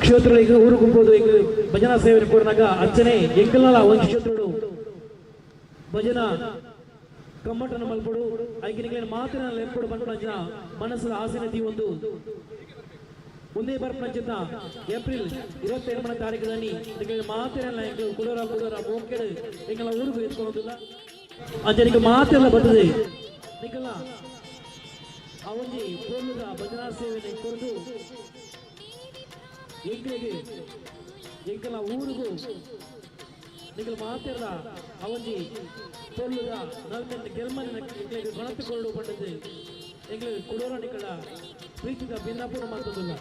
ಕ್ಷೇತ್ರಗಳಿಗೆ ಊರು ಗುಂಪೋದು ಎಂಕ್ ಭಜನಾ ಸೇವೆ ಕೊರ್ನಗ ಅರ್ಚನೆ ಎಂಕಲ್ನಲ ಒಂಜಿ ಕ್ಷೇತ್ರಡು ಭಜನಾ ಕಮ್ಮಟನ ಮಲ್ಪಡು ಐಕ್ ನಿಕ್ಲೆನ ಮಾತ್ರ ಲೆಪ್ಪಡು ಪನ್ಪುನಂಚಿನ ಮನಸ್ಸುದ ಆಸೆನ ದೀವೊಂದು ಒಂದೇ ಬರ್ಪುನಂಚಿನ ಏಪ್ರಿಲ್ 27ನೇ ತಾರೀಕುದಾನಿ ನಿಕ್ಲೆನ ಮಾತ್ರ ಎಂಕ್ ಕುಡೋರ ಕುಡೋರ ಮೋಕೆಡ್ ಎಂಕಲ್ನ ಊರುಗು ಎತ್ಕೊಳೋದಿಲ್ಲ. ಅಂಚ ನಿಕ್ಲ್ ಮಾತೆರ್ಲ ಬತ್ತುದು ನಿಕಲ್ನ ಆ ಒಂಜಿ ಪೊರ್ಲುದ ಭಜನಾ ಸೇವೆನ್ ಕೊರ್ದು ಎಂಕ್ಲೆಗ್ ಎಂಕಲ್ನ ಊರುಗು ನಿಕಲ್ ಮಾತೆರ್ಲ ಆ ಒಂಜಿ ಪೊರ್ಲುದ ನಲ್ಮೆನ್ ಗೆಲ್ಮನ್ ಎಂಕ್ಲೆಗ್ ಗಣತಿ ಕೊರಡು ಪಂಡದು ಎಂಕ್ಲೆಗ್ ಕುಡೋರ ನಿಕಲ ಪ್ರೀತಿದ ಬಿನ್ನಪುನ ಮಲ್ತೊಂದುಲ್ಲ.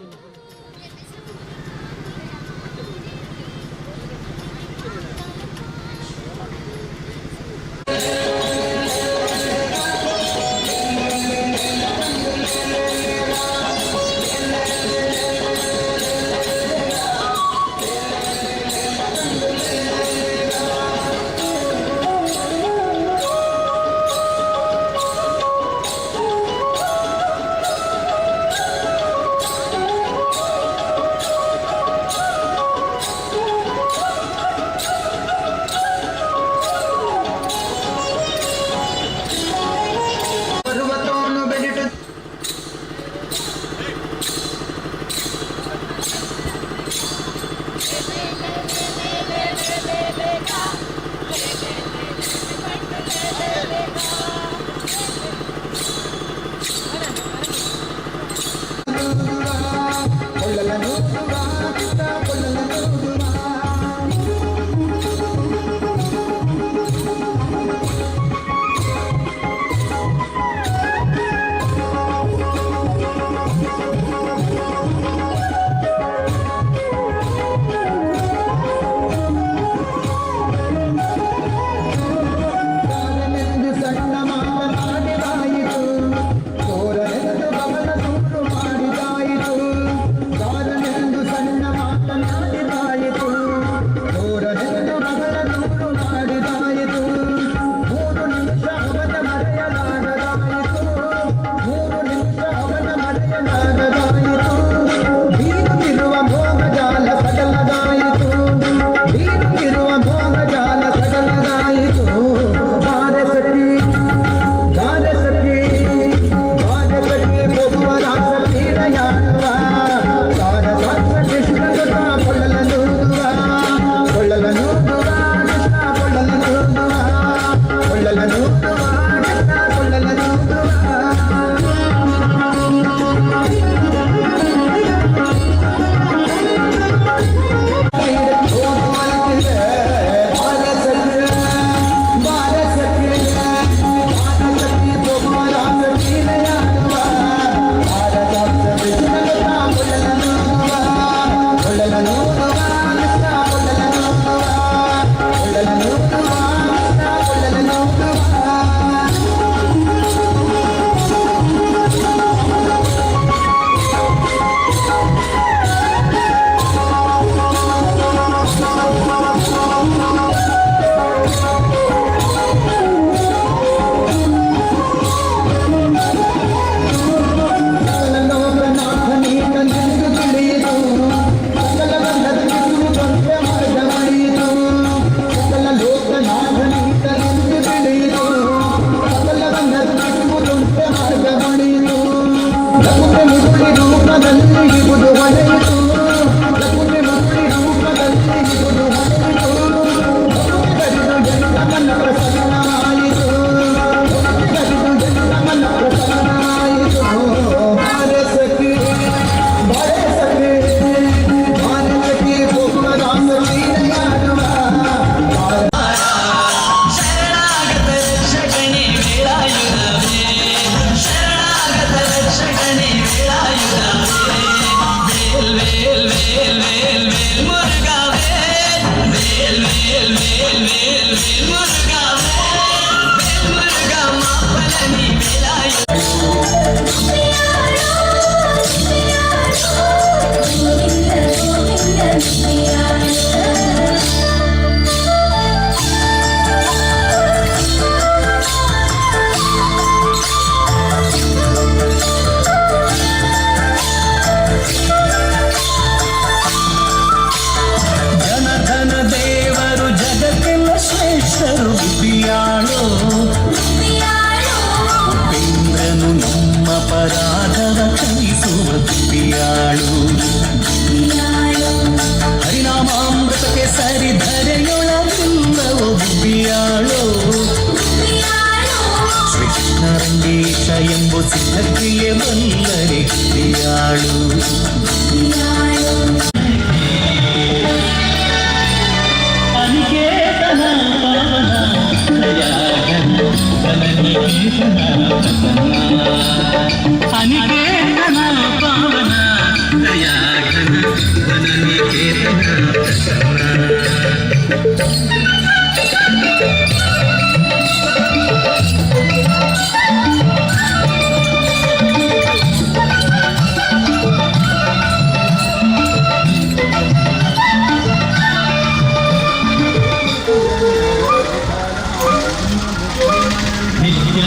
ಪರ್ವತವನ್ನು ಬೆಡಿಟು ಕೊಳ್ಳಲ ನೂದುವ ಕೃಷ್ಣ ಕೊಳ್ಳಲ ನೂದುವ. ಕಾರನೆಂದು ಸಣ್ಣ ಮಾತನಾಡಿದಾಯಿತು, ಚೋರನೆಂದು ಗಮನ ದೂರು ಮಾಡಿದಾಯಿತು. ಕಾರನೆಂದು ಸಣ್ಣ ಮಾತನಾಡಿದಾಯಿತು, ಚೋರನೆಂದು ಗಮನ ದೂರು ಮಾಡಿದಾಯಿತು. 3 ನಿಮಿಷ ಅವನ ಮರೆಯಲಾಗದಾಯಿತು, 3 ನಿಮಿಷ ಅವನ ಮರೆಯಲಾಗದಾಯಿತು. ಬೀರುತ್ತಿರುವ ಮೋಹಜಾಲ ಸಡಲದಾಯಿತು, ಬೀರುತ್ತಿರುವ ಮೋಹಜಾಲ ಸಡಲದಾಯಿತು. ಬಾರೆ ಸಖಿ, ಬಾರೆ ಸಖಿ, ಬಾರೆ ಸಖಿ, ಹೋಗುವ ರಾಸ ಕ್ರೀಡೆಯಾಡುವ. ಸಾರ ಸಾರ ಕೃಷ್ಣ ಸುತ ಕೊಳ್ಳಲ ನೂದುವ, ಕೊಳ್ಳಲ ನೂದುವ ಕೃಷ್ಣ ಕೊಳ್ಳಲ ನೂದುವ, ಕೊಳ್ಳಲ ನೂದುವ ಕೃಷ್ಣ ಕೊಳ್ಳಲ ನೂದುವ. ಬಾರೆ ಸಖಿ, ಬಾರೆ ಸಖಿ, ಬಾರೆ ಸಖಿ, ಹೋಗುವ ರಾಸ ಕ್ರೀಡೆಯಾಡುವ. ಸಾರ ಸಾರ ಕೃಷ್ಣ ಸುತ ಕೊಳ್ಳಲ ನೂದುವ, ಕೊಳ್ಳಲ ನೂದುವ ಕೃಷ್ಣ ಕೊಳ್ಳಲ ನೂದುವ, ಕೊಳ್ಳಲ ನೂದುವ ಕೃಷ್ಣ ಕೊಳ್ಳಲ ನೂದುವ. ಸಕಲ ಲೋಕನಾಥನೀತನೆಂದು ತಿಳಿಯಿತು, ಸಕಲವನ್ನರ್ಪಿಸುವುದೊಂದೇ ಮಾರ್ಗವಳಿಯಿತು. ಸಕಲ ಲೋಕನಾಥನೀತನೆಂದು ತಿಳಿಯಿತು, ಸಕಲವನ್ನರ್ಪಿಸುವುದೊಂದೇ ಮಾರ್ಗವಳಿಯಿತು. ಲಕುಮೆ ಮುಗುಳಿ ರೂಪದಲ್ಲಿ ಇಹುದು ಹೊಳೆಯಿತು, ಲಕುಮೆ ಮುಗುಳಿ ರೂಪದಲ್ಲಿ ಇಹುದು ಹೊಳೆಯಿತು. ಲಕುಮೆ ಬರಿದು ಎಲ್ಲ ಮನ ಪ್ರಸನ್ನವಾಯಿತು, ಲಕುಮೆ ಬರಿದು ಎಲ್ಲ ಮನ ಪ್ರಸನ್ನವಾಯಿತು. ಬಾರೆ ಸಖಿ, ಬಾರೆ ಸಖಿ, ಬಾರೆ ಸಖಿ, ಹೋಗುವ ರಾಸ ಕ್ರೀಡೆಯಾಡುವ. ಶರಣಾಗತ ರಕ್ಷಕನೇ ವೇಲಾಯುಧವೇ, ಶರಣಾಗತ ರಕ್ಷಕನೇ ವೇಲಾಯುಧವೇ. ವೇಲ್ ವೇಲ್ ವೇಲ್ ವೇಲ್ ವೇಲ್ ಮುರುಘಾ ವೇಲ್ ವೇಲ್ ವೇಲ್ ವೇಲ್ ವೇಲ್ ವೇಲ್ ಮುರುಘಾ ವೇಲ್ ವೇಲ್ ಮುರುಘಾ ಮಾಪಲನಿ ವೇಲಾಯುಧ. ಗೋವಿಂದ ಗೋವಿಂದ ನಿತ್ಯಾನಂದ. ಎಂಬು ಸಿದ್ಧಕ್ರಿಯೆ ಬಲ್ಲರೆ ಕಿರಿಯಾಳು. ಅನಿಕೇತನ ಪಾವನ ದಯಾಘನ ಬಲನಿಕೇತನ ಪ್ರಸನ್ನ, ಅನಿಕೇತನ ಪಾವನ ದಯಾಘನ ಬಲನಿಕೇತನ ಪ್ರಸನ್ನ. ನಿತ್ಯ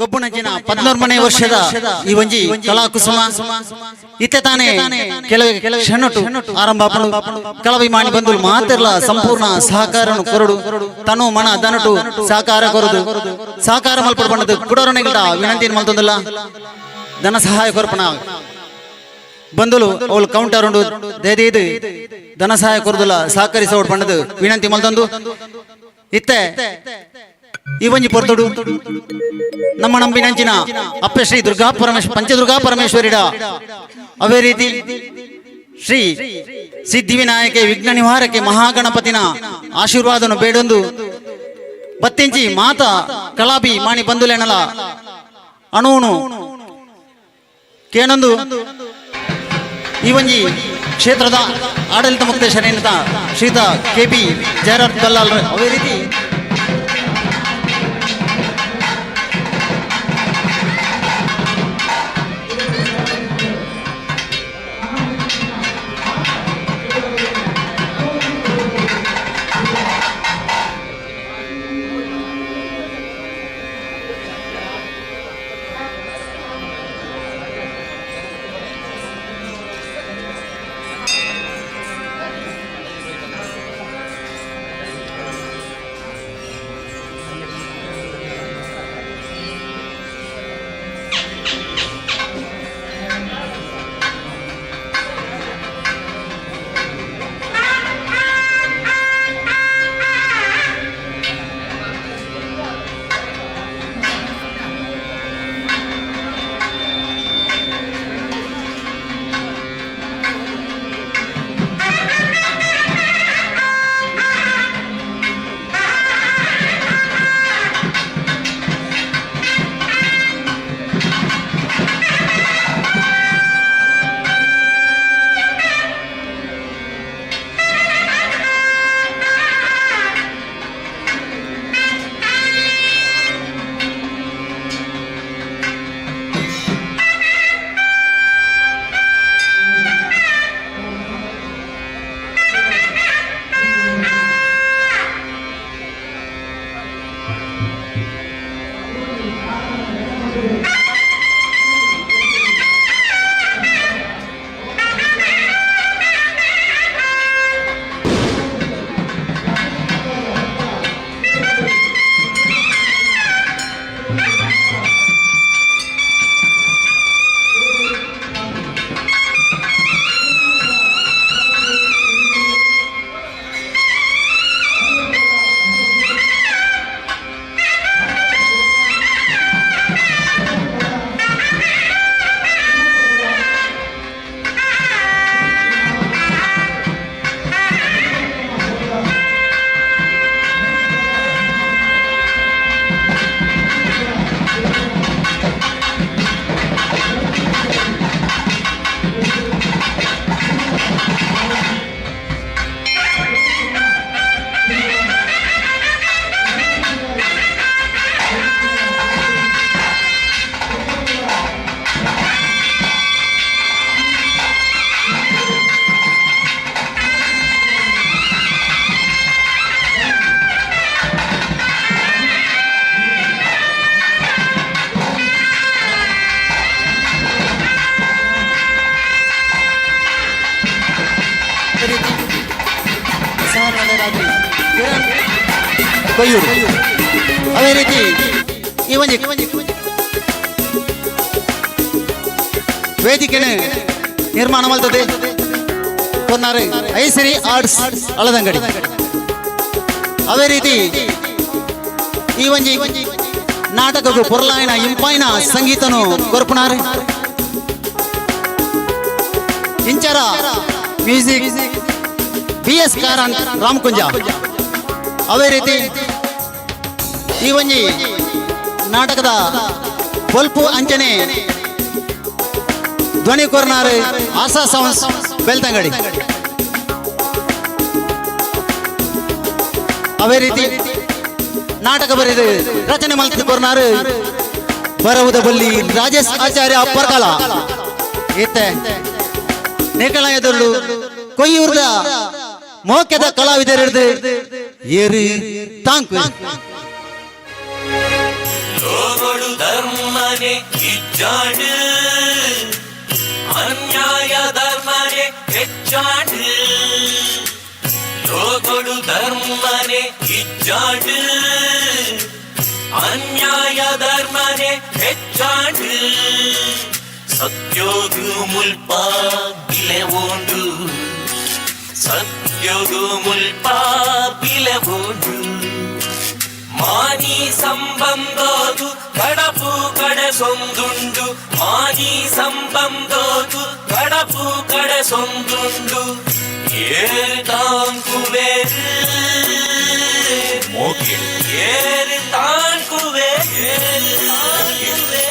ಗೊಬ್ಬುನಂಚಿನ 14ನೇ ವರ್ಷದ ಈ ಒಂಜಿ ಕಲಾಕುಸುಮ ಇತ್ತೆ ತಾನೇ ಕೆಲವು ಕ್ಷಣಟು ಆರಂಭ ಕಲಾಭಿಮಾನಿ ಬಂಧುಲು ಮಾತೆರ್ಲ ಸಂಪೂರ್ಣ ಸಹಕಾರನು ಕೊರಡು ತನು ಮನ ದನಟು ಸಹಕಾರ ಕೊರದು ಸಹಕಾರ ಮಲ್ಪಡು ಬಣ್ಣದು ಕುಡೋರಣಿಗಳ ವಿನಂತಿ ಮಲ್ತೊಂದಿಲ್ಲ. ಧನ ಸಹಾಯ ಕೊರಪಣ ಬಂಧುಲು ಅವಳು ಕೌಂಟರ್ ಉಂಡು ದೇದೀದು ಧನ ಸಹಾಯ ಕೊರದುಲ್ಲ ಸಹಕರಿಸೋಡು ಬಣ್ಣದು ವಿನಂತಿ ಮಲ್ತೊಂದು. ಇತ್ತೆ ಈ ಒಂಜಿ ಪೊರ್ತುಡು ನಮ್ಮ ನಂಬಿನಂಚಿನ ಅಪ್ಪೆ ಶ್ರೀ ದುರ್ಗಾ ಪರಮೇಶ್ವರ ಪಂಚದುರ್ಗಾ ಪರಮೇಶ್ವರಿಡ ಅವೇ ರೀತಿ ಶ್ರೀ ಸಿದ್ಧಿವಿನಾಯಕೆ ವಿಘ್ನ ನಿವಾರಕೆ ಮಹಾಗಣಪತಿನ ಆಶೀರ್ವಾದನು ಬೇಡೊಂದು ಬತ್ತಿಂಚಿ ಮಾತಾ ಕಲಾಭಿ ಮಾಣಿ ಬಂಧುಲೆನಲ ಅಣುಣು ಕೇನೊಂದು ಈ ಒಂಜಿ ಕ್ಷೇತ್ರದ ಆಡಳಿತ ಮುಕ್ತೇಶ್ವರೇನಿತ ಶ್ರೀತ ಕೆ ಪಿ ಜಯರಾಜ್ ಕಲ್ಲಾಲ್ ಅವೇ ರೀತಿ ಕೊಯ್ಯೂರು. ಅದೇ ರೀತಿ ಈ ಒಂಜಿ ವೇದಿಕೆನೆ ನಿರ್ಮಾಣ ಮಲ್ತದೆ ಕೊನ್ನಾರು ಐಸಿರಿ ಆರ್ಟ್ಸ್ ಅಳದಂಗಡಿ. ಅದೇ ರೀತಿ ಈ ಒಂಜಿ ನಾಟಕಕ್ಕೂ ಪೊರ್ಲಾಯನ ಇಂಪಾಯಿನ ಸಂಗೀತನು ಕೊರ್ಪುನಾರು ಇಂಚರ music B S Karanth Ramakunja. ಅದೇ ರೀತಿ ಈ ಒಂಜಿ ನಾಟಕದ ಬೊಲ್ಪು ಅಂಚನೆ ಧ್ವನಿ ಕೊರ್ನಾರು ಆಶಾ ಸೌಂಡ್ಸ್ ಬೆಳ್ತಂಗಡಿ. ಅವೇ ರೀತಿ ನಾಟಕ ಬರೆದು ರಚನೆ ಮಲ್ತು ಕೊರ್ನಾರು ಬರವುದ ಬಲ್ಲಿ ರಾಜೇಶ್ ಆಚಾರ್ಯ ಪರ್ಕಲ. ಇತ್ತೆ ನೇಕಲ ಎದುರು ಕೊಯ್ಯೂರ್ದ ಮೋಕೆದ ಕಲಾವಿದರಿರ್ದು ಏರು ತಾಂಕು. ಲೋಗೊಡು ಧರ್ಮನೆ ಇಜ್ಜಾಡು, ಅನ್ಯಾಯ ಧರ್ಮನೆ ಹೆಚ್ಚಾಡು. ಲೋಗೊಡು ಧರ್ಮನೆ ಇಜ್ಜಾಡು, ಅನ್ಯಾಯ ಧರ್ಮನೆ ಹೆಚ್ಚಾಡು. ಸತ್ಯೋಗು ಮುಲ್ಪ ಬಿಲೆ ಓಂಡು, ಸತ್ಯೋಗು ಮುಲ್ಪ ಬಿಲೆ ಓಂಡು. ಮಾನಿ ಸಂಬಂಧೋದು ಕಡಪು ಕಡೆ ಸೊಂದುಂಡು, ಮಾನಿ ಸಂಬಂಧೋದು ಕಡಪು ಕಡೆ ಸೊಂದುಂಡು. ಏರು ತಾಂಕುವೇರು ಮೋಕೆ, ಏರು ತಾಂಕುವೆ, ಏರು ತಾಂಕುವೆ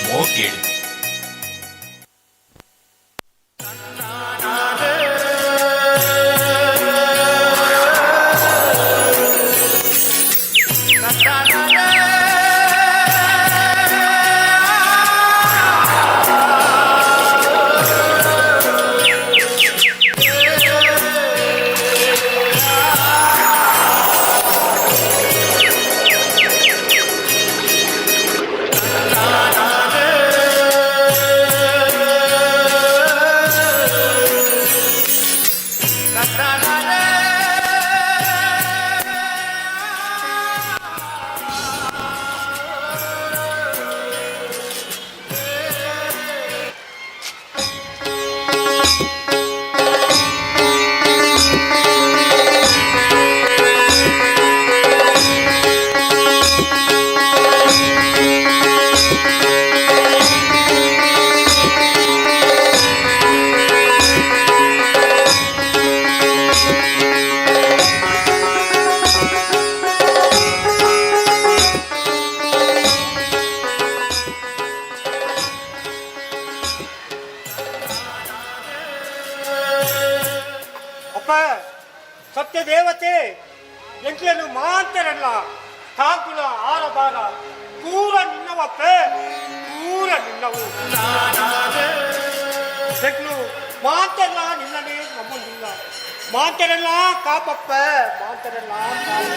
ಮೋಕೆ. ಅಪ್ಪ ಸತ್ಯದೇವತೆ, ಎಂಕ್ಲೆನು ಮಾಂತರಲ್ಲ ತಾಂಕುಲ ಆರಬಾರ ಪೂರ ನಿನ್ನವಪ್ಪೆ, ಪೂರ ನಿನ್ನವು. ಎಂಕ್ಲು ಮಾಂತೆಲ್ಲ ನಿನ್ನನೇ ನಮ್ಮೊಂದಿಲ್ಲ, ಮಾಂತರೆಲ್ಲ ಕಾಪಪ್ಪ, ಮಾಂತರೆಲ್ಲ ಕಾಪ.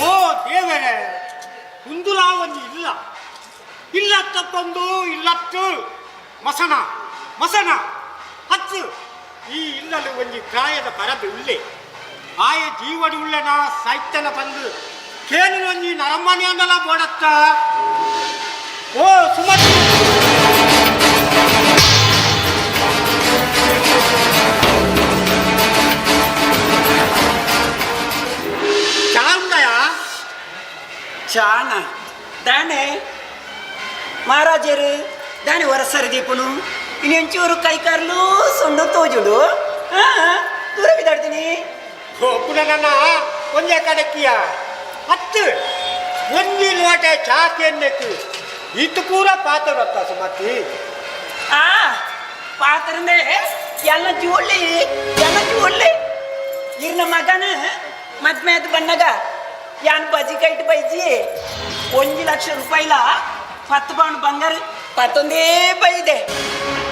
ಓ ದೇವರೇ, ಉಂದುಲಾ ಒಂಜಿ ಇಲ್ಲ ಇಲ್ಲ ತಪ್ಪೊಂದು ಇಲ್ಲತ್ತು ಮಸನ ಮಸನ ಹತ್ತು. ಈ ಇಲ್ಲಲು ಒಂಜಿ ಪ್ರಾಯದ ಪರಬೆ ಉಲ್ಲೆ, ಆಯ ಜೀವಡು ಉಳ್ಳೆನ ಸಾಯ್ತನ ಬಂದು ಕೇನು ಒಂಜಿ ನರಮನೆ ಅಂದಲ ಬೋಡತ್ತ. ಓ ಸುಮತಿ, ಚಾ ಉಂಡಯಾ? ಚಾಣ ದಾನೆ ಮಹಾರಾಜರು, ದಾನೆ ವರಸರ ದೀಪನು ಇನ್ನೆಂಚೂರು ಕೈಕಾರ್ಲು ಸೊಂಡು ತೋಜುಡು ದೂರ ಬಿದ್ದಾಡ್ತೀನಿ. ಪುನಃ ಒಂದೇ ಕಡಕ್ಕಿಯ ಹತ್ತು ಒಂಜಿ ಲೋಟ ಚಾ ಕೇನ್ನೆಕ್ಕು ಇತ್ತು ಪೂರ ಪಾತ್ರ ಸುಮತಿ. ಆ ಪಾತ್ರಂದೆ ಎಲ್ಲ ಜೋಡ್ಲಿ, ಎಲ್ಲ ಜೋಡ್ಲಿ. ಇರ್ನ ಮಗನ ಮದ್ಮೇದ ಬಣ್ಣಗ ಯಾನ್ ಬಜಿ ಕೈಟ್ ಬೈಜಿ 1 ಲಕ್ಷ ರೂಪಾಯಿಲ 10 ಪೌಂಡ್ ಬಂಗಾರ ಪತ್ತೊಂದೇ ಬೈದೆ.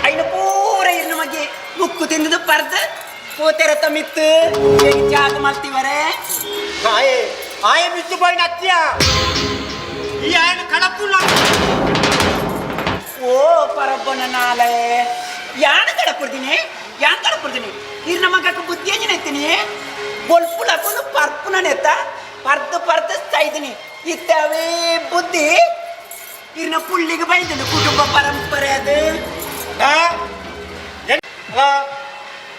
ಐನ ಪೂರ ಇರ್ನ ಮಗಿ ಮುಕ್ಕು ತಿಂದದು ಪರ್ದ ಪೋತೆರ ತಮ್ಮಿತ್ತು ಜಾಗ ಮಾಡ್ತೀವರೆ. ಆಯೆ ಆಯೆ ಬಿದ್ದು ಪೋಯಿನ ಅತ್ಯ ಈ ಆಯನ ಕಡಪುಲ್ಲ. ಓ ಪರಬ್ಬನ ನಾಳೆ, ಯಾನ ಕಡಪುರ್ದಿನಿ, ಯಾನ್ ಕಡಪುರ್ದಿನಿ? ಇರ್ನ ಮಗಕ್ಕೆ ಬುದ್ಧಿ ಎಂಜಿನ ಎತ್ತೀನಿ ಬೊಲ್ಪು ಲಕ್ಕೊಂಡು ಪರ್ಪುನ ನೆತ್ತ ಪರ್ದು ಪರ್ದು ಸೈದಿನಿ. ಇತ್ತವೇ ಬುದ್ಧಿ ಇರ್ನ ಪುಳ್ಳಿಗೆ ಬೈದನು ಕುಟುಂಬ ಪರಂಪರೆ ಅದು.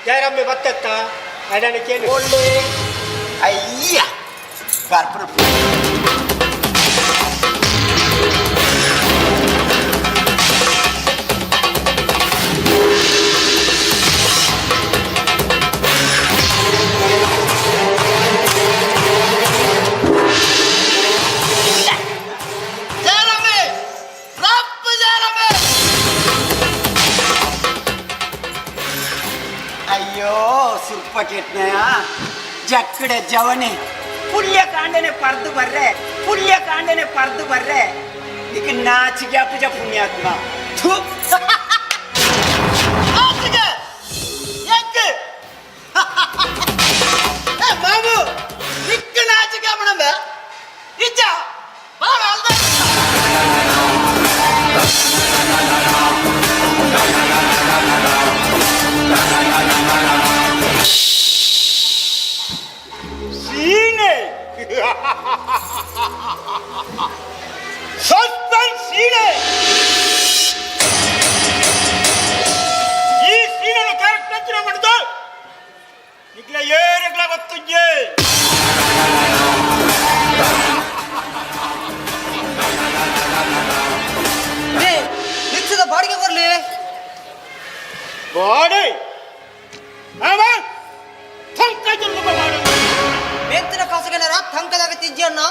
ಜಯರಮ್ಮೆ ಬತ್ತತ್ತ ಅದನ್ನು ಕೇಳಿ. ಒಳ್ಳೆ ಅಯ್ಯ ಪರ್ಪುನ. ಬಕೆಟ್ನಯ ಜಕ್ಕಡೆ ಜವನೆ ಪುಲ್ಯ ಕಾಂಡನೆ ಪರ್ದು ಬರ್ರೆ, ಪುಲ್ಯ ಕಾಂಡನೆ ಪರ್ದು ಬರ್ರೆ. ಇಕ ನಾಚಿಗೆ ಅಪ್ಪುಜ ಪುಣ್ಯಾತ್ಮ. ಥು. ಆಚಿಗೆ ಎಕ್ ಏ ಬಾಬು ನಿಕ್ಕ ನಾಚಿಕೆ ಅಪ್ಪಣಂಬೆ ಇಜ್ಜ ಬಾಳ ಅಲ್ದ. ಸೀನೆ ಸಸ್ಪೆನ್ಸ್ ಸೀನೆ. ಈ ಸೀನನ್ನು ಕರೆಕ್ಟ್ ಅಂಚಿನ ಮಾಡಿದ್ದು ನಿಗ್ಲ ಏರೆಗ್ಲ ಗೊತ್ತುಜ್ಜೆ. ರಿಕ್ಷಾದ ಬಾಡಿಗೆ ಬರ್ಲಿ. ಬಾಡಿ ಆವ ಥಂಕ ಜನ್ಮ ಬಾಡಿ. ಮೆಂತಿನ ಕಾಸುಗೆಲ್ಲರ ಥಂಕದಾಗ ತಿಜ್ಜಿ ಅಣ್ಣ.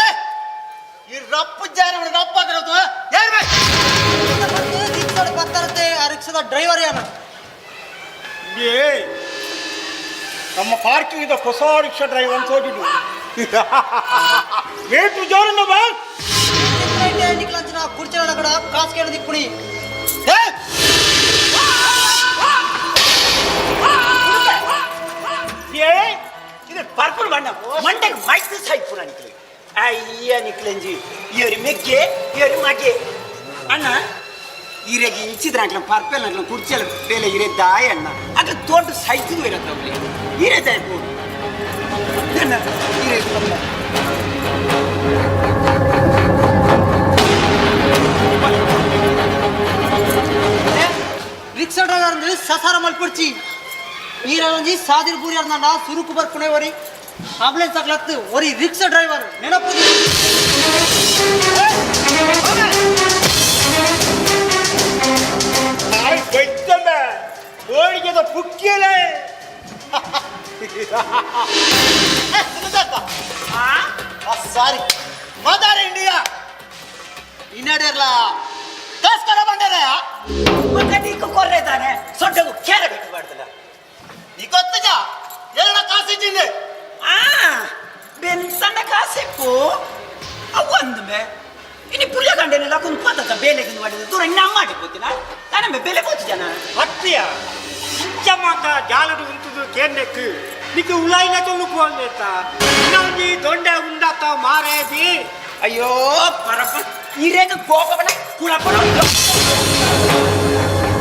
ಏ ಈ ರಪ್ಪು ಜಾರ ರಪ್ಪ ಆಗಿರೋದು ಯಾರು ಬೇ? ರಿಕ್ಷಾದ ಬರ್ತಾರತ್ತೆ ಆ ರಿಕ್ಷಾದ ಡ್ರೈವರ್ ಯಾನ. ಏ ನಮ್ಮ ಪಾರ್ಕಿಂಗ್ ಇದ್ದ ಹೊಸ ರಿಕ್ಷಾ ಡ್ರೈವರ್ ಅಂತ ಹೋಗಿದ್ದು ವೇಟು ಜೋರು ಬಾ. ನಿಕ್ಲಂಚಿನ ಕುರ್ಚಿನ ಕಡ ಕಾಸು ಕೇಳಿದ ಪುಣಿ. ಏ ಏ ಇದು ಪರ್ಪಲ್ ಬಣ್ಣ ಮಂಡೆಗೆ ಮೈತು ಸಾಯ್ಪುರ ನಿಕ್ಲೆ. ಅಯ್ಯ ನಿಕ್ಲಂಜಿ ಇವರು ಮೆಗ್ಗೆ ಇವರು ಮಗೆ ಅಣ್ಣ ಇರೆಗೆ ಇಂಚಿದ್ರ ಅಕ್ಲ ಪರ್ಪಲ್ ಅಕ್ಲ ಕುರ್ಚಿಯಲ್ಲ ಬೇಲೆ ಇರೆ ದಾಯ ಅಣ್ಣ ಅಕ್ಲ ತೋಟ ಸೈತು ಇರತ್ತ ಇರೆ ದಾಯಪು ನನ್ನ ಇರೆ. ರಿಕ್ಷಾ ಡ್ರೈವರ್ ಅಂದ್ರೆ ಸಸಾರ ಮಲ್ಪುಡ್ಚಿ ನೀರಂಜಿ ಸಾದಿರ್ ಬೂರಿ ಅರ್ನ ಸುರುಕು ಬರ್ಪುಣೆ ಒರಿ ಆಂಬುಲೆನ್ಸ್ ಹಾಕ್ಲತ್ತು ಒರಿ ರಿಕ್ಷಾ ಡ್ರೈವರ್ ನೆನಪು. ಬೆಚ್ಚಮ್ಮ ಕೋಳಿಗೆದ ಪುಕ್ಕಿಯಲೇ. ಸಾರಿ ಮದರ್ ಇಂಡಿಯಾ ಇನ್ನಡೇರ್ಲ ಕಾಸ್ಕರ ಬಂಡರ. ಮಗ ನೀಕು ಕೊರ್ರೆ ತಾನೆ ಸೊಡ್ಡಗು ಕೇರ ಬಿಟ್ಟು ಮಾಡ್ತಲ್ಲ. ನೀ ಗೊತ್ತಜ ಎಲ್ಲ ಕಾಸಿದ್ದೀನಿ. ಆ ಬೆನ್ಸಣ್ಣ ಕಾಸೆಪ್ಪು ಅವು ಅಂದ್ಮೆ ಇನ್ನು ಪುಲ್ಯ ಗಂಡನೆಲ್ಲ ಕುಂದು ಪದಕ ಬೇಲೆಗೆ ಮಾಡಿದ ದೂರ ನಮ್ಮ ಮಾಡಿ ಕೂತಿನ ತಾನಮ್ಮೆ ಬೆಲೆ ಕೂತು ಜನ. ಅತ್ತಿಯ ಇಂಚ ಮಾತ ಜಾಲಡು ಉಂಟುದು ಕೇನ್ನೆಕ್ ನಿಕ್ ಉಲಾಯಿನ ತೊಲುಕು ಅಂದೇತ ಇನ್ನೊಂಜಿ ದೊಂಡೆ ಉಂಡಾತ ಮಾರೇದಿ. ಅಯ್ಯೋ ಪರಪ್ಪ ಇರೇಗ ಕೋಪವನ ಕುಳಪನ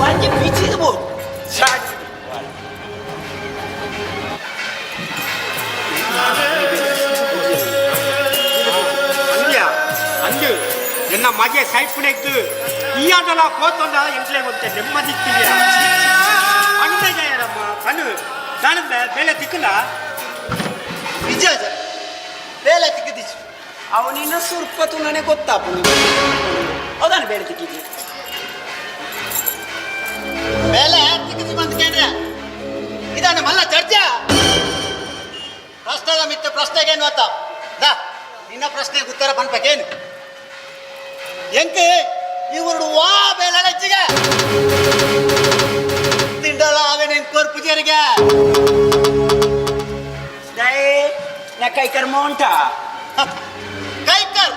ಒಂಜಿ ಬಿಚ್ಚಿದ ಬೋದು ಸಾಕು. ಅಂದ್ಯ ಅಂದು ಎನ್ನ ಮಗೆ ಸೈಪುನೆಗ್ದು ಈ ಆಟಲ ಕೋತೊಂಡ ಎಂಟ್ಲೆ ಒಂತೆ ನೆಮ್ಮದಿಕ್ಕಿದೆಯ ಅಣ್ಣ ಜಯರಮ್ಮ ಕಣ್ಣು ಕಾಣಂಬೆ ಬೇಲೆ ತಿಕ್ಕಲ. ನಿಜ ಬೇಲೆ ತಿಕ್ಕಿದಿಚ್ಚು. ಅವನಿನ್ನ ಸುರ್ಪತು ನನಗೆ ಗೊತ್ತಾಪು ಹೌದಾನ ಬೇರೆ ತಿಕ್ಕಿದ್ದಿ. ಬೇಲೆ ತಿಕ್ಕಿಸಿ ಬಂದು ಕೇಳ್ರೆ ಇದಾನ ಮಲ್ಲ ಚರ್ಚೆ ಪ್ರಶ್ನೆದ ಮಿತ್ತ ಪ್ರಶ್ನೆಗೇನು ಅತ್ತ ದಾ ನಿನ್ನ ಪ್ರಶ್ನೆಗೆ ಉತ್ತರ ಪನ್ಪಕೇನು ಎಂಕ್ ಇವರು ವಾ ಬೇಲೆ ಹೆಚ್ಚಿಗೆ ತಿಂಡಲ ಅವೇನೇನು ಕೊರ್ಪು ಜರಿಗೆ. ದಯೆ ನಾ ಕೈ ಕರ್ಮ ಉಂಟಾ. ಕೈಕರ್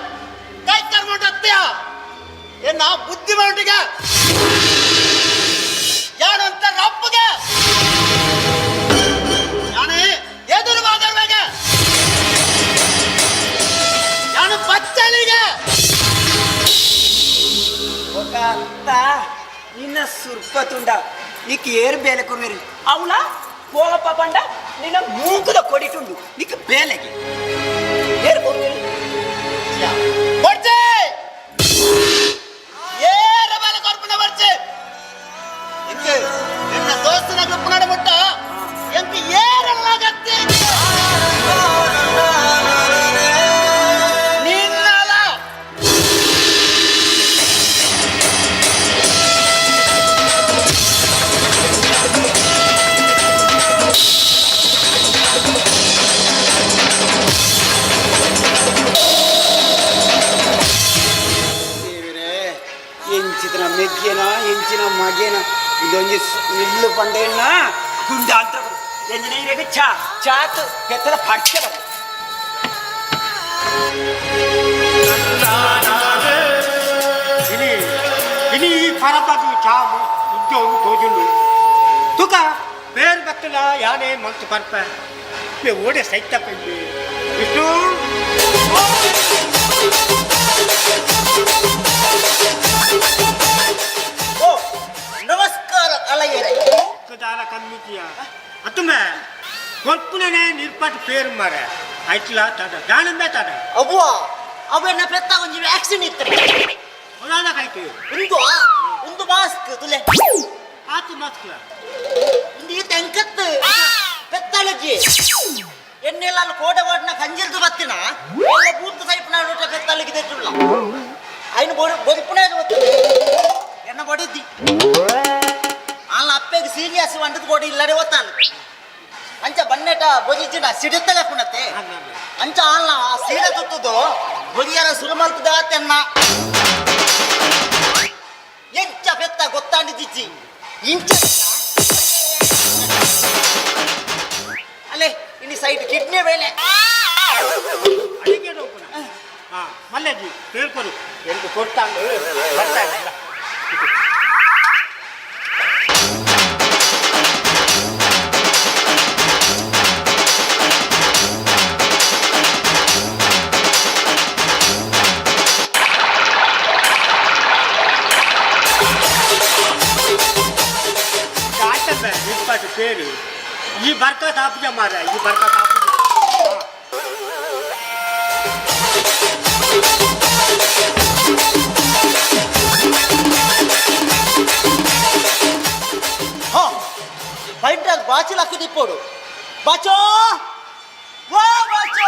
ಕೈಕರ್ ಅತ್ಯ ಏನ ಬುದ್ಧಿ ಮಂಟಿಗೆ ಯಾನಂತ ರಪ್ಪಗೆ ಯಾನೇ ಎದುರು ಮಾತಾಡ್ಬೇಕ ಯಾನು ಪಚ್ಚಲಿಗೆ. ఒక ಅತ್ತ ನಿನ್ನ ಸುರ್ಪ ತುಂಡ నీకు ఏరు ಬೇಲೆ ಕೊರ್ವೇರಿ ಅವಳ ಕೋಪ ಪಂಡ ನಿನ್ನ ಮೂಕುದ ಕೊಡಿಟುಂಡು నీకు ಬೇಲೆಗೆ ಏರು ಕೊರ್ವೇರಿ. ಬರ್ಚೆ ಏರ ಬೇಲೆ ಕೊರ್ಪುನ ಬರ್ಚೆ ಇಂಕೆ ನಿನ್ನ ದೋಸ್ತನ ಗ್ರೂಪ್ನಾಡ ಮುಟ್ಟ ಎಂಕ್ ಏರಲ್ಲಾಗತ್ತೆ ನಿನ್ನಲ. ದೇವರೇ ಎಂಚಿನ ಮೆಗ್ಗೆನ ಎಂಚಿನ ಮಗೇನ ಇದೊಂಜಿ ಇಲ್ಲು ಪಂಡೆಣ್ಣ ಗುಂಡ ಅಂತ. ಎಂಜಿನಿಯರಿಗೆ ಚಾ ಚಾತ್ ಪೆತ್ತದ ಪಡ್ಕೆ ಬರ. ಇನಿ ಇನಿ ಈ ಪರಬಾದು ಚಾ ಉದ್ಯೋಗ ತೋಜುಂಡು ತುಕ ಬೇರ್ ಬತ್ತಲ ಯಾನೇ ಮಂತು ಪರ್ಪ ಬೇ ಓಡೆ ಸೈತ ಪೆಂಬಿ ವಿಷ್ಣು. ಓ ನಮಸ್ಕಾರ ಅಲಯ್ಯರೇ. ದಾಲ ಕಮ್ಮಿತಿಯ ಅತ್ತುಮೆ ಕೊಲ್ಪುನೇ ನಿರ್ಪಾಟ್ ಪೇರು ಮಾರೆ ಐಟ್ಲಾ ತಡ ದಾನಂಬೆ ತಡ. ಅವ್ವ ಅವೆನ್ನ ಪೆತ್ತ ಒಂಜಿ ವ್ಯಾಕ್ಸಿನ್ ಇತ್ತು. ಒಲಾದ ಕಾಯ್ತು. ಉಂದು ಒಂದು ಮಾಸ್ಕ್ ತುಲೆ. ಆತು ಮಾಸ್ಕ್ಲ. ಒಂದು ಈ ತೆಂಕತ್ತು ಪೆತ್ತಲಜ್ಜಿ ಎಣ್ಣೆಲ್ಲ ಅಲ್ಲಿ ಕೋಡೆ ವಾಡ್ನ ಕಂಜಿಲ್ದು ಬತ್ತಿನ ಎಲ್ಲ ಬೂತ್ ಸೈಪ್ನ ನೋಟ ಪೆತ್ತಲಿಗೆ ತೆಟ್ಟುಲ್ಲ ಐನು ಬೊಡಿ ಬೊದಿಪುನೇ ಗೊತ್ತದೆ ಎನ್ನ ಬಡಿದ್ದಿ ಅಲ್ಲ ಅಪ್ಪೆಗೆ ಸೀರಿಯಸ್ వంటది కూడా ಇಲ್ಲಡೆ ಓತಾನು ಅಂಚ ಬನ್ನೆಟ ಬೊಜಿಜಿನ ಸಿಡಿತಲೆ ಪುಣತೆ ಅಂಚ ಆಲ್ನ ಆ ಸೀರೆ ತುತ್ತುದು ಬೊದಿಯರ ಸುರುಮಲ್ತದ ತೆನ್ನ ಎಂಚ ಪೆತ್ತ ಗೊತ್ತಾಂಡಿ ಜಿಜ್ಜಿ ಇಂಚ ಅಲ್ಲೇ ಇನ್ನು ಸೈಡ್ ಕಿಡ್ನಿ ಬೇಲೆ. ಅಡಿಗೆ ನೋಪುನ ಹಾ ಮಲ್ಲಜ್ಜಿ ಹೇಳ್ಕೊಡು ಎಂಟು ಕೊಡ್ತಾಂಡು ಬರ್ತಾ ಇಲ್ಲ. ಆಯ್ತಂಬೆ ನಿಂಪಾಟು ಪೇರು ಈ ಬರ್ಕತ್ ಆಪುಜ ಮಾರ ಈ ಬರ್ಕತ್ ಆಪುಜ. ಹಾ ಫೈಂಡ್ರಾಗ್ ಬಾಚಿಲ್ ಹಾಕಿದಿಪ್ಪೋಡು ಬಾಚೋ ವಾ ಬಾಚೋ.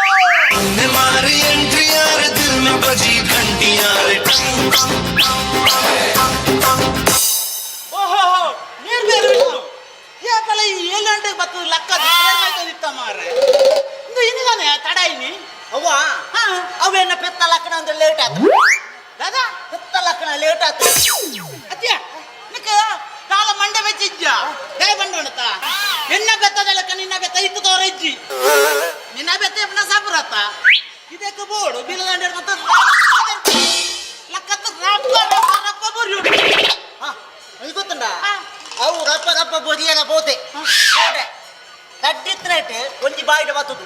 मारी एंट्री यार दिल में बजी घंटियां रे. ಓಹೋ ನೀರ್ ಬೇರೆ ಬಿಟ್ಟು ಏಪಲ ಈ ಏಳು ಗಂಟೆಗೆ ಬರ್ತದೆ ಲಕ್ಕದ ಇತ್ತ ಮಾರ್ರೆ ಇಂದು ಇನ್ನಿದಾನೆ ತಡ ಇನ್ನಿ. ಅವ್ವ ಅವೇನ ಪೆತ್ತ ಲಕ್ಕಣ ಅಂದ್ರೆ ಲೇಟ್ ಆಯ್ತು. ದಾದಾ ಪೆತ್ತ ಲಕ್ಕಣ ಲೇಟ್ ಆಯ್ತು. ಅತ್ಯ ನಿಕ್ಕ ಕಾಲ ಮಂಡೆ ಬೆಚ್ಚಿಜ್ಜ ದಯ ಬಂಡೋಣತ ಎನ್ನ ಬೆತ್ತದ ಲೆಕ್ಕ ನಿನ್ನ ಬೆತ್ತ ಇತ್ತು ತೋರ ಇಜ್ಜಿ ನಿನ್ನ ಬೆತ್ತ ಎಪ್ಪನ ಸಾಪುರತ್ತ ಇದಕ್ಕೆ ಬೋಡು ಬೀಲದಂಡೆ ಹಿಡ್ಕೊಂತ ಲಕ್ಕತ್ತ ರಪ್ಪ ರಪ್ಪ ರಪ್ಪ ಬುರಿ. ಹಾ ಇದು ಗೊತ್ತುಂಡ ಅವು ರಪ್ಪ ರಪ್ಪ ಬೊದಿಯರ ಬೋತೆ ತಡ್ಡಿತ್ತನೇಟ್ ಒಂಜಿ ಬಾಯಿಡ ಬತ್ತದು.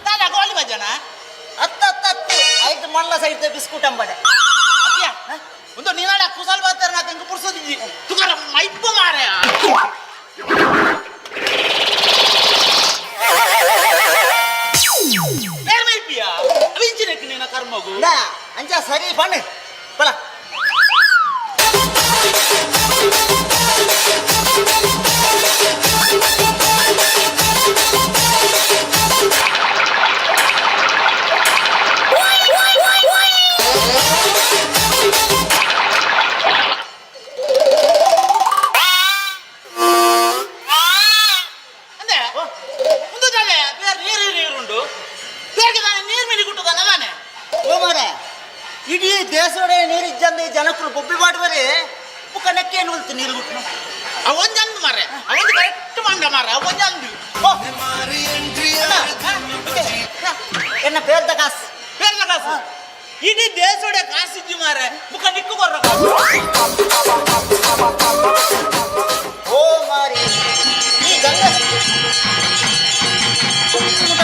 ದಾದಾ ಗೋಲಿ ಬಜನ. ಅತ್ತ ಅತ್ತ ಅತ್ತ ಐದು ಮಲ್ಲ ಸೈಡ್ ಬಿಸ್ಕುಟ್ ಅಂಬಡೆ. ಅತ್ಯ ಒಂದು ನೀನಾಡ ಕುಸಲ್ ಬಾತಾರ ನಾ ಕಂಕ ಪುರ್ಸೋದಿಜ್ಜಿ ತುಕಾರ ಮೈಪ್ಪ ಮಾರಯ ಬೇರೆ ಮೈಪಿಯ ಅವಿಂಚಿನಕ್ಕೆ ನಿನ್ನ ಕರ್ಮಗು. ನಾ ಅಂಚ ಸರಿ ಬಣ್ಣ ಬಲ. ಅಂದೆ ಒಂದು ಜಾಗ ಬೇರೆ ನೀರು ನೀರುಂಡು ಬೇರೆ ತಾನೆ ನೀರು ಮೇಲೆ ಗುಟ್ಟುದಾನೆ ತಾನೆ. ಓ ಮಾರ ಇಡೀ ದೇಶೋಡೆ ನೀರಿಜ್ಜಂದು ಜನಕ್ಕಳು ಬೊಬ್ಬೆ ಮಾಡುವರೆ ಮುಖ ನೆಕ್ಕೆ ಉಲ್ತು ನೀರು ಗುಟ್ಟು. ಅವೊಂದು ಅಂದು ಮಾರ್ರೆ ಅವೊಂದು ಕರೆಕ್ಟ್ ಮಂಡ ಮಾರ್ರೆ ಅವೊಂದು ಅಂದು. ಓ मारी एंट्री ಅಣ್ಣ, ಎನ್ನ ಪೇರ್ದ ಕಾಸು. ಬೇರೆ ಕಾಸು ಇಡೀ ದೇಶೋಡೆ ಕಾಸಿಜ್ಜಿ ಮಾರ್ರೆ ಮುಖ ನಿಕ್ಕು ಕೊರ್ರ ಕಾಸು. ಓ ಮಾರಿ ಈ ಗಂಗಾ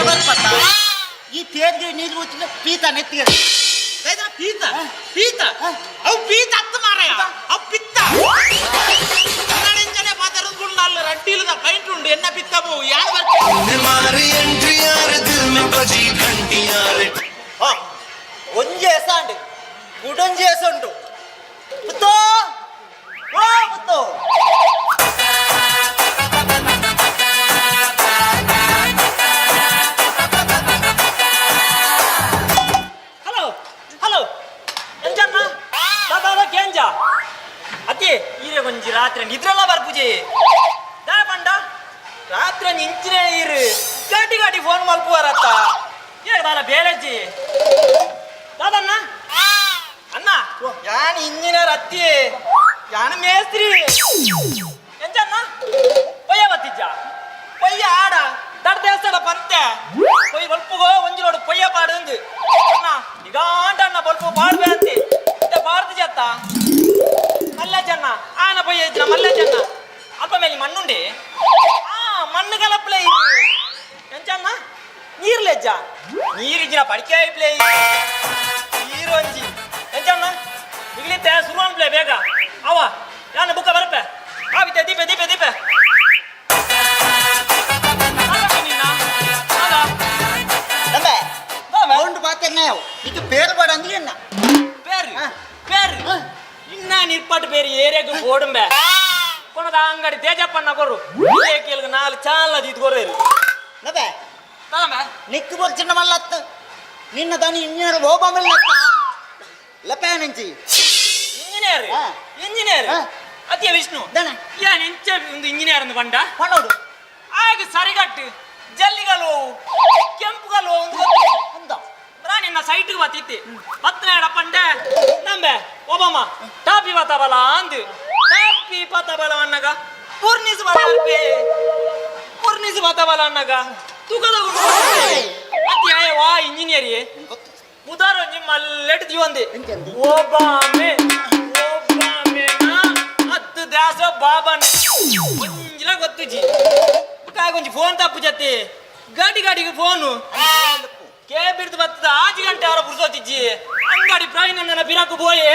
ಬರ್ಪತ್ತ ಈ ತೇರ್ಗೆ ನೀರು ಊಚಿದ ಪೀತ ನೆತ್ತಿಗೆ. ದಾದಾ ಪೀತ ಪೀತ ಅವು ಪೀತ ಅತ್ತು ಮಾರಾಯ ಅವು ಪಿತ್ತ ಕನ್ನಡಿಂಚನೆ ಪಾತರದು ರಡ್ಡಿಲದ ಪೈಂಟ್ ಉಂಡು ಎನ್ನ ಪಿತ್ತಬು ಯಾರು ಬರ್ತಾರೆ. मारी एंट्री यार दिल में बजी घंटियां रे. ಆ, ಒಂಜಿ ಎಸಾಂಡ್ ಕುಡೊಂಜಿ ಎಸುಂಡು ಪುತ್ತೋ ಓ ಪುತ್ತೋ. ಹಲೋ ಹಲೋ ಎಂಜನ್ನ ದಾದಾ ಕೇಂಜ ಅತಿ ಈರೆ ಒಂಜಿ ರಾತ್ರಿ ನಿದ್ರೆಲ್ಲ ಬರ್ಪುಜೆ ದಾ ಪಂಡ ರಾತ್ರಿ ಒಂಜಿ ಇಂಚಿನ ಈರು ಗಾಟಿ ಗಾಟಿ ಫೋನ್ ಮಲ್ಪುವಾರತ್ತ ಏ ದಾಲ ಬೇಲಜ್ಜಿ ದಾದಣ್ಣ ಅಣ್ಣ ಯಾನ್ ಇಂಜಿನಿಯರ್ ಅತ್ತಿ ಯಾನ್ ಮೇಸ್ತ್ರಿ ಎಂಜನ್ನ ಪೊಯ್ಯ ಬತ್ತಿಜ್ಜ ಪೊಯ್ಯ. ನೀರಿಜ್ಜ ನೀರಿಜ್ಜಿನ ಪಡಿಕೆ ಪ್ಲೇ ಈರೊಂಜಿ ಎಂಚಣ್ಣ ನಿಗ್ಲಿತ್ತೆ ಸುರುವನ್ ಪ್ಲೇ ಬೇಗ ಅವ ಯಾನ ಬುಕ್ಕ ಬರಪೆ ಆವಿತೆ ದೀಪೆ ದೀಪೆ ದೀಪೆ ಇದು ಪೇರು ಬೇಡ ಅಂದ್ರೆ ಎನ್ನ ಪೇರು ಪೇರು ಇನ್ನ ನಿರ್ಪಾಟ್ ಬೇರೆ ಏರಿಯಾಗ ಓಡುಂಬೆ ಕೊನದ ಅಂಗಡಿ ತೇಜಪ್ಪಣ್ಣ ಕೊರು ಕೇಳಿಗೆ ನಾಲ್ ಚಾಲ ದೀತ್ ಕೊರ್ರೇರು ನಬೆ ತಲಂಬೆ ನಿಕ್ಕು ಬೋರ್ ಚಿನ್ನ ಮಲ್ಲತ್ತು ನಿನ್ನ ದನಿ ಇಂಜಿನಿಯರ್ ಓಬಾಮಲ್ಲತ್ತ ಲಪೇನಂಚಿ ಇಂಜಿನಿಯರ್ ಇಂಜಿನಿಯರ್ ಅತಿಯ ವಿಷ್ಣು ದನ ಯಾನ್ ಎಂಚ ಒಂದು ಇಂಜಿನಿಯರ್ ಅಂದು ಪಂಡ ಪಣೋಡು ಆಗ ಸರಿಗಟ್ಟು ಜಲ್ಲಿಗಲು ಕೆಂಪುಗಲು ಒಂದು ನಿನ್ನ ಸೈಟ್ಗೆ ಬತ್ತಿತ್ತಿ ಪತ್ನಾಡ ಪಂಡೆ ನಂಬೆ ಒಬಮ್ಮ ಟಾಪಿ ಬಲ ಅಂದು ಟಾಪಿ ಬಲ ಅನ್ನಾಗ ಪೂರ್ಣಿಸ್ ಬಲ ಪೂರ್ಣಿಸ್ ಬಲ ಅನ್ನಾಗ ತುಗದ ಅತಿ ವಾ ಇಂಜಿನಿಯರ್ ಉದಾರ ನಿಮ್ಮ ಲೆಟ್ ದಿವಂದೆ ಒಬಾಮೆ ಒಬಾಮೆ ಹತ್ತು ದಾಸ ಬಾಬಾನೆ ಒಂಜಿಲ ಗೊತ್ತುಜಿ ಒಂಜಿ ಫೋನ್ ತಪ್ಪು ಜತ್ತಿ ಗಾಡಿ ಗಾಡಿಗೆ ಫೋನು ಕೆ ಬಿಡ್ದು ಬತ್ತದ ಆಜಿ ಗಂಟೆ ಅವರ ಪುರ್ಸೋತಿಜ್ಜಿ ಅಂಗಡಿ ಪ್ರಾಣಿ ನನ್ನ ಬಿರಾಕು ಬೋಯೆ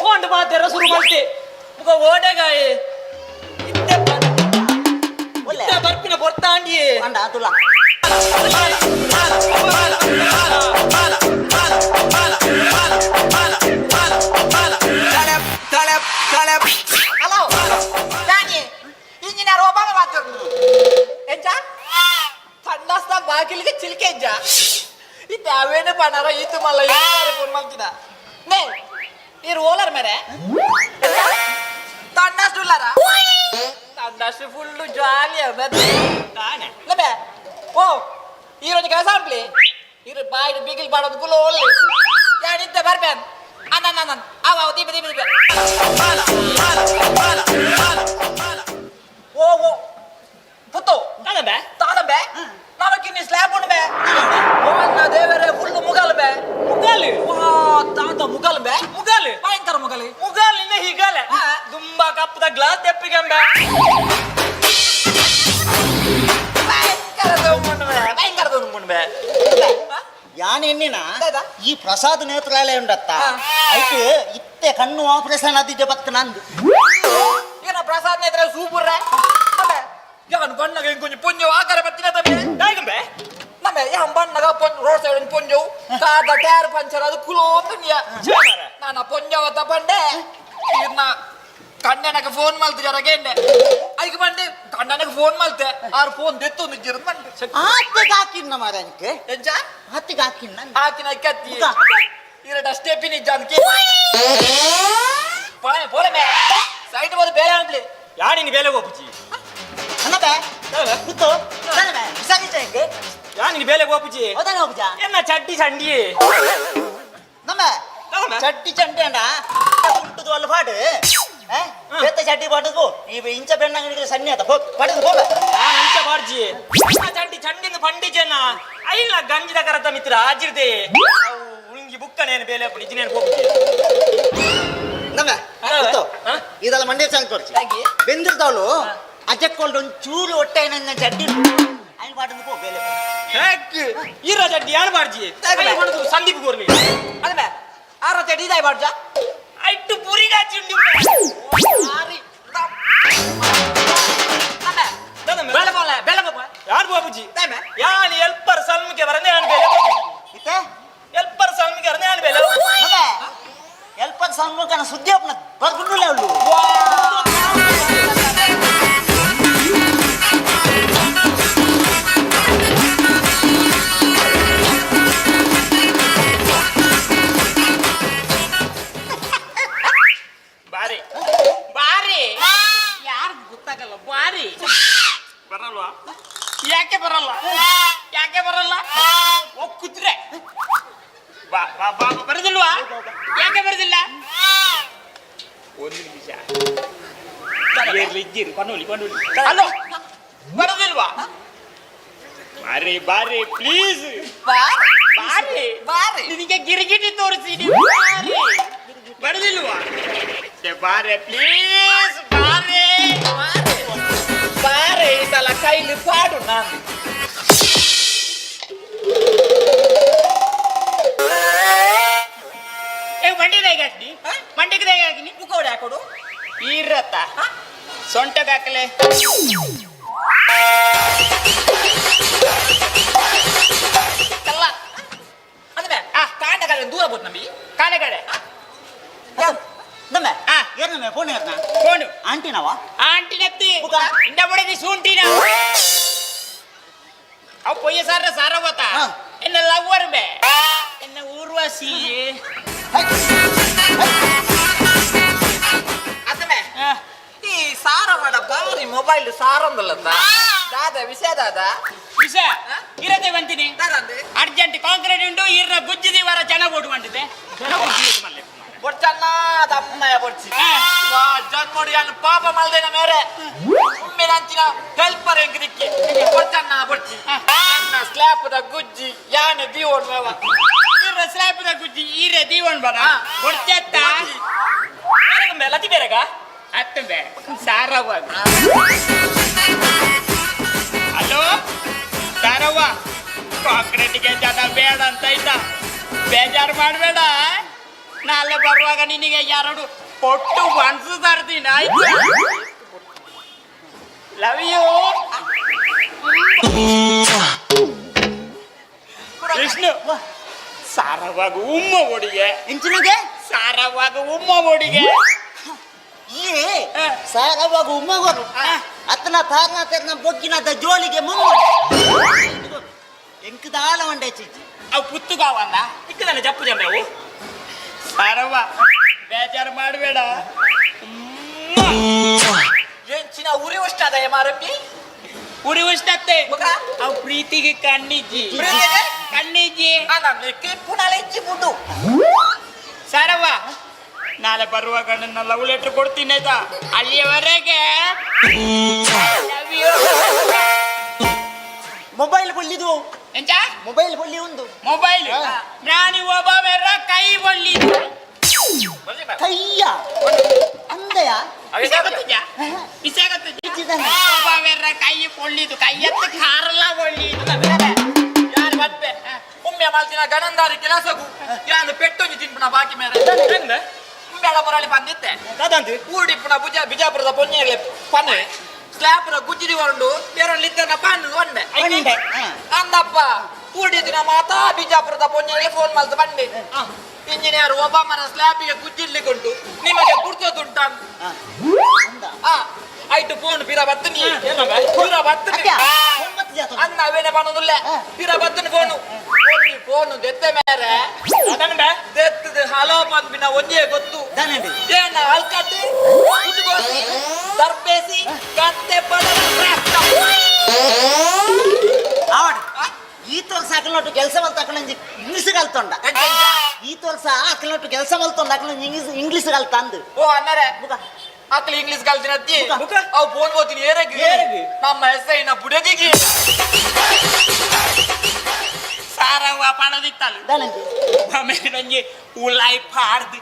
ಫೋನ್ ಬಾತೆರ ಶುರು ಮಾಡ್ತಿ ಮುಗ ಓಡೆಗಾಯಿ ಇತ್ತೆ ಇತ್ತೆ ಬರ್ಪಿನ ಪೊರ್ತಾಂಡಿಯೇ ಅಂಡ ತುಲ ಹಲೋ ನಾನಿ ಇಂಜಿನಿಯರ್ ಒಬ್ಬಾಮ ಮಾತಾಡ್ತು ಎಂಚ ತಂಡಸ್ತ ಬಾಗಿಲಿಗೆ ಚಿಲ್ಕೆ ಎಂಜ ಇತ್ತೆ ಅವೇನು ಪಣಾರ ಇತ್ತು ಮಲ್ಲ ಫೋನ್ ಮಾಡ್ತಿದ ನೇ ನೀರು ಓಲರ್ ಮೇರೆ ತಂಡಷ್ಟು ಉಲ್ಲಾರ ತಂಡಷ್ಟು ಫುಲ್ಲು ಜಾಲಿ ಲಬೆ ಓ ಈರೊಂದು ಕೆಲಸ ಅನ್ಪ್ಲಿ ಇರು ಬಾಯಿಡು ಬಿಗಿಲ್ ಬಾಡೋದು ಗುಲೋ ಒಳ್ಳೆ ಯಾನಿದ್ದ ಬರ್ಬೇನ್ ಅನ್ನ ನನ್ನ ಅವ ದೀಪ ದೀಪ ದೀಪ ಓ ಓ ಪುತ್ತು ತಾನಬೆ ತಾನಬೆ ನಮಗಿನ್ನಿ ಸ್ಲ್ಯಾಬ್ ಉಂಡು ಓ ದೇವರೇ ಫುಲ್ ಮುಗಲ್ ಬೆ ಮುಗಲ್ ವಾ ತಾತ ಮುಗಲ್ ಬೆ ಮುಗಲ್ ಭಯಂಕರ ಮುಗಲಿ ಮುಗಲ್ ಇನ್ನ ಹೀಗಲೆ ದುಂಬಾ ಕಪ್ಪದ ಗ್ಲಾಸ್ ತೆಪ್ಪಿಗೆಂಬೆ ಭಯಂಕರ ಭಯಂಕರ ದುಂಬುಂಡು ಯಾನ್ ಎನ್ನಿನ ಈ ಪ್ರಸಾದ್ ನೇತ್ರಾಲಯ ಉಂಡತ್ತ ಐಟ್ ಇತ್ತೆ ಕಣ್ಣು ಆಪರೇಷನ್ ಆದಿದ್ದೆ ಬತ್ತ ನಂದು ಏನ ಪ್ರಸಾದ್ ನೇತ್ರ ಸೂಪರ್ ಯಾನ್ ಬಣ್ಣಗ ಇಂಕೊಂಚ ಪುಂಜು ಆಕಾರ ಬತ್ತಿನ ತಮ್ಮಿ ದಾಯ್ಗಂಬೆ ನಮ್ಮ ಯಾನ್ ಬಣ್ಣಗ ಪೊಂಜು ರೋಡ್ ಸೈಡ್ ಪೊಂಜು ಕಾದ ಟೈರ್ ಪಂಚರ್ ಅದು ಕುಲೋ ದುನಿಯಾ ನಾನ ಪೊಂಜವತ್ತ ಬಂಡೆ ಇರ್ನ ಕಣ್ಣನಕ ಫೋನ್ ಮಲ್ತು ಜರ ಕೇಂಡೆ ಐಕ್ ಬಂಡೆ ಕಣ್ಣನಕ ಫೋನ್ ಮಲ್ತೆ ಆರ್ ಫೋನ್ ದೆತ್ತು ನಿಜ್ಜಿರು ಬಂಡೆ ಆತಿಗೆ ಹಾಕಿನ್ನ ಮಾರನಿಕ್ಕೆ ಎಂಚ ಆತಿಗೆ ಹಾಕಿನ್ನ ಹಾಕಿನ ಕತ್ತಿ ಇರಡ ಸ್ಟೆಪಿನಿ ಜಾನ್ಕಿ ಪೋಳೆ ಪೋಳೆ ಮೇ ಸೈಟ್ ಬೋದು ಬೇರೆ ಅನ್ಪ್ಲಿ ಯಾಡಿನ ಬೇಲೆ ಹೋಗ್ಪುಜಿ ಅನ್ನಬೆ ಕೂತು ತಾನಬೆ ವಿಸಾರಿಸ ಯಾನಿನ ಬೇಲೆ ಹೋಗ್ಪುಜಿ ಹೌದಾನೆ ಹೋಗ್ಜಾ ಎನ್ನ ಚಡ್ಡಿ ಚಂಡಿ ನಮ್ಮ ಚಡ್ಡಿ ಚಂಡಿ ಅಂಡ ಉಂಟುದು ಅಲ್ಲ ಪಾಡು ಬೇತ ಚಡ್ಡಿ ಪಾಡದು ಈ ಇಂಚ ಬೆಣ್ಣಂಗಡಿಗೆ ಸನ್ನಿ ಆತ ಹೋಗ್ ಪಡೆದು ಹೋಗ ಅಂಚ ಬಾಡ್ಜಿ ಚಡ್ಡಿ ಚಂಡಿನ ಪಂಡಿಜನ ಐಲ ಗಂಜಿದ ಕರತ ಮಿತ್ರ ಆಜಿರ್ದೆ ಉಂಗಿ ಬುಕ್ಕನೇನು ಬೇಲೆ ಅಪ್ಪು ನಿಜನೇನು ಹೋಗ್ಪುಜಿ ನಮ್ಮ ಕೂತು ಇದೆಲ್ಲ ಮಂಡ್ಯ ಚಾಂಗ್ ಕೊಡ್ಚಿ ಬೆಂದಿರ್ತಾವಳು ಅಜಕ್ಕೊಂಡು ಒಂದು ಚೂರು ಹೊಟ್ಟೆ ನನ್ನ ಚಡ್ಡಿ ఆయన ಪಾಡದು ಪೋ ಬೇಲೆ ಈರ ಚಡ್ಡಿ ಯಾರು ಬಾಡ್ಜಿ ಸಂದೀಪ್ ಗೋರ್ಲಿ ಅದೇ ಆರ ಚಡ್ಡಿ ಇದಾಯ್ ಬಾಡ್ಜಾ ಐಟು ಪುರಿಗಾಚಿ ಉಂಡಿ ಬೇಳೆ ಬೋಲೆ ಬೇಳೆ ಬೋಪ ಯಾರು ಬಾಬುಜಿ ಯಾನ್ ಎಲ್ಪರ್ ಸಲ್ಮಿಗೆ ಬರಂದೆ ಯಾನ್ ಬೇಲೆ ಇತ್ತೆ ಎಲ್ಪರ್ ಸಲ್ಮಿಗೆ ಬರಂದೆ ಯಾನ್ ಬೇಲೆ ಎಲ್ಪರ್ ಸಲ್ಮಿಗೆ ಸುದ್ದಿ ಅಪ್ಪನ ಬರ್ಗುಂಡುಲೆ ಅವಳು ಬಾರಿ ಬಾರಿ ಯಾರು ಗೊತ್ತಾಗಲ್ಲ ಬಾರಿ ಬರಲ್ವಾ ಯಾಕೆ ಬರಲ್ಲ ಯಾಕೆ ಬರಲ್ಲ ಹೋಗ್ ಕುದ್ರೆ ಬಾ ಬಾ ಬಾ ಬರೋದಿಲ್ವಾ ಯಾಕೆ ಬರೋದಿಲ್ಲ ಒಂದು ನಿಮಿಷ ಇರ್ಲಿ ಇದ್ದೀರಿ ಕೊಂಡೋಲಿ ಕೊಂಡೋಲಿ ಹಲೋ ಬರೋದಿಲ್ವಾ ಬಾರಿ ಬಾರಿ ಪ್ಲೀಸ್ ಬಾರಿ ಬಾರಿ ನಿನಗೆ ಗಿರಿಗಿಟಿ ತೋರಿಸಿ ಬಾರಿ ಬರೋದಿಲ್ವಾ ಬಾರೆ ಪ್ಲೀಸ್ ಬಾರೆ ಬಾರೆ ಈ ಸಲ ಕೈಲಿ ಪಾಡು ನಾನು. ಬೋಡತ್ತ ಸೊಂಟಗಾಕಲೆ ಕಲ್ಲ ಅಂದ್ರೆ ಕಾಂಡಗಾಡೆ ದೂರ ಬೋದು ನಮ್ಮಿ ಕಾಣಗಡೆ ನಮ್ಮ ಆ. ಏರ್ನಮ್ಮೆ ಫೋನ್ ಏರ್ನ ಫೋನು ಆಂಟಿನವಾ ಆಂಟಿನತ್ತಿ ಬುಕ. ಇಂದ ಬಡದಿ ಸೂಂಟಿನ ಅವು ಪೊಯ್ಯ ಸಾರ ಸಾರವತ ಆ. ಎನ್ನ ಲವ್ವರ್ ಬೇ ಎನ್ನ ಊರ್ವಶಿ ಅದಮೆ ಆ, ಈ ಸಾರವಾಡ ಬಾರಿ ಮೊಬೈಲ್ ಸಾರೊಂದಲ್ಲತ್ತ ದಾದ ವಿಷಯ ದಾದ ವಿಷ ಇರದೆ ಬಂತೀನಿ ದಾದಂದೆ ಅರ್ಜೆಂಟ್ ಕಾಂಕ್ರೀಟ್ ಉಂಟು ಇರ್ನ ಗುಜ್ಜಿದಿ ವರ ಜನ ಓಡು ಬಂದಿದೆ ಜನ ಗುಜ್ಜಿ ಮಲ್ಲೆ ಬೊಡ್ಚನ್ನ ಅಮ್ಮಯ್ಯ ಬೊಡ್ಚಿ ಆ. ವಾ ಜನ್ಮೋಡಿ ಅನ್ನು ಪಾಪ ಮಲ್ದೇನ ಮೇರೆ ಉಮ್ಮಿನ ಅಂಚಿನ ಹೆಲ್ಪರ್ ಎಂಕ್ ದಿಕ್ಕಿ ಬೊಡ್ಚನ್ನ ಬೊಡ್ಚಿ ಅನ್ನ ಸ್ಲ್ಯಾಪ್ದ ಗುಜ್ಜಿ ಯಾನೆ ದೀವೋನ್ ಮೇವ ಇರ್ನ ಸ್ಲ್ಯಾಬ್ದ ಗುಜ್ಜಿ ಈರೆ ದೀವಣ್ ಬರ ಆ. ಬೊಡ್ಚತ್ತ ಲತಿ ಬೇರೆಗ ಅತ್ತಂಬೆ ಸಾರವ್ವ ಹಲೋ ಸಾರವ್ವ ಕಾಂಕ್ರೀಟ್ಗೆ ಜನ ಬೇಡ ಅಂತ ಇದ್ದ ಬೇಜಾರು ಮಾಡಬೇಡ ನಾಳೆ ಬರುವಾಗ ನಿನಗೆ ಎರಡು ಕೊಟ್ಟು ಬನ್ಸು ತರ್ತೀನಿ ಆಯ್ತು ಲವ್ you Vishnu ಸಾರವಾಗ ಉಮ್ಮ ಒಡಿಗೆ ಇಂಚಿನಗೆ ಸಾರವಾಗ ಉಮ್ಮ ಒಡಿಗೆ ಈ ಸಾರವಾಗ ಉಮ್ಮಗೋರು ಅತ್ತನ ತಾರನ ತೆರ್ನ ಬೊಗ್ಗಿನದ ಜೋಲಿಗೆ ಮುಮ್ಮ ಎಂಕ್ ದಾಲ ಒಂಡೆ ಚಿಚ್ಚಿ ಅವು ಪುತ್ತುಗಾವಲ್ಲ ಇಕ್ಕದಾನೆ ಜಪ್ಪು ಜಂಬೆ ಸಾರವ್ವ ಬೇಜಾರು ಮಾಡಬೇಡ ಎಂಚಿನ ಉರಿ ಉಷ್ಟಾದ ಮಾರಪ್ಪಿ ಉರಿ ಉಷ್ಟತ್ತೆ ಬುಕ? ಅವು ಪ್ರೀತಿಗೆ ಕಣ್ಣಿಜ್ಜಿ ಪ್ರೀತಿಗೆ? ಕಣ್ಣಿಜ್ಜಿ ನಮ್ಗೆ ಪುನಾಲ ಇಚ್ಚಿ ಬುಡ್ಡು ಸಾರವ್ವ ನಾಳೆ ಬರುವಾಗ ನನ್ನ ಲವ್ ಲೆಟರ್ ಕೊಡ್ತೀನಿ ಆಯ್ತಾ ಅಲ್ಲಿಯವರೆಗೆ Love you. Mobile ಬೊಳ್ಳಿದು ಎಂಚ ಮೊಬೈಲ್ ಬೊಳ್ಳಿ ಒಂದು ಮೊಬೈಲ್ ನಾನು ಒಬ್ಬ ಮೆರ ಕೈ ಬಳ್ಳಿ ಕೈಯ ಅಂದಯ ವಿಷ ಗೊತ್ತಿದ್ಯಾ ವಿಷ ಗೊತ್ತಿದ್ಯಾ ಇಚ್ಚಿದಾನೆ. ಒಬ್ಬ ಮೆರ ಕೈ ಪೊಳ್ಳಿದು ಕೈಯತ್ತು ಕಾರಲ್ಲ ಒಳ್ಳಿದು ಯಾರು ಬಪ್ಪೆ ಉಮ್ಮೆ ಮಲ್ತಿನ ಗಣಂದಾರಿ ಕೆಲಸಗು ಯಾನು ಪೆಟ್ಟೊಂಜಿ ತಿನ್ಪುನ ಬಾಕಿ ಮೇರೆ ಉಮ್ಮೆಳ ಪೊರಾಳಿ ಬಂದಿತ್ತೆ ಊಡಿಪ್ಪುನ ಬುಜ ಬಿಜಾಪುರದ ಪೊನ್ನೆಗೆ ಪನೆ ಸ್ಲ್ಯಾಪ್ನ ಗುಜ್ಜಿಡಿ ಹೊರಂಡು ಬೇರೊಂದು ಪನ್ ಒಂಡೆ ಒಂಡೆ, ಹಾ. ಅಂದಪ್ಪ ಊಡಿದಿನ ಮಾತಾ ಬಿಜಾಪುರದ ಪೊನ್ನೆಗೆ ಫೋನ್ ಮಲ್ತು ಬಂಡೆ ಇಂಜಿನಿಯರ್ ಒಬ್ಬಮ್ಮನ ಸ್ಲ್ಯಾಪಿಗೆ ಗುಜ್ಜಿಡ್ಲಿಕ್ಕುಂಟು ನಿಮಗೆ ಗುರ್ತದುಂಟ ಅಂದ ಆಯ್ತು ಫೋನ್ ಪಿರ ಬತ್ತನಿ ಪಿರ ಬತ್ತನಿ ಅತ್ಯ, ಫೋನ್ ಬತ್ತಿದ್ಯಾ ತೊ? ಅನ್ನ ಅವೇನೆ ಪನ್ನೊಂದುಲ್ಲೆ ಪಿರ ಬತ್ತನಿ ಫೋನು ಫೋನು ದೆತ್ತೆ ಮೇರೆ ದೆತ್ತದ ಹಲೋ ಪನ್ಪಿನ ಒಂಜೇ ಗೊತ್ತು ದಾನೆಂಡಿ? ಏನ ಅಲ್ಕಟ್ಟಿ ಉದ್ಗೋಸಿ ದರ್ಬೇಸಿ ಕತ್ತೆ ಪಡ ಆವಡ್ ಈ ತೋಲ್ಸ ಅಕಲ್ನೊಟ್ಟು ಕೆಲಸ ಮಲ್ತ ಅಕಲೊಂಜಿ ಇಂಗ್ಲಿಷ್ ಕಲ್ತೊಂಡ ಈ ತೋಲ್ಸ ಅಕಲ್ನೊಟ್ಟು ಕೆಲಸ ಮಲ್ತೊಂಡ ಅಕಲೊಂಜಿ ಇಂಗ್ಲಿಷ್ ಇಂಗ್ಲಿಷ್ ಕಲ್ತ ಅಂದು ಓ ಅನ್ನರೆ ಬುಕ. ಅಕ್ಲು ಇಂಗ್ಲಿಷ್ ಕಲ್ತಿನತ್ತಿ ಬುಕ. ಅವು ಫೋನ್ ಓದ್ತೀನಿ ಏರಗಿ ಏರಗಿ? ನಮ್ಮ ಎಸ್ ಐನ ಬುಡದಿಗಿ ಸಾರವ್ವ ಪಣದಿತ್ತಲ್ಲ ದಾನೆಂಡಿ? ಆಮೇಲೆ ಉಲಾಯ್ ಪಾಡ್ದು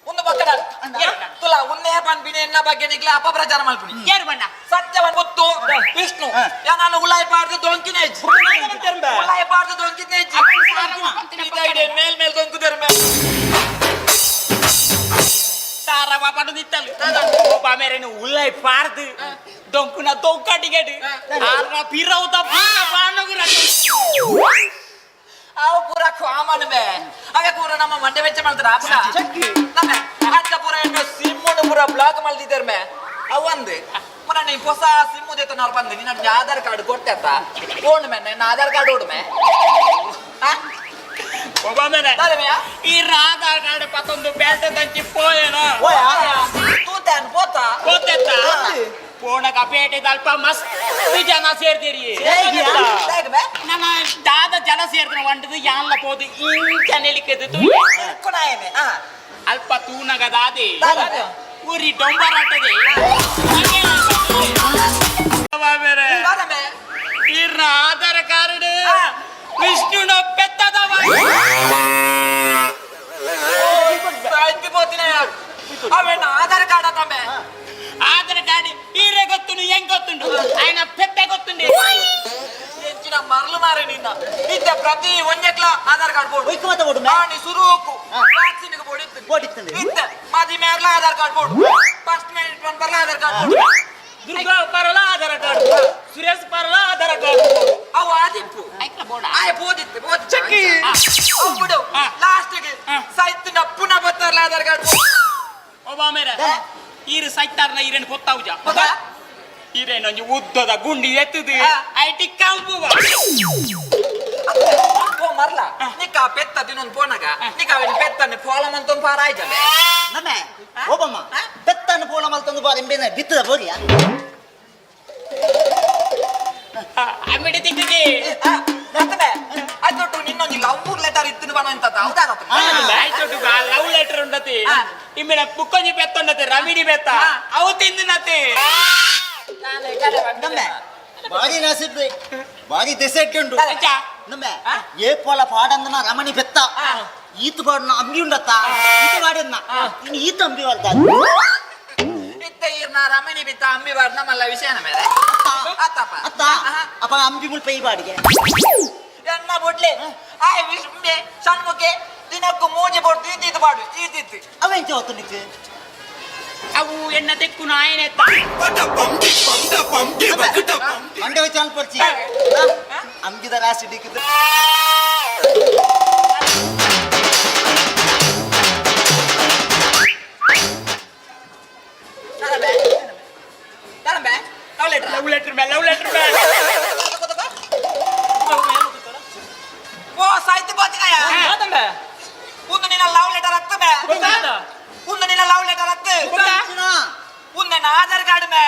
ಒಂದು ಪಕ್ಕದ ತುಲಾ ಉನ್ನೇ ಪನ್ಪಿನ ಎನ್ನ ಬಗ್ಗೆ ನಿಗ್ಲ ಅಪಪ್ರಚಾರ ಮಲ್ಪುನಿ ಏರು ಬಣ್ಣ ಸತ್ಯವನ್ ಗೊತ್ತು ವಿಷ್ಣು ಯಾ ನಾನು ಉಲಾಯ್ ಪಾಡ್ದು ದೊಂಕಿನೇಜ್ ಉಲಾಯ್ ಪಾಡ್ದು ದೊಂಕಿನೇಜ್ ಇದಾಗಿದೆ ಮೇಲ್ ಮೇಲ್ ದೊಂಕುದೇರ್ ಮೇಲೆ ಸಾರವ್ವ ಪಣದಿತ್ತಲ್ಲ ಒಬ್ಬ ಮೇರೇನು ಉಲಾಯ್ ಪಾಡ್ದು ದೊಂಕುನ ದೊಂಕಟಿಗೆಡು ಆರ್ನ ಪಿರೌತ ಪೂರ ಬಾಣಗುರ ಅವು ಪೂರ ಕಾಮನ್ ಬೇ ಹಾಗೆ ಪೂರ ನಮ್ಮ ಮಂಡೆ ವೆಚ್ಚ ಮಾಡ್ತಾರ ಅಪ್ಪ ನಮ್ಮ ಅಕ್ಕ ಪೂರ ಏನು ಸಿಮ್ಮನ್ನು ಪೂರ ಬ್ಲಾಕ್ ಮಾಡ್ತಿದ್ದಾರೆ ಮೇ ಅವು ಒಂದು ಪುನಃ ನೀ ಹೊಸ ಸಿಮ್ಮು ದೇತ ನಾವು ಬಂದೆ ನಿನ್ನ ಆಧಾರ್ ಕಾರ್ಡ್ ಕೊಟ್ಟೆತ್ತ ಓಣ್ ಮೇ ನನ್ನ ಆಧಾರ್ ಕಾರ್ಡ್ ಓಡು ಮೇ ಒಬ್ಬ ಮೇರೆ ಮೇಯ ಈ ಆಧಾರ್ ಕಾರ್ಡ್ ಪತ್ತೊಂದು ಬೇಟೆ ತಂಚಿ ಪೋಯೇನ ತೂತಾನ್ ಪೋತಾ ಪೋತೆತ್ತ ಪೋಣಗ ಪೇಟೆ ಅಲ್ಪ ಮಸ್ತ್ ಜನ ಸೇರ್ತೀರಿ ಹೇಗೆ ಮೇ ನನ್ನ ದಾದ ಜನ ಸೇರ್ದಿನ ಒಂಟದು ಯಾನ್ಲ ಪೋದು ಇಂಚ ನೆಲಿಕದು ಕೊನಾಯನೆ ಆ ಅಲ್ಪ ತೂನಗ ದಾದೆ ದಾದೆ. ಊರಿ ಡೊಂಬರಾಟದೆ ದಾದ ಮೇ ಈರ್ನ ಆಧಾರ್ ಕಾರ್ಡ್ ವಿಷ್ಣುನ ಪೆತ್ತದವ ಸಾಯ್ತಿ ಪೋತಿನ ಯಾರು ಅವೇನ ಆಧಾರ್ ಕಾರ್ಡ್ ಅತ್ತಮೆ ಆಧಾರ್ ಕಾರ್ಡ್ ಈರೆ ಗೊತ್ತುಂಡು ಹೆಂಗ್ ಗೊತ್ತುಂಡು ఆయన పెద్ద ಗೊತ್ತುಂಡು ಎಂಚಿನ ಮರಳು ಮಾರೆ ನಿನ್ನ ನಿದ್ದೆ ಪ್ರತಿ ಒಂಜೆಕ್ಲ ಆಧಾರ್ ಕಾರ್ಡ್ ಬೋಡು ಒಯ್ಕು ಮಾತ ಬೋಡು ಮೇ. ಆಣಿ ಸುರುಕು ವ್ಯಾಕ್ಸಿನ್ ಬೋಡಿತ್ತು ಬೋಡಿತ್ತುಂಡು. ಇತ್ತೆ ಮಾಜಿ ಪನ್ಪರ್ಲ ಆಧಾರ್ ಕಾರ್ಡ್ ಬೋಡು ಫಸ್ಟ್ ಮ್ಯಾನ್ ಪನ್ಪರ್ಲ ಆಧಾರ್ ಕಾರ್ಡ್ ಬೋಡು ದುರ್ಗಾ ಪರಲ ಆಧಾರ ಕಾರ್ಡ್ ಸುರೇಶ್ ಪರಲ ಆಧಾರ ಕಾರ್ಡ್ ಅವು ಆದಿಪ್ಪು ಆಯ ಬೋದಿತ್ತು ಬೋದಿ ಚಕ್ಕಿ. ಅವು ಬಿಡು ಲಾಸ್ಟ್ ಗೆ ಸೈತಿನ ಪುನಃ ಬತ್ತಾರಲ್ಲ ಆಧಾರ್ ಕಾರ್ಡ್ ಒಬ್ಬ ಮೇರೆ ಈರು ಸೈತಾರ್ನ ಈರೇನು ಗೊತ್ತಾವುಜ ಈರೇನೊಂಜಿ ಉದ್ದದ ಗುಂಡಿ ಎತ್ತದು IT ಕಂಪುವ ಓ ಮರ್ಲ ನಿಕ್ಕ ಆ ಪೆತ್ತ ದಿನೊಂದು ಪೋನಾಗ ನಿಕ್ಕ ಅವನ ಪೆತ್ತನ್ನು ಫೋಲ ಮಂತೊಂದು ಪಾರ ಆಯ್ತಲ್ಲ ನಮ್ಮೆ ಓಬಮ್ಮ ಪೆತ್ತನ್ನು ಪೋಲ ಮಲ್ತೊಂದು ಬಾರ ಇಂಬೇನ ಬಿತ್ತದ ಬೋರಿಯಾ ಅಮ್ಮಿಡಿ ತಿಕ್ಕಿಗೆ ಅದೊಟ್ಟು ನಿನ್ನೊಂದು ಲವ್ ಲೆಟರ್ ಇತ್ತು ಬಣ ಅಂತ ಹೌದಾ ಲವ್ ಲೆಟರ್ ಉಂಡತಿ ಇಮ್ಮಿನ ಪುಕ್ಕೊಂಜಿ ಪೆತ್ತೊಂಡತೆ ರಮಿಡಿ ಬೆತ್ತ ಅವು ತಿಂದಿನತೆ ನಮ್ಮೆ ಬಾರಿ ನಾಸಿದ್ದೆ ಬಾರಿ ದೆಸೆ ಉಂಡು ನಮ್ಮೆ ಏ ಪೋಲ ಪಾಡಂದನ ರಮಣಿ ಬೆತ್ತ ಈತ ಪಾಡನ ಅಂಬಿ ಉಂಡತ್ತ ಈತ ಪಾಡನ್ನ ಇನ್ನು ಈತ ಅಂಬಿ ಬರ್ದ ಇತ್ತ ಈರ್ನ ರಮಣಿ ಬಿತ್ತ ಅಂಬಿ ಬಾಡ್ ನಮ್ಮಲ್ಲ ವಿಷಯನ ಮೇರೆ ಅತ್ತಪ್ಪ ಅತ್ತ ಅಪ್ಪ ಅಂಬಿ ಮುಲ್ ಪೈ ಬಾಡಿಗೆ ಎನ್ನ ಬೊಡ್ಲೆ ಆಯ್ ವಿಷ್ಮೆ ಸಣ್ಮುಖೆ ದಿನಕ್ಕೂ ಮೂಜಿ ಬೊಡ್ದು ಈತಿತ್ತು ಬಾಡು ಈತಿತ್ತು ಅವೆಂಚ ಹೊತ್ತು ನಿಕ್ಕು ಅವು ಎಣ್ಣ ತೆಕ್ಕು ನಾಯನೆತ್ತ ಮಂಡೆ ವಚ್ಚ ಅನ್ಪರ್ಚಿ ಅಂಬಿದ ರಾಸಿ ಡಿಕ್ಕಿದ್ದು ಲವ್ ಲೆಟರ್ ಮೇ ಲವ್ ಲೆಟರ್ ಮೇ ಓ ಸಾಯ್ತು ಬೋತಿಕಾಯ ಒಂದು ನಿನ್ನ ಲವ್ ಲೆಟರ್ ಹತ್ತು ಮೇ ಒಂದು ನಿನ್ನ ಲವ್ ಲೆಟರ್ ಹತ್ತು ಒಂದು ನನ್ನ ಆಧಾರ್ ಕಾರ್ಡ್ ಮೇ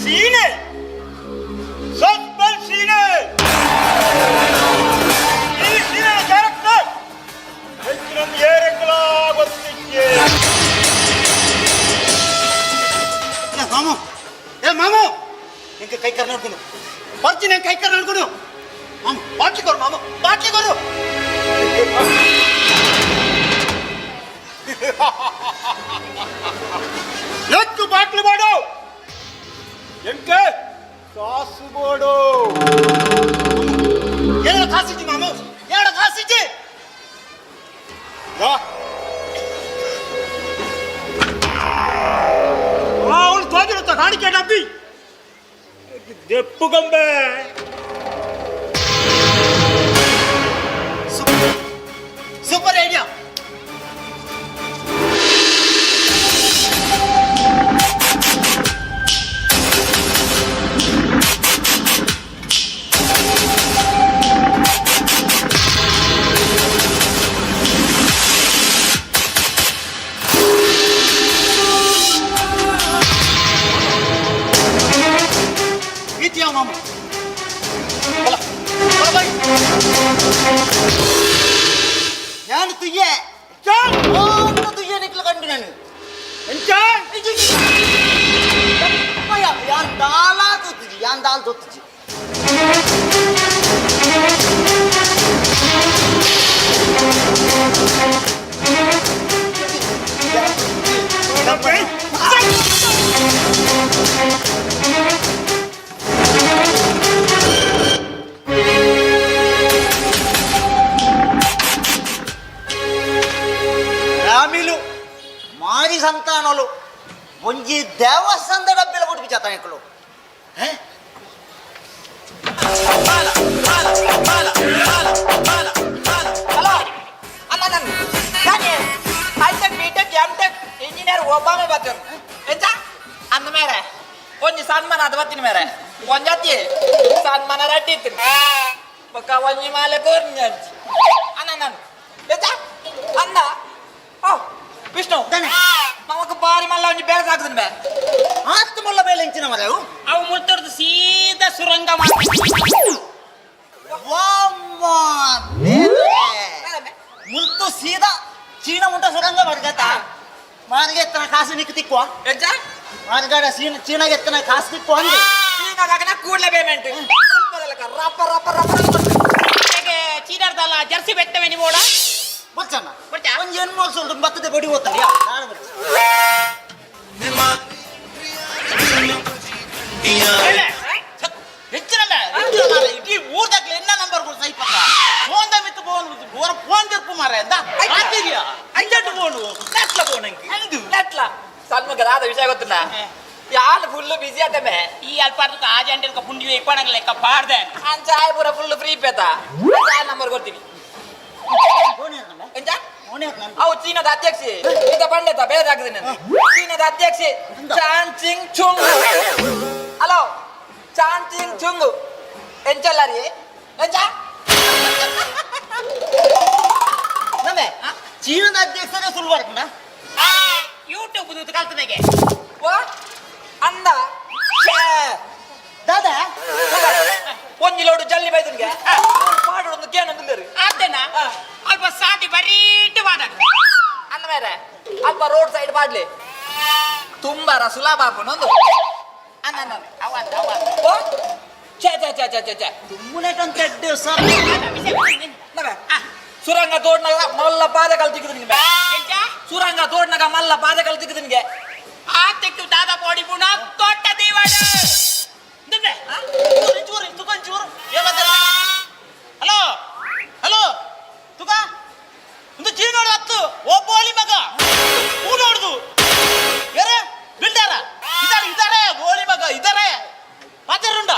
ಸೀನೆ ಸಸ್ಪೆನ್ಸ್ ಸೀನೆ ಈ ಸೀನೆ ಕ್ಯಾರೆಕ್ಟರ್ ಹೆಚ್ಚಿನ ಏರೆಂಗಲ ಗೊತ್ತಿಕ್ಕೆ ಮಾಮು ಏ ಮಾಮು ಇಂಕ ಕೈ ಕರ್ ನೋಡ್ಕೊಂಡು ಬರ್ತೀನಿ ಕೈ ಕರ್ ನೋಡ್ಕೊಂಡು ಮಾಮು ಬಾಟ್ಲಿ ಕೊರು ಮಾಮು ಬಾಟ್ಲಿ ಕೊರು ಹೆಚ್ಚು ಬಾಟ್ಲು ಮಾಡು ಎಂಕೆ ಕಾಸು ಬೋಡು ಎರಡು ಕಾಸಿಜ್ಜಿ ಮಾಮು ಎರಡು ಕಾಸಿಜ್ಜಿ ಅವಳು ತೋಜಿರುತ್ತ ಕಾಣಿಕೆ ಡಬ್ಬಿ ದೆಪ್ಪು ಗೊಂಬೆ ಸೂಪರ್ ಐಡಿಯಾ ಪ್ರೀತಿಯ ಮಾಮ ನಾನು ತುಯ್ಯೆ ತುಯ್ಯೆ ನಿಕ್ಲ ಕಂಡು ನಾನು ಯಾನ್ ದಾಲ ತೋತುಜಿ ಯಾನ್ ದಾಲ್ ತೋತುಜಿ ರಾಮಿಲು ಮಾರಿ ಸಂತಾನಲು ಒಂಜಿ ದೇವಸ್ಥಾನದ ಡಬ್ಬೆಲ ಕೊಟ್ಟು ಬಿಚಾತ ಹಲೋ ಅಲ್ಲ ನಾನು కానీ హైటెక్ బీటెక్ ఎంటెక్ ఇంజనీర్ ఒబామే బతారు ఎంచా అంద మేరే ಒಂಜಿ ಸನ್ಮಾನ ಅದು ಬತ್ತೀನಿ ಮೇರೆ ಒಂಜತ್ತಿ ಸನ್ಮಾನ ರಡ್ಡಿ ಇತ್ತು ಬೊಕ್ಕ ಒಂಜಿ ಮಾಲೆ ಕೋರ್ನಿ ಅಣ್ಣ ನಾನು ಅಣ್ಣ ಓ ವಿಷ್ಣು ನಮಕ್ ಬಾರಿ ಮಲ್ಲ ಒಂಜಿ ಬೇರೆ ಸಾಕುದನ್ ಬೇ ಆತ್ ಮುಲ್ಲ ಬೇಲೆ ಇಂಚಿನ ಮರವು ಅವು ಮುಲ್ತರ್ದು ಸೀದಾ ಸುರಂಗ ಮುಲ್ತು ಸೀದಾ ಚೀನಾ ಮುಂಟ ಸುರಂಗ ಮಾಡ್ಗತ್ತ ಮಾರ್ಗೆ ಎತ್ತನ ಕಾಸು ನಿಕ್ ತಿಕ್ಕುವ ಎಂಚ ಮಾರ್ಗಡ ಚೀನ ಚೀನಾಗೆ ಎತ್ತನ ಕಾಸು ತಿಕ್ಕುವ ಅಂದೆ ಚೀನಾದಾಗ ಕೂಡಲೇ ಪೇಮೆಂಟ್ ರಪ್ಪ ರಪ್ಪ ರಪ್ಪ ಚೀನಾರ್ದಲ್ಲ ಜರ್ಸಿ ಬೆತ್ತವೆ ನೀವು ಓಡ ಬಚ್ಚಣ್ಣ ಬಚ್ಚ? ಒಂಜಿ ಎನ್ಮೋಲ್ ಸುಲ್ದು ಬತ್ತದೆ ಬಡಿ ಹೋಗ್ತಾರೆ ನಾನು ಬಚ್ಚ ಹೆಚ್ಚಿನಲ್ಲ ಇಡೀ ಊರ್ದಾಗ್ಲಿ ಎನ್ನ ನಂಬರ್ ಕೊಡು ಸೈಪಕ್ಕ ಫೋನ್ ಮಿತ್ತು ಫೋನ್ ಬೋರ ಫೋನ್ ತಿರ್ಪು ಮಾರ ಎಂದ ಆತಿರಿಯಾ ಅಂಜಟ್ಟು ಫೋನು ನೆಟ್ಲ ಫೋನ್ ನೆಟ್ಲ ಸಣ್ಣ ಆದ ವಿಷಯ ಗೊತ್ತಿಲ್ಲ ಯಾರು ಫುಲ್ ಬಿಸಿ ಆತಮೆ ಈ ಅಲ್ಪಾರ್ದಕ್ಕೆ ಆ ಜಂಟಲ್ಕ ಪುಂಡಿ ಇಪ್ಪಣಂಗ ಲೆಕ್ಕ ಪಾಡ್ದೆ ಅಂಚ ಆಯ್ ಪೂರ ಫುಲ್ ಫ್ರೀ ಪೇತ ಆ ನಂಬರ್ ಕೊಡ್ತೀನಿ ಫೋನ್ ಇರ್ನಲ್ಲ ಎಂಚ ಫೋನ್ ಇರ್ನಲ್ಲ ಅವು ಚೀನಾದ ಅಧ್ಯಕ್ಷೆ ಇದ ಪಂಡಿತ ಬೇರೆ ಹಾಕಿದ್ದೀನಿ ನಾನು. ಚೀನಾದ ಅಧ್ಯಕ್ಷೆ ಚಾನ್ ಚಿಂಗ್ ಚುಂಗ್. ಹಲೋ ಚಾನ್ ಚಿಂಗ್ ಚುಂಗ್ ಎಂಚಲ್ಲ ರೀ ಎಂಚ ನಮ್ಮೆ ಚೀನಾದ ಅಧ್ಯಕ್ಷರೇ ಸುಳ್ಳು ಬರ್ಕಂಡ ಯೂಟ್ಯೂಬ್ ಕಲ್ತದಾಗೆ ವಾ ಅಂದ ಛೇ. ದಾದಾ ಒಂಜಿ ಲೋಡು ಜಲ್ಲಿ ಬೈದನ್ಗೆ ಪಾಡೊಂದು ಕೇನೊಂದು ಆತೇನಾ ಅಲ್ಪ ಸಾಟಿ ಬರೀಟು ಮಾಡ ಅಂದ ಮೇಲೆ ಅಲ್ಪ ರೋಡ್ ಸೈಡ್ ಪಾಡ್ಲಿ ತುಂಬಾರ ಸುಲಭ ಆಪುನೊಂದು ಅನ್ನ ಅನ್ನ ಅವ ಅವ ಓ ಛೇ ಛೇ ಛೇ ಛೇ ಛೇ ಛೇ ತುಮ್ಮುನೆಟ್ ಅಂತ ಎಡ್ಡೆ ಸರ್ ನವೆ ಸುರಂಗ ತೋಡ್ನಾಗ ಮಲ್ಲ ಪಾದಕಲ್ ತಿಕ್ಕು ನಿನ್ಗೆ ಎಂಚ ಸುರಂಗ ತೋಡ್ನಾಗ ಮಲ್ಲ ಪಾದಕಲ್ ತಿಕ್ಕು ನಿನ್ಗೆ ಆ ತೆಕ್ಕು ದಾದಾ ಪೋಡಿ ಪುಣ ತೋಟ ದೇವಾಡ ದುಂಬೆ ಚೂರು ಚೂರು ತುಕನ್ ಚೂರು ಏಮತ್ತ ಹಲೋ ಹಲೋ ತುಕ ಒಂದು ಚೀನೋಡು ಹತ್ತು ಒಬ್ಬ ಮಗ ಹೂ ನೋಡುದು ಬೇರೆ ಬಿಲ್ಡಾರ ಇದ್ದಾರೆ ಇದ್ದಾರೆ ಗೋಲಿ ಮಗ ಇದ್ದಾರೆ ಪಾತೆರುಂಡ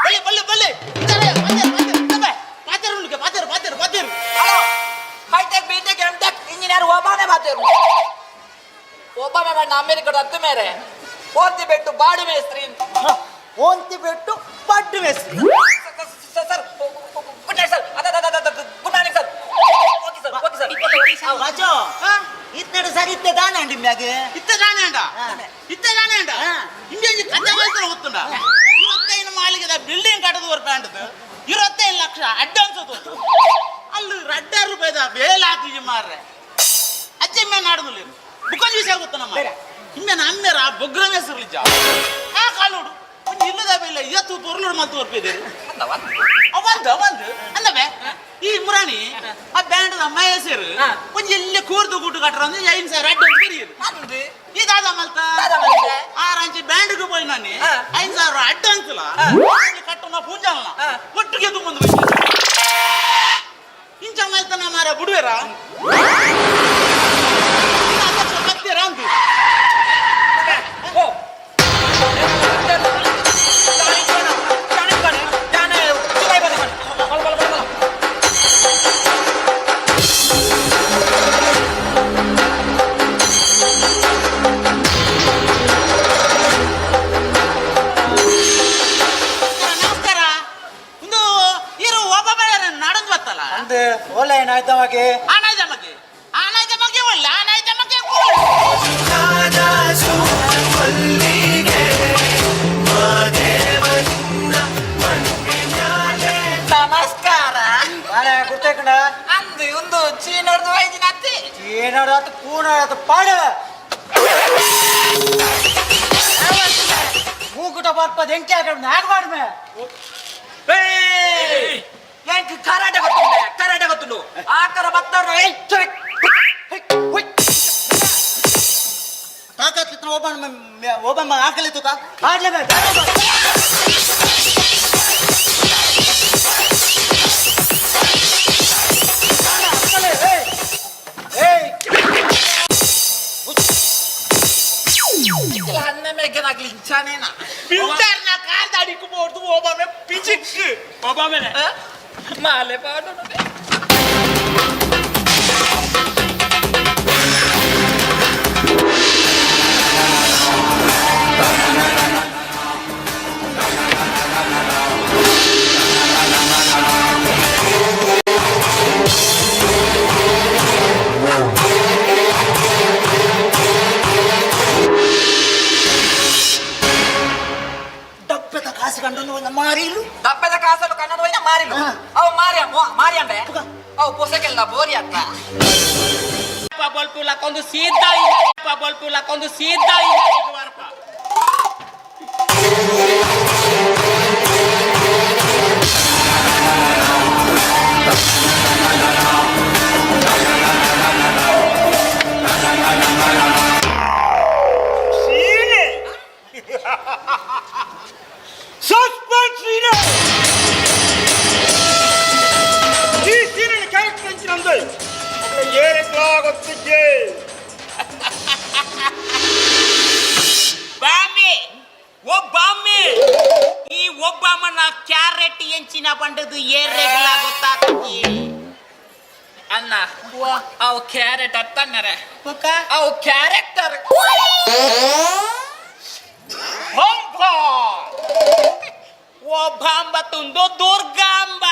ಬಳ್ಳಿ ಬಳ್ಳಿ ಬಳ್ಳಿ ಇದ್ದಾರೆ ಪಾತೆರು ಪಾತೆರು ಪಾತೆರುಂಡಿಗೆ ಪಾತೆರು ಪಾತೆರು ಪಾತೆರು. Hello hitech BTech M tech engineer ಒಬ್ಬನೇ ಮಾತೇರು ಒಬ್ಬನೇ ಮಾಡ ಅಮೆರಿಕದ ಹತ್ತು ಮೇರೆ ಓಂತಿ ಬೆಟ್ಟು ಬಾಡು ಮೇಸ್ತ್ರಿ. ಓಂತಿ ಬೆಟ್ಟು ಪಡ್ಡು ಮೇಸ್ತ್ರಿ. Sir sir good night sir, good morning sir, okay sir, okay sir. Raju ಇತ್ತೆಡು ಸರಿ ಇತ್ತೆ ದಾನೆ ಅಂಡಿ ಮ್ಯಾಗ ಇತ್ತ ದಾನೆ ಅಂಡ ಇತ್ತ ದಾನೆ ಅಂಡ ಇಂಜಿ ಕಜ್ಜ ಮಾತ್ರ ಗೊತ್ತುಂಡ 25 ಮಾಲಿಗೆದ ಬಿಲ್ಡಿಂಗ್ ಕಟ್ಟದು ಬರ್ಪಾಂಡದು 25 ಲಕ್ಷ ಅಡ್ವಾನ್ಸ್ ತೋತು ಅಲ್ಲಿ ರಡ್ಡ ರೂಪಾಯಿದ ಬೇಲ್ ಹಾಕಿ ಮಾರ್ರೆ ಅಜ್ಜಿ ಮೇ ನಾಡುದಿಲ್ಲ ಬುಕ್ಕಂಜ್ ವಿಷಯ ಗೊತ್ತ ನಮ್ಮ ಇಮ್ಮೆನ ಅಮ್ಮೆರ ಆ ಬೊಗ್ರ ಹೆಸರು ಆ ಕಾಲೋಡು ಒಂಜಿ ಇಲ್ಲದ ಬೇಲೆ ಇವತ್ತು ಪೊರ್ಲುಡು ಮಲ್ತು ಬರ್ಪಿದ್ದೀರಿ ಅವಂದು ಅವಂದು ಅಂದವೆ ಈ ಮುರಾಣಿ ಆ ಬ್ಯಾಂಡ್ ಅಮ್ಮ ಹೆಸರು ಒಂಜಿ ಎಲ್ಲಿ ಕೂರ್ದು ಕೂಟು ಕಟ್ಟರ ಅಂದ್ರೆ 5,000 ಅಡ್ವಾನ್ಸ್ ಬರೆಯಿರು ಅಂದು ಈ ದಾದಾ ಮಲ್ತ ದಾದಾ ಮಲ್ತ. ಆರಂಚಿ ಬ್ಯಾಂಡ್ಗೆ ಪೋಯಿ ನಾನು 5,000 ಅಡ್ವಾನ್ಸ್ ಲ ಕಟ್ಟುನ ಪೂಂಜಾಲ ಒಟ್ಟಿಗೆ ತುಂಬಂದು ಇಂಚ ಮಲ್ತನ ಮಾರ ಬಿಡುವೆರಾ ಕತ್ತೀರಾ ಅಂತ. ಓ ನಮಸ್ಕಾರ ಒಂದು ಇರು ಒಬ್ಬ ನಡೆದು ಬತ್ತಲ್ಲ ಅಂದು ಒಳ್ಳೆ ಏನಾಯ್ತವಾಗಿ ಆನಾಯ್ದ ಮಗೆ ಆನಾಯ್ದ ಮಗೆ ಒಳ್ಳೆ ಆನಾಯ್ದ ಮಗೆ ನಮಸ್ಕಾರ ಗುರ್ತೈಕಂಡ ಅಂದು ಒಂದು ಚೀನೋರ್ದು ವೈದ್ಯನ ಅತ್ತಿ ಏನಾರು ಆತು ಪೂರ್ಣ ಆತು ಪಾಡ ಮೂಕುಟ ಬರ್ಪದ ಎಂಕಿ ಹಾಕಿ ನಾಗ ಮಾಡ್ಮೆ ಎಂಕ್ ಕರಾಟೆ ಗೊತ್ತುಂಡೆ ಕರಾಟೆ ಗೊತ್ತುಂಡು ಆಕರ ಬತ್ತವ್ರು ಏಯ್ ಛೆ, ತಾಕತ್ ಒಬ್ಬ ಒಬ್ಬ ಹಾಕಲಿ ತುಕ ಆಡ್ಲೇ ಹನ್ನೆಮೇಕನಾಗ್ಲಿ ಇಂಚಾನೇನ ಬಿಲ್ಡರ್ನ ಕಾರ್ ದಾಡಿக்கு போறது ஓபாமே பிஜிக்கு ಒಬ್ಬಾಮೇಲೆ ಮಾಲೆ ಪಾಡು ಮಾರಿಲು ದಪ್ಪದ ಕಾಸಲು ಕನ್ನಡ ಹೋಯ್ನ ಮಾರಿಲು ಅವು ಮಾರಿಯ ಮಾರಿಯಂಬೆ ಅವು ಪೊಸಕೆಲ್ಲ ಬೋರಿ ಅತ್ತ ಬಲ್ಪು ಲಕ್ಕೊಂದು ಸೀದಾ ಬಲ್ಪು ಲಕ್ಕೊಂದು ಸೀದಾ ಸಸ್ಪೆನ್ಸ್ ಸೀನೆ ಈ ಸೀನೆ ಕ್ಯಾರೆಕ್ಟರ್ ಅಂಚಿನಂದು ಏರೆಗ್ಲಾಗೊತ್ತಿದ್ದೆ ಬಾಮಿ ಒಬ್ಬಾಮಿ ಈ ಒಬ್ಬಮ್ಮನ ಕ್ಯಾರೆಟ್ ಎಂಚಿನ ಬಂಡದು ಏರೆಗ್ಲ ಗೊತ್ತಾಗ್ತದೆ ಅಣ್ಣ ಅವು ಕ್ಯಾರೆಟ್ ಅತ್ತನ್ನರೆ ಅವು ಕ್ಯಾರೆಕ್ಟರ್ ಒಬ್ಬಾಂಬ ತುಂದು ದುರ್ಗಾಂಬ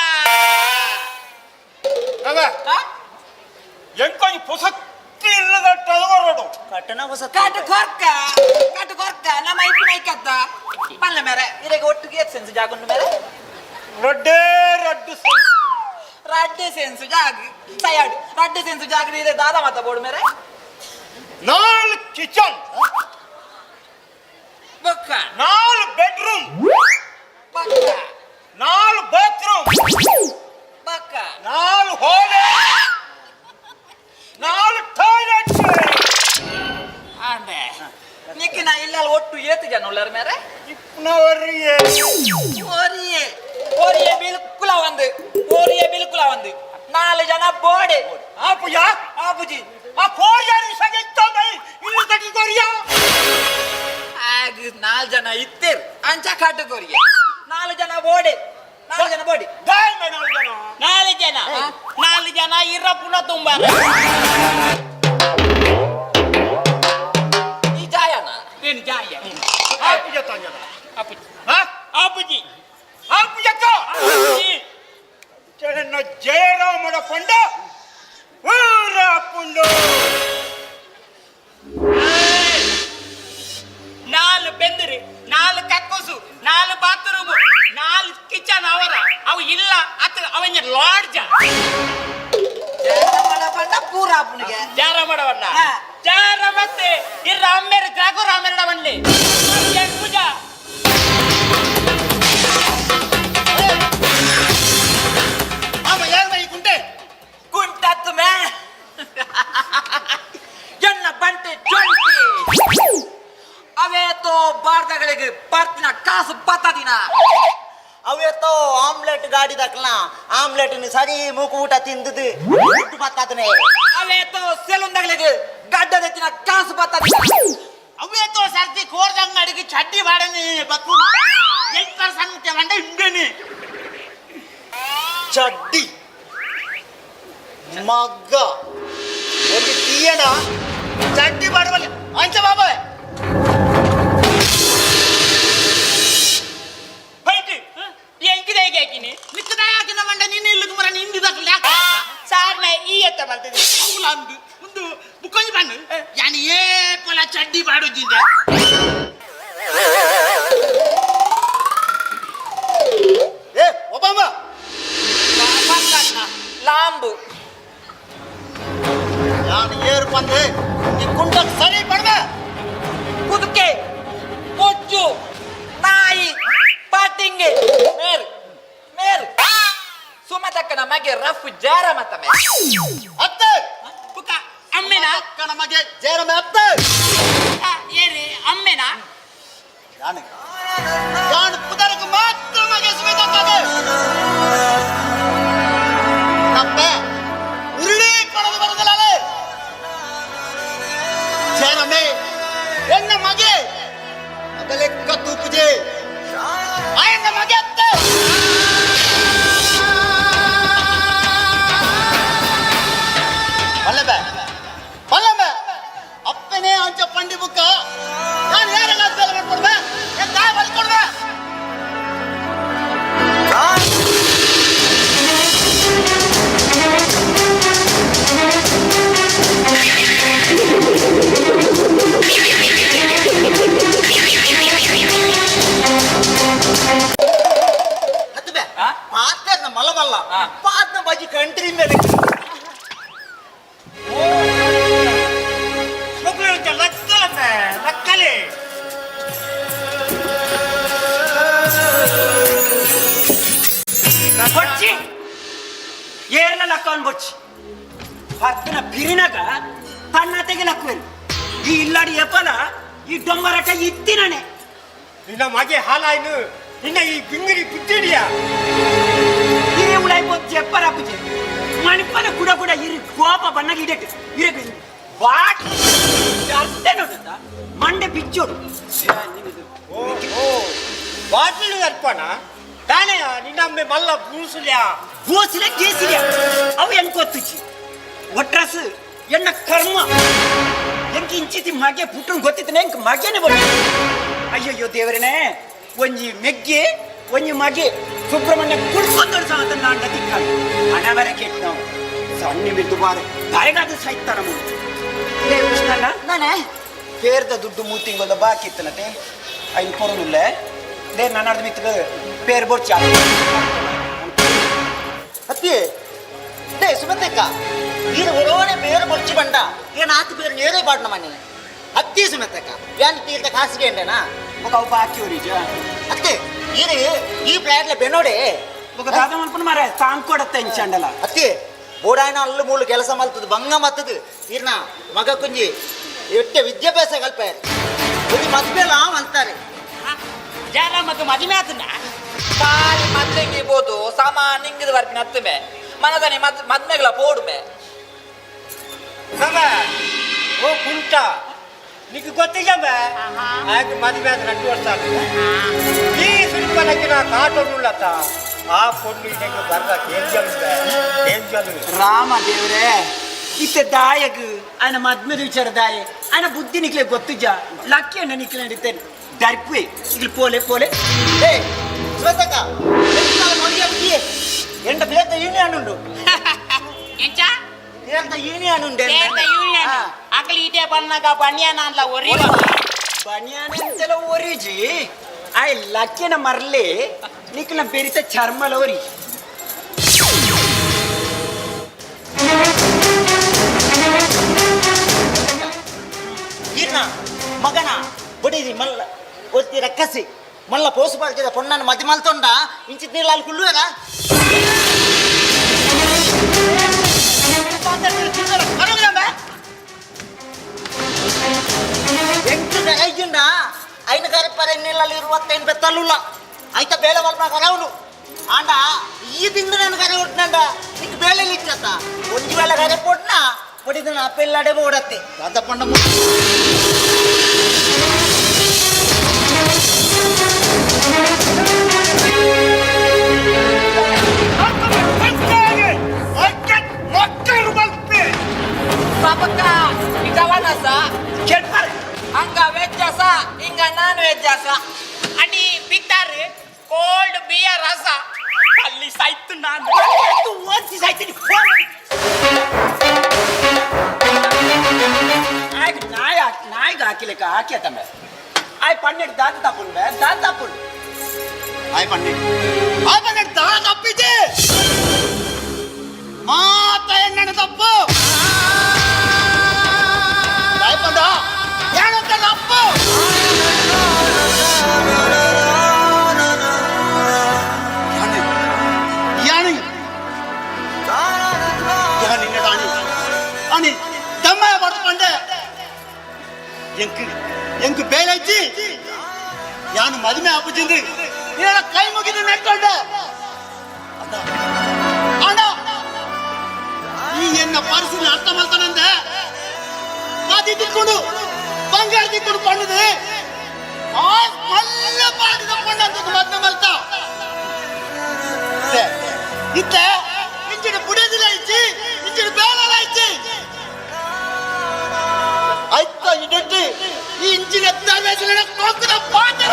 ಎಂಕೊಂಜಿ ಪುಸಕ್ತಿ ಇಲ್ಲದ ಟಳವರಡು ಕಟ್ಟಣ ಹೊಸ ಕಾಟು ಕೊರ್ಕ ಕಾಟು ಕೊರ್ಕ ನಮ್ಮ ಇಪ್ಪು ನೈಕತ್ತ ಪಲ್ಲ ಮೇರೆ ಇರೆಗೆ ಒಟ್ಟಿಗೆ ಸೆನ್ಸ್ ಜಾಗುಂಡು ಮೇರೆ ರಡ್ಡೇ ರಡ್ಡು ಸೆನ್ಸ್. ರಡ್ಡೆ ಸೆನ್ಸ್ ಜಾಗ ಸಯಾಡ್ ರಡ್ಡೆ ಸೆನ್ಸ್ ಜಾಗ ಇದೆ ದಾದಾ ಮಾತ ಬೋರ್ಡ್ ಮೇರೆ ನಾಲ್ ಕಿಚನ್ ಬೊಕ್ಕ ನಾಲ್ ಬೆಡ್ರೂಮ್ ಬಕ್ಕ ನಾಲ್ ಬಾತ್ರೂಮ್ ಬಕ್ಕ ನಾಲ್ ಹೋಲೆ ನಾಲ್ ಟಾಯ್ಲೆಟ್ ಆಂಡೆ ನಿಕ್ಕಿನ ಇಲ್ಲ ಒಟ್ಟು ಏತು ಜನ ಉಳ್ಳಾರ ಮೇರೆ ಇಪ್ಪನವರಿಗೆ ಓರಿಯೇ ಓರಿಯೇ ಬಿಲ್ಕುಲ ಒಂದು ಓರಿಯೇ ಬಿಲ್ಕುಲ ಒಂದು ನಾಲ್ ಜನ ಬೋಡೆ ಆಪುಜ ಆಪುಜಿ ಆ ಕೋರಿಯಾರಿ ಸಗೆತ್ತೋಗೈ ಇಲ್ಲಿ ತಟ್ಟಿಕೋರಿಯಾ ಆಗ ನಾಲ್ ಜನ ಇತ್ತೇರ್ ಅಂಚ ಕಾಟುಕೋರಿಗೆ ನಾಲ್ ಜನ ಬೋಡೆ ನಾಲ್ ಜನ ಬೋಡಿ ದಾಯ್ ಮೇ ನಾಲ್ ಜನ ನಾಲ್ ಜನ ನಾಲ್ ಜನ ಇರ ಪುನಃ ತುಂಬ ಈ ಜಾಯನ ಏನು ಜಾಯ ಆಪುಜ ತಾಂಜನ ಅಪ್ಪುಜಿ ಹಾ ಅಪ್ಪುಜಿ ಆಪುಜಕ್ಕ ಚರಣ ಜಯರಾಮನ ಪಂಡ ಊರ ಪುಂಡು ನಾಲ್ ಬೆಂದಿರಿ ನಾಲ್ ಕಕ್ಕುಸು ನಾಲ್ ಬಾತ್ರೂಮ್ ನಾಲ್ ಕಿಚನ್ ಅವರ ಅವು ಇಲ್ಲ ಅತ್ತ ಅವನ ಲಾಡ್ಜ ಪಂಡ ಪೂರ ಆಪುನಿಗೆ ಜಾರ ಮಾಡವಣ್ಣ ಜಾರ ಮತ್ತೆ ಇರ್ರ ಅಮ್ಮೇರು ರಾಘು ರಾಮೇರಡ ಬನ್ನಿ ಪೂಜಾ ಆಮ ಯಾರ ಈ ಕುಂಟೆ ಕುಂಟತ್ತು ಮೇ ಎನ್ನ ಬಂಟೆ ಚೊಂಟಿ ಅವೇತೋ ಬಾರ್ದಗಳಿಗೆ ಬರ್ತಿನ ಕಾಸು ಬತ್ತದಿನ ಅವೇತೋ ಆಮ್ಲೆಟ್ ಗಾಡಿ ದಕ್ಲ ಆಮ್ಲೆಟ್ ಸರಿ ಮೂಕು ಊಟ ತಿಂದದು ದುಡ್ಡು ಬತ್ತಾದನೆ ಅವೇತೋ ಸೆಲುಂದಗಳಿಗೆ ಗಡ್ಡದೆತ್ತಿನ ಕಾಸು ಬತ್ತದಿನ ಅವೇತೋ ಸರ್ತಿ ಕೋರ್ದಂಗಡಿಗೆ ಚಡ್ಡಿ ಬಾಡನಿ ಬಕ್ಕು ಎಂಟು ಸಣ್ಣ వండ ಇಂಡನಿ ಚಡ್ಡಿ ಮಗ್ಗ ಒಂದು ತೀಯಣ ಚಡ್ಡಿ ಮಾಡಬಲ್ಲ ಅಂಚ ಬಾಬಾ ಬೈಟ್ ಎಂಕಿದ ಹೇಗೆ ಹಾಕಿನಿ ನಿಕ್ಕದ ಹಾಕಿನ ಮಂಡ ನಿನ್ನ ಇಲ್ಲಕ್ಕೆ ಮರ ನಿಂದು ದಕ್ಕಲ ಯಾಕೆ ಸಾರ್ ನಾ ಈ ಎತ್ತ ಬರ್ತದೆ ಅಂಗುಲ ಅಂದು ಒಂದು ಬುಕ್ಕೊಂಜಿ ಬಣ್ಣು ಯಾನಿ ಏ ಪೊಲ ಚಡ್ಡಿ ಬಾಡುಜಿಂದ ಏ ಒಬ್ಬಮ್ಮ ಲಾಂಬು ನಾನು ಏರು ಬಂದೆ ಈ ಕುಂಟಕ್ಕೆ ಸರಿ ಪಡ್ಬೆ ಕುದುಕೆ ಕೊಚ್ಚು ನಾಯಿ ಪಾಟಿಂಗೆ ಮೇರ್ ಮೇರ್ ಸುಮತಕ್ಕನ ಮಗೆ ರಫ್ ಜಾರ ಮತ್ತಮೆ ಅತ್ತೆ ಬುಕ್ಕ ಅಮ್ಮೆನಾ ಅಕ್ಕನ ಮಗೆ ಜೇರಮೆ ಅತ್ತೆ ಏರಿ ಅಮ್ಮೆನಾ ನಾನು ನಾನು ಪುದರಕ್ಕೆ ಮಾತ್ರ ಮಗೆ ಸುಮಿತಕ್ಕಾಗೆ ತಪ್ಪೆ ಉರುಳಿ ಕೊಡದು ಬರುದಿಲ್ಲ ಜೇರಮೆ ಎನ್ನ ಮಗೆ ಅದಲೆಕ್ಕ ತೂಪುಜೆ ಆಯನ್ನ ಮಗೆ ಅತ್ತೆ ಪಲ್ಲಬೆ ಪಲ್ಲಬೆ ಅಪ್ಪನೇ ಅಂಚ ಪಂಡಿ ಬುಕ್ಕ ನಾನು ಯಾರೆಲ್ಲ ಬೇಲೆ ಮಾಡ್ಕೊಡ್ಬೆ ಎಂತ ಪರ್ದನ ಬಿರಿನಾಗ ತನ್ನತೆಗೆ ಲಕ್ಕುವೆರು ಈ ಇಲ್ಲಾಡಿ ಎಪ್ಪಲ ಈ ಡೊಂಬರಟ ಇತ್ತಿನನೆ ನಿನ್ನ ಮಗೆ ಹಾಲಾಯ್ನು ನಿನ್ನ ಈ ಬಿಂಗರಿ ಬುದ್ಧಿಡಿಯಾ ಇರೇ ಉಳಾಯಿ ಪೋತ್ ಜೆಪ್ಪರ ಪೂಜೆ ಮಣಿಪನ ಕುಡ ಕುಡ ಇರಿ ಕೋಪ ಬಣ್ಣಗೆ ಇಡಟ್ಟು ಇರಕ್ಕೆ what ಅರ್ಥ ನೋಡುತ್ತಾ ಮಂಡೆ ಬಿಚ್ಚೋಡು ಓ ಓ ಬಾಟ್ಲು ಅರ್ಪಣ ತಾನೇ ನಿನ್ನಮ್ಮೆ ಮಲ್ಲ ಬೂಸುಲ್ಯಾ ಗೋಸಿಲೆ ಗೇಸಿಲೆ ಅವು ಹೆಂಗ್ ಗೊತ್ತುಚಿ ಒಟ್ರಾಸು ಎನ್ನ ಕರ್ಮ ಎಂಕ್ ಇಂಚಿತಿ ಮಗೆ ಪುಟ್ಟನ್ ಗೊತ್ತಿತ್ತನೆ ಎಂಕ್ ಮಗೆನೆ ಬರ ಅಯ್ಯಯ್ಯೋ ದೇವರನೇ ಒಂಜಿ ಮೆಗ್ಗೆ ಒಂಜಿ ಮಗೆ ಸುಬ್ರಹ್ಮಣ್ಯ ಕುಡ್ಕೊಂದಳು ಸಹ ಅದನ್ನ ನಾಣ್ಣ ತಿಕ್ಕಾಡು ಹಣ ಬರ ಕೆಟ್ಟ ನಾವು ಸಣ್ಣ ಬಿದ್ದು ಬಾರ ದಾಯಗಾದ ಸಾಯ್ತಾರ ಲೇ ಕೃಷ್ಣಣ್ಣ ನಾನೇ ಪೇರ್ದ ದುಡ್ಡು ಮೂರು ತಿಂಗಳ ಬಾಕಿ ಇತ್ತನತೆ ಐನ್ ಕೊರನುಲ್ಲ they ನನ್ನ ಅರ್ಧ ಮಿತ್ರ ಪೇರ್ ಬೋರ್ಚಿ ಅತ್ತಿ ಡೇ ಸುಮತಕ್ಕ ಇದು ಒಡೋನೆ ಬೇರೆ ಬೊಚ್ಚಿ ಬಂಡ ಏನು ಆತು ಬೇರೆ ನೇರೇ ಬಾಡ್ನ ಮನೆ ಅತ್ತಿ ಸುಮತಕ್ಕ ಯಾನ್ ತೀರ್ಥ ಖಾಸಿಗೆ ಅಂಡನಾ ಬೊಕ ಅವು ಬಾಕಿ ಒರಿಜ ಅತ್ತೆ ಇದು ಈ ಪ್ಲಾಟ್ಲೆ ಬೆನೋಡೆ ಬೊಕ ದಾದ ಮಲ್ಪನ ಮಾರೆ ತಾಂಕೊಡತ್ತ ಇಂಚಂಡಲ ಅತ್ತಿ ಬೋಡಾಯನ ಅಲ್ಲು ಮೂಲು ಕೆಲಸ ಮಲ್ತದ ಬಂಗ ಮತ್ತದು ಇರ್ನ ಮಗ ಕುಂಜಿ ಎಟ್ಟೆ ವಿದ್ಯಾಭ್ಯಾಸ ಕಲ್ಪ ಒಂದು ಮದ್ವೆಲ್ಲ ಅಂತಾರೆ ಜನ ಮತ್ತು ಮದುವೆ ಆತನ ಕಾಲಿ ಮದ್ವೆಗೆ ಬೋದು ಸಮ ನಿಂಗಿದ ವರ್ಪಿನ ಹತ್ತುಮೆ ಮನದನಿ ಮದ್ ಮದ್ಮೆಗಳ ಪೋಡುಮೆ ಸಮ ಓ ಕುಂಟ నీకు ಗೊತ್ತಿಲ್ಲಮ್ಮ ಆಗ ಮದುವೆ ಆದ రెండు ವರ್ಷ ಆಗಿದೆ ಈ ಸುಲ್ಪನಕ್ಕೆ ನಾ ಕಾಟೋಡುಳ್ಳತ್ತ ಆ ಪೊಣ್ಣು ಇದಕ್ಕೆ ಬರ್ದ ಕೇಂಜಲ್ ಕೇಂಜಲ್ ರಾಮ ದೇವ್ರೇ ಇತ್ತೆ ದಾಯಗ್ ఆయన ಮದ್ಮೆದ ವಿಚಾರ ದಾಯೆ ఆయన ಬುದ್ಧಿ ನಿಕ್ಲೆ ಗೊತ್ತಿಜ ಲಕ್ಕಿ ಅಣ್ಣ ನಿಕ್ಲೆ ನಡೀತೇನೆ ದರ್ಪುವೆ ಇಲ್ಲಿ ಪೋಲೆ ಪೋಲೆ ಏ ಸುಮತಕ್ಕ ಎಂಟ ಬೇತ ಯೂನಿಯನ್ ಉಂಡು ಎಂಚ ಬೇತ ಯೂನಿಯನ್ ಉಂಡೆ ಬೇತ ಯೂನಿಯನ್ ಅಕಲಿ ಇಟೇ ಬನ್ನಾಗ ಬನ್ಯಾನ ಅನ್ಲ ಒರಿ ಬನಿಯಾನಂತೆಲ ಒರಿಜಿ ಆಯ್ ಲಕ್ಕಿನ ಮರ್ಲೆ ನಿಕ್ಲ ಬೆರಿತ ಚರ್ಮಲ ಒರಿ ಇರ್ನ ಮಗನ ಬಡಿದಿ ಮಲ್ಲ ಒತ್ತಿ ರಕ್ಕಸಿ ಮಲ್ಲ ಪೋಸು ಪಾಡ್ತಿದ ಪೊಣ್ಣನ ಮದಿ ಮಲ್ತೊಂಡ ಇಂಚಿತ್ ನೀರ್ಲಾಲ್ ಕುಳ್ಳುವೆರ ಎಂಟು ಐಜುಂಡ ಐನ ಕರಪರ ನೀರ್ಲಾಲ್ ಇರುವತ್ತೈನು ಬೆತ್ತಲ್ಲುಲ್ಲ ಐತ ಬೇಳೆ ಮಲ್ಪ ಕರವನು ಆಂಡ ಈ ತಿಂದು ನಾನು ಕರೆ ಉಟ್ನಂಡ ನಿಕ್ ಬೇಳೆ ಇಚ್ಚತ್ತ ಒಂಜಿ ವೇಳೆ ಕರೆ ಪೊಡ್ನ పొడిದ నా పెళ్ళాడే పోడత్తే ದಾದಪ್ಪಣ್ಣ ಸಬಕ್ಕ ಇಟವನಸ ಕೆಟ್ಪಾರೆ ಹಂಗ ವೆಜ್ಜಸ ಹಿಂಗ ನಾನ್ ವೆಜ್ಜಸ ಅಡಿ ಬಿತ್ತಾರೆ ಕೋಲ್ಡ್ ಬಿಯರ್ ರಸ ಅಲ್ಲಿ ಸಾಯ್ತು ನಾನು ಓದಿಸಿ ಸಾಯ್ತೀನಿ ಫೋನ್ ನಾಯಿಗೆ ನಾಯಿ ಹಾಕಿ ನಾಯಿಗೆ ಹಾಕಿಲೆಕ್ಕ ಹಾಕಿ ತಮ್ಮ ಆಯ್ ಪನ್ನೆರಡು ದಾದ ತಪ್ಪುಂಡು ದಾದ ತಪ್ಪುಂಡು ಆಯ್ ಪನ್ನೆರಡು ಆಯ್ ಪನ್ನೆರಡು ದಾ ತಪ್ಪಿದೆ ಮಾತ ಎಣ್ಣೆ ತಪ್ಪು ಆಯ್ ಪಂಡ ಏನಂತ ತಪ್ಪು ಯಾಣಿ ಯಾಣಿ ನಿನ್ನದಾಣಿ ಅಣಿ ತಮ್ಮ ಪಡ್ಕೊಂಡೆ ಎಂಕ್ ಎಂಕ್ ಬೇಲಜ್ಜಿ ಯಾನು ಮದುವೆ ಆಪುಜಿಂದು ನಿನ್ನ ಕೈ ಮುಗಿದು ನಡ್ಕೊಂಡೆ ಅಣ್ಣ ಈ ಎನ್ನ ಪರಿಸ್ಥಿತಿ ಅರ್ಥ ಮಾಡ್ತಾನಂದೆ ಪಾತಿ ತಿಕ್ಕೊಂಡು ಬಂಗಾರ ತಿಕ್ಕೊಂಡು ಪಣ್ಣದು ಆ ಮಲ್ಲ ಪಾಟಿ ತಕ್ಕೊಂಡು ಅಂತ ಮದ್ವೆ ಮಲ್ತ ಇತ್ತೆ ಇಂಚಿನ ಬುಡದಿಲ್ಲ ಇಚ್ಚಿ ಇಂಚಿನ ಬೇಲಲ್ಲ ಇಚ್ಚಿ ಆಯ್ತ ಇಡಟ್ಟಿ ಈ ಇಂಚಿನ ಎತ್ತ ಕೋಕದ ಪಾತ್ರ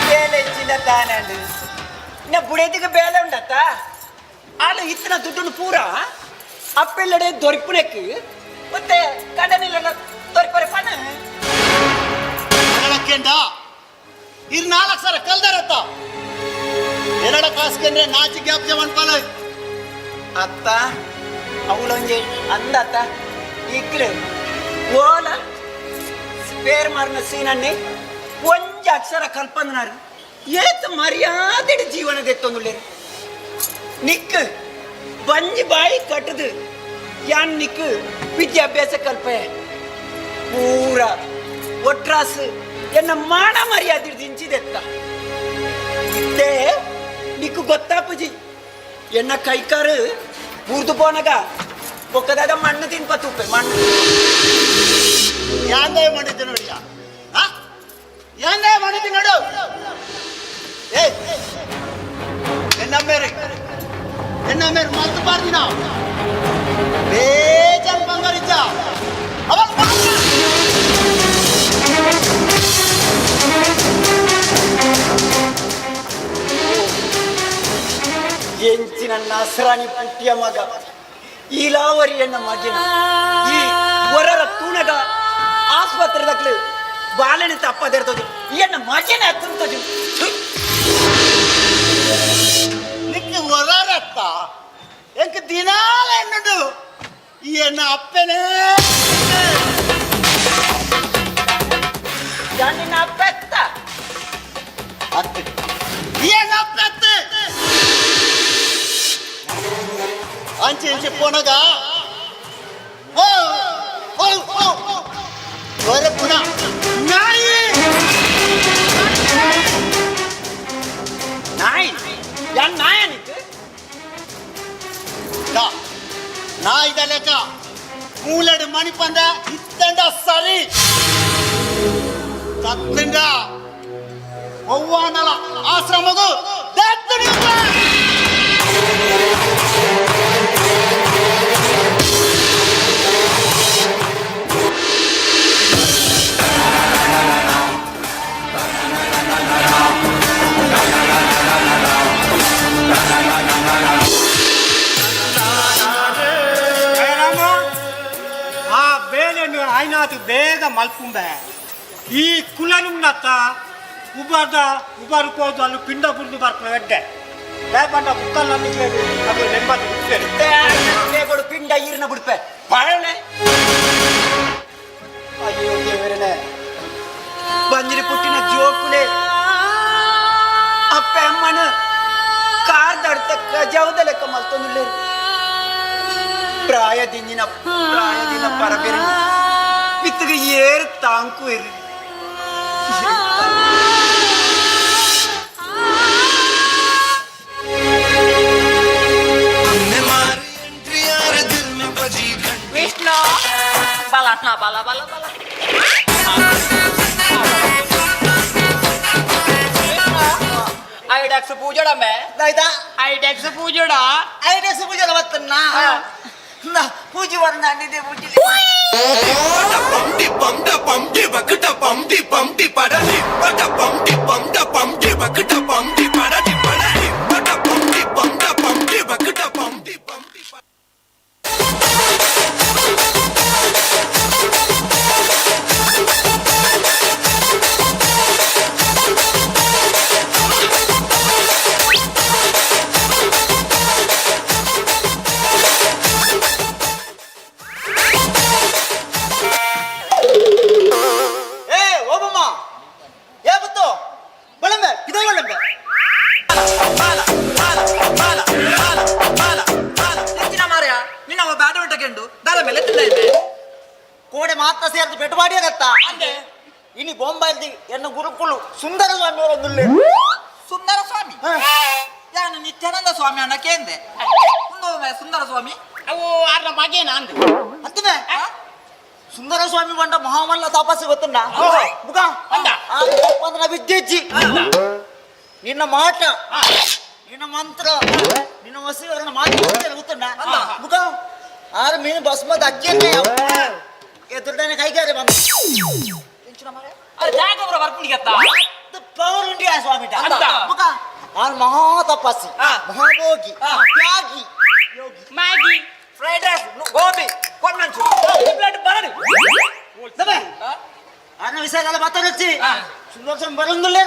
ಬೇಲೆ ಇಚ್ಚಿಂದ ತಾನಂಡು ಇನ್ನ ಬುಡೇದಿಗೆ ಬೇಲೆ ಉಂಡತ್ತ ಆಲ ಇತ್ತನ ದುಡ್ಡನ್ನು ಪೂರ ಅಪ್ಪೆಲ್ಲಡೆ ದೊರಿಪುನೆಕ್ ಮತ್ತೆ ಕಂಡನಿಲ್ಲ ದೊರಿಪರೆ ಪಣ ಕೇಂಡ ಇರ್ ನಾಲ್ಕು ಸರ ಕಲ್ದಾರತ್ತ ಎರಡ ಕಾಸ್ಕಂದ್ರೆ ನಾಚಿ ಗ್ಯಾಪ್ ಜವನ್ ಪಾಲ ಅತ್ತ ಅವಳೊಂಜಿ ಅಂದತ್ತ ಇಕ್ಲು ಓಲ ಪೇರ್ ಮಾರ್ನ ಸೀನನ್ನಿ ಒಂಜಿ ಅಕ್ಷರ ಕಲ್ಪಂದನಾರು ಏತ್ ಮರ್ಯಾದೆ ಜೀವನ ದೆತ್ತೊಂದುಳ್ಳೇರು ನಿಕ್ ಬಂಜಿ ಬಾಯಿ ಕಟ್ಟದು ಯಾನ್ ನಿಕ್ ವಿದ್ಯಾಭ್ಯಾಸ ಕಲ್ಪೆ ಪೂರ ಒಟ್ರಾಸು ಎನ್ನ ಮಾನ ಮರ್ಯಾದೆ ದಿಂಚಿದೆತ್ತ ಇತ್ತೆ ನಿಕ್ಕು ಗೊತ್ತಾಪುಜಿ ಎನ್ನ ಕೈಕಾರು ಬೂರ್ದು ಪೋನಗ ಬೊಕ್ಕದಾದ ಮಣ್ಣು ತಿನ್ಪ ತೂಪೆ ಮಣ್ಣು. ಯಾಂದೇ ಮಾಡಿದ್ದು ನೋಡಿಯ ಯಾಂದೇ ಮಾಡಿದ್ದು ನೋಡು. ಏ ಎನ್ನ ಮೇರೆ ಎನ್ನ ಮೇರೆ ಮಲ್ತು ಪಾರ್ದಿನ ಬೇಜಾನ್ ಬಂಗಾರಿದ್ದ ಅವಾಗ ಎಂಚಿನ ನಸರಾಣಿ ಪುಟ್ಟಿಯ ಮಗ ಇಲಾವರಿಯನ್ನ ಮಗಿನ ಈ ಹೊರರ ತೂನಗ ಆಸ್ಪತ್ರೆ ದಕ್ಲು ಬಾಲನೆ ತಪ್ಪದಿರ್ತದೆ ಎನ್ನ ಮಗಿನ ಹತ್ತಂತಜು. ನಿಕ್ಕೆ ಹೊರರತ್ತ ಎಂಕ್ ದಿನಾಲ ಎನ್ನುಂಡು ಈ ಎನ್ನ ಅಪ್ಪನೇ. ನಿನ್ನ ಅಪ್ಪ ಎತ್ತ ಅತ್ತೆ ಈ ಎನ್ನ ಅಪ್ಪ ಅತ್ತೆ ಅಂಚೆ ಇಂಚೆ ಪೋನಗ ಓ ಓ ಓ ಹೊರ ಪುನಃ ನಾಯಿ ನಾಯಿ ಯಾನ್ ನಾಯ ನಿಕ್ಕು ನಾಯಿದ ಲೆಕ್ಕ ಮೂಲೆಡು ಮಣಿಪಂದ ಇತ್ತಂಡ ಸರಿ ತತ್ತಂಡ ಒವ್ವಾನಲ ಆಶ್ರಮಗು ದತ್ತನಿಪ್ಪ. ಜಯರಾಮ, ಆ ಬೇಲೆಯನ್ನು ಆಯ್ನಾತು ಬೇಗ ಮಲ್ಪುಂಬೆ. ಈ ಕುಲನುನ್ನತ್ತ ಉಬಾರ್ದ ಉಬಾರು ಪೋದು ಅಲ್ಲಿ ಪಿಂಡ ಬುರ್ದು ಬರ್ಪುನ ಎಡ್ಡೆ ದಾಯಪಂಡ ಮುಕ್ಕಲ್ ನಂಬಿಕೆ ಅದು ನೆಮ್ಮದಿ ಉಪ್ಪೇರು. ಬೇಗೋಡು ಪಿಂಡ ಈರ್ನ ಬಿಡ್ಪೆ ಪಳನೆ. ಅಯ್ಯೋ ದೇವರನೆ, ಬಂಜಿರಿ ಪುಟ್ಟಿನ ಜೋಕುಲೆ ಅಪ್ಪ ಅಮ್ಮನ ಕಾರ್ ದಡ್ತ ಕಜಾವದ ಲೆಕ್ಕ ಮಲ್ತೊಂದುಲ್ಲೇರು. ಪ್ರಾಯದಿಂಜಿನ ಪ್ರಾಯದಿನ ಪರಬೆರು ಬಿತ್ತಗ ಏರು ತಾಂಕು ಇರು. हमने मारी एंट्री यार दिल में बजी घंटी। ವಿಷ್ಣು ಬಾಲ ಬಾಲ ಬಾಲ ಬಾಲ. ಐಡಕ್ಸ್ ಪೂಜಡ ಮೇ. ಆಯ್ತಾ? ಐಡಕ್ಸ್ ಪೂಜಡ. ಐಡಸ್ ಪೂಜೆ ಬತ್ತನ್ನ ಪೂಜೆ ವರ್ಣ ಅಂದಿದ್ದೆ ಪೂಜೆ. పం డి పం డి బకట పం డి పం డి పడలి పట పం డి పం డ పం డి బకట పం డి పడలి పడలి పట పం డి పం డ పం డి బకట పం డి పం డి. ಏ ಓಬಮ್ಮ, ಏ ಬತ್ತು ಬಳ್ಳಂಬೆ ಇದೇ ಬಳ್ಳಂಬೆ. ಹೆಚ್ಚಿನ ಮಾರ್ಯ ನಿನ್ನ ಬ್ಯಾಡ್ಮಿಂಟನ್ ಕೆಂಡು ದಾದ ಮೇಲೆ ತಿಂದ ಇದ್ದೆ. ಕೋಡೆ ಮಾತ್ರ ಸೇರ್ದು ಪೆಟ್ಟು ಅಂದೆ. ಇನಿ ಬೊಂಬಾಯಿ ಎನ್ನ ಗುರುಕುಲು ಸುಂದರ ಸ್ವಾಮಿ ಅವರೊಂದುಲ್ಲೆ. ಸುಂದರ ಸ್ವಾಮಿ ಯಾನು ನಿತ್ಯಾನಂದ ಸ್ವಾಮಿ ಅಣ್ಣ ಕೇಂದೆ ಒಂದು ಸುಂದರ ಸ್ವಾಮಿ ಅವು ಆರ್ನ ಮಗೇನ ಅಂದೆ. ಅಂತಿಮೆ ಸುಂದರ ಸ್ವಾಮಿ ಬಂಡ ಮಹಾಮಲ್ಲ ತಾಪಸ್ಸು ಗೊತ್ತುಂಡ ಮುಗ ಅಂದ. ಆ ಅಂದ್ರೆ ವಿದ್ಯೆಜ್ಜಿ ನಿನ್ನ ಮಾಟ ನಿನ್ನ ಮಂತ್ರ ನಿನ್ನ ವಸೀಕರಣ ಮಾತು ಗೊತ್ತುಂಡ ಮುಗ ಆರು ಮೀನು ಬಸ್ಮದ ಅಕ್ಕಿ ಎದುರುಡನೆ ಕೈಗಾರೆ ಬಂದ. ಅದು ಜಾಗ ಬರ್ಪುಣಿಗತ್ತ. ಪವರ್ ಇಂಡಿಯಾ ಸ್ವಾಮಿ. ಅಂದ. ಮುಗ ಆರು ಮಹಾ ತಪಸ್ಸಿ ಮಹಾಭೋಗಿ ತ್ಯಾಗಿ ಯೋಗಿ. ಮ್ಯಾಗಿ ಫ್ರೈಡ್ ರೈಸ್ ಗೋಬಿ ಕೊನ್ನಂಚು ಪ್ಲೇಟ್ ಬರಡಿ. ಅನ್ನ ವಿಷಯ ಮಾತಾಡಚ್ಚಿ ಸುಂದರ ಸ್ವಾಮಿ ಬರೋಂಗಿಲ್ಲ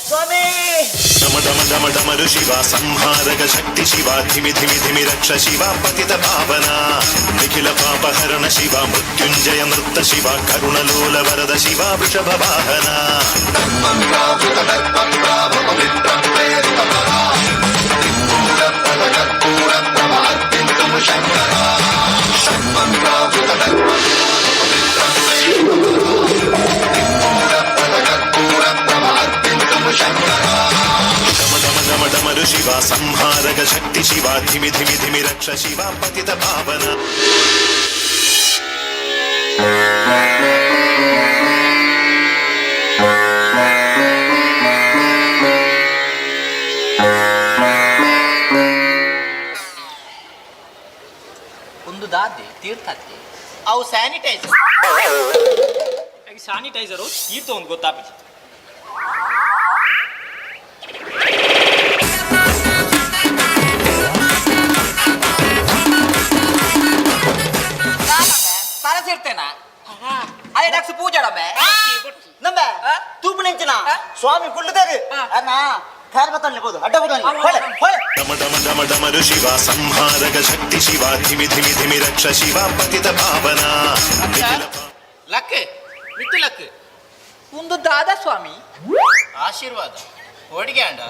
ಸ್ವಾಮಿ. ಡಮ ಡಮ ಡಮ ಡಮರು ಶಿವ ಸಂಹಾರಕ ಶಕ್ತಿ ಶಿವ ಧಿಮಿ ಧಿಮಿ ಧಿಮಿ ರಕ್ಷ ಶಿವ ಪತಿತ ಪಾವನ ನಿಖಿಲ ಪಾಪಹರಣ ಶಿವ ಮೃತ್ಯುಂಜಯ ನೃತ್ತ ಶಿವ ಕರುಣಲೋಲ ವರದ ಶಿವ ವೃಷಭ ವಾಹನ. శివ సంహారక శక్తి శివ ధిమి ధిమి ధిమి రక్ష శివ పతిత పావన. ಒಂದು ದಾದಿ ತೀರ್ಥಕ್ಕೆ. ಅವು ಸ್ಯಾನಿಟೈಸರ್. ಸ್ಯಾನಿಟೈಸರು ತೀರ್ಥ ಒಂದು ಗೊತ್ತಾಪಿದೆ. ತಲೆ ಅದೇ ಡಾಕ್ಸ್ ಪೂಜಾಡಮ್ಮೆ. ನಂಬೆ ತೂಪುನೆಂಚಿನ ಸ್ವಾಮಿ ಕುಳ್ಳುದಾರು ಅಣ್ಣ ಕಾರ್ ಬತ್ತಲ್ಲಿ ಬೋದು ಅಡ್ಡ ಬೋದು ಹೊಳೆ ಹೊಳೆ. డమ డమ డమ డమరు శివ సంహారక శక్తి శివ ధిమి ధిమి ధిమి రక్ష శివ పతిత పావన నిఖిల ಲಕ್ ಮಿತ್ತು ಲಕ್. ಒಂದು ದಾದಾ ಸ್ವಾಮಿ. ಆಶೀರ್ವಾದ ಹೋಡಿಗೆ ಅಂಡ.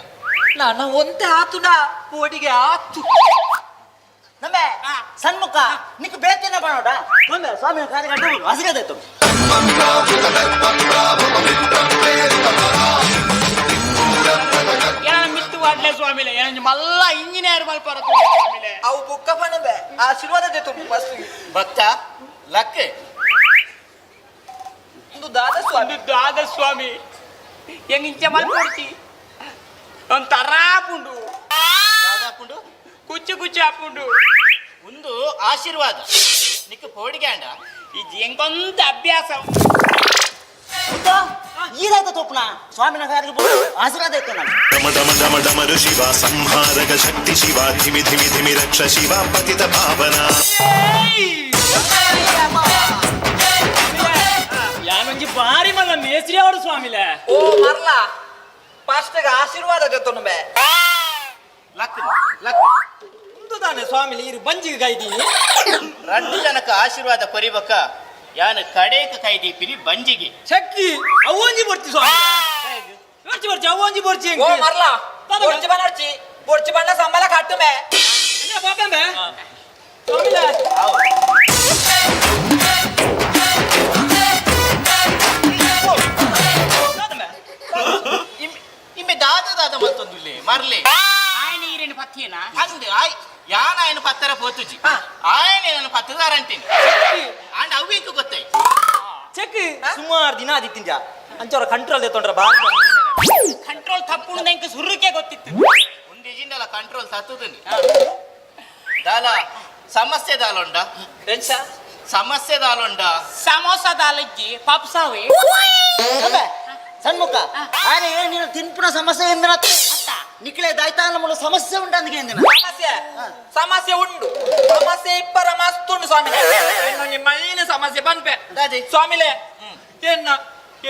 ನಾನು ಒಂತೆ ಆತುನ ಓಡಿಗೆ ಆತು. ನಂಬೆ ಸಣ್ಮುಖ ನಿಕ್ ಬೇತೇನ ಬಣ್ಣೋಡ ನಂಬೆ ಸ್ವಾಮಿ ಕಾರ್ ಅಡ್ಡ ಬೋದು ಹಸಿರದಾಯ್ತು. ಮಿತ್ತು ವಾಡ್ಲೆ ಸ್ವಾಮಿಲೆ ಏನಂಜಿ ಮಲ್ಲ ಇಂಜಿನಿಯರ್ ಮಲ್ಪರ ಸ್ವಾಮಿಲೆ. ಅವು ಬುಕ್ಕ ಪಣಬೆ ಆಶೀರ್ವಾದ they ತುಂಬ ಫಸ್ಟ್. ಭಕ್ತ ಲಕ್. ಒಂದು ದಾದಾ ಸ್ವಾಮಿ. ಒಂದು ದಾದ ಸ್ವಾಮಿ ಹೆಂಗ್ ಇಂಚ ಮಲ್ಪೊಡ್ಚಿ ಒಂದು ತರಾಪುಂಡು. ದಾದಾಪುಂಡು. ಕುಚ್ಚು ಕುಚ್ಚು ಆಪುಂಡು. ಒಂದು ಆಶೀರ್ವಾದ ನಿಕ್ ಪೋಡಿಗೆ ಅಂಡ. ಈ ಎಂಕೊಂತ ಅಭ್ಯಾಸ. ಈದಾಯ್ತು ತೋಪುನ ಸ್ವಾಮಿನ ಕಾರಿಗೆ ಬೋದು ಆಶೀರ್ವಾದ ಆಯ್ತು ನಾನು. డమ డమ డమ డమరు శివ సంహారక శక్తి శివ ధిమి ధిమి ధిమి రక్ష శివ పతిత పావన. ಯಾನೊಂಜಿ ಬಾರಿ ಮಲ್ಲ ಮೇಸ್ತ್ರಿ ಅವರು ಸ್ವಾಮಿಲೆ. ಓ ಮರ್ಲ ಫಸ್ಟ್ ಆಶೀರ್ವಾದ ಜೊತೆ. ಲಕ್ ಲಕ್. ಒಂದು ತಾನೆ ಸ್ವಾಮಿಲೆ ಇರು ಬಂಜಿಗೆ ಕೈದೀನಿ. ರಡ್ಡು ಜನಕ ಆಶೀರ್ವಾದ ಕೊರಿಬಕ ಯಾನು ಕಡೇಕ ಕೈದೀಪಿನಿ ಬಂಜಿಗೆ. ಚಕ್ಕಿ ಅವೊಂಜಿ ಬರ್ತಿ ಸ್ವಾಮಿ ಬರ್ಚಿ ಬರ್ಚಿ ಅವೊಂಜಿ ಬರ್ಚಿ. ಓ ಮರ್ಲ ಬೊರ್ಚಿ ಬನ್ನರ್ಚಿ ಬೊರ್ಚಿ ಬಣ್ಣ ಸಂಬಳ ಕಟ್ಟುಮೆ. ಪಾಪಂಬೆ ಸ್ವಾಮಿಲೆ. ಇಮ್ಮೆ ದಾದ ದಾದ ಮತ್ತೊಂದು ಇಲ್ಲಿ ಮರ್ಲೆ. ఆయన ಈರೇನು ಪತ್ತಿಯೇನಾ? ಅಂದು ಆಯ್ ಯಾನ ఆయన ಪತ್ತರ ಪೋತುಜಿ ಆಯನ ನನ್ನ ಪತ್ತದಾರಂತೀನಿ ಅಂಡ್ ಅವು ಗೊತ್ತಾಯ್. ಚೆಕ್ ಸುಮಾರು ದಿನ ಆದಿತ್ತಿಂಜ ಅಂಚವರ ಕಂಟ್ರೋಲ್ ತೊಂಡ್ರ ಬಾರಿ. ಕಂಟ್ರೋಲ್ ತಪ್ಪುಂಡು ನಂಗೆ ಸುರ್ರಕ್ಕೆ ಗೊತ್ತಿತ್ತು. ಒಂದು ಇಜಿಂದಲ ಕಂಟ್ರೋಲ್ ತತ್ತುದನಿ ದಾಲ ಸಮಸ್ಯೆ ದಾಲೊಂಡ. ಎಂಚ? ಸಮಸ್ಯೆ ದಾಲೊಂಡ. ಸಮೋಸ ದಾಲಜ್ಜಿ ಪಪ್ಸಾವೆ. ನಂಬೆ ಸಣ್ಮುಖ ಆರೆ ಏನ್ ನೀನು ತಿನ್ಪುನ ಸಮಸ್ಯೆ ಎಂದಿನ ನಿಕ್ಲೆ ದಾಯ್ತಾನ ಮುಳು ಸಮಸ್ಯೆ ಉಂಟು ಅಂದಿಗೆ ಎಂದಿನ. ಸಮಸ್ಯೆ ಸಮಸ್ಯೆ ಉಂಡು ಸಮಸ್ಯೆ ಇಪ್ಪರ ಮಸ್ತ್ ಉಂಡು ಸ್ವಾಮಿಲೆ. ಇನ್ನೊಂದು ಮೈನ್ ಸಮಸ್ಯೆ ಪನ್ಪೆ ಸ್ವಾಮಿಲೆ. ಎನ್ನ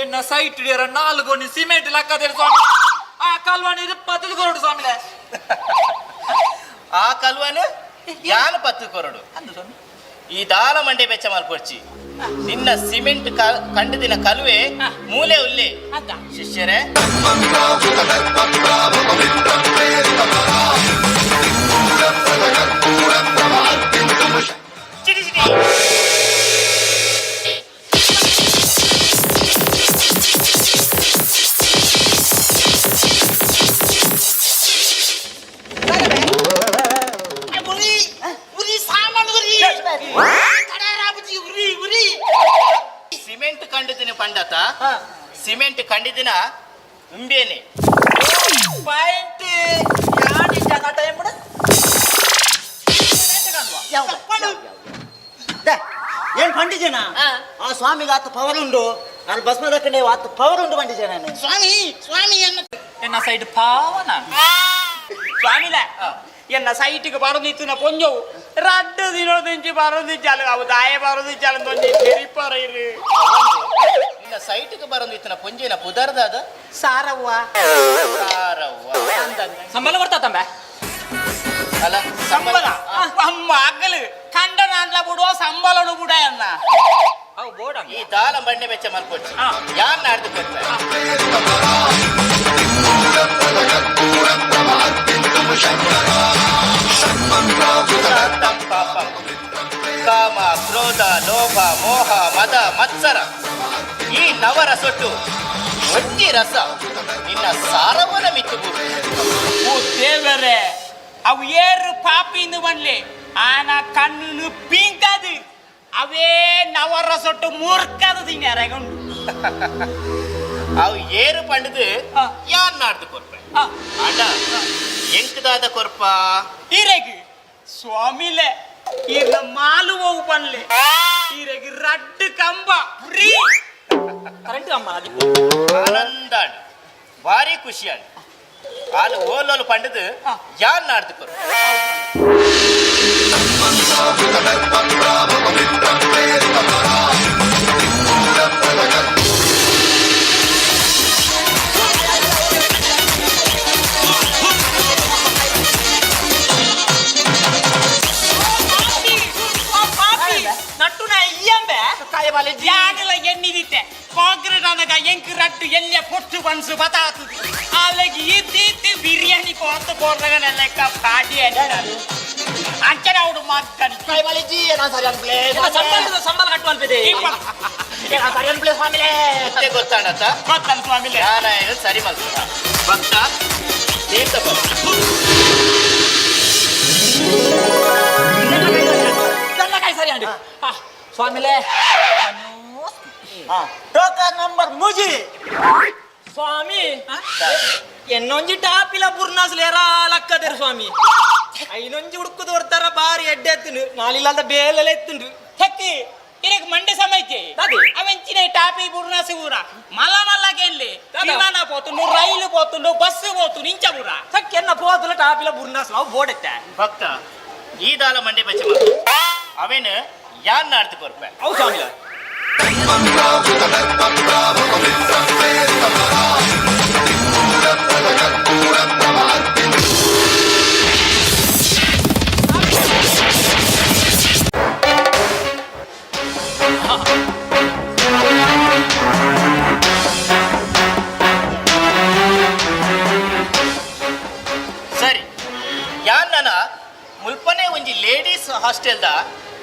ಎನ್ನ ಸೈಟ್ ಇಡಿಯರ ನಾಲ್ಗೊನಿ ಸಿಮೆಂಟ್ ಲಕ್ಕದೇರು ಸ್ವಾಮಿ. ಆ ಕಲ್ವಾಣಿ ಪತ್ತದು ಕೊರಡು ಸ್ವಾಮಿಲೆ. ಆ ಕಲ್ವನು ಯಾನು ಪತ್ತು ಕೊರಡು ಈ ದಾಲ ಮಂಡೆ ಬೆಚ್ಚ ಮಲ್ಪೊಡ್ಚಿ ನಿನ್ನ ಸಿಮೆಂಟ್ ಕಂಡು ದಿನ ಕಲುವೆ ಮೂಲೆ ಉಲ್ಲೆ ಶಿಷ್ಯರೇ. ಚಿಟಿ ಚಿಟಿ. ಉರಿ ಉರಿ ಸಾಮಾನು ಉರಿ ಕಡಾರಾಬುಜಿ ಉರಿ ಉರಿ. ಸಿಮೆಂಟ್ ಕಂಡಿದಿನ ಪಂಡತ ಸಿಮೆಂಟ್ ಕಂಡಿದಿನ ಉಂಬೇನೆ. ಪಾಯಿಂಟ್ ಯಾನಿಂಚ ಟೈಮ್ ಏನ್ ಪಂಡಿಜನ ಆ ಸ್ವಾಮಿಗೆ ಆತ ಪವರ್ ಉಂಡು ಅಲ್ಲಿ ಭಸ್ಮ ದಕ್ಕಂಡೆ ಆತ ಪವರ್ ಉಂಡು ಪಂಡಿಜನ. ಸ್ವಾಮಿ ಸ್ವಾಮಿ ಎನ್ನ ಎನ್ನ ಸೈಡ್ ಪಾವನ. ಸ್ವಾಮಿಲೆ ಎನ್ನ ಸೈಟಿಗೆ ಬರೋದಿತ್ತು ಪೊಂಜವು ರಡ್ಡು ದಿನೋದಿಂಚಿ ಬರೋದಿಚ್ಚಾಲು ಅವು ದಾಯ ಬರೋದಿಚ್ಚಾಲು ತೊಂಜಿ ತೆರಿಪರ ಇರು. ನಿನ್ನ ಸೈಟ್ಗೆ ಬರೋದಿತ್ತಿನ ಪೊಂಜಿನ ಪುದರ್ದಾದ? ಸಾರವ್ವ. ಸಾರವ್ವ. ಸಂಬಳ ಕೊಡ್ತಾ ತಂಬೆ. ಅಲ್ಲ. ಸಂಬಳ ಅಮ್ಮ ಅಗಲು ಕಂಡ ನಾನ್ಲ ಬಿಡುವ ಸಂಬಳನು ಬಿಡ ಅನ್ನ. ಅವು ಬೋರ್ಡ್. ಈ ದಾಲ ಬಂಡೆ ಬೆಚ್ಚ ಮಲ್ಪೊಡ್ಚಿ ಯಾನ್ ನಾಡ್ದು ಕೊರ್ಪೆ. ಪಾಪಂ. ಕಾಮ ಕ್ರೋಧ ಲೋಭ ಮೋಹ ಮದ ಮತ್ಸರ ಈ ನವರಸೊಟ್ಟು ಒಂಜಿ ರಸ ನಿನ್ನ ಸಾರವನ ಮಿತ್ತು. ಓ ದೇವರೇ, ಅವು ಏರು ಪಾಪಿಂದು ಬನ್ಲೆ ಆನ ಕಣ್ಣು ಪಿಂಕದು ಅವೇ ನವರಸೊಟ್ಟು ಮೂರ್ಖದು ತಿನ್ಯಾರಗುಂಡು. ಅವು ಏರು ಪಂಡದು ಯಾನ್ ನಾಡ್ದು ಕೊರ್ಪೆ ಆಂಡ ಎಂಕದಾದ ಕೊರ್ಪ ಈರೆಗ್ ಸ್ವಾಮಿಲೆ ಈರ್ನ ಮಾಲುವವು ಪನ್ಲೆ ಈರೆಗ್ ರಡ್ಡು ಕಂಬ ಫ್ರೀ ಕರೆಂಟ್ ಕಂಬ. ಆನಂದಾಂಡ್, ಭಾರಿ ಖುಷಿಯಾಂಡ್. ಆಲು ಓಲೋಲು ಪಂಡದು ಯಾನ್ ನಾಡ್ದು ಕೊರ್ಪೆ. ನಟ್ಟು ಇಯ್ಯಂಬೆ ಜಾಗಲ ಎಣ್ಣಿದಿತ್ತೆ ಕಾಂಕ್ರೀಟ್ ಅನಗ ಎಂಕ್ ರಟ್ಟು ಎಲ್ಲ ಪೊಟ್ಟು ಬನ್ಸು ಬತಾತದು ಅಲ್ಲಿಗೆ ಇದ್ದಿತ್ತು ಬಿರಿಯಾನಿ ಕೋತ ಕೋರ್ದಗನ ಲೆಕ್ಕ ಪಾಡಿ ಅಂಚನೆ ಅವಡು ಮಾತಾಡಿ. ಸಂಬಳ ಸಂಬಳ ಕಟ್ಟು ಅನ್ಪಿದೆ ಸರಿ ಅನ್ಪ್ಲೆ ಸ್ವಾಮಿಲೇ. ಮತ್ತೆ ಗೊತ್ತಾಣತ್ತ? ಗೊತ್ತಲ್ಲ ಸ್ವಾಮಿಲೆ. ಯಾನ ಸರಿ ಮಲ್ತ ಭಕ್ತ ತೀರ್ಥ ಬರು. ಕಾಯಿ ಸರಿ ಅಂಡಿ ಸ್ವಾಮಿಲೇ. Token number ಮುಜಿ. ಸ್ವಾಮಿ, ಎನ್ನೊಂಜಿ ಟಾಪಿಲ ಬುರ್ನಾಸ್ಲೇರ ಲಕ್ಕದೇರು ಸ್ವಾಮಿ. ಐನೊಂಜಿ ಹುಡುಕು ತೋರ್ತಾರ ಬಾರಿ ಎಡ್ಡೆ ಎತ್ತುಂಡು ನಾಲಿಲ್ಲದ ಬೇಲೆಲ್ಲ ಎತ್ತುಂಡು. ಹೆಕ್ಕಿ ಇರಕ್ ಮಂಡೆ ಸಮಯಕ್ಕೆ ಅವೆಂಚಿನ ಟಾಪಿ ಬುರ್ನಾಸಿ ಊರ ಮಲ್ಲ ಮಲ್ಲ ಗೆಲ್ಲಿ ವಿಮಾನ ಪೋತುಂಡು, ರೈಲು ಪೋತುಂಡು, ಬಸ್ ಪೋತುಂಡು ಇಂಚ ಊರ. ಎನ್ನ ಪೋತುಲ ಟಾಪಿಲ ಬುರ್ನಾಸ್ ನಾವು ಬೋಡೆತ್ತ. ಭಕ್ತ ಈ ದಾಲ ಮಂಡೆ ಬಚ್ಚ ಅವೇನು ಯಾನ್ ನಾಡ್ದು ಕೊರ್ಪೆ. ಅವು ಸ್ವಾಮಿಲ. ಸರಿ, ಯಾನ್ ನನ ಮುಲ್ಪನೆ ಒಂಜಿ ಲೇಡೀಸ್ ಹಾಸ್ಟೆಲ್ದ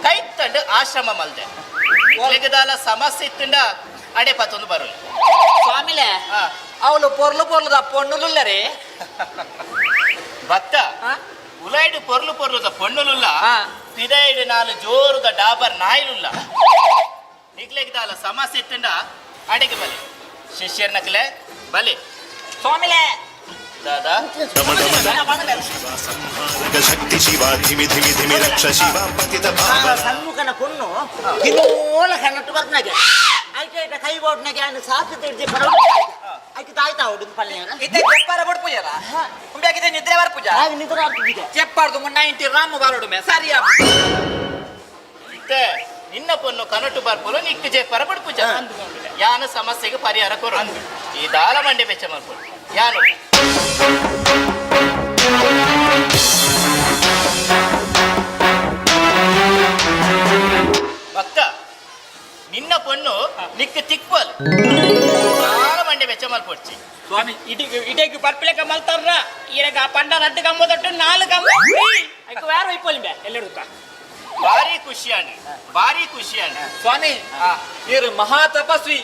ಕೈ ತಂಡು ಆಶ್ರಮ ಮಲ್ದೆ ದಾಲ ಸಮಸ್ಯೆ ಇತ್ತುಂಡ ಅಡೆ ಪತ್ತೊಂದು ಬರೋದು. ಸ್ವಾಮಿಲೆ, ಅವಳು ಪೊರ್ಲು ಪೊರ್ಲುದ ಪೊಣ್ಣುಲುಲ್ಲರೇ. ಭಕ್ತ, ಉಲಾಯ್ಡು ಪೊರ್ಲು ಪೊರ್ಲುದ ಪೊಣ್ಣುಲುಲ್ಲ, ಪಿದೈಡು ನಾಲು ಜೋರುದ ಡಾಬರ್ ನಾಯಿಲುಲ್ಲ. ನಿಗ್ಲೆಗ್ದಾಲ ಸಮಸ್ಯೆ ಇತ್ತುಂಡ ಅಡೆಗೆ ಬಲೆ ಶಿಷ್ಯರ್ ನಕಲೆ ಬಲೆ. ಸ್ವಾಮಿಲೆ. ದಾದಾ. ಶಕ್ತಿ ಶಿವ ಧಿಮಿ ಧಿಮಿ ಧಿಮಿ ರಕ್ಷ ಶಿವ ಪತಿತ ಪಾವನ. ಸಣ್ಮುಖನ ಕೊನ್ನು ದಿನೋಲ ಕನ್ನಟ್ಟು ಬರ್ನಾಗೆ ಐಕೆ ಐಟ ಕೈ ಬೋಟ್ನಾಗೆ ఆయన ಸಾಕು ತಿಡ್ಜಿ ಐಕೆ ತಾಯ್ತಾ ಹೊಡು ಪಲ್ಯ. ಇದ್ದೆ ಚೆಪ್ಪಾರ ಬಡ್ ಪೂಜಾರ ಉಂಬ್ಯಾಕಿದೆ ನಿದ್ರೆ ಬಾರ್ ಪೂಜಾ. ಆಗ ನಿದ್ರೆ ಆಗ್ತಿದೆ. ಚೆಪ್ಪಾರ್ದು 90 ರಾಮ ಬಾರೋಡು ಮೇ ಸರಿಯಾ. ಇತ್ತೆ ನಿನ್ನ ಪೊನ್ನು ಕನಟು ಬರ್ಪುಲು ನಿಕ್ಕು ಜೆಪ್ಪರ ಬಡ್ ಪೂಜಾ ಯಾನ ಸಮಸ್ಯೆಗೆ ಪರಿಹಾರ ಕೊರು. ಈ ದಾಲ ಮಂಡೆ ಬೆಚ್ಚ ಮಲ್ಪುಲು ಯಾನು. ಭಕ್ತ, ನಿನ್ನ ಪೊಣ್ಣು ನಿಕ್ಕು ತಿಕ್ವಲ್ ದಾಲ ಮಂಡೆ ಬೆಚ್ಚ ಮಲ್ಪೊಡ್ಚಿ. ಸ್ವಾಮಿ, ಇಡಿಗೆ ಇಡೇಗ್ ಬರ್ಪಿಲೆಕ ಮಲ್ತಾರ ಇರಗ ಪಂಡ ರಡ್ಡು ಕಂಬದೊಟ್ಟು ನಾಲ್ಕು ಕಂಬ ಐಕು ಯಾರು ಐಪೋಲಿಂಬೆ ಎಲ್ಲರೂ. ಭಾರಿ ಖುಷಿಯಾಣಿ, ಭಾರಿ ಖುಷಿಯಾಣಿ. ಸ್ವಾಮಿ, ಇವರು ಮಹಾ ತಪಸ್ವಿ,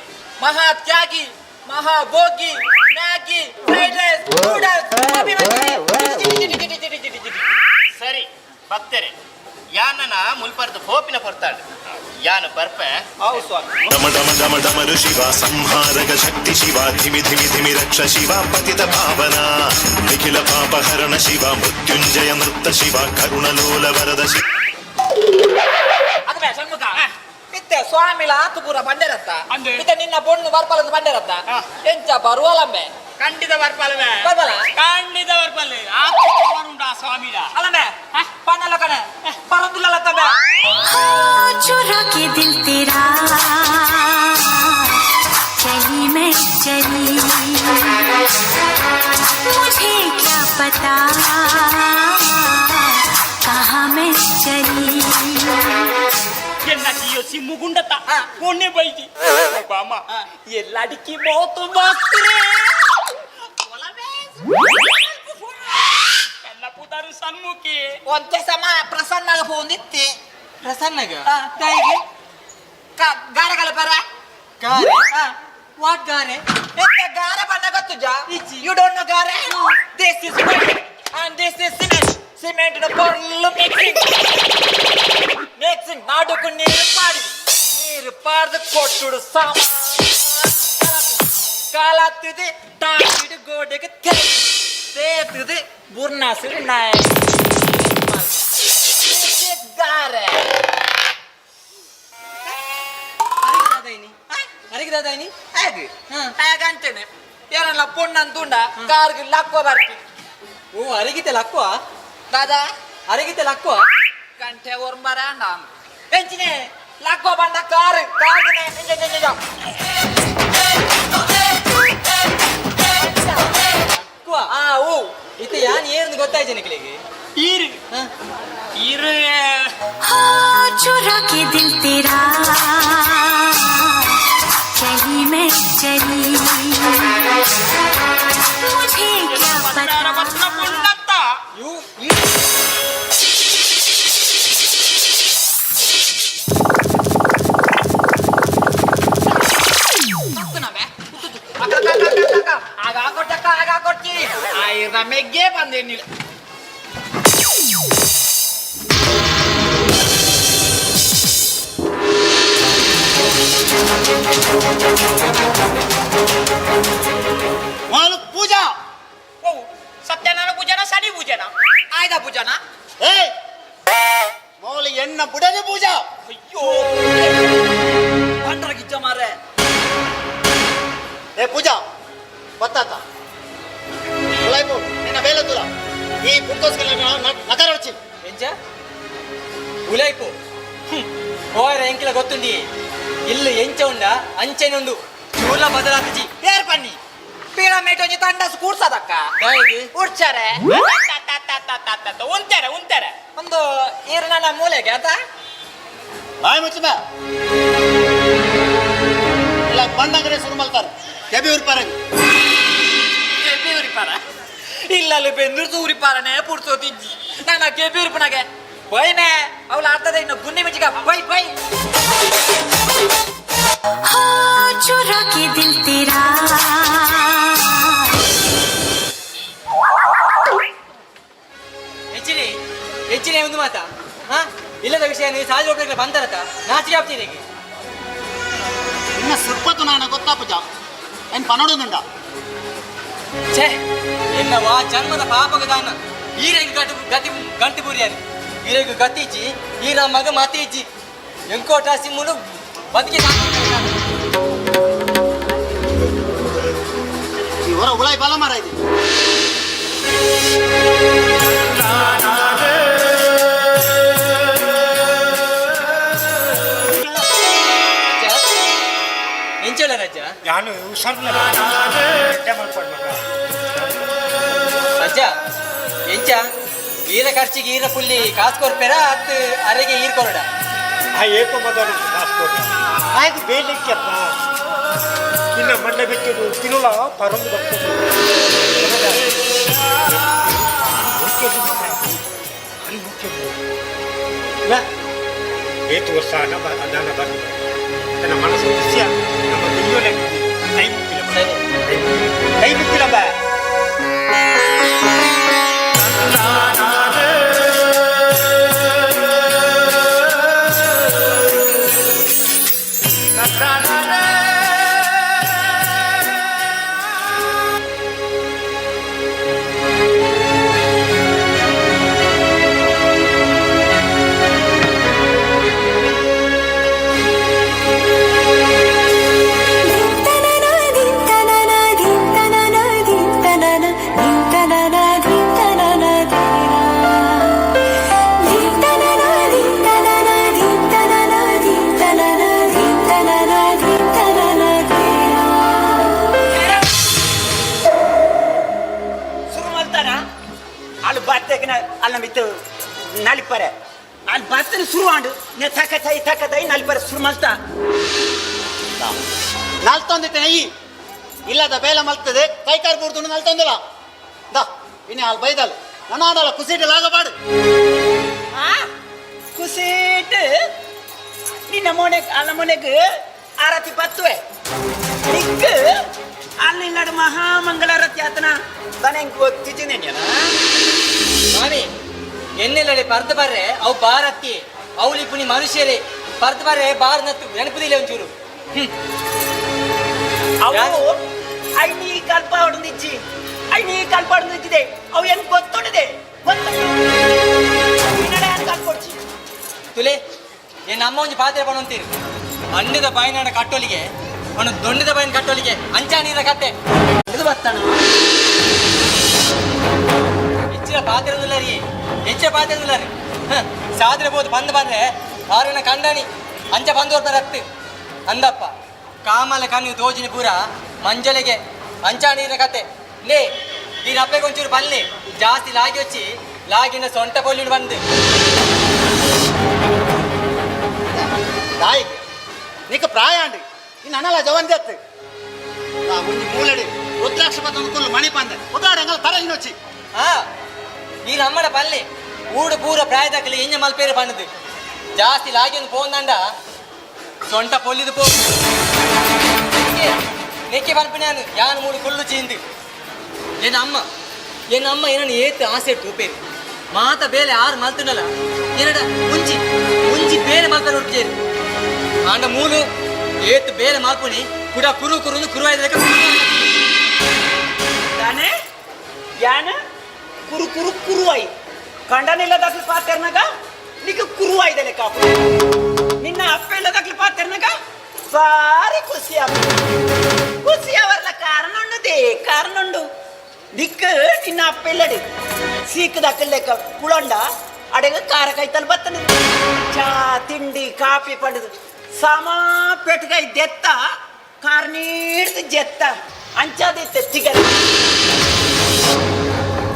ಮಹಾ ತ್ಯಾಗಿ, ಮಹಾಭೋಗಿ, Maggi, fried rice, noodles, gobi manchurian. ಸರಿ ಭಕ್ತರೆ, ಯಾನನ ಮುಲ್ಪರ್ದು ಪೋಪಿನ ಕೊರ್ತಾಳು ಯಾನು ಬರ್ಪೆ. ಹೌದು ಸ್ವಾಮಿ. ಡಮ ಡಮ ಡಮ ಡಮರು ಶಿವ ಸಂಹಾರಕ ಶಕ್ತಿ ಶಿವ ಧಿಮಿ ಧಿಮಿ ಧಿಮಿ ರಕ್ಷ ಶಿವ ಪತಿತ ಪಾವನ ನಿಖಿಲ ಪಾಪಹರಣ ಶಿವ ಮೃತ್ಯುಂಜಯ ನೃತ್ತ ಶಿವ ಕರುಣಲೋಲ ವರದ ಶಿವ. ಅದೇ ಷಣ್ಮುಖ ಇತ್ತೆ ಸ್ವಾಮಿಲ ಆತು ಪೂರ ಬಂಡೆರತ್ತ ಇತ್ತೆ ನಿನ್ನ ಪೊಣ್ಣು ಬರ್ಪಲಂದು ಬಂಡೆರತ್ತ ಎಂಚ ಬರುವಲಂಬೆ. ಖಂಡಿತ ಬರ್ಪಲ್ವೇ. ಬರ್ಪಲ. ಖಂಡಿತ ಬರ್ಪಲ್ಲೆ. ಆತು ಪವರ್ ಉಂಟು ಆ ಸ್ವಾಮಿಲ. ಅಲ್ಲಂಬೆ ಪನ್ನಲ್ಲ ಕಣೆ ಬರೋದಿಲ್ಲಲ್ಲ ತಂಬೆ. चुरा के दिल तेरा चली मैं चली, मुझे क्या पता कहाँ मैं चली। ಎನ್ನ ಸಿಮ್ಮುಗುಂಡತ ಕೊನೆ ಬೈಜಿ ಬಾಮ ಎಲ್ಲಡಿಕ್ಕಿ ಮೋತು ಮಸ್ತ್ ಎಲ್ಲ ಪುದಾರು ಸನ್ಮುಖಿ. ಒಂತೆ ಸಮ ಪ್ರಸನ್ನಾಗ ಪೋಂದಿತ್ತೆ. ಪ್ರಸನ್ನಗ? ಗಾರಗಳ ಪರ. ಗಾರೆ? What ಗಾರೆ? ಎತ್ತ ಗಾರೆ ಬಣ್ಣ ಗೊತ್ತುಜಾ? You don't know ಗಾರೆ? This is and this is cement. Cement ನ ಪೊರ್ಲು ಮಿಕ್ಸಿಂಗ್ ಮಿಕ್ಸಿಂಗ್ ನಾಡುಕು ನೀರು ಪಾಡಿ ನೀರು ಪಾಡ್ದು ಕೊಟ್ಟುಡು ಸಾಮ ಕಾಲತ್ತಿದೆ ಟಾಕಿಡು ಗೋಡೆಗೆ ತೇತುದು ಬುರ್ನಾಸಿಡು ನಾಯ ಗಾರೆ. ಅರೆಗೆ ದಾದಾಯಿನಿ ಹೇಗೆ ಹೇಗಂತೇನೆ ಏನಲ್ಲ ಪೊಣ್ಣಂತುಂಡ ಕಾರ್ಗೆ ಲಕ್ವ ಬರ್ತಿ. ಓ ಅರಿಗಿತೆ ಲಕ್ವ ದಾದಾ, ಅರಿಗಿತೆ ಲಕ್ವ ಗಂಟೆ ಒರ್ಮರ ಎಂಚಿನೆ ಲಕ್ವ ಬಂದ ಕಾರ್ ಕಾರ್ಗೆ. ಆ ಓ ಇತ್ತೆ ಯಾನ್ ಏರ್ದು ಗೊತ್ತಾಯ್ತು ನಿಕ್ಲಿಗೆ? ಈರು ಈರು. हो चुरा के दिल तेरा चली मैं चली, मुझे क्या पता। ಪೊಣ್ಣತ್ತ. ಆಗ ಕೊಟ್ಟಕ್ಕ ಆಗ ಕೊಡ್ತಿ ಆಯ್ರ ಮೆಗ್ಗೆ ಬಂದೇನಿಲ್ಲ. ಮಾಲು ಪೂಜಾ. ಓ ಸತ್ಯನಾರಾಯಣ ಪೂಜಾನ ಶನಿ ಪೂಜಾನ ಆಯ್ದ ಪೂಜಾನ? ಏ ಮೌಲಿ ಎಣ್ಣ ಬುಡದಿ ಪೂಜಾ. ಅಯ್ಯೋ ಬಂಡ್ರ ಗಿಚ್ಚ ಮಾರ್ರೆ. ಏ ಪೂಜಾ ಬತ್ತಾತ ಉಲಾಯ್ಪು ನಿನ್ನ ಬೇಲೆ ದೂರ ಈ ಪುಟ್ಟೋಸ್ಕರ ನಗರ వచ్చి. ಎಂಚ ಉಲೈಪು ಓಯರ ಎಂಕಿಲ ಗೊತ್ತುಂಡಿ ಇಲ್ಲು ಎಂಚ ಉಂಡ ಅಂಚೆನುಂಡು ಚೂರ್ಲ ಬದಲಾತಿಜಿ. ಪೇರ್ ಪನ್ನಿ ಪೀಳ ಮೇಟೊಂಜಿ ತಂಡಸ್ ಕೂರ್ಸದಕ್ಕ. ದಾಯೆಗ್? ಉಡ್ಚಾರೆ ಉಂತಾರೆ ಉಂತಾರೆ ಒಂದು ಈರು ನನ್ನ ಮೂಲೆಗೆ ಆತ. ಬಾಯ್ ಮುಚ್ಚ ಇಲ್ಲ ಬಂಡಂಗರೆ ಶುರು ಮಲ್ತಾರೆ ಕೆಬಿ ಉರ್ಪಾರಂಗ್. ಕೆಬಿ ಉರಿಪಾರ ಇಲ್ಲಲ್ಲಿ ಬೆಂದೂರು ಸೂರಿಪಾರನೆ ಪುಡ್ಸೋತಿಜ್ಜಿ ನನ್ನ ಕೆಬಿ ಉರಿಪನಾಗೆ ಬೈನೆ ಅವಳು ಆಡ್ತದೆ ಇನ್ನು ಗುನ್ನಿ ಮಿಚ್ಚಿಗ ಬೈ ಬೈ. हो चुरा के दिल तेरा। ಹೆಚ್ಚಿನಿ ಹೆಚ್ಚಿನ ಒಂದು ಮಾತಾ ಹಾ ಇಲ್ಲದ ವಿಷಯ ನೀವು ಸಾಜ್ ಹೋಗ್ಲಿಕ್ಕೆ ಬಂದರತ ನಾಚಿಕೆ ಆಗ್ತೀನಿ. ಇನ್ನ ಸುರ್ಪತು ನಾನ ಗೊತ್ತಾ ಪೂಜಾ ಏನ್ ಪನಡುದುಂಡ? ಛೇ ಎನ್ನ ವಾ ಜನ್ಮದ ಪಾಪಗ ದಾನ ಈರೆಗ್ ಗಟ್ಟು ಗತಿ ಗಂಟು ಬುರಿಯಾರಿ ಈರೆಗ್ ಗತಿಜಿ ಈರ ಮಗ ಮತಿಜಿ ಎಂಕೋಟ ಸಿಮ್ಮುನು ಬದುಕಿ. ಈ ಹೊರ ಉಳಾಯಿ ಬಲ ಮಾರ ಇದು. ಎಂಚೋಳ ರಜ್ಜ? ನಾನು ಹುಷಾರಿಲ್ಲ ಮಲ್ಕೊಂಡು ಮಗ. ರಜ್ಜ ಎಂಚ ಈರ ಖರ್ಚಿಗೆ ಈರ ಪುಲ್ಲಿ ಕಾಸು ಕೊರ್ಪೆರ ಅತ್ ಅರೆಗೆ ಈರ್ ಕೊರಡ? ಆ ಏಪ ಮೊದಲು ಕಾಸು ಕೊಡ ಆಯ್ತು ಬೇಲಿಕ್ಕೆಪ್ಪ ಇನ್ನು ಮಂಡೆ ಬಿಟ್ಟಿದ್ದು ತಿರುಳ ಪರಂದು ಬರ್ತದೆ. ಏತು ವರ್ಷ ನನ್ನ ಬಂದ ನನ್ನ ಮನಸ್ಸು ಖುಷಿಯ ನಮ್ಮ ದುರ್ಯೋಧನ ಕೈ ಮುಕ್ಕಿಲ್ಲ. ಸರಿ. ಕೈ ಮುಕ್ಕಿಲ್ಲ ಬಾ. ಶುರು ಮಾಡ್ತಾರ ಅಲ್ಲಿ ಬತ್ತಕಿನ ಅಲ್ಲ ಮಿತ್ತು ನಲಿಪರೆ ಅಲ್ಲಿ ಬತ್ತನ ಶುರು ಆಂಡು ನೆ ತಕ ತೈ ತಕ ತೈ ನಲಿಪರೆ ಶುರು ಮಾಡ್ತಾ. ನಲ್ತೊಂದಿತ್ತೆ ಈ ಇಲ್ಲದ ಬೇಲೆ ಮಲ್ತದೆ ಕೈಕಾರ್ ಬೂರ್ದು ನಲ್ತೊಂದಿಲ್ಲ ದಾ ಇನ್ನು ಅಲ್ಲಿ ಬೈದಲ್ ನನ್ನ ಆಡಲ್ಲ ಕುಸಿಟ್ಟು ಲಾಗಬಾಡು. ಆ ಕುಸಿಟ್ ನಿನ್ನ ಮೋನೆ ಅಲ್ಲ ಮನೆಗೆ ಆರತಿ ಬತ್ತುವೆ. ನಿಕ್ ಅಲ್ಲಿ ಮಹಾಮಂಗಳಾರತಿ ಆತನ ತನ ಗೊತ್ತಿದ್ದೀನಿ. ಮಾಮಿ ಎನ್ನೆಲ್ಲಡೆ ಪರ್ದು ಬರ್ರೆ ಅವು ಬಾರತ್ತಿ ಅವಳಿ ಪುನಿ ಮನುಷ್ಯರೇ ಪರ್ದು ಬರ್ರೆ ಬಾರ್ ನತ್ತು ನೆನಪುದಿಲ್ಲ ಒಂಚೂರು. ಅವು I ನೀ ಕಲ್ಪ ಹೊಡೆದಿಚ್ಚಿ I ನೀ ಕಲ್ಪ ಹೊಡೆದಿದ್ದೆ ಅವು ಏನು ಗೊತ್ತುಂಡಿದೆ ಗೊತ್ತುಂಡು ಕಲ್ಪೊಡ್ಚಿ. ತುಲೆ ಏನ್ ನಮ್ಮ ಒಂಜಿ ಪಾತ್ರೆ ಪಣಂತೀರಿ ಅಂಡದ ಬಾಯಿನಾಡ ಕಟ್ಟೋಲಿಗೆ ಅವನು ದೊಂಡದ ಬಾಯಿನ ಕಟ್ಟೋಲಿಗೆ ಅಂಚಾ ನೀರ ಕತ್ತೆ ಇದು ಬರ್ತಾನ. ಹೆಚ್ಚಿನ ಪಾತ್ರೆ ರೀ, ಹೆಚ್ಚಿನ ಪಾತ್ರೆ ರೀ. ಸಾದ್ರೆ ಬೋದು ಬಂದು ಬಂದ್ರೆ ಆರನ ಕಂಡಾಣಿ ಅಂಚ ಬಂದು ರತ್ತು ಅಂದಪ್ಪ ಕಾಮಲ ಕಣ್ಣು ತೋಜಿನ ಪೂರ ಮಂಜೊಲೆಗೆ ಅಂಚಾ ನೀರ ಕತೆ. ಲೇ ಈ ರಪ್ಪೆಗೆ ಒಂಚೂರು ಬಲ್ಲೆ ಜಾಸ್ತಿ ಲಾಗಿ వచ్చಿ ಲಾಗಿನ ಸೊಂಟ ಪೊಲ್ಲಿಡು ಬಂದು ದಾಯಿ ನೀಕ ಪ್ರಾಯ ಅಂಡಿ ಇನ್ನು ಅನಲ ಜವನ್ ಜತ್ತು ಒಂಜಿ ಮೂಲೆಡಿ ರುದ್ರಾಕ್ಷ ಪತ್ತೊಂದು ಕುಲ್ಲು ಮಣಿ ಪಂದೆ ಉದಾಡ ಅಂಗಲ ತರ ಇನ್ನೊಚ್ಚಿ. ಆ ಈ ನಮ್ಮಡ ಪಲ್ಲೆ ಊಡು ಪೂರ ಪ್ರಾಯದಾಕಲಿ ಎಂಜ ಮಲ್ಪೇರೆ ಪಣ್ಣದು ಜಾಸ್ತಿ ಲಾಗಿ ಒಂದು ಪೋಂದಂಡ ಸೊಂಟ ಪೊಲ್ಲಿದು ಪೋ ನೆಕ್ಕೆ ಪನ್ಪಿನಾನು ಯಾನು ಮೂಡು ಕುಲ್ಲು ಚೀಂದು. ಏನ ಅಮ್ಮ ಏನ ಅಮ್ಮ ಏನನ್ನು ಏತು ಆಸೆ ತೂಪೇರು ಮಾತ ಬೇಲೆ ಆರು ಮಲ್ತುಂಡಲ್ಲ ಏನಡ ಮುಂಚಿ ಮುಂಚಿ ಬೇರೆ ಮಲ್ಪೇರು ಉಡ್ಪೇರು ಆಂಡ ಮೂಲು ಏತು ಬೇರೆ ಮಲ್ಪುನಿ ಕುಡ ಕುರು ಕುರು ಕುರು ಆಯ್ದ ತಾನೆ ಯಾನ ಕುರು ಕುರು ಕುರುವಾಯಿ ಕಂಡನೆಲ್ಲ ದಾಖಲು ಪಾತೆರ್ನಾಗ ನಿಕ್ಕ ಕುರುವಾಯ್ದಲೆ ಕಾಪು ನಿನ್ನ ಅಪ್ಪ ಎಲ್ಲ ದಾಖಲು ಪಾತೆರ್ನಾಗ ಭಾರಿ ಖುಷಿ ಆಗ ಖುಷಿ ಅವರ್ಲ ಕಾರಣ ಉಂಡುದೇ ಕಾರಣ ಉಂಡು ನಿಕ್ಕ ನಿನ್ನ ಅಪ್ಪ ಇಲ್ಲಡಿ ಸೀಕ್ ದಾಖಲೆ ಕುಳಂಡ ಅಡೆಗ ಖಾರ ಕೈತಲ್ ಬತ್ತನೆ ಚಾ ತಿಂಡಿ ಕಾಫಿ ಪಡೆದು ಸಮ ಪೆಟ್ಕೈ ದೆತ್ತ ಕಾರ್ ನೀಡ್ದು ಜೆತ್ತ ಅಂಚಾದಿತ್ತೆ ತಿಗರ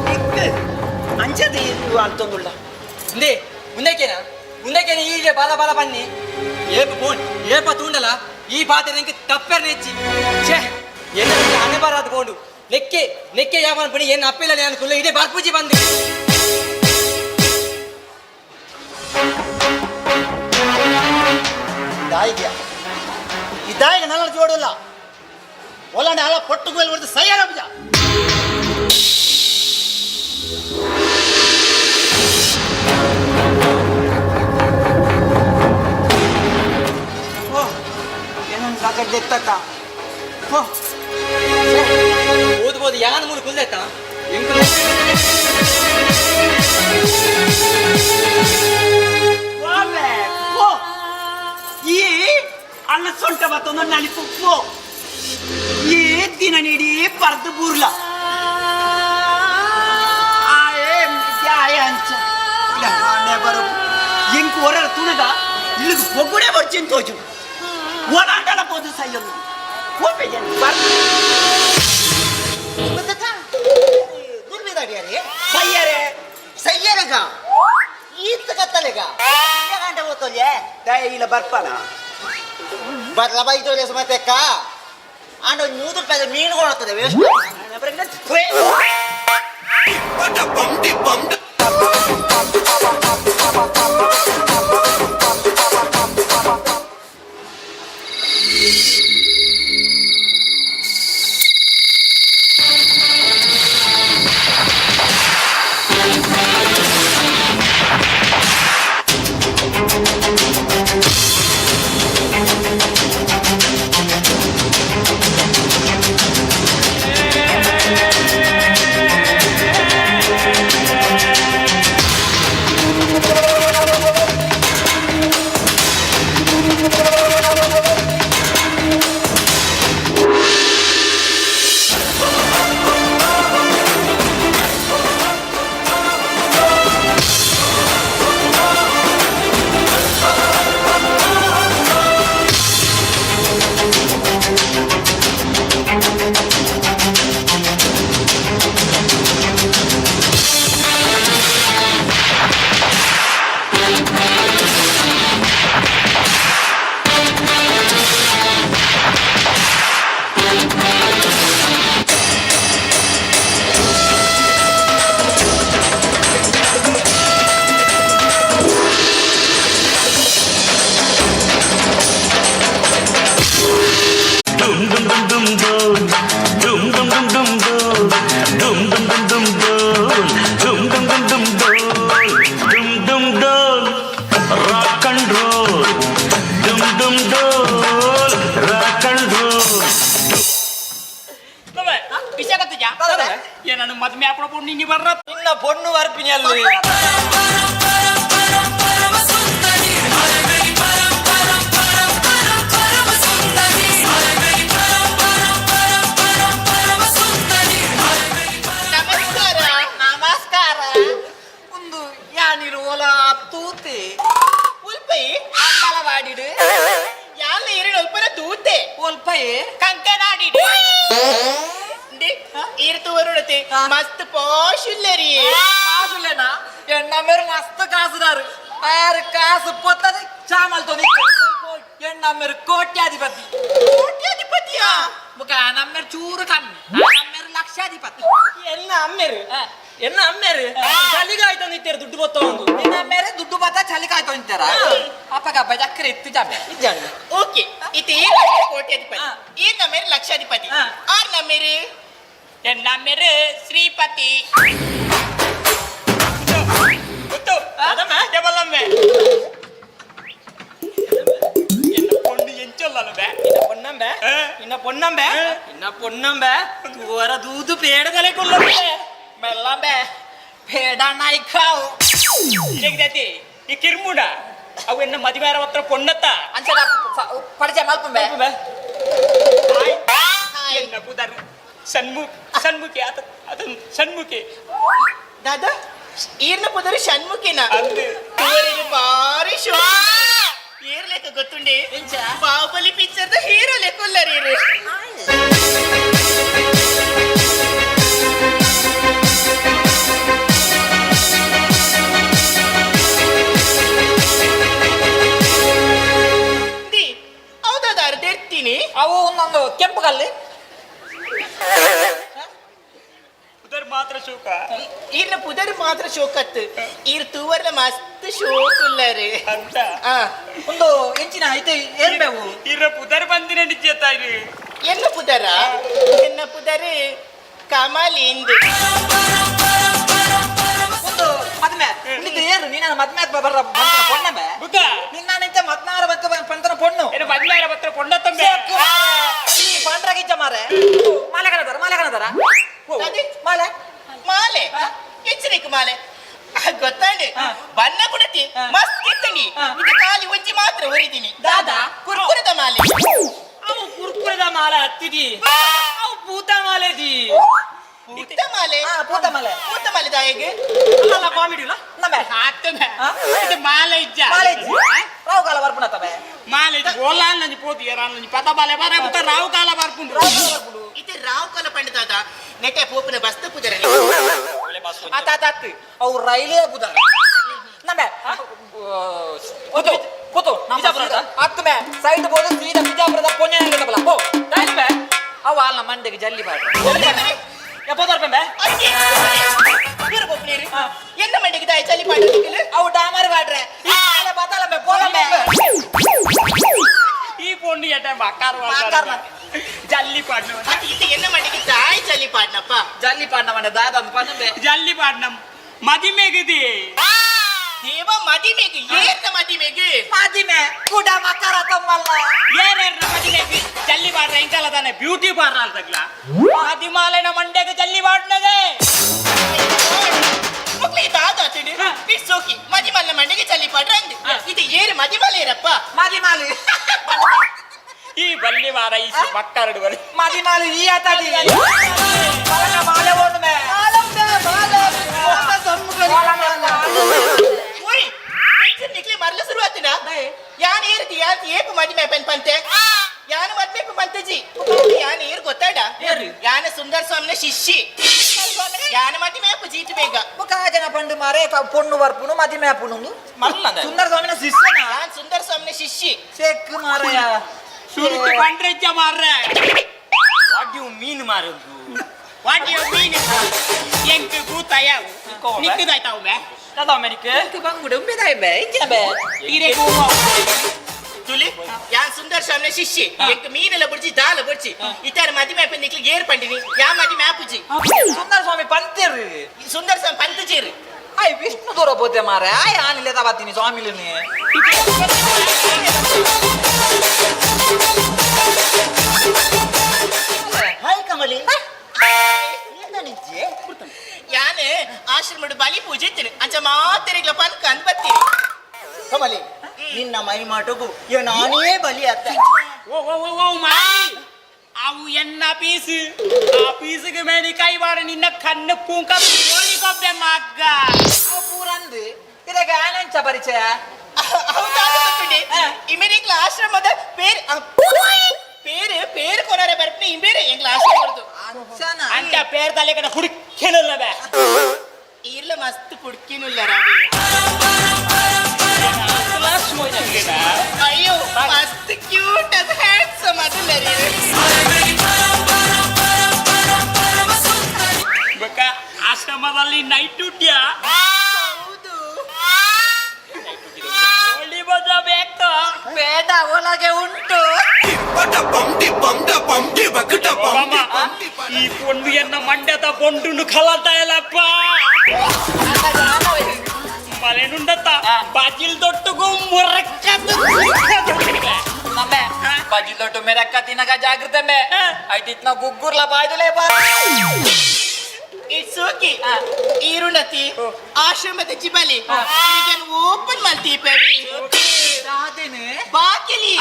ನಿಕ್ ಅಂಚದ ಅಂತೊಂದುಳ್ಳ. ಇಂದೇ ಮುಂದಕ್ಕೇನಾ ಮುಂದಕ್ಕೇನ ಈಗ ಬಾಲ ಬಾಲ ಬನ್ನಿ ಏಪ ಫೋನ್ ಏಪ ತೂಂಡಲ ಈ ಪಾತ್ರೆ ನಿಂಗೆ ತಪ್ಪೆರ್ ನೆಚ್ಚಿ ಛೇ ಎನ್ನ ಹಣೆ ಬಾರಾದ ಬೋಂಡು ನೆಕ್ಕೆ ನೆಕ್ಕೆ ಯಾವ ಪಣಿ ಏನು ಅಪ್ಪಿಲ್ಲ ನಾನು ಕುಲ್ಲ ಇದೇ ಬಾರ್ಪೂಜಿ ಬಂದು. ದಾಯಿಗೆ ಈ ದಾಯಿಗೆ ನಲ್ಲ ಜೋಡಿಲ್ಲ ಒಲ್ಲಾಂಡೆ ಅಲ್ಲ ಪಟ್ಟು ಮೇಲೆ ಹೊಡೆದು ಸಯ್ಯಾರ ಬುಜ. ಓ ಏನೊಂದು ಸಾಕಡ್ದೆತ್ತಕ್ಕ ಓ ಓದ್ಬೋದು ಯಾನ್ ಮೂರು ಕುಲ್ದೆತ್ತ ಎಂಕು ಹೋಬೆ ಪೋ ಈ ಅನ್ನ ಸೊಂಟ ಬತ್ತೊಂದು ನಲಿಪು ಪೋ ಈ ದಿನ ನೀಡಿ ಪರ್ದು ಬೂರ್ಲ ಆಯೇ ಆಯೆ ಅಂಚ ಇಲ್ಲ ಬರು ಎಂಕ್ ಒರರ ತುಣಗ ಇಲ್ಲಿಗೆ ಪೊಗ್ಗುಡೆ ಬರ್ಚಿನ್ ತೋಜು ಓಡಾಟಲ ಪೋದು ಸಯ್ಯೊಂದು ಹೋಪೆ ಜನ ಬರ್ದು ದುರ್ಬಿದಾಡಿಯಾರಿ ಸಯ್ಯರೆ ಸಯ್ಯರಗ ಈತ ಕತ್ತಲೆಗ ಗಂಟೆ ಹೋತೋಲ್ಯೆ ದಯ ಇಲ್ಲ ಬರ್ಪಾನ ಬರ್ಲ ಬೈತೋಲೆ ಸುಮತೆಕ್ಕ ಆಂಡ 100 ರೂಪಾಯಿ ಮೀನು ಕೊಡ್ತದೆ ವೇಸ್ಟ್. ಓ ನಾನು ಮದ್ಮೆ ಆಪಣ ಪೊಣ್ಣು ಇನ್ನಿ ಬರ್ರ ಇನ್ನ ಪೊಣ್ಣು ಬರ್ಪಿನಿ ಅಲ್ಲಿ. ನಮಸ್ಕಾರ. ನಮಸ್ಕಾರ. ಒಂದು ಯಾನಿರು ಓಲ ತೂತೆ ಉಲ್ಪೈ ಅಂಬಲವಾಡಿಡು. ಯಾಲ ಎರಡು ಉಲ್ಪನ ತೂತೆ. ಒಲ್ಪೈ ಕಂಕನಾಡಿ ಈರ್ ತೂವರುಡತೆ ಮಸ್ತ್ ಪಾಶ್ ಇಲ್ಲರಿ. ಕಾಸುಲೇನಾ ಎಣ್ಣ ಮೇರು ಮಸ್ತ್ ಕಾಸುದಾರು ಆರು ಕಾಸು ಪೊತ್ತದ ಚಾಮಲ್ ತೊನಿ ಎಣ್ಣ ಮೇರು ಕೋಟ್ಯಾಧಿಪತಿ. ಕೋಟ್ಯಾಧಿಪತಿಯಾ? ಮುಖ ನಮ್ಮೇರು ಚೂರು ಕಮ್ಮಿ, ನಮ್ಮೇರು ಲಕ್ಷಾಧಿಪತಿ. ಎನ್ನ ಅಮ್ಮೇರು, ಎನ್ನ ಅಮ್ಮೇರು ಚಳಿಗಾಯ್ತು ನಿತ್ಯರು ದುಡ್ಡು ಬತ್ತ ಒಂದು. ನಿನ್ನ ಮೇರೆ ದುಡ್ಡು ಬತ್ತ ಚಳಿಕಾಯ್ತು ಅಂತಾರ ಅಪ್ಪಗ ಹಬ್ಬ ಚಕ್ರೆ ಇತ್ತು ಜಾಮೆ. ಓಕೆ, ಇದು ಕೋಟ್ಯಾಧಿಪತಿ, ಈರ್ ನಮ್ಮೇರು ಲಕ್ಷಾಧಿಪತಿ, ಆರ್ ನಮ್ಮೇರು ಎನ್ನ ಅಮ್ಮೇರು ಶ್ರೀಪತಿ ಗೊತ್ತು ಅದಮ್ಮ ಡಬಲ್ ಅಮ್ಮೆ. ಎನ್ನ பொண்ணு ಎಂಚೊಲ್ಲನು ಬೇ. പൊന്നമ്പേ ഇന്ന പൊന്നമ്പേ ഇന്ന പൊന്നമ്പേ തൂവര ദൂത് പേടതಲೆ കൊಲ್ಲಂಬೆ ಮೆಲ್ಲಂಬೆ പേട ನಾಯ್ಕಾವು. ಹೇಗಿದೆ ಈ ಕಿರ್ಮುಡ ಅವು ಎನ್ನ ಮದುವೆ ಹತ್ರ ಪೊಣ್ಣತ್ತ. ಅಂಚನ ಪರಿಚಯ ಮಲ್ಪಂಬೆ. ಎನ್ನ ಪುದರ್ ಸಣ್ಮುಖ್, ಸಣ್ಮುಖಿ ಆತ ಅದನ್ ಸಣ್ಮುಖಿ. ದಾದಾ, ಈರ್ನ ಪುದರ್ ಷಣ್ಮುಖಿನ? ಅಂದು. ತೂವರಿಗೆ ಬಾರಿ ಶೋ ಏರ್ ಲೆಕ್ಕ ಗೊತ್ತುಂಡೆ, ಬಾಹುಬಲಿ ಪಿಕ್ಚರ್ the hero ಲೆಕ್ಕ ಉಲ್ಲರಿ ಈರು. The, ಹೌದಾ ದೇರ್ತೀನಿ. ಅವು ಒಂದೊಂದು ಕೆಂಪು ಕಲ್ಲು. ಪುದರ್ ಮಾತ್ರ ಶೋಕ. ಈರ್ನ ಪುದರ್ ಮಾತ್ರ ಶೋಕತ್, ಈರ್ ತೂವರ್ನ ಮಸ್ತ್ ಶೋಕ್ ಉಲ್ಲರಿ. ಅಂತ. ಆ. ಒಂದು ಎಂಚಿನ ಐತೆ ಏರ್ಬೇವು. ಇರ ಪುದರ್ ಬಂದಿನ ನಿಜ ತಾಯಿ. ಎನ್ನ ಪುದರ? ಎನ್ನ ಪುದರ್ ಕಮಲಿಂದ್. ಒಂದು ಮದ್ಮೆ ನಿಂದು ಏರು ನೀನ ಮದ್ಮೆ ಆತ್ ಬರ್ರ ಬಂತನ ಪೊಣ್ಣಂಬೆ. ಬುದ್ಧ. ನಿನ್ನ ನಿಂತ ಮದ್ನಾರ ಬಂತ ಪಂತನ ಪೊಣ್ಣು. ಏನು ಮದುವೆ ಹತ್ರ ಪೊಣ್ಣತ್ತಂಬೆ. ಈ ಪಂಡ್ರಗಿಜ್ಜ ಮಾರೆ ಮಾಲೆ ಕಣದಾರ, ಮಾಲೆ ಕಣದಾರ. ಅದೇ. ಮಾಲೆ. ಮಾಲೆ ಎಚ್ಚರಿಕೆ ಮಾಲೆ ಗೊತ್ತಾಂಡೆ ಬಣ್ಣ ಕುಡತಿ ಮಸ್ತ್ ಇತ್ತಂಡಿ. ಇದು ಖಾಲಿ ಒಂಜಿ ಮಾತ್ರ ಒರಿದೀನಿ. ದಾದಾ? ಕುರ್ಕುರದ ಮಾಲೆ. ಅವು ಕುರ್ಕುರದ ಮಾಲೆ ಹತ್ತಿದಿ, ಅವು ಪೂತ ಮಾಲೆದಿ. ಪೂತ ಮಾಲೆ. ಪೂತ ಮಾಲೆ. ಪೂತ ಮಾಲೆ ದಾಯಗೆ. ಅಲ್ಲ, ಕಾಮಿಡಿ ಇಲ್ಲ. ನಮ್ಮೆ ಆಗ್ತದೆ ಇದು ಮಾಲೆ ಇಜ್ಜ. ಮಾಲೆ ಇಜ್ಜಿ ರಾವು ಕಾಲ ಬರ್ಪುಣ ತಬೆ. ಮಾಲೆ ಓಲಾ ನಂಜಿ ಪೋತಿ ನಂಜಿ ಪತ ಬಾಲೆ ಬಾರ ಬುತ್ತ ರಾವು ಕಾಲ ಬರ್ಪುಂಡು. ಇದು ರಾವ್ ಕಾಲ ಪಂಡದಾದ ನೆಟೆ ಪೋಪಿನ ಬಸ್ತ ಪುದರ. ಆತ ಆತ ಆತ್ ಅವು ರೈಲೇ ಬುದ ನಮ್ಮೆ ಕೂತು ಕೂತು ಬಿಜಾಪುರದ? ಹತ್ತು ಮೇ ಸೈಡ್ ಬೋದು ಸೀದಾ ಬಿಜಾಪುರದ ಪೊನ್ನೆ ಬಲ ಪೋ ಟೈಮ್ ಬೇ. ಅವು ಅಲ್ಲ ಮಂಡೆಗೆ ಜಲ್ಲಿ ಬಾಡ. ಎಪ್ಪತ್ತು ರೂಪಾಯಿ ಬೇ. ಎನ್ನ ಮಂಡಿಗೆ ದಾಯ ಚಲಿ ಪಾಡು? ಅವು ಡಾಮರ್ ಬಾಡ್ರೆ ಈ ಮಾಲೆ ಬತ್ತಲ ಮೇ ಪೋಲ ಮೇ. ಈ ಪೊಣ್ಣು ಎಟ ಮಕ್ಕಾರ. ಮಕ್ಕಾರ. ಜಲ್ಲಿ ಪಾಡ್ನ. ಅದು ಇದು ಎನ್ನ ಮಂಡಿಗೆ ದಾಯ ಚಲಿ ಪಾಡ್ನಪ್ಪ? ಜಲ್ಲಿ ಪಾಡ್ನ ಮಂಡೆ ದಾದ ಅಂತ ಪನ್ನಂಬೆ. ಜಲ್ಲಿ ಪಾಡ್ನ ಮದಿಮೆಗದಿ. ದೇವ ಮದಿಮೆಗೆ ಏರ್ನ ಮದಿಮೆಗೆ? ಮದಿಮೆ ಕುಡ ಮಕರ ತಮ್ಮಲ್ಲ. ಏನೇರ್ನ ಮದಿಮೆಗೆ ಜಲ್ಲಿ ಪಾಡ್ರ ಇಂಕಲ್ಲ ತಾನೆ ಬ್ಯೂಟಿ ಪಾರ್ಲರ್ ತಗ್ಲ ಮದಿಮಾಲೆನ ಮಂಡ್ಯಗೆ ಜಲ್ಲಿ ಪಾಡ್ನದೆ. ಮಕ್ಳಿಗೆ ದಾದ ಆತಡಿ. It's okay, ಮದಿಮಲ್ಲ ಮಂಡಿಗೆ ಚಲಿ ಪಾಡ್ರ ಅಂದೆ. ಇದು ಏರು ಮದಿಮಲ್ಲ ಏರಪ್ಪ? ಮದಿಮಾಲಿ. ಈ ಬಲ್ಲಿ ವಾರ ಈ ಮಕ್ಕರಡು ಬಲ್ಲಿ. ಮದಿಮಾಲಿ ಈ ಆತದಿ ಬಲಗ ಮಾಲೆ ಓಡು ಮೇ. ಓಯ್, ನಿಕ್ಲಿ ಮರಲ ಶುರು ಆತಿನ ಯಾನ್ ಏರ್ತಿ ಯಾನ್ ಏಪು ಮದಿಮೆ ಪೆನ್ ಪಂತೆ ಯಾನು ಮದ್ಮೆ ಪಂತಜಿ ಯಾನ್ ಏರ್ ಗೊತ್ತಾಡ? ಏರು? ಯಾನ ಸುಂದರ ಸ್ವಾಮಿನ ಶಿಷ್ಯಿ, ಯಾನ ಮದಿಮೆ ಜೀಟ್ ಬೇಗ. ಬುಕ್ಕ ಜನ ಪಂಡು ಮಾರೆ ಪೊಣ್ಣು ಬರ್ಪುನು ಮದಿಮೆ ಆಪುನು. ಮಲ್ಲದ. ಸುಂದರ ಸ್ವಾಮಿನ ಶಿಷ್ಯನ? ಯಾನ್ ಸುಂದರ ಸ್ವಾಮಿನ ಶಿಷ್ಯಿ. ಚೆಕ್ ಮಾರಯ. ಸುರುಕಿ ಬಂಡ್ರೆಜ್ಜ ಮಾರ್ರೆ. What you mean ಮಾರದ್ದು? What you mean? ಎಂಕ್ ಕೂತಾಯ ನಿಕ್ಕದಾಯ್ತಾವ್ ಬೇ ಎಂಕ್ ಬಂಗುಡು ಉಂಬೆದಾಯ್ ಬೇ ಇಂಚಿನ ಬೇ. ಇರೆ. ತುಲಿ ಯಾನ್ ಸುಂದರ ಸ್ವಾಮಿನ ಶಿಷ್ಯಿ, ಎಂಕ್ ಮೀನೆಲ್ಲ ಬುಡ್ಜಿ ದಾಲ ಬುಡ್ಜಿ ಇತರ ಮದಿಮೆ ಆಪೆ ನಿಕ್ಲಿ ಏರ್ ಪಂಡಿನಿ ಯಾ ಮದಿಮೆ ಆಪುಜಿ. ಸುಂದರ ಸ್ವಾಮಿ ಪಂತೇರು? ಸುಂದರ ಸ್ವಾಮಿ ಪಂತಜೀರು. ಆಯ್ ವಿಷ್ಣು ದೂರ ಪೋತೆ ಮಾರೆ ಆಯ್ ಆನಿಲೆ ತಬತ್ತೀನಿ ಸ್ವಾಮಿಲಿನಿ. ಹಾಯ್ ಕಮಲಿ. ಆಶ್ರಮಡು ಬಲಿ ಪೂಜೆ ಇತ್ತೇನೆ ಅಂಚ ಮಾತೆರೆಗ್ಲ ಪನ್ಕ ಅಂದ್ ಬತ್ತೀನಿ. ಕಮಲಿ, ನಿನ್ನ ಮೈ ಮಾಟಗು ನಾನೇ ಬಲಿ ಅತ್ತ. ಓ ಓ ಓ ಓ ಮಾರಿ, ಅವು ಎನ್ನ ಪೀಸು. ಆ ಪೀಸಿಗೆ ಮೇಲೆ ಕೈ ಬಾರ, ನಿನ್ನ ಕಣ್ಣು ಪೂಂಕ ಕೋಳಿ ಕೊಬ್ಬೆ ಮಗ್ಗ. ಅವು ಪೂರಂದು ಇದಾಗ ಆನಂಚ ಪರಿಚಯ. ಹೌದಾ? ಗೊತ್ತುಂಡೆ ಇಮೇರಿಗ್ಲ ಆಶ್ರಮದ ಪೇರ್ ಪೇರು ಪೇರು ಕೊರಾರೆ ಬರ್ಪನೆ ಇಂಬೇರೆ ಎಂಗ್ಲ ಆಶ್ರಮ ಹೊರತು. ಅಂಚನ. ಅಂಚ ಪೇರ್ ತಲೆ ಕಡೆ ಹುಡುಕೇನಲ್ಲ ಬೇ. ಈರ್ಲ ಮಸ್ತ್ ಪುಡ್ಕಿನುಲ್ಲ ರವಿ. ಅಯ್ಯೋ, ಮಸ್ತ್ ಕ್ಯೂಟ್ ಅದು, ಹ್ಯಾಂಡ್ಸಮ್ ಅದಲ್ಲ ರೀ. ಬಕ್ಕ ಆಶ್ರಮದಲ್ಲಿ ನೈಟ್ ಡ್ಯೂಟಿಯಾ? ಹೌದು. ಕೋಳಿ ಬದ ಬೇಕು? ಬೇಡ, ಒಳಗೆ ಉಂಟು. ಮಾಮ, ಈ ಪೊಂಡು ಎನ್ನ ಮಂಡ್ಯದ ಬೊಂಡುನು ಕಲತಾ ಇಲ್ಲಪ್ಪ. ಮಲೆನುಂಡತ್ತ ಬಾಜಿಲ್ ದೊಟ್ಟುಗು ಮುರಕ್ಕದು. ನಮ್ಮೆ ಬಜಿಲ್ ದೊಡ್ಡ ಮೇರಕ್ಕ ತಿನ್ನಕ ಜಾಗೃತೆ ಮೇ ಐಟಿತ್ನ ಗುಗ್ಗುರ್ಲ ಬಾಯ್ದುಲೇ ಬಾ. It's okay. ಈರುಣತಿ ಆಶ್ರಮದ ಜಿಬಲಿ ಈಗ ಓಪನ್ ಮಲ್ತೀಪೇವಿ. ದಾದೇನೆ. ಬಾಕಿಲಿ.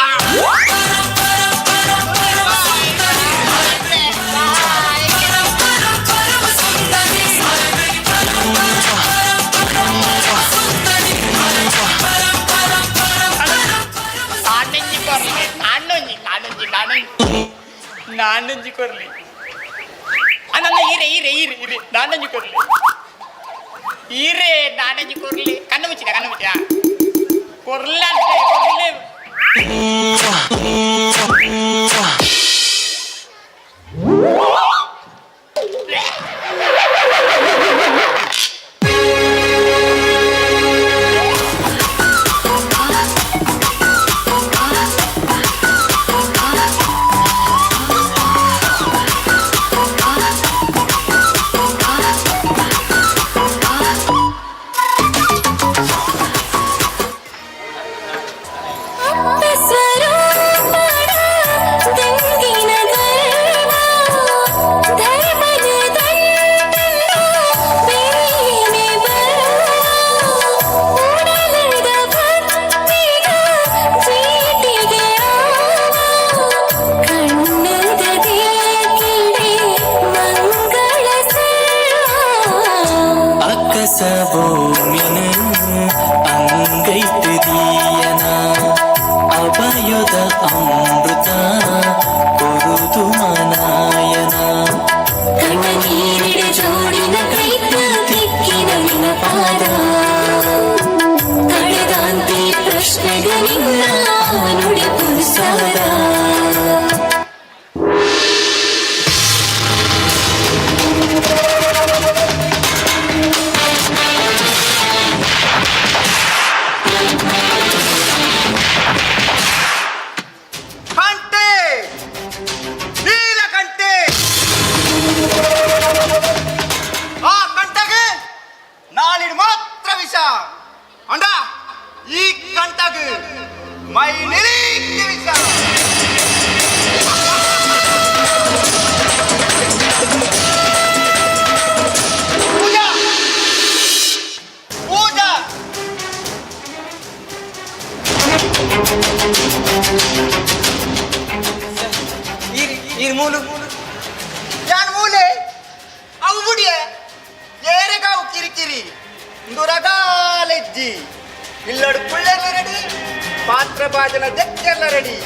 ನಾನೊಂಜಿ ಕೊರ್ಲಿ, ನಾನೊಂಜಿ ನಾನೊಂಜಿ ನಾನೊಂಜಿ. ನಾನಂಜಿ ಕೊರ್ಲಿ ಅನ್ನ. ಈರೆ ಈರೆ ಈರೆ ಈರೆ, ನಾನಂಜಿ ಕೊರ್ಲಿ ಈರೆ, ನಾನಂಜಿ ಕೊರ್ಲಿ. ಕಣ್ಣು ಮುಚ್ಚಿದ, ಕಣ್ಣು ಮುಚ್ಚಿದ. ಕೊರ್ಲ ಅಂತ ಕೊರ್ಲಿ. ಸ್ವರೂಪಣ ದಂಗಿನ ಗರ್ವ ಧರ್ಮದ ದಂಡನ್ನು ಬೇನೆ ಬರುವ ಉಡಲದ ಭಕ್ತಿಗ ಚೀಟಿಗೆ ಆವ ಕಣ್ಣದ ದೇಕಿಡೆ ಮಂಗಳ ಸರ್ವ. ಅಕ್ಕಸಭೂಮಿನ ಅಂಗೈತು ದೀಯನ ಅಭಯದ ಅಮೃತ ಕೊರುದು ಮನಾಯನ. ಕಣ್ಣ ನೀರಿಡ ಜೋಡಿನ ಕೈತ ದಿಕ್ಕಿನ ನಿನ್ನ ಪಾದ ಕಳೆದಾಂತಿ ಪ್ರಶ್ನೆಗಳಿಲ್ಲ ನುಡಿ ಪುರುಸಾರ. ಕಂಟೆ, ನೀಲಕಂಠೆ, ಆ ಕಂಟಗೆ ನಾಳಿಡ್ ಮಾತ್ರ ವಿಷ ಅಂಡ ಈ ಕಂಟಗ್ ಮೈ ನಿರೀಕ್ಷೆ ವಿಷ. ಪೂಜಾ, ಪೂಜಾ. ಈರ್ ಈರ್ ಮೂಲು. ಯಾನ್ ಮೂಲೆ ಅವು ಬುಡಿಯೆ ಏರೆಗಾವು ಕಿರಿಕಿರಿ ದುರಗಾಲೆಜ್ಜಿ. ಇಲ್ಲಡು ಪುಳ್ಳೆಲ್ಲ ರೆಡಿ, ಪಾತ್ರ ಭಾಜನ ಜಕ್ಕೆಲ್ಲ ರೆಡಿ.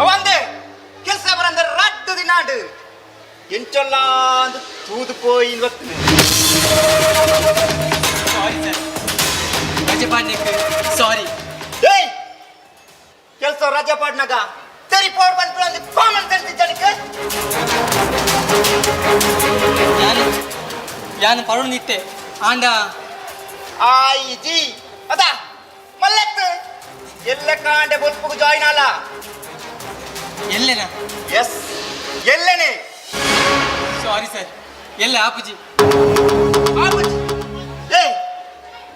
ಅವಂದೆ ಕೆಲಸ ಬರಂದ ರಡ್ಡು ದಿನಾಡು ಎಂಚೊಲ್ಲ ಅಂದು ತೂದು ಪೋಯಿನ್ ವಕ್ತನೆ. ಸಾರಿ ಸರ್, ರಜೆ ಪಾಡ್ಲಿಕ್ಕೆ ಸಾರಿ. ಏಯ್, ಕೆಲಸ ರಜೆ ಪಾಡ್ನಾಗ ಸರಿ ಪೋಡ್ ಬಂದ್ಬಿಡು ಕಾಮನ್ ಸೆನ್ಸ್ ಇಜ್ಜನಿಕ್ಕೆ. ಯಾನು ಯಾನು ಪರುಣಿತ್ತೆ ಆಂಡ. ಆಯಿ ಜಿ ಅದ ಮಲ್ಲತ್ತು ಎಲ್ಲ ಕಾಂಡೆ ಬೊಲ್ಪುಗು ಜಾಯಿನ್ ಅಲ್ಲ. ಎಲ್ಲೆನಾ? ಎಸ್, ಎಲ್ಲನೇ. ಸಾರಿ ಸರ್, ಎಲ್ಲ ಆಪುಜಿ. ಆಪುಜಿ? ಏ,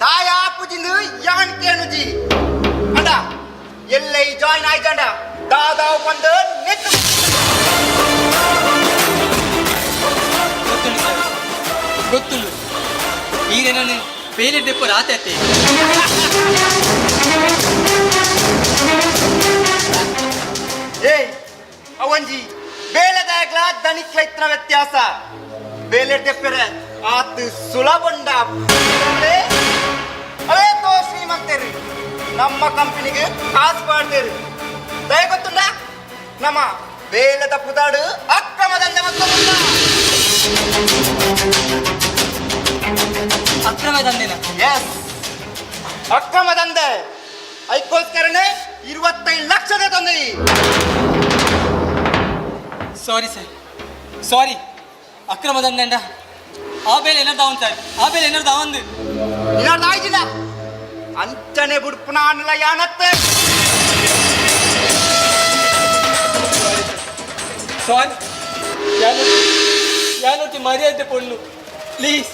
ದಾಯ ಆಪುಜಿಂದು ಯಾನ್ ಕೇಣುಜಿ ಅಂಡ. ಎಲ್ಲ ಈ ಜಾಯಿನ್ ಆಯ್ತಂಡ ದಾದಾವ್ ಬಂದು ನೆಟ್ಟು. ಗೊತ್ತುಂಡು ಈರೇನನ್ನು ಬೇಲೆ ದೆಪ್ಪ ರಾತೆ. ಏಯ್ ಅವಂಜಿ, ಬೇಲೆದಾಗ್ಲ ದಣಿಕ್ಲೈತ್ನ ವ್ಯತ್ಯಾಸ. ಬೇಲೆ ತೆಪ್ಪೆರೆ ಆತ್ ಸುಲಭಂಡ. ಅವೇ ತೋ ಶ್ರೀಮಂತರು ನಮ್ಮ ಕಂಪನಿಗೆ ಕಾಸು ಮಾಡ್ತೇರು. ದಯ ಗೊತ್ತುಂಡ, ನಮ್ಮ ಬೇಲೆದ ಪುದಾಡು ಅಕ್ರಮ ದಂಧೆ ಮತ್ತು ಅಕ್ರಮ ದಂಧೆನ? ಎಸ್, ಅಕ್ರಮ ದಂಧೆ. ಅದಕ್ಕೋಸ್ಕರನೇ 25 ಲಕ್ಷದ ತಂದೆ. ಸಾರಿ ಸರ್, ಸಾರಿ. ಅಕ್ರಮ ದಂಧೆಂಡ ಆ ಬೇಲೆ ಏನಾದ್ರು ಅವನ್ ಸರ್, ಆ ಬೇಲೆ ಏನಾದ್ರು ಅವಂದು. ಏನಾದ್ರು ಆಯ್ತಿಲ್ಲ ಅಂಚನೆ ಬುಡ್ಪುನ ಅನ್ನಲ್ಲ ಯಾನತ್ತೆ. ಸಾರಿ, ಯಾನು ಯಾನೊತ್ತಿ ಮರ್ಯಾದೆ ಪೊಣ್ಣು, ಪ್ಲೀಸ್.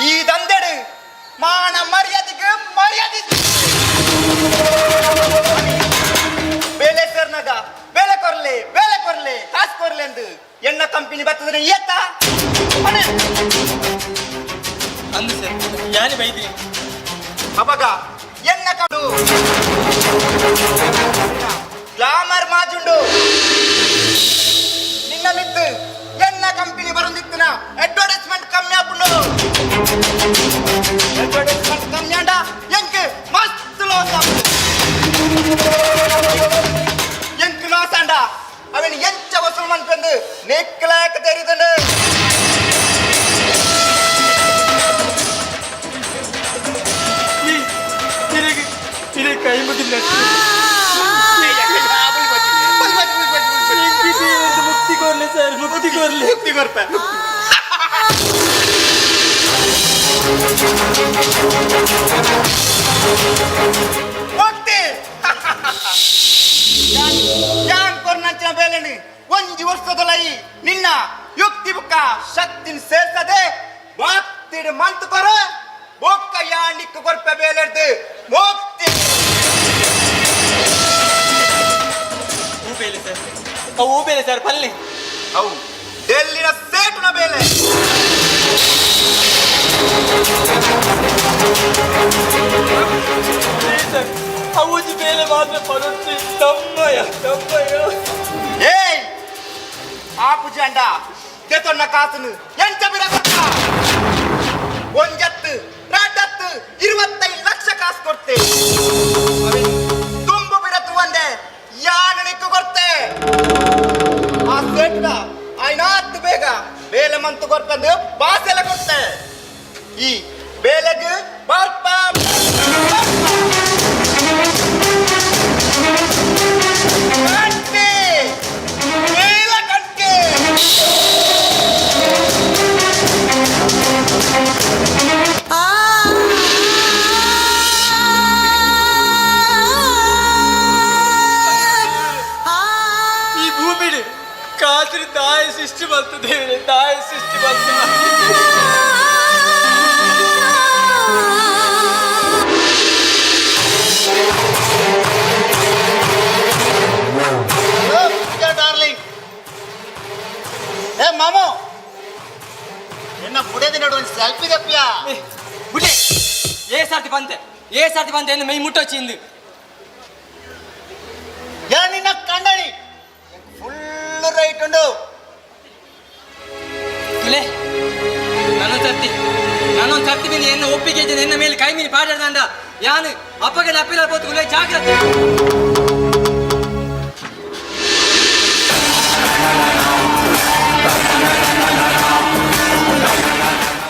ಈ ದಂಧೆಡು ಮಾನ ಮರ್ಯಾದೆಗೆ ಮರ್ಯಾದೆ. ಬೇಲೆ ಸೇರ್ನಾಗ ಬೇಲೆ ಕೊರ್ಲೆ, ಬೇಲೆ ಕೊರ್ಲೆ, ಕಾಸು ಕೊರ್ಲೆ ಎಂದು ಎಣ್ಣ ಕಂಪನಿ ಬರ್ತದ್ರೆ ಏತ? ಅಂದು ಸರ್, ಯಾನು ಬೈದ್ರಿ. ಅವಾಗ ಎನ್ನ ಕಡು ಗ್ಲಾಮರ್ ಮಾಜುಂಡು. ನಿನ್ನ ಮಿತ್ತು ಎನ್ನ ಕಂಪನಿ ಬರಂದಿತ್ತಿನ ಅಡ್ವರ್ಟೈಸ್ಮೆಂಟ್ ಕಮ್ಮಿ ಆಪುಂಡು. ಅಡ್ವರ್ಟೈಸ್ಮೆಂಟ್ ಕಮ್ಮಿ ಅಂಡ ಎಂಕ್ ಮಸ್ತ್ ಲಾಸ್ ಆಪುಂಡು. ಎಂಕ್ ಲಾಸ್ ಅಂಡ ಅವನ್ ಎಂಚ ವಸೂಲ್ ಮನ್ಪೆಂದು ನೆಕ್ಲಾಕ ತೆರಿದುಂಡು. ಪ್ಲೀಸ್, ತಿರುಗಿ ತಿರುಗಿ ಕೈ ಮುಗಿದ. ಮುಕ್ತಿ ಕೋರ್ಲೆ ಸರ್, ಮುಕ್ತಿ ಕೋರ್ಲೆ. ಮುಕ್ತಿ ಕೊರ್ಪೆ. ಮುಕ್ತಿ ಯಾನ್ ಕೊರ್ನಂಚಿನ ಬೇಲೆನಿ ಒಂಜಿ ವರ್ಷದಲೈ ನಿನ್ನ ಯುಕ್ತಿ ಬುಕ್ಕ ಶಕ್ತಿನ ಸೇರ್ಸದೆ ಭಕ್ತಿಡ್ ಮಂತ್ ಕೊರ. ಬೊಕ್ಕ ಯಾನಿಕ್ಕು ಕೊರ್ಪೆ ಬೇಲೆಡ್ದು ಮುಕ್ತಿ. ಹೂ ಬೇಲೆ ಸರ್, ಅವು ಹೂ ಬೇಲೆ ಸರ್ ಪಲ್ಲೆ. ಅವು ಡೆಲ್ಲಿನ ಸೇಟುನ ಬೇಲೆ. ಪ್ಲೀಸ್ ಸರ್, ಅವು ಬೇಲೆ ಮಾತ್ರ ಪಡೊತ್ತಿ. ತಮ್ಮಯ್ಯ, ತಮ್ಮಯ್ಯ. ಏಯ್, ಆ ಪುಜಾಂಡ ತೆತೊನ್ನ ಕಾಸುನು ಎಂಚ ಬಿರ ಕೊರ್ತ? ಒಂಜತ್ತು ರಡ್ಡತ್ತು 25 ಲಕ್ಷ ಕಾಸು ಕೊಡ್ತೆ. ಅವೆನ್ ತುಂಬು ಬಿಡತ್ತು ಒಂದೆ ಯಾನು ನಿಕ್ಕು ಕೊರ್ತೆ. ಆ ಸೇಟ್ಗ ಆಯ್ನಾತ್ ಬೇಗ ಬೇಲೆ ಮಂತು ಕೊರ್ಪಂದು ಬಾಸೆಲ್ಲ ಕೊಡ್ತೆ. ಈ ಬೇಲೆಗ್ ಬರ್ಪ. ಕಂಟಿ ನೀಲ ಕಂಟಿ. ಈ ಭೂಮಿಡು ಕಾಸಿನ ತಾಯಿ ಸೃಷ್ಟಿ ಬಂತು ದೇವರೇ, ತಾಯಿ ಸೃಷ್ಟಿ ಬಂತು. ಡಾರ್ಲಿಂಗ್, ಏ ಮಾಮು, ನಿನ್ನ ಬುಡದಿ ನಡು ಒಂದು ಸೆಲ್ಫಿ ದಪ್ಪಿಯ. ಬುಡ್ಡೆ, ಏ ಸಾರ್ತಿ ಬಂತೆ, ಏ ಸಾರ್ತಿ ಬಂತೆ ಎಂದು ಮೈ ಮುಟ್ಟೊಚ್ಚಿಂದು. ಯಾ ನಿನ್ನ ಕಂಡಣಿ ಫುಲ್ ರೈಟ್ ಉಂಡು. ತುಲೆ, ನಾನೊಂದು ಸರ್ತಿ ನಾನೊಂದು ಸರ್ತಿ ಮೇಲೆ ಎನ್ನ ಒಪ್ಪಿಗೆ ಇದ್ದೆ ಎನ್ನ ಮೇಲೆ ಕೈ ಮೀನು ಪಾಡಾಡ್ದಂಡ ಯಾನು ಅಪ್ಪಗೆ ಅಪ್ಪಿರ ಪೋತು, ಜಾಗ್ರತೆ.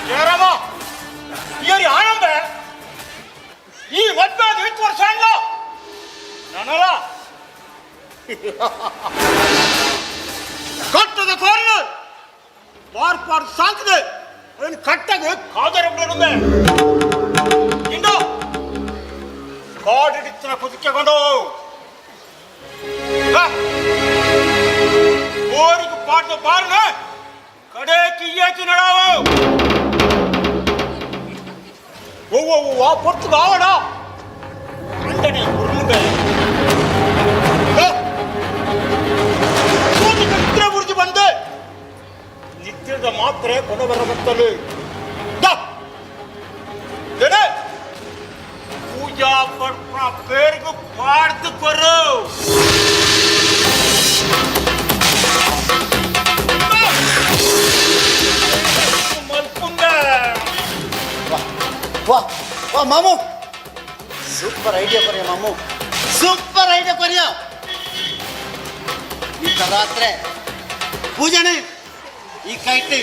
ಜಯರಾಮ, ಇಯರಿ ಆನಂದ ಈ ಮದ್ವೆ ಇತ್ತು ವರ್ಷ ಅಲ್ಲ ನಾನಲ್ಲ ಕಟ್ಟದ ಕೋರ್ನು ಪಾರ್ ಸಾಕಿದೆ. ಅವನು ಕಟ್ಟಾಗ ಕಾದರ ಇಂದು ಕಾಡಿಡಿತ್ತಿನ ಕುದಿಕೆಕೊಂಡು ಊರಿಗೆ ಪಾಡ್ದ ಬಾರ್ನ ಕಡೆ ಕಿಯ್ಯಾಚಿ ನಡಾವು. ಒವ್ವ ಪೊರ್ತು ಕಾವಡ ಅಂಡನೆ ಉರುಳುಬೆ ನಿದ್ರೆ ಬುರ್ಜಿ ಬಂದೆ. ಇತ್ತಿರದ ಮಾತ್ರೆ ಕೊನವರ ಬತ್ತಲು ಪೂಜಾ ಪಡ್ಪ ಪೇರ್ಗು ಪಾಡ್ದು ಕೊರು ವಾ ವಾ ಮಾಮು, ಸೂಪರ್ ಐಡಿಯಾ ಕೊರಿಯ ಮಾಮು, ಸೂಪರ್ ಐಡಿಯಾ ಕೊರಿಯ. ಈ ರಾತ್ರೆ ಪೂಜಾನೆ ಈ ಕೈಟಿ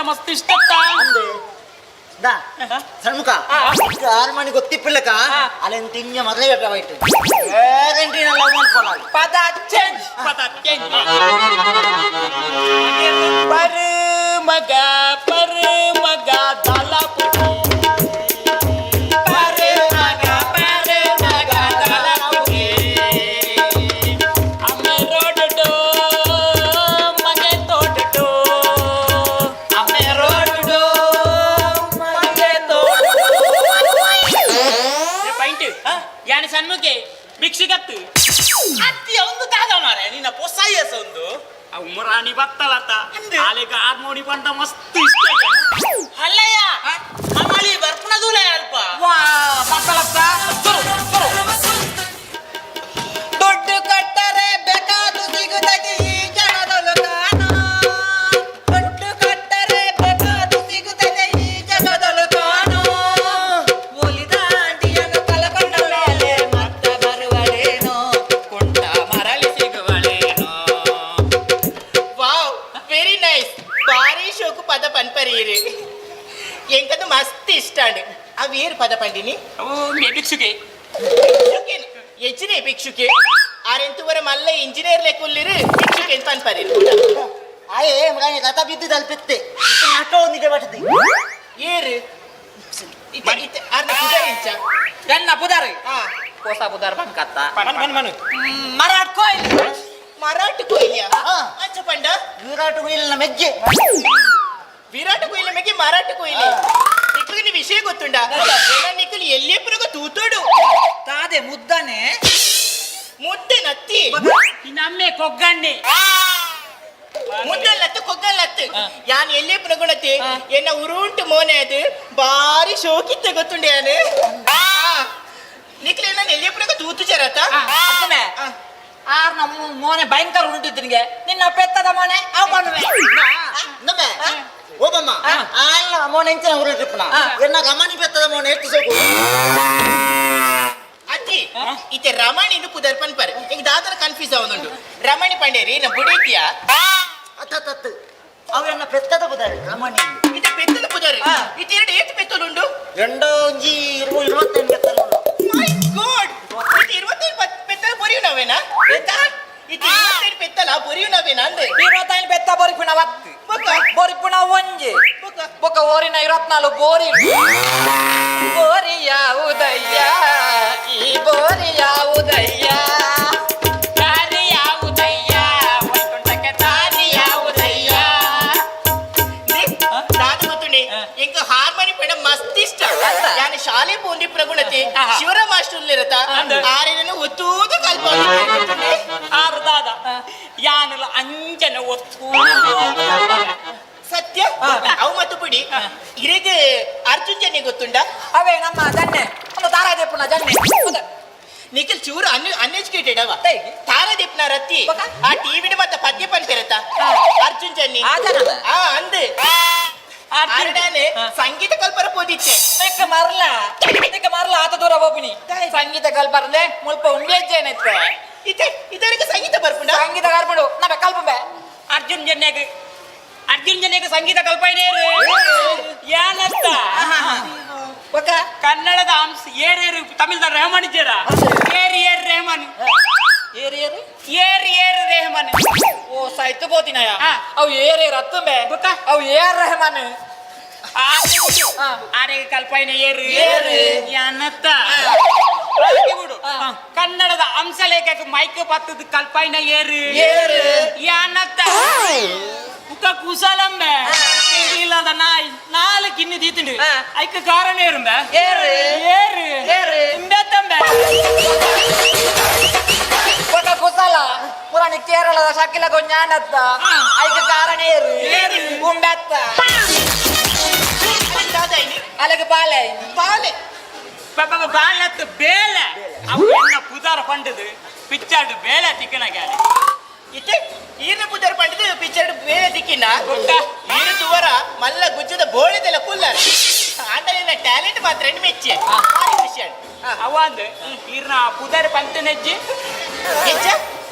ಮಸ್ತ್ ಇಷ್ಟ ಸಣ್ಮುಖ ಆರು ಮಣಿ ಗೊತ್ತಿಪ್ಪಿಲ್ಲಕ ಅಲ್ಲಿಂದ ತಿಂಜ ಮೊದಲೇ ಬೇಕಾಯ್ತು ಗ್ಯಾರಂಟಿ ಲವ್ ಮಾಡ್ಕೊಳ್ಳ. ಪದ ಚೇಂಜ್, ಪದ ಚೇಂಜ್. ಪರ್ ಮಗ ಪರ್ ಮಗ ದಾಲ ಪರ್ ಮಗ ಪರ್ ಮಗ ದಾಲ ಅಮ್ಮೆ ರೋಡ್ ಡೋ ಮಗೆ ತೋಡ್ ಡೋ ಅಮ್ಮೆ ರೋಡ್ ಡೋ ಮಗೆ ತೋಡ್. ಪೈಂಟ್ ಯಾನಿ ಸಣ್ಮುಖೆ ಭಿಕ್ಷುಗತ್ತು ಅತ್ತಿ ಒಂದು ದಾದ ಮಾರೆ ನಿನ್ನ ಪೊಸಾಯಸ್ ಒಂದು. ಉಮರಾಣಿ ಬತ್ತಲತ ಆಲೆಗ ಹಾರ್ಮೋನಿ ಬಂದ ಮಸ್ತ್ ಇಷ್ಟ. ಎಂಕದು ಮಸ್ತ್ ಇಷ್ಟ ಅಂಡ್ ಅವು ಏರು ಪದ ಪಂಡಿನಿ ಓ ಭಿಕ್ಷುಕೆ ಎಚ್ಚಿನೇ ಭಿಕ್ಷುಕೆ ಆರೆಂತುವರ ಮಲ್ಲ ಇಂಜಿನಿಯರ್ ಲೆಕ್ಕುಲ್ಲಿರು ಭಿಕ್ಷುಕೆ ಅಂತ ಪನ್ಪರಿ ಆಯೇ ಮಗನೇ ಕಥ ಬಿದ್ದು ತಲುಪಿತ್ತೆ ನಾಟಕ ಒಂದಿಗೆ ಬಟ್ಟದಿ ಏರು ಇತ್ತೆ ಇತ್ತೆ ಆರ್ನ ಪುದರ್ ಇಂಚ ಎನ್ನ ಪುದಾರ್ ಆ ಹೊಸ ಪುದಾರ್ ಬಂಕತ್ತ ಮನ್ ಮನ್ ಮನ್ ಮರಾಠ್ ಕೊಯ್ಲಿ ಮರಾಠ ಕೊಯ್ಲಿಯ ಅಂಚ ಪಂಡ ವಿರಾಟ್ ಕೊಹ್ಲಿನ ಮೆಜ್ಜೆ ವಿರಾಟ್ ಕೊಹ್ಲಿ ಮೆಗೆ ಮರಾಠ ಕೊಹ್ಲಿ ನಿಕ್ಲಿಗೆ ವಿಷಯ ಗೊತ್ತುಂಡ ನಿಕ್ಕಲು ಎಲ್ಲಿಯಪ್ಪನಿಗೂ ತೂತೋಡು ತಾದೆ ಮುದ್ದನೆ ಮುದ್ದೆ ನತ್ತಿ ನಮ್ಮೆ ಕೊಗ್ಗಣ್ಣೆ ಮುದ್ದಲ್ಲತ್ತು ಕೊಗ್ಗಲ್ಲತ್ತು ಯಾನ್ ಎಲ್ಲಿಯಪ್ಪನ ಗುಣತಿ ಎನ್ನ ಉರುಂಟು ಮೋನೆ ಅದು ಬಾರಿ ಶೋಕಿತ್ತೆ ಗೊತ್ತುಂಡೆ ಯಾನು ನಿಕ್ಲೆ ನಾನು ಎಲ್ಲಿಯಪ್ಪನಿಗೂ ತೂತು ಚರತ ಅಕ್ಕನೆ ಆರ್ ನಮ್ಮ ಮೋನೆ ಭಯಂಕರ ಉಂಟಿತ್ತು ನಿನ್ನ ಪೆತ್ತದ ಮೋನೆ ಅವು ಮನುವೆ ನಮ್ಮೆ ಓಬಮ್ಮ ಆಲ್ಲ ಮೋನೆ ಇಂಚಿನ ಉರುಟಿಪ್ಪನ ಎನ್ನ ರಮಣಿ ಬೆತ್ತದ ಮೋನೆ ಎತ್ತು ಸೋಕು ಅತ್ತಿ ಇತ್ತೆ ರಮಣಿ ಇಂದು ಪುದರ್ಪನ್ ಪರ್ ಈಗ ದಾದರ ಕನ್ಫ್ಯೂಸ್ ಅವನುಂಡು ರಮಣಿ ಪಂಡೇರಿ ನಾ ಬುಡೈತಿಯಾ ಅತ್ತತ್ತು ಅವು ಎನ್ನ ಪೆತ್ತದ ಬುದಾರಿ ರಮಣಿ ಇತ್ತೆ ಪೆತ್ತದ ಪುದರ್ ಇತ್ತೆ ಎರಡು ಏತು ಪೆತ್ತಲುಂಡು రెండో ಒಂಜಿ ಇರುವ ಇರುವತ್ತೈದು ಪೆತ್ತಲು ಮೈ ಗಾಡ್ ಇತ್ತೆ ಇರುವತ್ತೈದು ಪೆತ್ತಲ ಬೊರಿಯು ನಾವೇನಾ ಇತ್ತೆ ಇರುವತ್ತೈದು ಪೆತ್ತಲ ಬೊರಿಯು ನಾವೇನಾ ಅಂದೆ ಇರುವತ್ತೈದು ಪೆತ್ತ ಬೊರಿಪುಣ ವತ್ತು ಬೊಕ್ಕ ಬೊರಿಪುಣ ಒಂಜಿ ಬೊಕ್ಕ ಬೊಕ್ಕ ಓರಿನ ಇರುವತ್ನಾಲು ಬೋರಿ ಬೋರಿ ಯಾವುದಯ್ಯ ಈ ಬೋರಿ ಯಾವುದಯ್ಯ ದಾರಿ ಯಾವುದಯ್ಯ ವೈಕುಂಠಕ್ಕೆ ದಾರಿ ಯಾವುದಯ್ಯ ದಾದ ಗೊತ್ತುಂಡಿ ಎಂಕ್ ಹಾರ್ಮೋನಿ ಪಂಡ ಮಸ್ತ್ ಇಷ್ಟ ಯಾನ್ ಶಾಲೆ ಪೋಂದಿ ಪ್ರಗುಣತಿ ಶಿವರ ಮಾಸ್ಟರ್ ಇರತ್ತ ಆರೇನನ್ನು ಒತ್ತೂದು ಕಲ್ಪ ಆರು ದಾದ ಯಾನಲ ಅಂಜನ ಒತ್ತು ಸತ್ಯ ಅವು ಮತ್ತು ಪುಡಿ ಇರೆಗ್ ಅರ್ಜುನ್ ಜನ್ನಿ ಗೊತ್ತುಂಡ ಅವೇ ನಮ್ಮ ಜನ್ನೆ ಒಂದು ತಾರಾದೇಪುನ ಜನ್ನೆ ನಿಖಿಲ್ ಚೂರು ಅನ್ಎಜುಕೇಟೆಡ್ ಅವ ತಾರಾದೀಪ್ನ ರತ್ತಿ ಆ ಟಿವಿನ ಮತ್ತೆ ಪದ್ಯ ಪನ್ಪೆರತ್ತ ಅರ್ಜುನ್ ಜನ್ನಿ ಆ ಅಂದ್ ಆರ್ಡಾನೆ ಸಂಗೀತ ಕಲ್ಪರ ಪೋದಿತ್ತೆ ನಿಕ್ಕ ಮರಲ ನಿಕ್ಕ ಮರಲ ಆತ ದೂರ ಹೋಗಿನಿ ಸಂಗೀತ ಕಲ್ಪರ್ಲೆ ಮುಲ್ಪ ಉಂಡೇಜ್ಜೇನೈತೆ ಇತ್ತೆ ಇದರಿಗೆ ಸಂಗೀತ ಬರ್ಪುಂಡ ಸಂಗೀತ ಕಲ್ಪುಂಡು ನಮ್ಮ ಕಲ್ಪುಂಬೆ ಅರ್ಜುನ್ ಜನ್ಯಾಗ ಅರ್ಜುನ್ ಜನ್ಯಾಗ ಸಂಗೀತ ಕಲ್ಪೈನೇರು ಏನತ್ತ ಬೊಕ್ಕ ಕನ್ನಡದ ಅಂಶ ಏರೇರು ತಮಿಳ್ದ ರೆಹಮಾನ್ ಇದ್ದೀರ ಏರು ಏರು ರೆಹಮಾನ್ ಏರು ಏರು ಏರು ಏರು ರೆಹಮಾನ್ ಓ ಸೈತು ಬೋತಿನಯ ಅವು ಏರು ಏರು ಅತ್ತುಂಬೆ ಬೊಕ್ಕ ಅವು ಏರ್ ರೆಹಮಾನ್ ಆರೆಗೆ ಕಲ್ಪೈನ ಏರು ಏರು ಏನತ್ತ ಬಿಡು ಕನ್ನಡದ ಅಂಶಲೇಖಕ ಮೈಕ್ ಪತ್ತದ ಕಲ್ಪೈನ ಏರು ಏರು ಏನತ್ತ ಉಕ್ಕ ಕುಸಲಂಬೆ ಇಲ್ಲದ ನಾಯಿ ನಾಲ್ಕು ಕಿನ್ನಿ ದೀತುಂಡು ಐಕ ಕಾರಣ ಏರುಂಬೆ ಏರು ಏರು ಏರು ಇಂಬೆತ್ತಂಬೆ ಬೊಕ್ಕ ಕುಸಲ ಪುರಾಣಿ ಕೇರಳದ ಶಕಿಲ ಜ್ಞಾನತ್ತ ಐಕ ಕಾರಣ ಏರು ಏರು ಉಂಬೆತ್ತ ಅಲೆಗೆ ಬಾಲೆ ಬಾಲೆ ಬಾಲತ್ತು ಬೇಲೆ ಅವು ಎನ್ನ ಪುದಾರ ಪಂಡದು ಪಿಚ್ಚಾಡು ಬೇಲೆ ತಿಕ್ಕನ ಗ್ಯಾಲೆ ಇತ್ತೆ ಈರ್ನ ಪುದರ್ ಪಂಡದು ಪಿಚ್ಚರ್ಡ್ ಬೇಲೆ ತಿಕ್ಕಿನ ಈರು ತುವರ ಮಲ್ಲ ಗುಜ್ಜದ ಬೋಳಿದೆಲ್ಲ ಕುಲ್ಲಾರ ಆಂಡ ನಿನ್ನ ಟ್ಯಾಲೆಂಟ್ ಮಾತ್ರ ಮೆಚ್ಚಿ ಭಾರಿ ಖುಷಿ ಆಂಡ್ ಅವಾಂದು ಈರ್ನ ಪುದಾರ್ ಪಂತ ನೆಜ್ಜಿ ಎಂಚ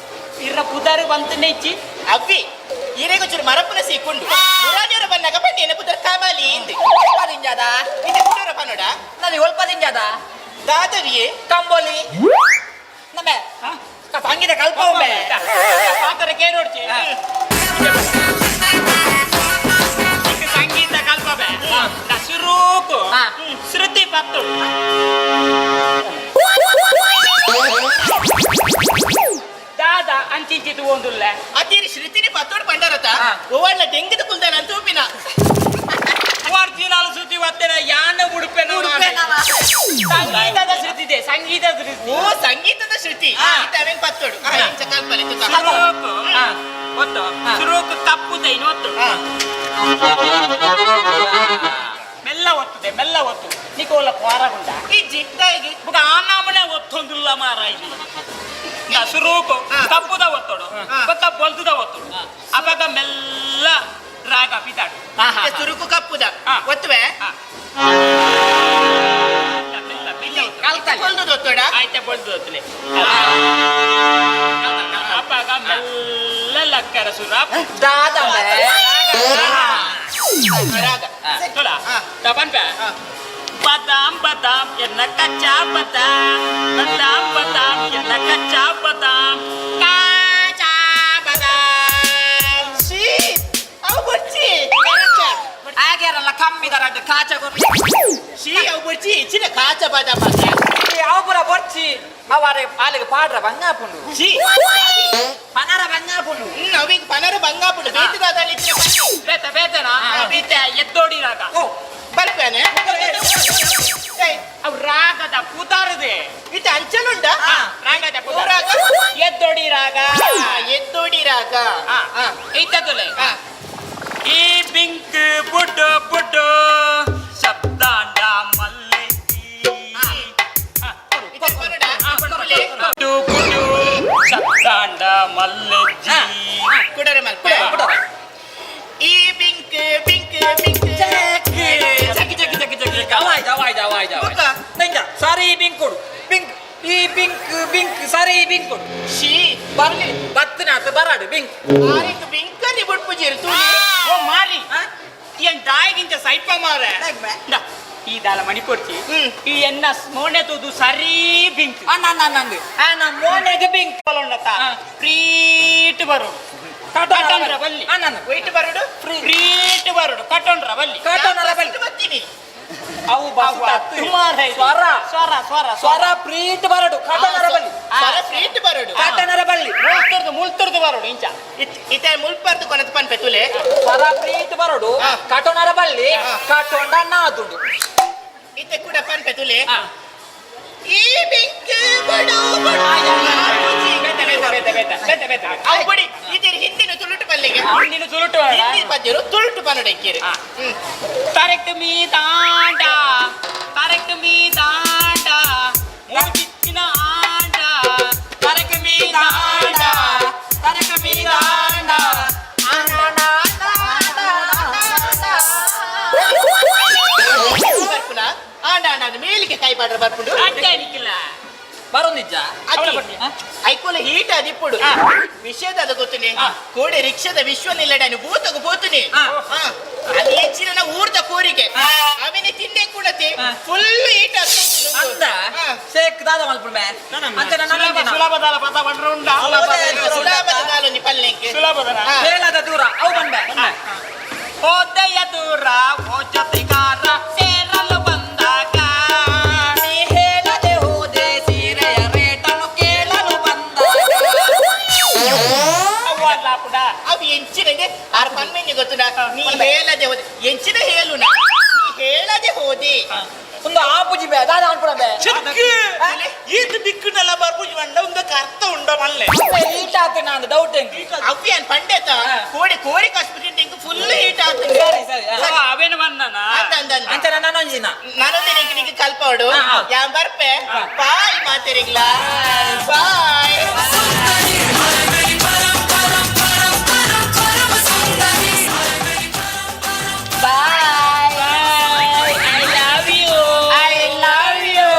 ಈರ್ನ ಪುದಾರ್ ಪಂತ ನೆಜ್ಜಿ ಅವ್ವಿ ಈರೆಗೆ ಚೂರು ಮರಪ್ಪನ ಸೀಕೊಂಡು ಮುರಾನಿಯವರ ಬನ್ನಾಗ ಬನ್ನಿ ಎನ್ನ ಪುದರ್ ಕಾಮಾಲಿ ಇಂದು ಒಲ್ಪದಿಂಜಾದ ಇತ್ತೆ ಪುದರ ಪನ್ನೋಡ ನದಿ ಒಲ್ಪದಿಂಜಾದ ದಾದವಿಯೇ ಕಂಬೋಲಿ ನಮ್ಮೆ ಸಂಗೀತ ಕಲ್ಪೊಂಬೆ ಪಾತ್ರ ಕೇರೋಡ್ಚಿ ಸಂಗೀತ ಕಲ್ಪಬೆ ಶುರುಕು ಶ್ರುತಿ ಪತ್ತು ದಾದ ಅಂಚಿಂಚಿತು ಒಂದುಲ್ಲ ಅತೀರಿ ಶ್ರುತಿನಿ ಪತ್ತೋಡು ಪಂಡರತ ಓವಣ್ಣ ಡೆಂಗದ ಕುಲ್ದಾನ ಅಂತ ಉಪ್ಪಿನ ಒರಿಜಿನಲ್ ಶ್ರುತಿ ಒತ್ತೇನೆ ಯಾನ ಉಡುಪೆನ ಸಂಗೀತದ ಶ್ರುತಿ ಇದೆ ಸಂಗೀತದ ಶ್ರುತಿ ಓ ಸಂಗೀತದ ಶ್ರುತಿ ಅವೇನ್ ಪತ್ತೋಡು ಇಂಚ ಕಲ್ಪನೆ ಶುರುಕು ಒತ್ತು ಶುರುಕು ತಪ್ಪು ದೈನ ಒತ್ತು ಮೆಲ್ಲ ಒತ್ತದೆ ಮೆಲ್ಲ ಒತ್ತು ನಿಕೋಲ ಕ್ವಾರಗುಂಡ ಇಜ್ಜಿ ದಾಯಿಗೆ ಬುಕ ಆನಾಮನೆ ಒತ್ತೊಂದುಲ್ಲ ಮಾರ ಇಲ್ಲಿ ಶುರುಕು ತಪ್ಪುದ ಒತ್ತೋಡು ಬೊಕ್ಕ ಬೊಲ್ದುದ ಒತ್ತೋಡು ಅಪಗ ಮೆಲ್ಲ ರಾಗ ಪಿತಾಡು ಸುರುಕು ಕಪ್ಪುದ ಒತ್ತುವೆ ಬೊಲ್ದುದ ಒತ್ತೋಡ ಆಯ್ತಾ ಬೊಲ್ದು ಒತ್ತಲೆ ಅಪಗ ಮೆಲ್ಲ ಲಕ್ಕರ ಸುರ ದಾದ ರಾಗ ಪನ್ಪೆ ಬಾದಾಮ್ ಬಾದಾಮ್ ಎನ್ನ ಕಚ್ಚಾ ಬಾದಾಮ್, ಬಾದಾಮ್ ಬಾದಾಮ್ ಎನ್ನ ಕಚ್ಚಾ ಬಾದಾಮ್, ಕಾಚಾ ಬಾದಾಮ್. ಶೀ ಅವು ಬೊರ್ಚಿ ಹಾಗೇರಲ್ಲ ಕಮ್ಮಿ ದರಡ್ ಕಾಚ ಕೊರ್ಪು. ಶೀ ಅವು ಬೊರ್ಚಿ ಇಚ್ಚಿನ ಕಾಚ ಬಾದಾಮ್ ಅವು ಪೂರ ಬೊರ್ಚಿ ಅವು ಅರೆ ಆಲಿಗೆ ಪಾಡ್ರ ಬಂಗಾಪುಂಡು. ಶೀ ಪನರ ಬಂಗಾಪುಂಡು. ಅವಿಗೆ ಪನರ ಬಂಗಾಪುಂಡು ಬೇತೆ ದಾದಾಲಿ ಇಚ್ಚಿನ ಬೇತೆ ಬೇತೆನಾ ಬೇತೆ ಎದ್ದೋಡಿ ರಾಗ ಬರ್ಪೇನೆ. ಅವು ರಾಗದ ಪುತಾರದೆ. ಇದು ಅಂಚಲುಂಡ ರಾಗದ ಪುತಾರ ರಾಗ ಎದ್ದೋಡಿ ರಾಗ. ಎದ್ದೋಡಿ ರಾಗ. ಇತ್ತದುಲೆ ಈ ಬಿಂಕ್ ಬುಡ್ಡು ಬುಡ್ಡು ಶಬ್ದಾಂಡ ಮಲ್ಲೆ ಬುಡ್ಡು ಬುಡ್ಡು ಶಬ್ದಾಂಡ ಮಲ್ಲೆಜ್ಜಿ. ಕುಡರೆ ಮಲ್ಪೆ ಈ ಬಿಂಕ್ ಬಿಂಕ್ ಬಿಂಕ್ ಚಕ್ಕಿ ಚಕ್ಕಿ ಚಕ್ಕಿ ಚಕ್ಕಿ ಅವಾಯ್ದ ಅವಾಯ್ದ ಅವಾಯ್ದ ಅವಾಯ್ದ ಸಾರಿ ಬಿಂಕ್ ಕೊಡು ಬಿಂಕ್ ಈ ಬಿಂಕ್ ಬಿಂಕ್ ಸಾರಿ ಬಿಂಕ್ ಕೊಡು. ಶೀ ಬರ್ಲಿ ಬತ್ತಿನಾತ ಬರಾಡು ಬಿಂಕ್ ಆರಿಕ್ ಬಿಂಕನಿ ಬುಡ್ಪುಜಿರು ತೂಲಿ. ಓ ಮಾರಿ ಏನ್ ದಾಯಿಗಿಂತ ಸೈಪ ಮಾರ ಈ ದಾಲ ಮಣಿಪುರ್ಚಿ ಈ ಎನ್ನ ಮೋನೆ ತೂದು ಸರಿ ಬಿಂಕ್. ಅಣ್ಣ ಅಣ್ಣ ನಂದು ಅಣ್ಣ ಮೋನೆಗೆ ಬಿಂಕ್ ಉಂಡತ ಫ್ರೀಟ್ ಬರುಡು ಕಟೊಂಡ್ರ ಬಲ್ಲಿ. ಅಣ್ಣ ವೈಟ್ ಬರುಡು ಫ್ರೀಟ್ ಬರುಡು ಕಟೊಂಡ್ರ ಬಲ್ಲಿ. ಕಾಟೋನರ ಬಲ್ಲಿ ಬತ್ತೀನಿ ಅವು ಸುಮಾರು ಸ್ವರ ಸ್ವರ ಸ್ವರ ಸ್ವರ ಪ್ರೀಟ್ ಬರಡು ಕಾಟೋನರ ಬಲ್ಲಿ. ಸ್ವರ ಫ್ರೀಟ್ ಬರುಡು ಕಾಟೋನರ ಬಲ್ಲಿ ಮುಳ್ತುರ್ದು ಮುಳ್ತುರ್ದು ಬರುಡು ಇಂಚ ಇತ್ತೆ ಮುಲ್ಪರ್ದು ಕೊನತ್ ಪನ್ಪೆ ತುಲೆ. ಸ್ವರ ಪ್ರೀಟ್ ಬರಡು ಕಾಟೋನರ ಬಲ್ಲಿ ಕಾಟೋಂಡ ಅಣ್ಣ ಆದುಂಡು. ಇತ್ತೆ ಕೂಡ ಪನ್ಪೆ ತುಲೆ. ಈ ಬಿಂಕ್ ಬಡು ಬಡು ಬೇತೆ ಬೇತೆ ಬೇತೆ ಬೇತೆ ಬೇತೆ ಬೇತೆ. ಅವು ಬಡಿ ಇದಿರ್ ಹಿಂದಿನ ತುಳುಟು ಪಲ್ಲಿಗೆ ಹಿಂದಿನ ತುಳುಟು ಹಿಂದಿನ ಪದ್ಯರು ತುಳುಟು ಪನ್ನಡಕ್ಕಿರು. ತರಕ್ ಮೀದಾಂಡ ತರಕ್ ಮೀದಾಂಡ ಮೂಜಿತ್ತಿನ ಆಂಡ ತರಕ್ ಮೀದಾಂಡ ತರಕ್ ಮೀದಾಂಡ ಬರ್ಪುನ ಆಂಡ ಆಂಡ ಮೇಲಿಗೆ ಕೈ ಪಾಡ್ರ ಬರ್ಪುಂಡು ಅಡ್ಡ ನಿಕ್ಕಿಲ್ಲ ಬರೋನಿಜ್ಜ ಐಕೋಲ ಹೀಟ್ ಅದಿಪ್ಪುಡು ವಿಷಯದ ಅದು ಗೊತ್ತುನಿ ಕೋಡೆ ರಿಕ್ಷಾದ ವಿಶ್ವ ನಿಲ್ಲಡಾನು ಭೂತಗು ಪೋತುನಿ ಅದು ಹೆಚ್ಚಿನ ಊರ್ದ ಕೋರಿಗೆ ಅವಿನ ತಿಂಡೆ ಕೂಡತೆ ಫುಲ್ ಹೀಟ್ ಅಂದ ಶೇಕ್ ದಾದ ಮಲ್ಪುಂಡು ಬೇ ಅಂಚ ನನ್ನ ಸುಲಭದಾಲ ಪದ ಬಂಡ್ರ ಉಂಡ ಸುಲಭದ ದಾಲೊಂಜಿ ಪಲ್ಲೆಂಕೆ ಸುಲಭದ ಹೇಳದ ದೂರ ಅವು ಬಂದೆ. ಹೋದೆಯ ದೂರ ಓ ಜೊತೆಗಾರ ಸೇರಲು ಬಂದಾಗ ನೀ ಹೇಳದೆ ಹೋದೆ ಸೀರೆಯ ರೇಟನ್ನು ಕೇಳಲು ಬಂದಾಗ. ಅವ್ವಲ್ಲ ಪುಡ ಅವು ಎಂಚಿನಂಗೆ ಆರ್ ಪನ್ಮೆಂಜಿ ಗೊತ್ತುನ ನೀ ಹೇಳದೆ ಹೋದೆ ಎಂಚಿನ ಹೇಳುನ ನೀ ಹೇಳದೆ ಹೋದೆ ಒಂದು ಆಪುಜಿ ಬೇ ದಾದ ಅನ್ಪುಡ ಬೇ. ಈತ ದಿಕ್ಕುನೆಲ್ಲ ಬರ್ಪುಜಿ ಬಂಡ ಒಂದಕ್ಕೆ ಅರ್ಥ ಉಂಡ ಮಲ್ಲೆ ಹೀಟ್ ಆತ ನಾನು ಡೌಟ್ ಎಂಕ್ ಅವ್ಯಾನ್ ಪಂಡೆತ ಕೋಡೆ ಕೋರಿ ಹಾಸ್ಪಿಟಲ್ ಫುಲ್ ಹೀಟ್ ಆಗ್ತದೆ. ಸರಿ ಸರಿ ಅವೇನು ಬಂದನ ಅಂದ ಅಂದ ಅಂದ. ಅಂಚ ನಾನೊಂಜಿನ ನಾನೊಂದು ನಿಂಗೆ ಕಲ್ಪವಡು ಯಾನ್ ಬರ್ಪೆ ಬಾಯ್ ಮಾತೆರಿಗ್ಲ bye. Bye. I love you. I love you.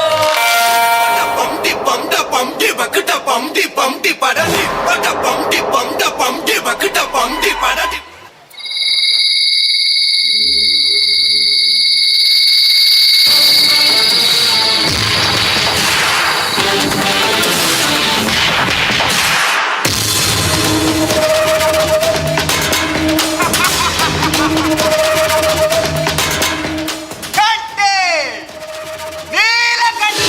ಪಂಟಿ ಪಂಡ ಪಂಟಿ ಬಕಟ ಪಂಟಿ ಪಂಟಿ ಪಡಲಿ ಪಟ ಪಂಟಿ ಪಂಡ ಪಂಟಿ ಬಕಟ ಪಂಟಿ ಪಡಲಿ. ಕಂಟೆ ನೀಲಕಂಠ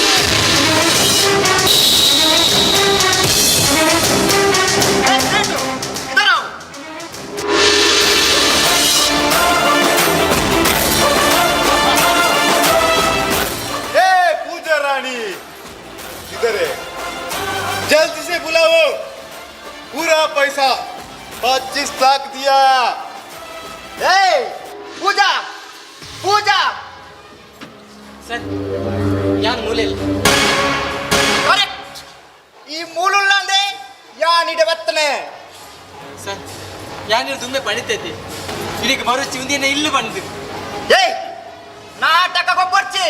ए पूजा रानी किधर है? जल्दी से बुलाओ, पूरा पैसा 25 लाख दिया। ಏ ಪೂಜಾ ಪೂಜಾ ಸರ್ ಯಾನ್ ಮೂಲೆಲ್ ಕರೆಕ್ಟ್ ಈ ಮೂಲುಳ್ಳಂದೆ ಯಾನಿಡೆ ಬತ್ತನೆ. ಸರ್ ಯಾನ್ ದುಮ್ಮೆ ಪಣಿತೈತಿ ಇಲ್ಲಿಗೆ ಮರುಚಿ ಉಂದಿನ ಇಲ್ಲು ಬಂದು. ಏಯ್ ನಾಟಕ ಗೊಬ್ಬರ್ಚಿ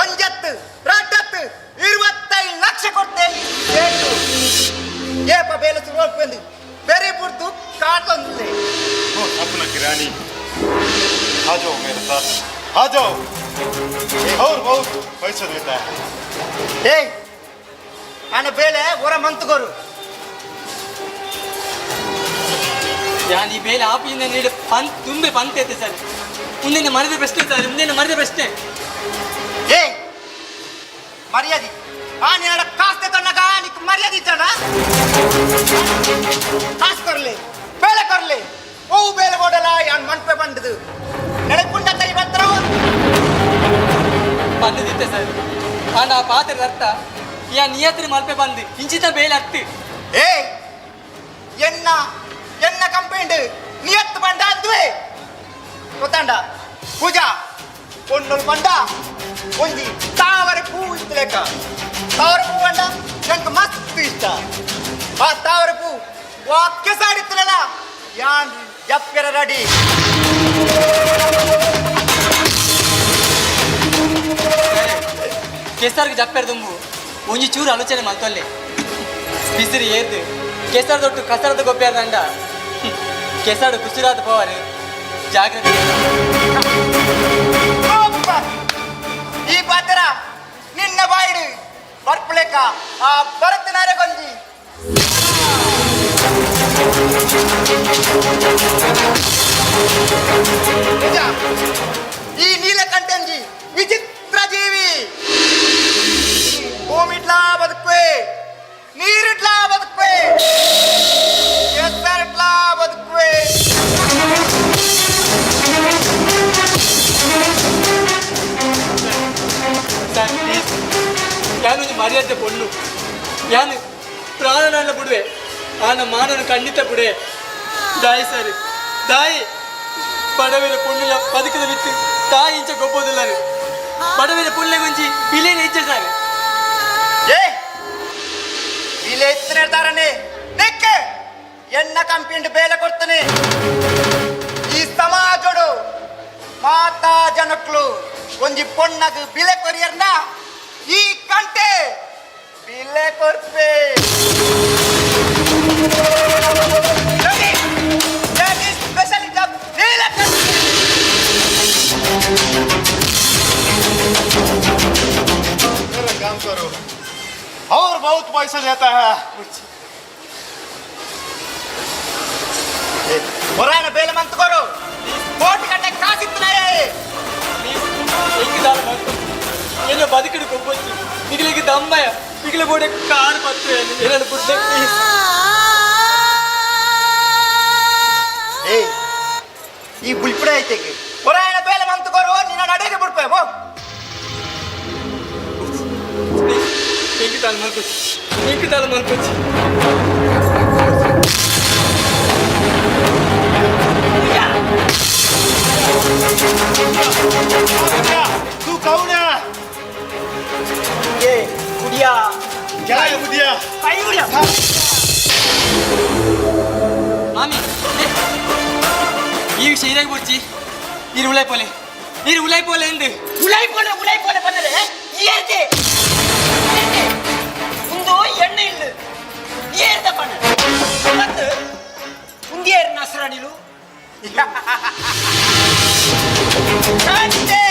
ಒಂಜತ್ತು ರಡ್ಡತ್ತು 25 ಲಕ್ಷ ಕೊಡ್ತೆ ಏಪ ಬೇಲೆ ಸುರುವಾಗ್ಪೆಂದು ಬೆರಿ ಬುಡ್ದು ಕಾಟೊಂದಿದೆ. अपना किरानी आ जाओ मेरे साथ, आ जाओ। और बहुत पैसा देता है। ಏಯ್ ಆನ ಬೇಲೆ ಹೊರ ಮಂತ್ಕೋರು. ಯಾನ್ ಈ ಬೇಲೆ ಆಪಿನ ನೀಡು ಪನ್ ತುಂಬೆ ಪಂತೈತೆ ಸರ್. ಮುಂದಿನ ಮರದ ಪ್ರಶ್ನೆ ಸರ್, ಮುಂದಿನ ಮರದ ಪ್ರಶ್ನೆ. ಏ ಮರ್ಯಾದೆ ಆ ನಿನ್ನ ಕಾಸ್ತೆ ತನ್ನಗ ನಿಕ್ ಮರ್ಯಾದೆ ಇದ್ದಾನ? ಕಾಸು ಕೊರ್ಲಿ ಬೇಲೆ ಕೊರ್ಲಿ ಓ ಬೇಲೆ ಓಡಲ ಯಾನ್ ಮನ್ಪೆ ಬಂದದು ನೆಡಪುಂಡ ತೈ ಬಂತ್ರ ಬಂದದಿತ್ತೆ ಸರ್. ಆಂಡ ಆ ಪಾತ್ರದ ಅರ್ಥ ಯಾ ನಿಯತ್ರ ಮಲ್ಪೆ ಬಂದು ಇಂಚಿತ ಬೇಲೆ ಅತ್ತು. ಏ ಎನ್ನ ಎನ್ನ ಕಂಪೇಂಡ್ ನಿಯತ್ತು ಬಂಡ ಅಂದುವೆ ಗೊತ್ತಾಂಡ ಪೂಜಾ ಪೊಣ್ಣುಲ್ ಬಂಡ ಒಂಜಿ ತಾವರೆ ಪೂ ಇತ್ತು ಲೆಕ್ಕ. ತಾವರೆ ಪೂ ಬಂಡ ನಂಗೆ ಮಸ್ತ್ ಇಷ್ಟ. ಆ ತಾವರೆ ಪೂ ವಾಕ್ಯ ಸಾಡಿತ್ತಲಲ್ಲ ಯಾನ್ ಜಪ್ಪೆರ ರೆಡಿ. ಕೆಸರ್ಗೆ ಜಪ್ಪೆರ್ ದುಂಬು ಒಂಜಿ ಚೂರು ಆಲೋಚನೆ ಮಲ್ತೊಲ್ಲೆ. ಬಿಸಿರು ಏರ್ದು ಕೆಸರು ದೊಟ್ಟು ಕಸರದ ಗೊಬ್ಬರ ಕೆಸರು ಕುಸಿರಾದ ಪವರ್ ಜಾಗ್ರತೆ. ಅಪ್ಪ! ಈ ಪಾತ್ರ ನಿನ್ನ ಬಾಯಿಡು ಬರ್ಪುಲೆಕ್ಕ ಆ ಭರತನಾರೆ ಗೊಂಜಿ. ನಿಜ ಈ ನೀಲಕಂಠಂಜಿ ವಿಚಿತ್ರ ಜೀವಿ. ಭೂಮಿಟ್ಲಾ ಬದುಕುವೆ, ನೀರಿಟ್ಲಾ ಬದುಕುವೆ, ಕೆಸರಿಟ್ಲಾ ಬದುಕುವೆ. ಸರ್ ಪ್ಲೀಸ್, ಯಾನು ಒಂಜಿ ಮರ್ಯಾದೆ ಪೊಣ್ಣು, ಯಾನು ಪ್ರಾಣನಾಂಡ ಬುಡುವೆ, ಆನ ಮಾನನು ಖಂಡಿತ ಬುಡೆ. ದಾಯಿ ಸರ್ ದಾಯಿ ಬಡವರ ಪೊಣ್ಣುಲ ಬದುಕದ ಬಿತ್ತು ತಾಯಿ ಇಂಚ ಗೊಬ್ಬೋದಿಲ್ಲರು. ಬಡವರ ಪುಳ್ಳೆ ಒಂಜಿ ಬಿಲೇನ ಇಜ್ಜೆ ಸರ್. ಏ ಬಿಲೆ ಎತ್ತಿನ ನಿಕ್ಕೆ ಎಣ್ಣ ಕಂಪಿಂಡು ಬೇಲೆ ಕೊಡ್ತಾನೆ. ಈ ಸಮಾಜಡು ಮಾತಾ ಜನಕ್ಲು ಒಂಜಿ ಪೊಣ್ಣಗ್ ಬಿಲೆ ಕೊರಿಯರ್ನ ಈ ಕಂಟೆ ಬಿಲೆ ಕೊರ್ಪೆ. ಸ್ಪೆಷಲ್ ನೀಲಕಂಠ. मेरा काम करो और बहुत पैसा देता है। ಹೊರಾನ ಬೇಲೆ ಮಂತ್ಕೋರು ಕೋಟಿ ಗಂಟೆ ಕಾಸಿತ್ತನಾಯೇ. ಪ್ಲೀಸ್ ಎಂಕ್ ದಾಲ ಮಲ್ಪು ಎನ್ನ ಬದುಕಡು ಗೊಬ್ಬೊಚ್ಚಿ ನಿಗಲಿಗೆ ದಮ್ಮಯ ನಿಗಲ ಬೋಡೆ ಕಾರ್ ಪತ್ತು ಏನನ್ನು ಬುಡ್ಡೆ ಪ್ಲೀಸ್. ಏಯ್ ಈ ಬುಲ್ಪುಡೆ ಐತೆ ಹೊರಾಯಣ ಬೇಲೆ ಮಂತ್ಕೋರು ನಿನ್ನ ನಡೆಗೆ ಬಿಡ್ಪೆ ಹೋ. ಪ್ಲೀಸ್ ಎಂಕ್ ದಾಲ ಮಲ್ಪೊಚ್ಚಿ, ಎಂಕ್ ದಾಲ ಮಲ್ಪೊಚ್ಚಿ. तू कौन है? ಏ ಕುಡಿಯಾ. क्या है बुधिया? ಕೈ ಕುಡಿಯ. ಮಾಮಿ ಲೇ, ಈ ವಿಷಯ ಇರಾಗ ಬೊಡ್ಚಿ ನೀರು ಉಳಾಯ್ ಪೋಲೆ, ನೀರು ಉಳಾಯ್ ಪೋಲೆ ಎಂದು. ಉಲಾಯ್ ಪೋಲೆ ಉಲಾಯ್ ಪೋಲೆ ಬಂದರೆ ಏರ್ದೆ ಉಂದು ಎಣ್ಣೆ ಇಲ್ಲ ಏರ್ದ ಪಣ ಮತ್ತು ಉಂದಿಯೇರ್ ನಸರಾಣಿಲು. ಕಂಟೆ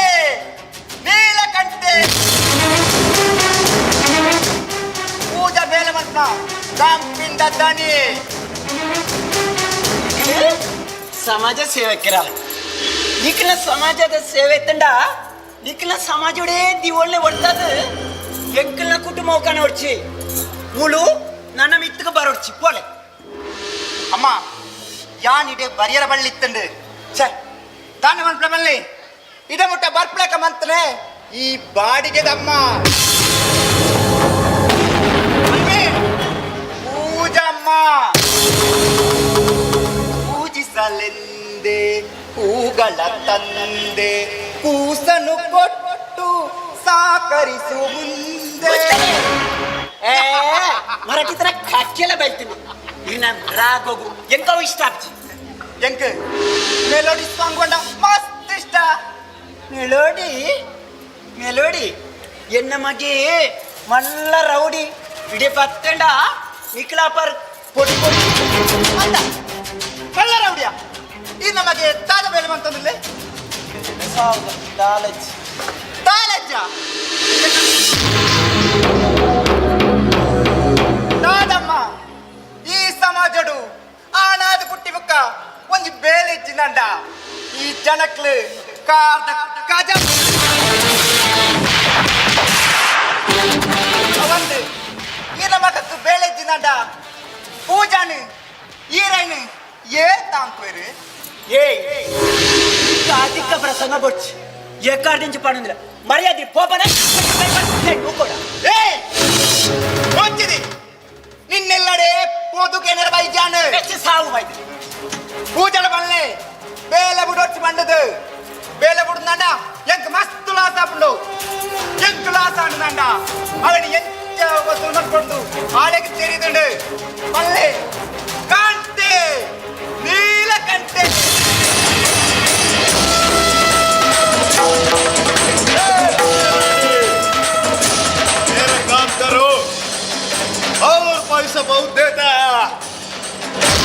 ನೀಲಕಂಠೆ ಪೂಜಾ ಬೇಲೆ ಮಂತ್ರ ಕಂಪಿಂದ ದಣಿ. ಸಮಾಜ ಸೇವಕರ ನಿಕ್ಲ ಸಮಾಜದ ಸೇವೆ ತಂಡ ನಿಕ್ಲ ಸಮಾಜೋಡೆ ದಿವೊಳ್ಳೆ ಒಡ್ತದು ಎಂಕಲ್ನ ಕುಟುಂಬ ಕಾಣ ಒಡ್ಚಿ ಮುಳು ನನ್ನ ಮಿತ್ತಕ್ಕೆ ಬರೋಡ್ಚಿ ಪೋಲೆ. ಅಮ್ಮ ಯಾನ್ ಇಡೆ ಬರಿಯರ ಬಳ್ಳಿ ಇತ್ತಂಡು ಛೇ ತಾನೆ ಮನ್ಪ್ಲ ಮಲ್ಲಿ ಇಡ ಮುಟ್ಟ ಬರ್ಪ್ಲಕ ಮಂತನೆ ಈ ಬಾಡಿಗೆ ದಮ್ಮ ಅಮ್ಮೆ, ಪೂಜಮ್ಮ ಪೂಜಿಸಲೆಂದೇ ಹೂಗಳ ತಂದೆ ಕೂಸನು ಕೊಟ್ಟು ಸಾಕರಿಸು ಮುಂದೆ. ಏ ಮರಾಠಿ ತರ ಕಕ್ಕೆಲ್ಲ ಬೈತೀನಿ ಇನ್ನ ರಾಗೋಗು ಎಂಕವು ಇಷ್ಟ ಆಗ್ತಿ. ಎಂಕ್ ಮೆಲೋಡಿ ಸಾಂಗ್ ಕೊಂಡ ಮಸ್ತ್ ಇಷ್ಟ. ಮೆಲೋಡಿ ಮೆಲೋಡಿ ಎನ್ನ ಮಗೆ ಮಲ್ಲ ರೌಡಿ ಇಡೀ ಬತ್ತಂಡ ನಿಕ್ಲಾಪರ್ ಪೊಡಿ ಪೊಡಿ ಅಂತ ಕಳ್ಳ ರೌಡಿಯ ಈ ನಮಗೆ ತಾಜ ಬೇಲೆ ಅಂತಂದಿಲ್ಲ. ಸಾವು ದಾಲಜ್ ದಾಲಜ್ಜ ದಾದಮ್ಮ ಈ ಸಮಾಜಡು ಆನಾದ ಪುಟ್ಟಿ ಬುಕ್ಕ ಒಂಜಿ ಬೇಲೆ ಇಜ್ಜಿನಂಡ ಈ ಜನಕ್ಲು ಕಾರ್ದ ಕಜ ಅವಂದು ಈ ನಮಕಕ್ಕೆ ಬೇಲೆ ಇಜ್ಜಿನಂಡ ಪೂಜಾನು ಈರೈನು ಏ ತಾಂಕ್ವೇರು. ಏಯ್ ಅಧಿಕ ಪ್ರಸಂಗ ಬೊಡ್ಚಿ ಎಕ್ಕಾರ್ದಿಂಚಿ ಪಣಂದಿಲ್ಲ ಮರ್ಯಾದೆ ಪೋಪನ ಕೂಡ. ಏಯ್ వచ్చింది ನಿನ್ನೆಲ್ಲಡೆ ಪೋದುಕೇನರ ಬೈಜಾನು ಸಾವು ಬೈದು పూజల పనులే ಬೇಲೆ ಬುಡೊಚ್ಚಿ పండుದು ಬೇಲೆ ಬುಡುಂದಂಡ ಎಂಕ್ ಮಸ್ತ್ ಲಾಸ್ ಆಪುಂಡು ಎಂಕ್ ಲಾಸ್ ಆಂಡಂಡ ಅವನು ಎಂಚ ವಸೂಲ್ ಮಾಡ್ಕೊಂಡು ಆಳೆಗೆ ತೆರಿದುಂಡು ಪಲ್ಲೆ ಕಾಂತೆ ನೀಲಕಂಠೆ. मेरा काम करो और पैसा बहुत देता है.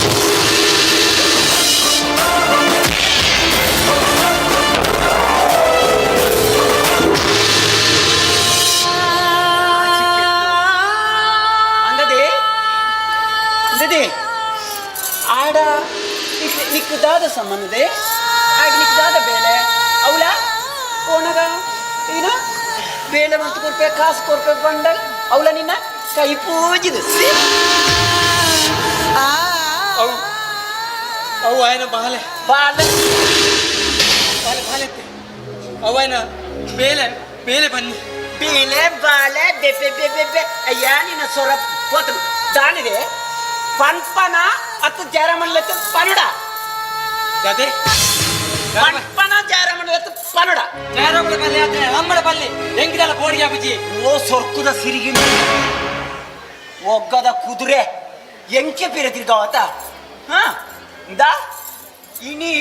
ಅಂದದೆ ಅಂದದೆ ಆಡ ನಿಕ್ಕು ದಾದ ಸಂಬಂಧದೆ ಆಗ ನಿಕ್ಕು ದಾದ ಬೇಲೆ ಅವಳ ಪೋಣಗ ಏನ ಬೇಲೆ ಮಂತು ಕೊರ್ಪೆ ಕಾಸು ಕೊರ್ಪೆ ಬಂಡಲ್ ಅವಳ ನಿನ್ನ ಕೈ ಪೂಜಿದು. ಅವು ಅವು ಆಯ್ನ ಬಾಲೆ ಬಾಲೆ ಬಾಲೆ ಬಾಲೆ ಅವು ಆಯ್ನ ಬೇಲೆ ಬೇಲೆ ಬನ್ನಿ ಬೇಲೆ ಬಾಲೆ ಬೆಬೆ ಬೆಬೆ ಬೆ ಅಯ್ಯ ನಿನ್ನ ಸೊರ ಪೋತು ದಾನಿದೆ ಪನ್ಪನ ಅತ್ತು ಜಾರಮಣ್ಲತ್ತು ಪನುಡ. ಗದೆ ಪನ್ಪನ ಜಾರಮಣ್ಲತ್ತು ಪನುಡ. ಜಾರಮಣ ಪಲ್ಲೆ ಆತ ಅಮ್ಮಡ ಪಲ್ಲೆ ಹೆಂಗಿದಲ್ಲ ಕೋಡಿಗೆ ಬುಜ್ಜಿ. ಓ ಸೊರ್ಕುದ ಸಿರಿಗಿ ಒಗ್ಗದ ಕುದುರೆ ಎಂಕೆ ಪಿರ ತಿರ್ಗಾವತ ಹಾ ಇಂದಾ ಇನಿ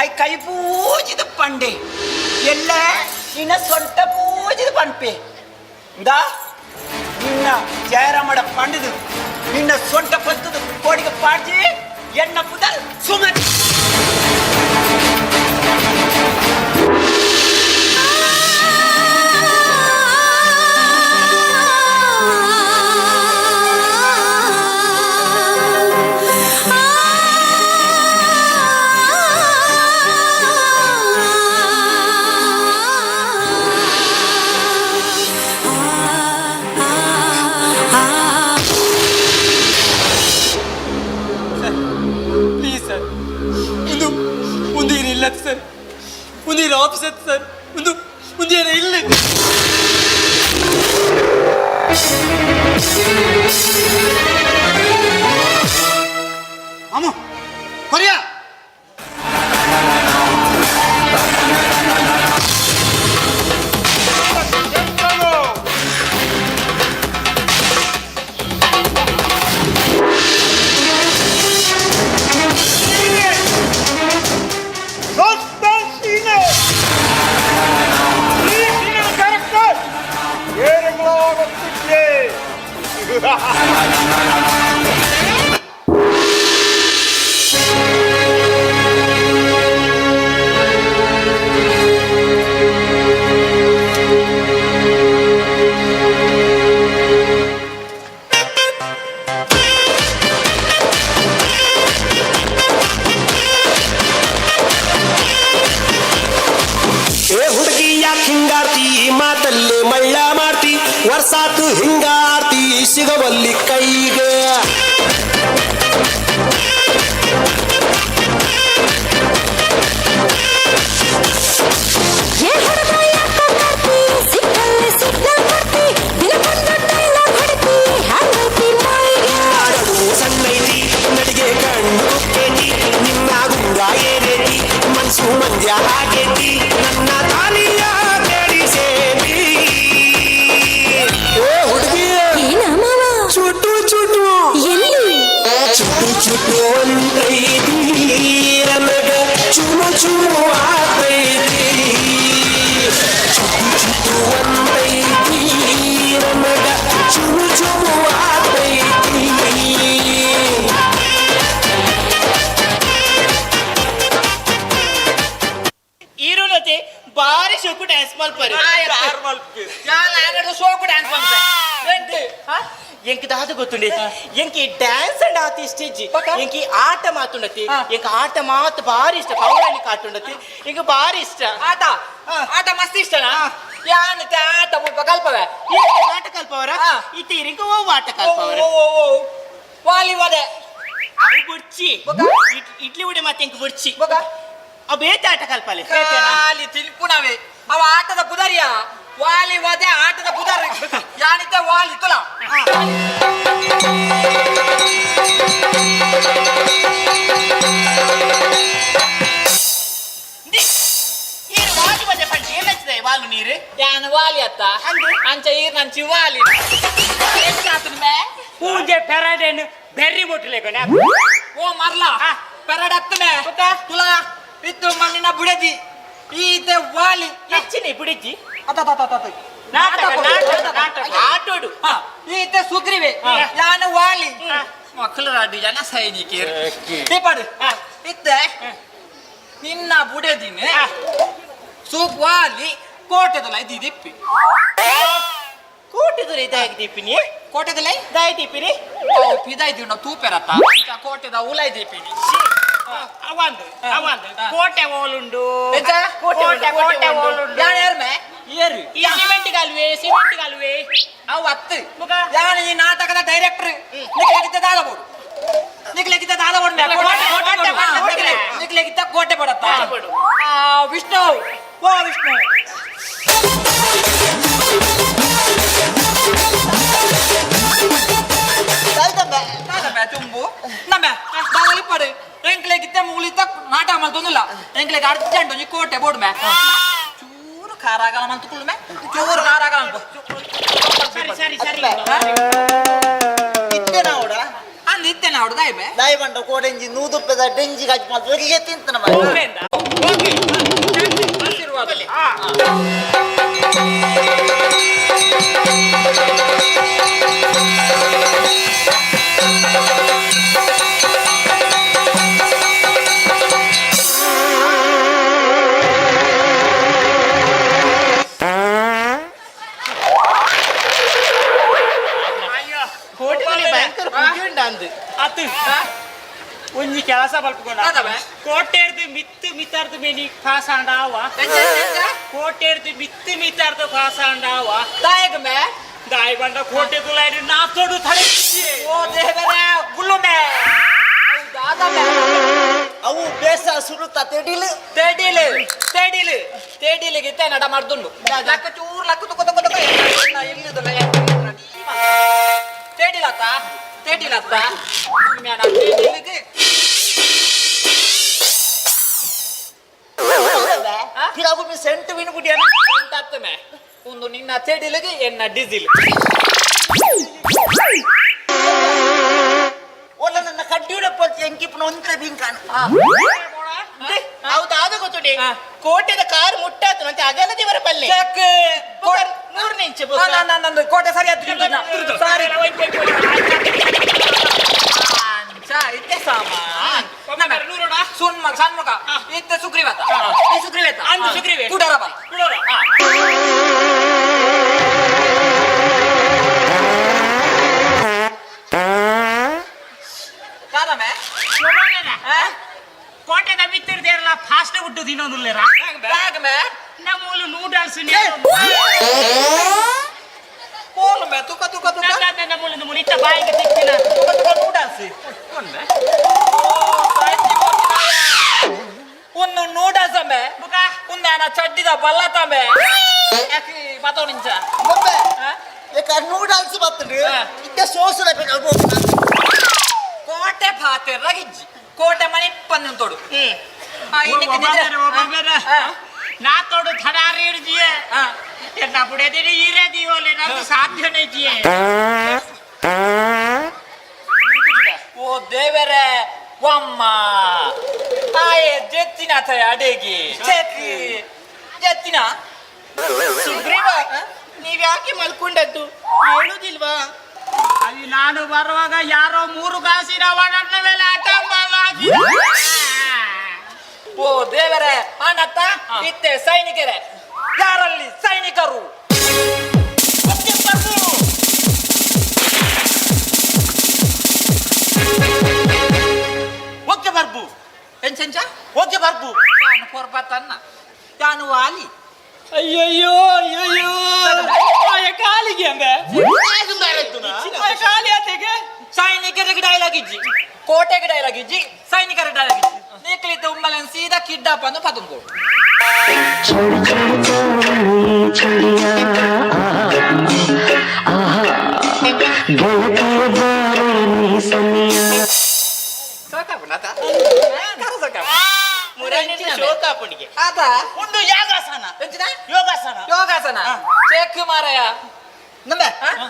I ಕೈ ಪೂಜಿದ ಪಂಡೆ ಎಲ್ಲ ನಿನ್ನ ಸೊಂಟ ಪೂಜಿದ ಪನ್ಪೆ ಇಂದಾ ನಿನ್ನ ಜಯರಾಮಡ ಪಂಡದು ನಿನ್ನ ಸೊಂಟ ಪತ್ತದ ಕೋಡಿಗೆ ಪಾಡ್ಜಿ ಎಣ್ಣ ಪುದರ್ ಸುಮತಿ. ಪ್ಲೀಸ್ ಸರ್, ಒಂದು ಒಂದು ಏನು ಇಲ್ಲ ಸರ್, ಒಂದು ಏನು ಆಫೀಸ್ ಅತ್ತು ಸರ್, ಒಂದು ಒಂದು ಏನು ಇಲ್ಲ. ಅಮ್ಮ ಕೊರಿಯಾ ಏ ಹುಡುಗಿ ಯಾಕೆ ಹಿಂಗಾರ್ತಿ, ಮಾತಲ್ಲೇ ಮಳ್ಳ ಮಾಡ್ತಿ, ವರ್ಷಾತು ಹಿಂಗಾರ್ತಿ ಸಿಗವಲ್ಲಿ ಕೈಗೆ. ಏ ಹುಡುಗ ಯಾಕೋ ಮಾಡ್ತಿ ಸಿಕ್ಕಲ್ಲಿ ಸಿಗ್ನಲ್ ಕೊಡ್ತಿ ದಿನಕ್ಕೊಂದು ಡೈಲಾಗ್ ಹೊಡಿತಿ ಹ್ಯಾಂಗೈತಿ ಮೈಗೆ. ನಡುವು ಸಣ್ಣೈತಿ ನಡಿಗೆ ಕಣ್ಣು ಕುಕ್ಕೇತಿ ನಿನ್ನ ಗುಂಗ ಏನೇತಿ ಮನ್ಸು ಮಂದ್ಯ ಆಗೇತಿ ನನ್ನ ತಾಲಿಯ ಕೆಡಿಸೇತಿ. ಏ ಹುಡುಗಿ ಏನ ಮಾವ ಚುಟು ಚುಟು ಎಲ್ಲಿ ಡ್ಯಾನ್ಸ್ ಮಲ್ಪರಿ ಸೋಕು ಡ್ಯಾನ್ಸ್ ಮಲ್ಪೆ ಎಂಕ್ ದಾದ ಗೊತ್ತುಂಡಿ ಎಂಕಿ ಡ್ಯಾನ್ಸ್ ಅಂಡ್ ಆತಿ ಇಷ್ಟ ಇಜ್ಜಿ ಎಂಕಿ ಆಟ ಮಾತುಂಡತಿ ಎಂಕ್ ಆಟ ಮಾತು ಭಾರಿ ಇಷ್ಟ ಪೌರಾಣಿಕ ಆಟ ಉಂಡತಿ ಎಂಕ್ ಭಾರಿ ಇಷ್ಟ ಆಟ ಆಟ ಮಸ್ತ್ ಇಷ್ಟನಾ ಯಾನ್ ಆಟ ಮುಲ್ಪ ಕಲ್ಪವೆ ಆಟ ಕಲ್ಪವರ ಇತ್ತೀರಿಂಕ ಓ ಆಟ ಕಲ್ಪವರ ವಾಲಿ ವದೆ ಅವು ಬುಡ್ಚಿ ಇಡ್ಲಿ ಉಡೆ ಮತ್ತೆ ಎಂಕ್ ಬುಡ್ಚಿ ಅವು ಬೇತೆ ಆಟ ಕಲ್ಪಲೆ ಖಾಲಿ ತಿನ್ಪುನವೇ ಅವ ಆಟದ ಪುದರಿಯ ವಾಲಿ ವದೆ ಆಟದ ಪುದರ್ ಯಾನಿತ ವಾಲಿ ತುಲ ವಾಲಿ ವದೆ ಪಂಡಿ ಏನಚ್ಚಿದೆ ವಾಲು ನೀರು ಯಾನ್ ವಾಲಿ ಅತ್ತ ಅಂಚ ಈರ್ ನಂಚಿ ವಾಲಿ ಪೂಜೆ ಪೆರಡೇನು ಬೆರ್ರಿ ಮುಟ್ಲೇಕೊನೆ ಓ ಮರ್ಲ ಪೆರಡತ್ತಮೆ ತುಲಾ ಇತ್ತು ಮಣ್ಣಿನ ಬುಡದಿ ಈತೆ ವಾಲಿ ಹೆಚ್ಚಿನ ಬುಡಜಿ ಆಟೋಡು ಈತೆ ಸುಗ್ರೀವೆ ಯಾನು ವಾಲಿ ಮಕ್ಕಳು ರಾಡಿ ಜನ ಸೈನಿಕರು ಪೇಪರ್ ಇತ್ತೆ ನಿನ್ನ ಬುಡದಿನ ಸೂಪ್ ವಾಲಿ ಕೋಟೆದಲ್ಲ ಇದ್ದಿಪ್ಪಿ ಕೋಟೆದಲ್ಲ ಇದಾಗಿ ಕೋಟೆದಲ್ಲ ದಾಯಿ ಪಿದಾಯ್ದಿವಿ ನಾವು ತೂಪೆರತ್ತ ಕೋಟೆದ ಉಲ ಇದ್ದೀಪಿನಿ ಅವಂದು ಅವಂದು ಕೋಟೆ ಓಲುಂಡು ಕೋಟೆ ಕೋಟೆ ಓಲುಂಡು ಯಾನ್ ಏರ್ಮೆ ಏರು ಈ ಸಿಮೆಂಟ್ ಗಾಲ್ವೆ ಸಿಮೆಂಟ್ ಗಾಲ್ವೆ ಅವು ಅತ್ತು ಯಾನ್ ಈ ನಾಟಕದ ಡೈರೆಕ್ಟರ್ ನಿಕ್ಲೆಗಿದ್ದ ದಾದಬೋಡು ನಿಕ್ಲೆಗಿದ್ದ ದಾದಬೋಡು ನಿಕ್ಲೆಗಿದ್ದ ಕೋಟೆ ಬಡತ್ತ ವಿಷ್ಣು ಓ ವಿಷ್ಣು ತುಂಬು ನಮ್ಮೆ ದಾದಲಿಪ್ಪಡು ಎಂಕ್ಲೆಗಿದ್ದ ಮೂಲಿತ ನಾಟಕ ಮಲ್ತೊಂದಿಲ್ಲ ಎಂಕ್ಲೆಗ್ ಅರ್ಜೆಂಟ್ ಒಂಜಿ ಕೋಟೆ ಬೋಡು ಮೇ ಚೂರು ಖಾರಾಗಲ ಮಂತುಕುಳ್ಳು ಮೇ ಚೂರು ಖಾರಾಗಲ ಸರಿ ಸರಿ ಸರಿ ಇತ್ತೆ ನಾವುಡ ಅಂದ್ ಇತ್ತೆ ನಾವುಡ ದಾಯಿ ದಾಯಿ ಬಂಡ ಕೋಡೆಂಜಿ ನೂದು ರೂಪಾಯಿದ ಡೆಂಜಿ ಕಾಜ್ ಮಾತ್ರ ಒರಿಗೆ ತಿಂತನ ಆಶೀರ್ವಾದ ಭಯಂಕರ ಪೂಜೆ ಅತ್ತು ಒಂಜಿ ಕೆಲಸ ಬಲ್ಪುಕೊಂಡ ಕೋಟೆರ್ದು ಮಿತ್ತು ಮಿತ್ತಾರ್ದು ಮೇನಿ ಕಾಸಾಂಡಾವ ಕೋಟೆರ್ದು ಮಿತ್ತು ಮಿತ್ತಾರ್ದು ಕಾಸಾಂಡಾವ ದಾಯಕ ಮೇ ದಾಯಿ ಬಂಡ ಕೋಟೆ ತುಲಾಯ್ಡು ನಾತೋಡು ಥಳೆ ಓ ದೇವರೇ ಗುಲ್ಲು ಮೇ ಅವು ಬೇಸ ಸುರುತ ತೆಡಿಲು ತೆಡಿಲು ತೆಡಿಲು ತೆಡಿಲಿಗೆ ನಡ ಮಾಡ್ದುಂಡು ಲಕ್ಕ ಚೂರು ಲಕ್ಕ ತುಕ ತುಕ ತುಕ ಇಲ್ಲದಲ್ಲ ತೆಡಿಲತ್ತ ತೆಡಿಲತ್ತ ತೆಡಿಲಿಗೆ ಸೆಂಟು ವಿನ್ ಬುಡಿಯನ ಸೆಂಟ್ ಒಂದು ನಿನ್ನ ತೆಡಿಲಿಗೆ ಎನ್ನ ಡೀಸಿಲ್ ಒಲ್ಲ ನನ್ನ ಕಡ್ಡಿಯುಡ ಪೊಲ್ತಿ ಎಂಕಿಪ್ಪನ ಒಂತ್ರ ಬಿಂಕಾನ ಹೌದು ಅದು ಗೊತ್ತುಂಡಿ ಕೋಟೆದ ಕಾರ್ ಮುಟ್ಟಾತು ನಂತೆ ಅಗಲ ದೇವರ ಪಲ್ಲೆ ನೂರು ನಿಂಚೆ ನಂದು ಕೋಟೆ ಸರಿ ಆಯ್ತು ಸಾರಿ ಇತ್ತೆ ಸಾಮಾನ್ ಸುಣ್ಮ ಸಣ್ಮುಖ ಇತ್ತೆ ಸುಗ್ರೀವತ ಈ ಸುಗ್ರೀವೇತ ಅಂದು ಸುಗ್ರೀವೆ ಕುಡರ ಬಾ ಕುಡರ ಕಾದಮೆ ಕೋಟೆದ ಮಿತ್ತಿರ್ದೇರಲ್ಲ ಫಾಸ್ಟ್ ಫುಡ್ ತಿನ್ನೋದಿಲ್ಲ ಬ್ಯಾಗ್ ಮೇ ನಮ್ಮೂಲು ನೂಡಲ್ಸ್ ಕೋಲು ಮೇ ತುಕ ತುಕ ತುಕ ನಮ್ಮೂಲು ಮುನಿತ ಬಾಯಿಗೆ ತಿಕ್ಕಿನ ತುಕ ತುಕ ನೂಡಲ್ಸ್ ಒಂದು ನೂಡಲ್ಸ್ ಅಂಬೆ ಉಂದಾನ ಚಡ್ಡಿದ ಬಲ್ಲ ತಂಬೆ ಯಾಕೆ ಪತೋ ನಿಂಚ ಬೊಬ್ಬೆ ಏಕ ನೂಡಲ್ಸ್ ಬತ್ತುಂಡು ಇತ್ತೆ ಸೋಸುದ ಕೋಟೆ ಪಾತೆ ರಗಿಜ್ಜಿ ಕೋಟೆ ಮನೆ ಪನ್ನೊಂದು ನಾ ತೋಡು ಥಡಾರಿ ಹಿಡ್ಜಿಯೇ ಎನ್ನ ಬುಡದಿರಿ ಈರೇ ದೀವೋಲೆ ನಂದು ಸಾಧ್ಯನೇ ಜಿಯೇ ಓ ದೇವರೇ ಒಮ್ಮ ಆಯೆ ಜೆತ್ತಿನ ಥಯ ಅಡೇಗಿ ಚೆಕ್ ಜೆತ್ತಿನ ಸುಗ್ರೀವ ನೀವ್ಯಾಕೆ ಮಲ್ಕೊಂಡದ್ದು ಹೇಳುದಿಲ್ವಾ ಅಲ್ಲಿ ನಾನು ಬರುವಾಗ ಯಾರೋ ಮೂರು ಕಾಸಿನ ನನ್ನ ಮೇಲೆ ಆಟ ಓ ದೇವರೇ ಆನತ್ತ ಇತ್ತೆ ಸೈನಿಕರೇ ಯಾರಲ್ಲಿ ಸೈನಿಕರು? ಓಕೆ ಬರ್ಬು. ಎಂಚೆಂಚ? ಓಕೆ ಬರ್ಬು. ನಾನು ಪೊರ್ಬತ್ತನ್ನ, ನಾನು ವಾಲಿ. ಅಯ್ಯಯ್ಯೋ ಅಯ್ಯಯ್ಯೋ, ಆಯ ಕಾಲಿಗೆ ಅಂದೆ ಆಯ ಕಾಲಿ ಆತೆಗೆ. ಸೈನಿಕರಿಗೆ ಡೈಲಾಗ್ ಇಜ್ಜಿ, ಕೋಟೆಗೆ ಡೈಲಾಗ್ ಇಜ್ಜಿ, ಸೈನಿಕರ ಡೈಲಾಗ್ ಇಜ್ಜಿ. ನೀಕ್ಲಿದ್ದ ಉಮ್ಮಲನ್ ಸೀದಾ ಕಿಡ್ಡಪ್ಪ ಅಂದು ಪತಂದು. ಶೋಕಾಪುಣಿಗೆ ಆತ ಒಂದು ಯೋಗಾಸನ. ಎಂಚಿನ? ಯೋಗಾಸನ. ಯೋಗಾಸನ ಚೇಕ್ ಮಾರಾಯ. ನಂಬೆ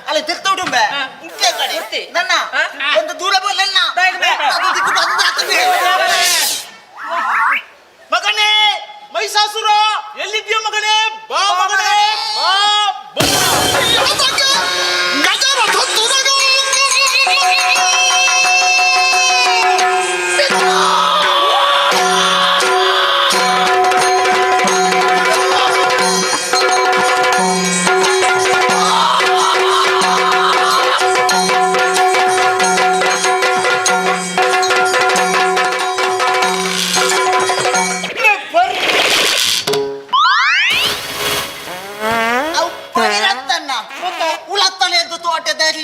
ಅಲ್ಲಿ ತಿರ್ತ ಉಡುಂಬೆ ಮುಖ್ಯ ಕಡೆ ನನ್ನ ಒಂದು ದೂರ ಬೋಲ್ ನನ್ನ ಅದು ದಿಕ್ಕು ಅದು ದಾತನೆ. ಮಗನೇ ಮಹಿಷಾಸುರ, ಎಲ್ಲಿದ್ಯೋ ಮಗನೇ? ಬಾ ಮಗನೇ, ಬಾ ಬಾ. ಅವು ಪರಿರತ್ತನ್ನ ಉಳತ್ತಲೆ ಎದ್ದು ತೋಟದಲ್ಲಿ.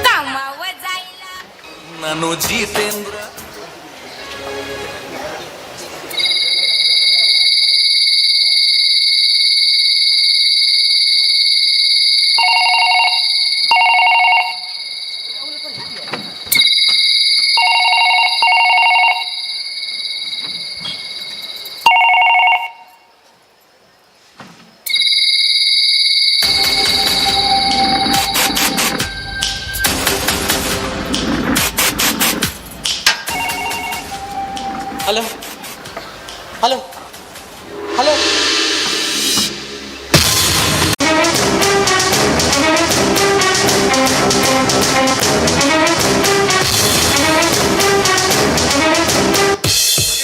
ಕಾಮವ ಜಾಯ್ಲ. ನಾನು Jitendra. Hello hello hello.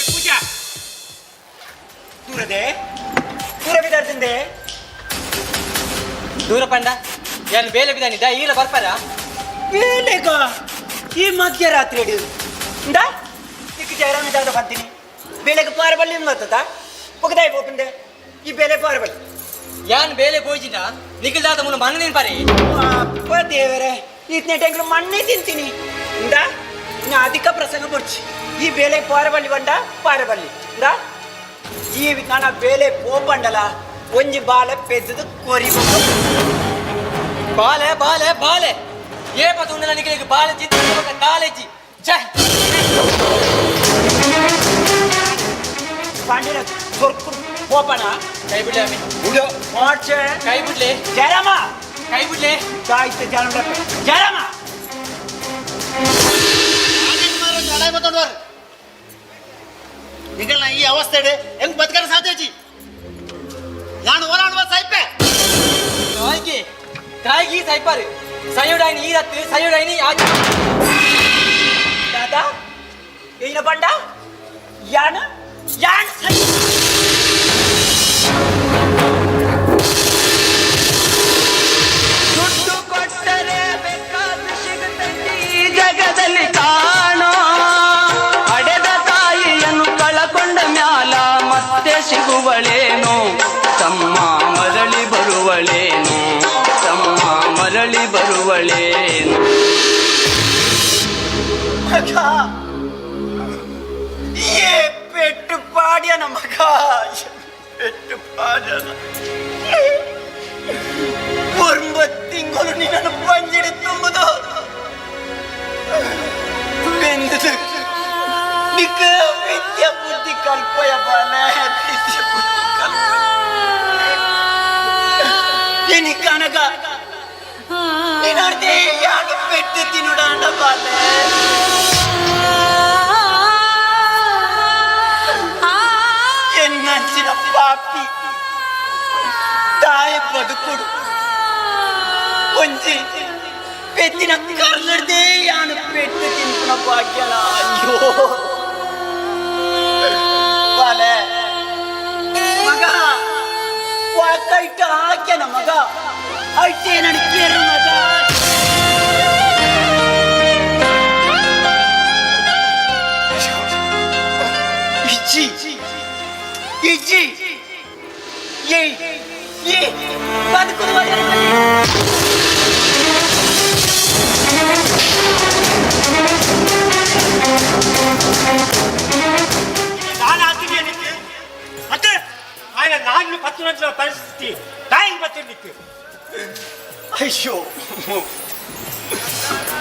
ಪೂಜಾ ದೂರದೆ ದೂರ ಬಿದಾರ್ತಿಂದೆ. ದೂರ ಪಂಡ ಯಾನು ಬೇಲೆ ಬಿದ್ದಾನಿದ್ದ ಈಲ ಬರ್ಪಾರ. ಬೇಲೆಗ ಈ ಮಧ್ಯರಾತ್ರಿ ಹಿಡಿದು ಇಂದ ಇಕ್ಕ ಜಯರಾಮ ದಾದ ಬರ್ತೀನಿ. ಬೇಲೆಗೆ ಪಾರ ಬಲ್ಲಿ ಬರ್ತದ ಪೊಗದಾಯಿ ಪೋಪುಂದೆ ಈ ಬೇಲೆ ಪಾರ ಬಲ್ಲಿ. ಯಾನ್ ಬೇಲೆ ಪೋಯ್ಜಿನ ನಿಖಿಲ್ ದಾದ ಮುನ್ನ ಮಣ್ಣು ತಿನ್ಪಾರಿ. ಅಪ್ಪ ದೇವರೇ, ಈತನೇ ಟೈಂಗ್ಳು ಮಣ್ಣೇ ತಿಂತೀನಿ. ಇಂದ ಇನ್ನು ಅಧಿಕ ಪ್ರಸಂಗ ಬರ್ಚಿ. ಈ ಬೇಲೆ ಪಾರ ಬಲ್ಲಿ ಬಂಡ ಪಾರ ಬಲ್ಲಿ ಇಂದ ಈ ನನ್ನ ಬೇಲೆ ಪೋಪಂಡಲ ಒಂಜಿ ಬಾಲೆ ಪೆದ್ದದು ಕೊರಿ. ಬಾಲೆ ಬಾಲೆ ಬಾಲೆ ಏ ಪತುಂಡಲ ನಿಖಿಲಿಗೆ ಬಾಲೆ ಚಿತ್ತ ಕಾಲೇಜಿ ಛೇ. ಪಾಂಡಿನ ಸೊರ್ಕು ಪೋಪಣ. ಕೈ ಬಿಡ್ಲೆ ಅಮ್ಮಿ. ಮಾಡ್ಚೆ. ಕೈ ಬಿಡ್ಲೆ. ಜಯರಾಮ. ಕೈ ಬಿಡ್ಲೆ. ತಾಯ್ತ ಜನ ಜಯರಾಮ. ನಿಗಲ್ನ ಈ ಅವಸ್ಥೆ ಹೆಂಗ್ ಬದುಕಲು ಸಾಧ್ಯಜಿ? ನಾನು ಓಲಾಡುವ ಸಾಯ್ಪೆ. ತಾಯಿಗೆ ತಾಯಿಗೆ ಸೈಪಾರು ಸಯೋಡೈನಿ ಈ ರತ್ತು ಸಯೋಡೈನಿ ಆಚೆ. ದಾದಾ ಏನ ಬಂಡ ಯಾನ ಯಾನ್ ಸೈ. ದುಡ್ಡು ಕೊಟ್ಟರೆ ಬೇಕಾದ ಸಿಗುತ್ತೈತಿ ಈ ಜಗದಲ್ಲಿ ಕಾಣೋ. ಅಡೆದ ತಾಯಿಯನ್ನು ಕಳಕೊಂಡ ಮ್ಯಾಲ ಮತ್ತೆ ಸಿಗುವಳೇನು ತಮ್ಮ? ಮರಳಿ ಬರುವಳೇನು ತಮ್ಮ? ಮರಳಿ ಬರುವಳೇನು? ಮಗ ಏ ಪೆಟ್ಟು ಪಾಡ್ಯನ ಮಗ, ಪೆಟ್ಟು ಪಾಡ್ಯನ. 9 ತಿಂಗಳು ನಿನ್ನನ್ನು ಬಂಜಿಡಿ ತುಂಬುದು ಬೆಂದುದು ನಿಕ್ಕ ವಿದ್ಯೆ ಬುದ್ಧಿ ಕಲ್ಪಯ ಬಾಲೆ, ವಿದ್ಯೆ ಬುದ್ಧಿ ಕಲ್ಪ. ಎನಿ ಕನಕ ನೀನಾಡ್ದೆ ಯಾಕೆ ಪೆಟ್ಟು ತಿನ್ನುಡಾಂಡ ಬಾಲೆ? ಎನ್ನಂಚಿನ ಪಾಪಿ ತಾಯಿ ಬದುಕುಡು. ಒಂಜಿ ಪೆತ್ತಿನ ಕರ್ಲಡ್ದೇ ಯಾನು ಪೆಟ್ಟು ತಿನ್ಪುನ ಭಾಗ್ಯನ. ಅಯ್ಯೋ ಬಾಲೆ ಮಗ, ವಾಕೈಟ ಹಾಕ್ಯನ ಮಗ, ಐಟೇ ನನಗೆ ಮಗ. ಇಜ್ಜಿ ಇಜ್ಜಿ ಏಯ್ ಏ ಬದುಕುದು. ನಾನು ಹಾಕಿದ್ದೀನಿ ನಿಕ್ಕೆ ಮತ್ತೆ ఆయన ನಾಲ್ಕು ಪತ್ತು ನಂತರ ಪರಿಸ್ಥಿತಿ ತಾಯಿಗೆ ಬತ್ತಿರ್ಲಿಕ್ಕೆ. ಅಯ್ಯೋ,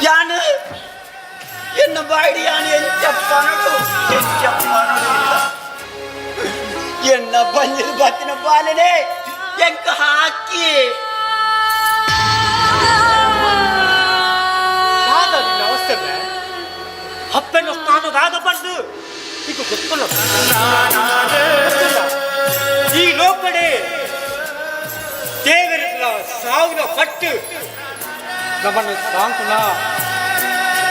ಯಾನು ಎನ್ನ ಬಾಡಿ ಯಾನು ಎಂಚಪ್ಪನಡು ಎಂಚಪ್ಪನಡು. ಎನ್ನ ಬಂಜಿಲ್ ಬತ್ತಿನ ಬಾಲನೆ ಎಂಕ ಹಾಕಿ. ದಾದ ನಿನ್ನ ಅವಸ್ಥೆ. ಅಪ್ಪನ ಸ್ನಾನ ದಾದ ಬಂದು ಈಗ ಗೊತ್ತಿಲ್ಲ ಗೊತ್ತಿಲ್ಲ. ಈ ಲೋಕಡೆ ದೇವರ ಸಾವಿನ ಪಟ್ಟು ನಮ್ಮನ್ನು ಸಾಂಕುನ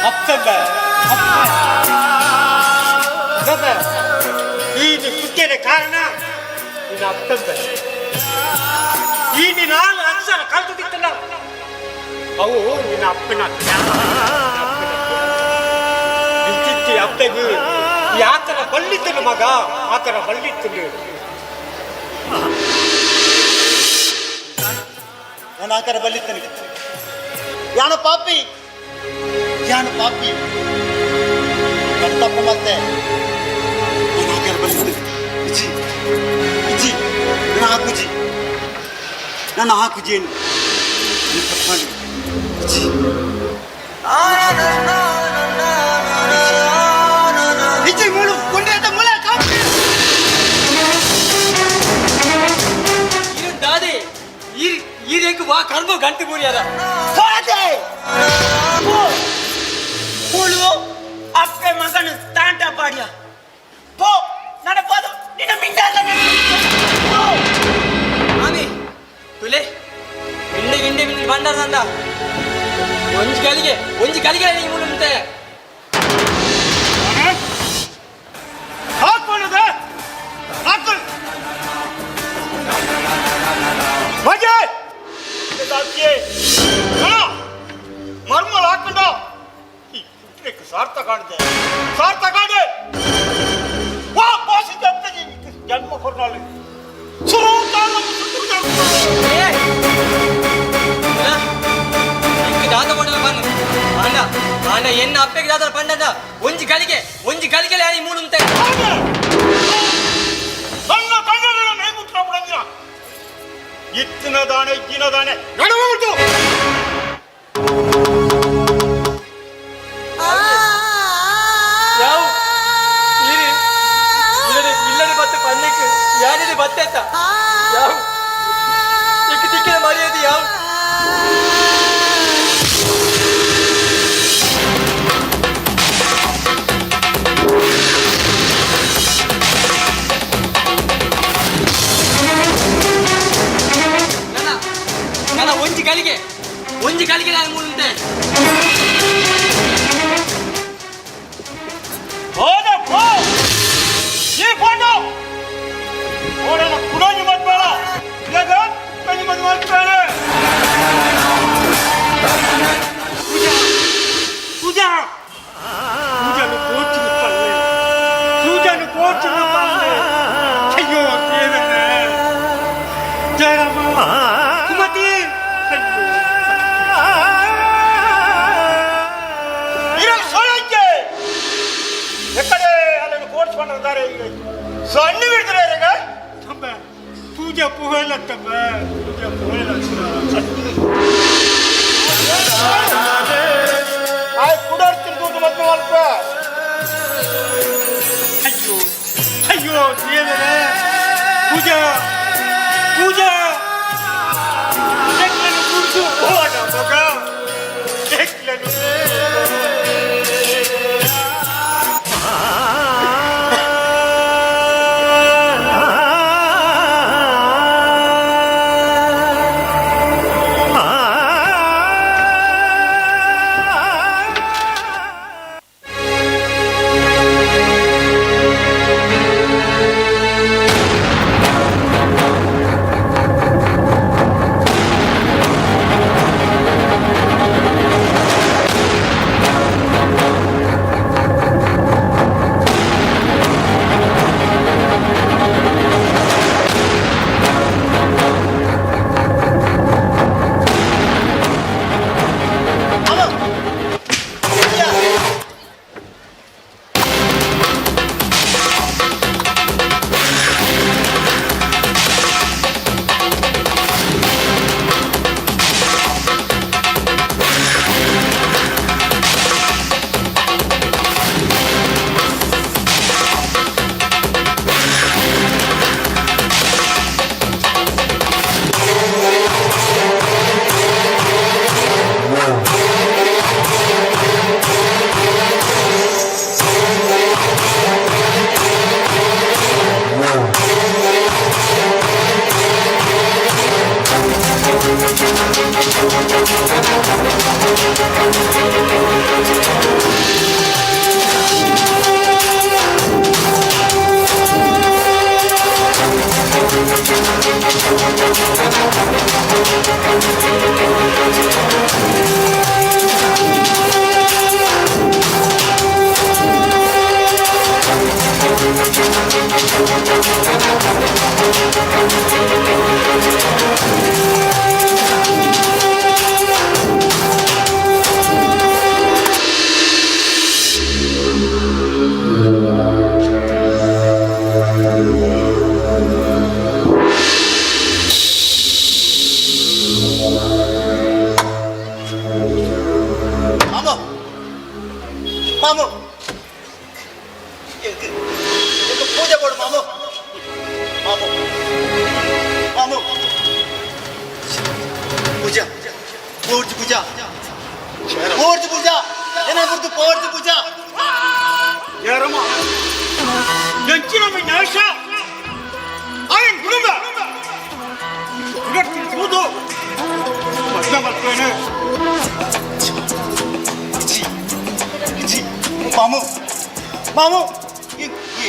ಅಪ್ಪಂಬ ಅಪ್ಪ ಗಬ. ಈ ಕುಟ್ಟಿನ ಕಾರಣ ನಿನ್ನ ಅಪ್ಪಂಬ. ಈ ನಾಲ್ಕು ಅಕ್ಷರ ಕಲ್ತುದಿತ್ತಲ್ಲ, ಅವು ನಿನ್ನ ಅಪ್ಪನ ನಿಂತಿತ್ತಿ ಅಪ್ಪಗೂ. ಈ ಆತನ ಬಲ್ಲಿತ್ತನು ಮಗ, ಆತನ ಬಲ್ಲಿತ್ತನು. ನಾನು ಆಕಾರ ಬಲ್ಲಿತ್ತನಿಗೆ. ಯಾನು ಪಾಪಿ, ಯಾನು ಪಾಪಿ, ನನ್ನ ತಪ್ಪು ಮತ್ತೆ. ನಾನು ಆಕಾರ ಬಲ್ಲಿತ್ತನೆ. ಇಜ್ಜಿ ಇಜ್ಜಿ, ನನ್ನ ಹಾಕುಜಿ, ನನ್ನ ಹಾಕುಜಿ ಏನು ನೀನು ತಪ್ಪು ಮಾಡಿ ಇಜ್ಜಿ. ಇಜ್ಜಿ ಮೂಳು ಕೊಂಡೆ ಅಂತ ಮೂಲ. ದಾದಿ ಈರೇಕು ವಾ ಕರ್ಮ ಗಂಟು ಬೂರಿಯದ. ಹೋದೆ ಹುಳು ಅಪ್ಪೆ ಮಗನು ತಾಂಟ ಪಾಡ್ಯ. ಪೋ, ನನ್ನ ಪಾದು ನಿನ್ನ ಮಿಂಡಾದ. ಆಮಿ ತುಲೆ ಗಿಂಡೆ ಗಿಂಡೆ ಮಿಂಡೆ ಬಂಡಾರ ನಂದ ಒಂಜಿ ಕಲಿಗೆ ಒಂಜಿ ಕಲಿಗೆ ನೀ ಮುಳುಂತೆ. ಹಾಕೊಳ್ಳದೆ ಹಾಕೊಳ್ಳಿ ಮಜೆ ಮರ್ಮಲ್ ಹಾಕೊಂಡ ಈ ಪುಟ್ರಕ್ಕೆ ಸಾರ್ಥಕ ಆಡಿದೆ, ಸಾರ್ಥಕ ಆಡೆ. ವಾ ಬಾಸಿದ್ದ ಜನ್ಮ ಕೊರ್ನಾಳು ಸುರು. ಇಂಕ್ ದಾದ ಕೊಡಲ ಬನ್ನು ಆಂಡ ಆಂಡ ಎನ್ನ ಅಪ್ಪೆಗೆ ದಾದ ಪಂಡದ ಒಂಜಿ ಕಲಿಗೆ ಒಂಜಿ ಕಲಿಗೆ ನೀ ಮುಳುಂತೆ. ನನ್ನ ಕಣ್ಣುಗಳ ಮೇಗುತ್ರ ಬಿಡಂಗಿಲ್ಲ. ಇತ್ತಿನ ದಾಣೆ ಇಕ್ಕಿನ ದಾಣೆ ನಡುವೆ ಉಂಟು. ಯಾವ ಇರಿ ಇಲ್ಲದೆ ಇಲ್ಲದೆ ಬತ್ತ ಪನ್ನಕ್ಕೆ ಯಾರಿದೆ ಬತ್ತೆತ್ತ ಯಾವ ತಿಕ್ಕ ತಿಕ್ಕಿನ ಮರ್ಯಾದೆ ಯಾವ. ನನ್ನ ನನ್ನ ಒಂಜಿ ಕಲಿಗೆ ಒಂಜಿ ಕಲಿಗೆ ನಾನು ಮುಳುಂತೆ. ಹೋದ ಪೋ ಈ ಫೋಟೋ ಓಡೋಣ ಕುಡೋಜಿ ಮದ್ಬೇಡ ಇವಾಗ ಕುಡೋಜಿ ಮದ್ ಮಾಡ್ಬೇಡ. ಪೂಜಾ ಪೂಜಾ ಪೂಜಾನು ಕೋಚಿನ ಪಲ್ಲೆ, ಪೂಜಾನು ಕೋಚಿನ ಪಲ್ಲೆ. ಅಯ್ಯೋ ದೇವರೇ, ಜಯರಾಮ ಸುಮತಿ, ಅಯ್ಯೋ ಇರಲು ಸೋಳಕ್ಕೆ ಎಕ್ಕಡೆ ಅಲ್ಲನ್ನು ಕೋಡ್ಸ್ಕೊಂಡಿದ್ದಾರೆ. ಈಗ ಸಣ್ಣ ಬಿಡ್ತಾರೆ. ತಮ್ಮ ಪೂಜಾ ಪೂವೆಲ್ಲ, ತಮ್ಮ ಪೂಜಾ ಪೂವೆಲ್ಲ. ಆಯ್ ಕುಡಾಡ್ತೀನಿ ದುಡ್ಡು ಮದ್ವೆ ಅಲ್ಪ. ಅಯ್ಯೋ ಅಯ್ಯೋ ದೇವರೇ, ಪೂಜಾ ಪೂಜಾ ಎಕ್ಲನು ಗುಡ್ಸು ಹೋದ ಮಗ ಎಕ್ಲನು. ಮಾಮು ಎಂಕ್ ಎಂಕ್ ಪೂಜೆ ಕೊಡು ಮಾಮು. ಮಾಮು, ಮಾಮು, ಪೂಜಾ ಪೂರ್ತಿ, ಪೂಜಾ ಪೂರ್ತಿ, ಪೂಜಾ ಏನ ಗುರ್ತು ಪೂರ್ತಿ ಪೂಜಾ. ಯಾರಮ್ಮ ಎಂಚಿನ ನಾಶ ಆಯನ್ ಕುಟುಂಬ ತೂದು ಮದ್ವೆ ಮಾಡ್ತೇನೆ. ಜಿ ಮಾಮು, ಮಾಮು,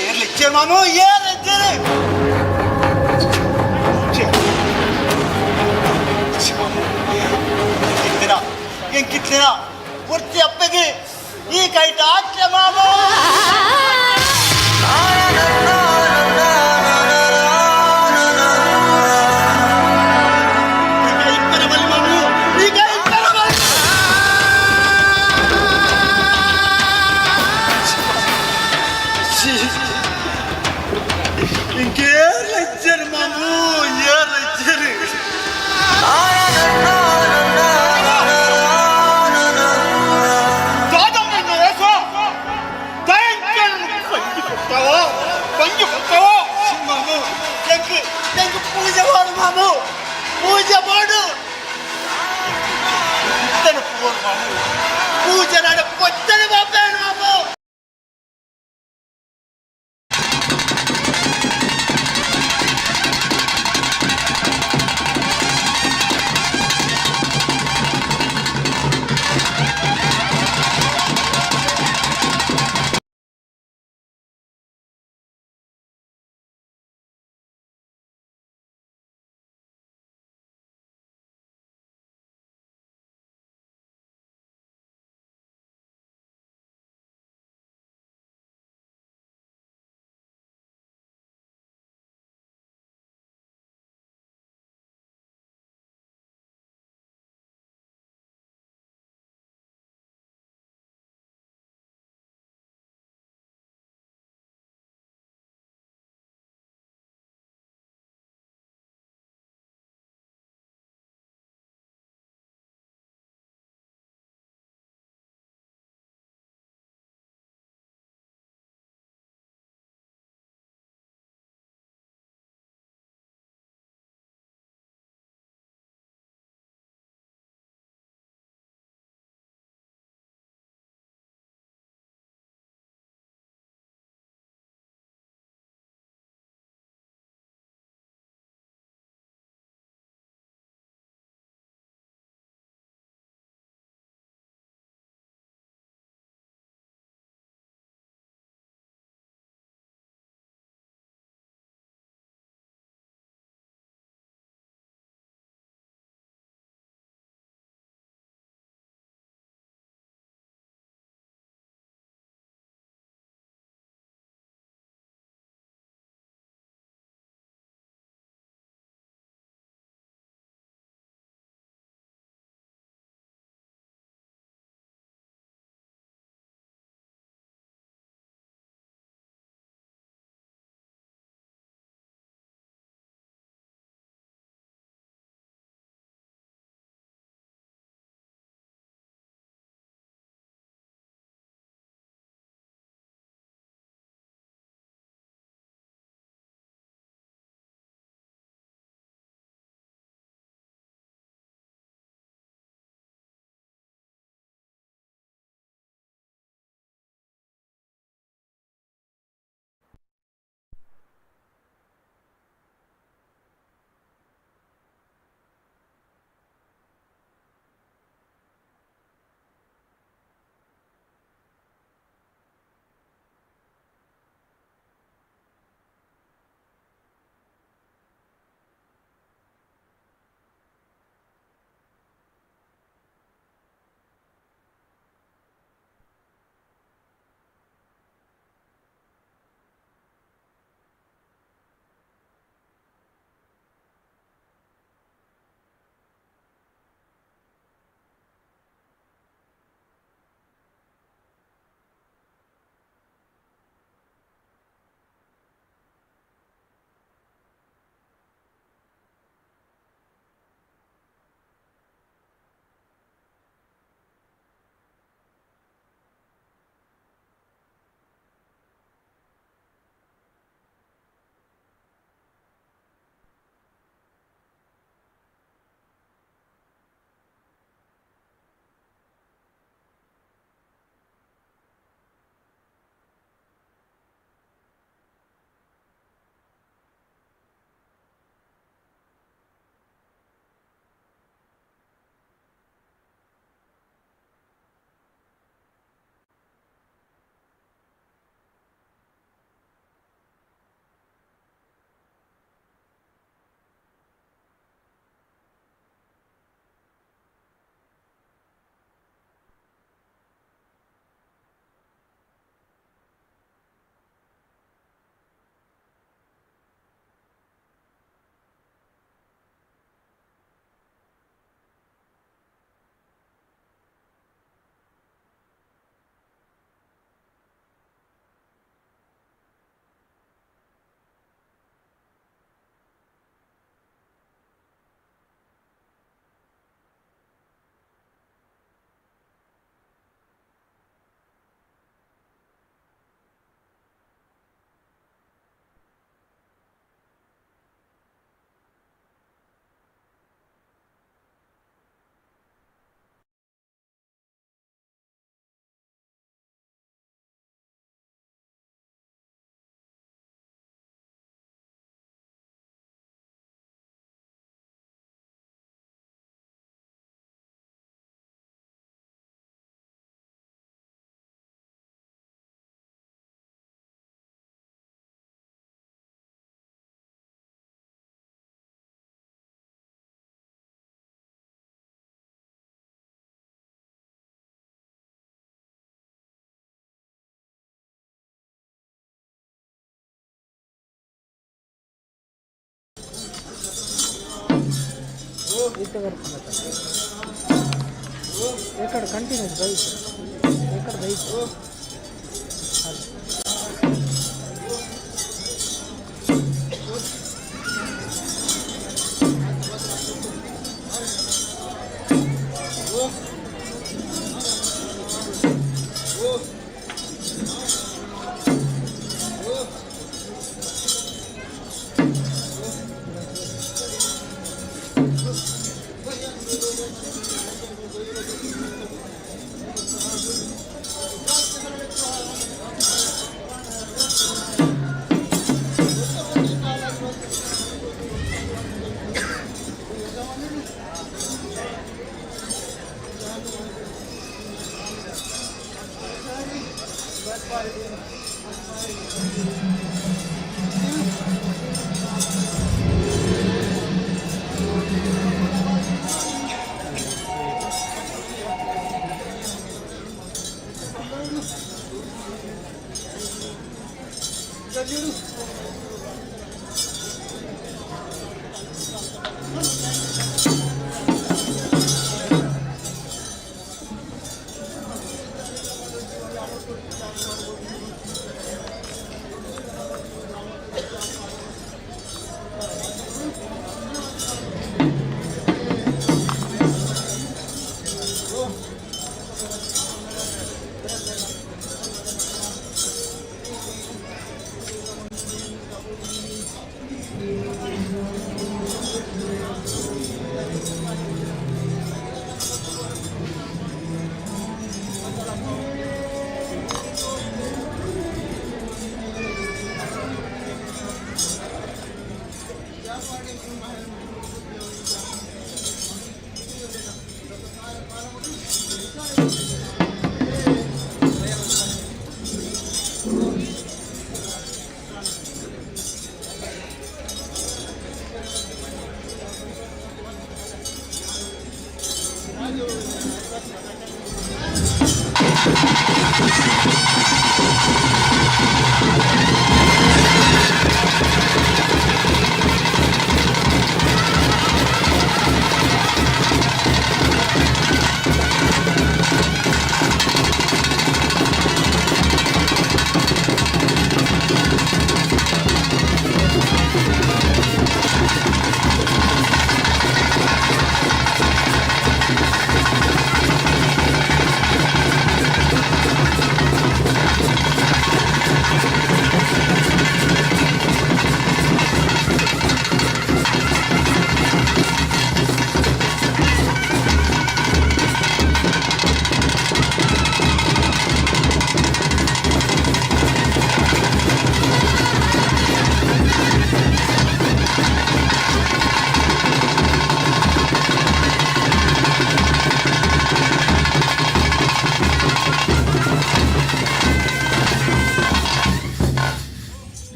ಏರ್ಲಿ ಇಚ್ಚೇರು ಮಾಮು, ಏರ್ ಇಚ್ಚೇರು. ಕಿತ್ತಿನ ಎಂಕಿತ್ತಿನ ಪೂರ್ತಿ ಅಪ್ಪಗೆ ಈ ಕೈಟ ಹಾಕ್ಯ ಮಾಮು. ಈ ಕೈ ಇಪ್ಪರ ಬಲಿ ಮಾಮು, ಈ ಕೈ ಇಪ್ಪರ ಬಲಿ. ఇంకేం ఇచ్చారు మాము, ఏం ఇచ్చారు? మాము, ఎంకు ఎంకు పూజ వాడు మాము, పూజ వాడు మాము, పూజ నాడు పొత్తని బాపాను మాము.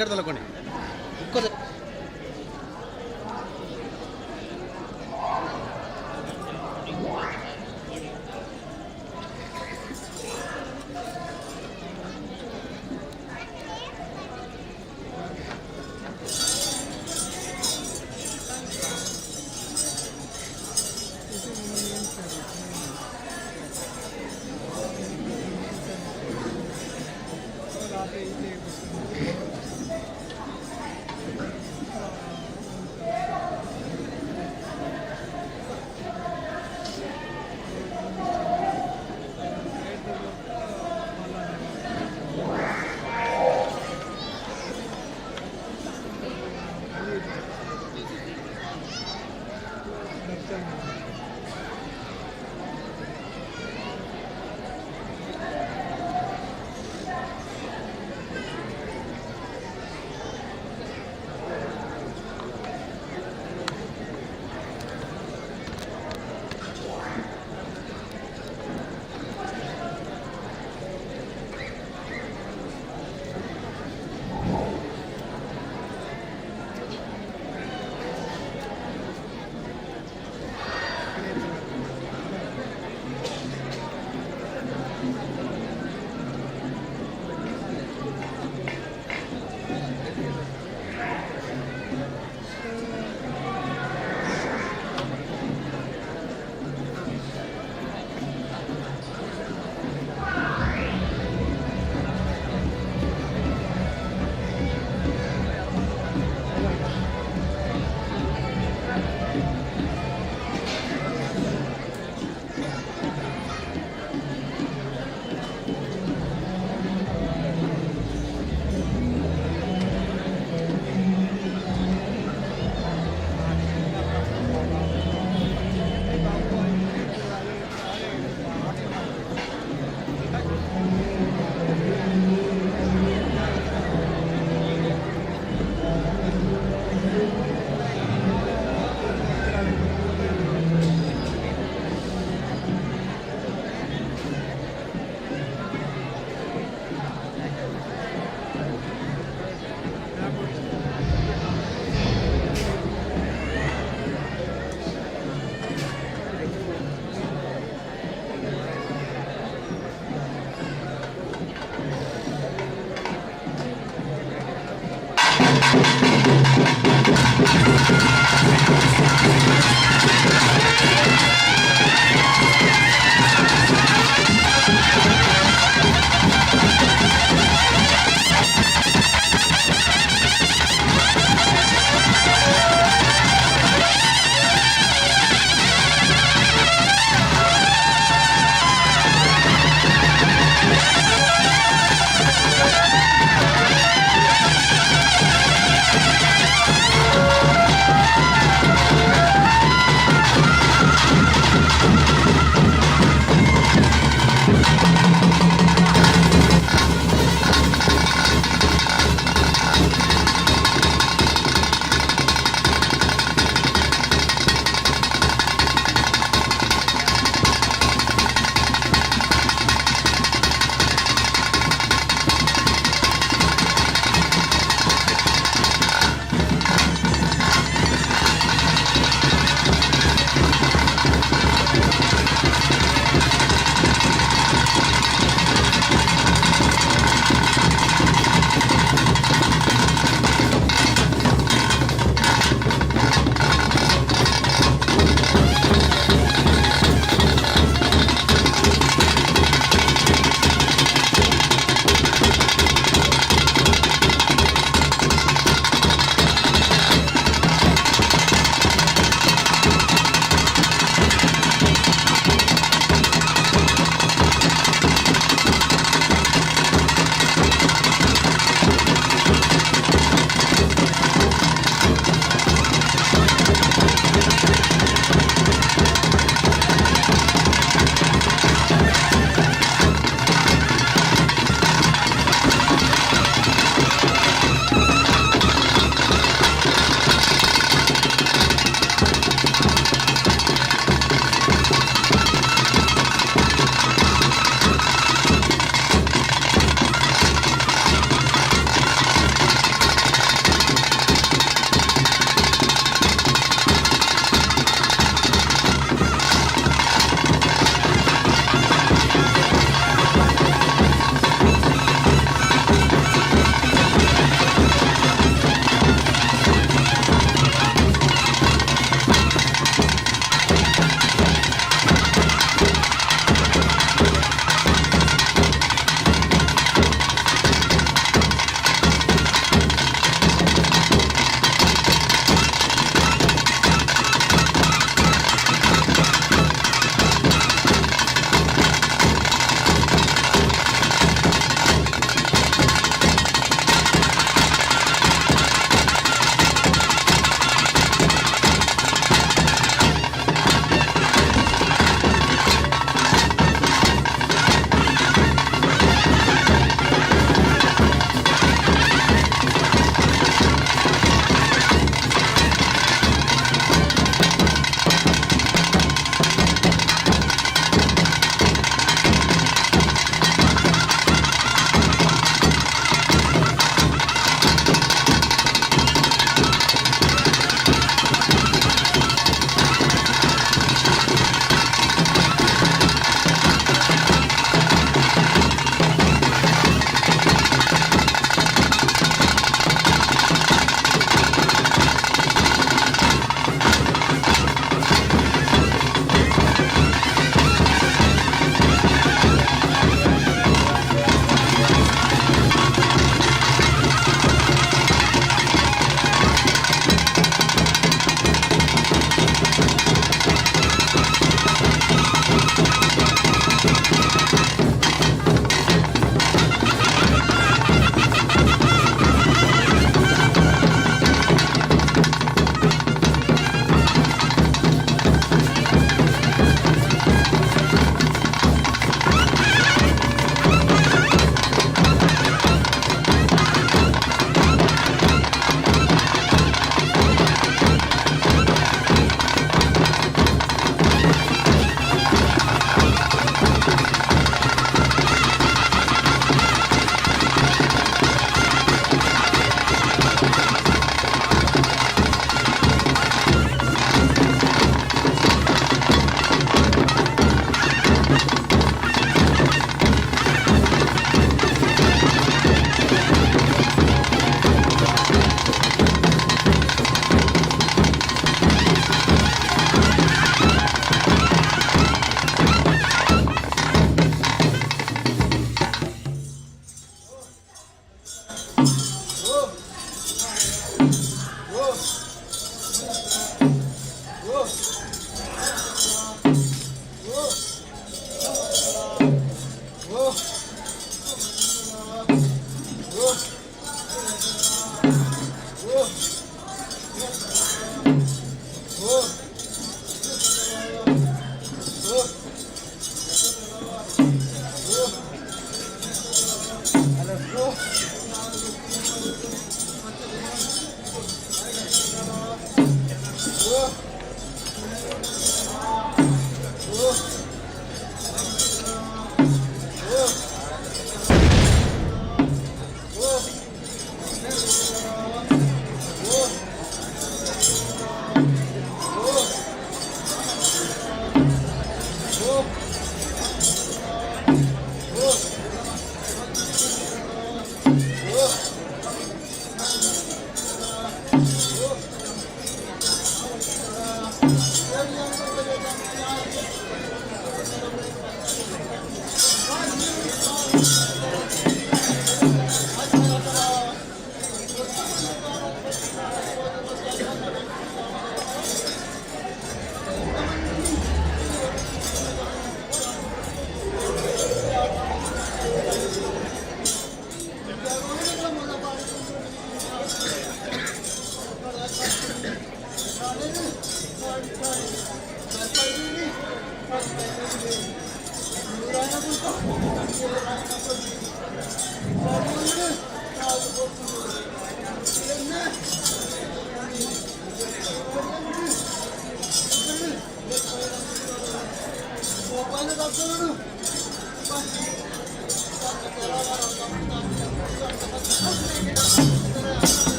ಟಿಕೆಟ್ ತಲಕೊಣಿ.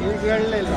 ಈಗ ಹೇಳಲಿಲ್ಲ.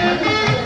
Thank you.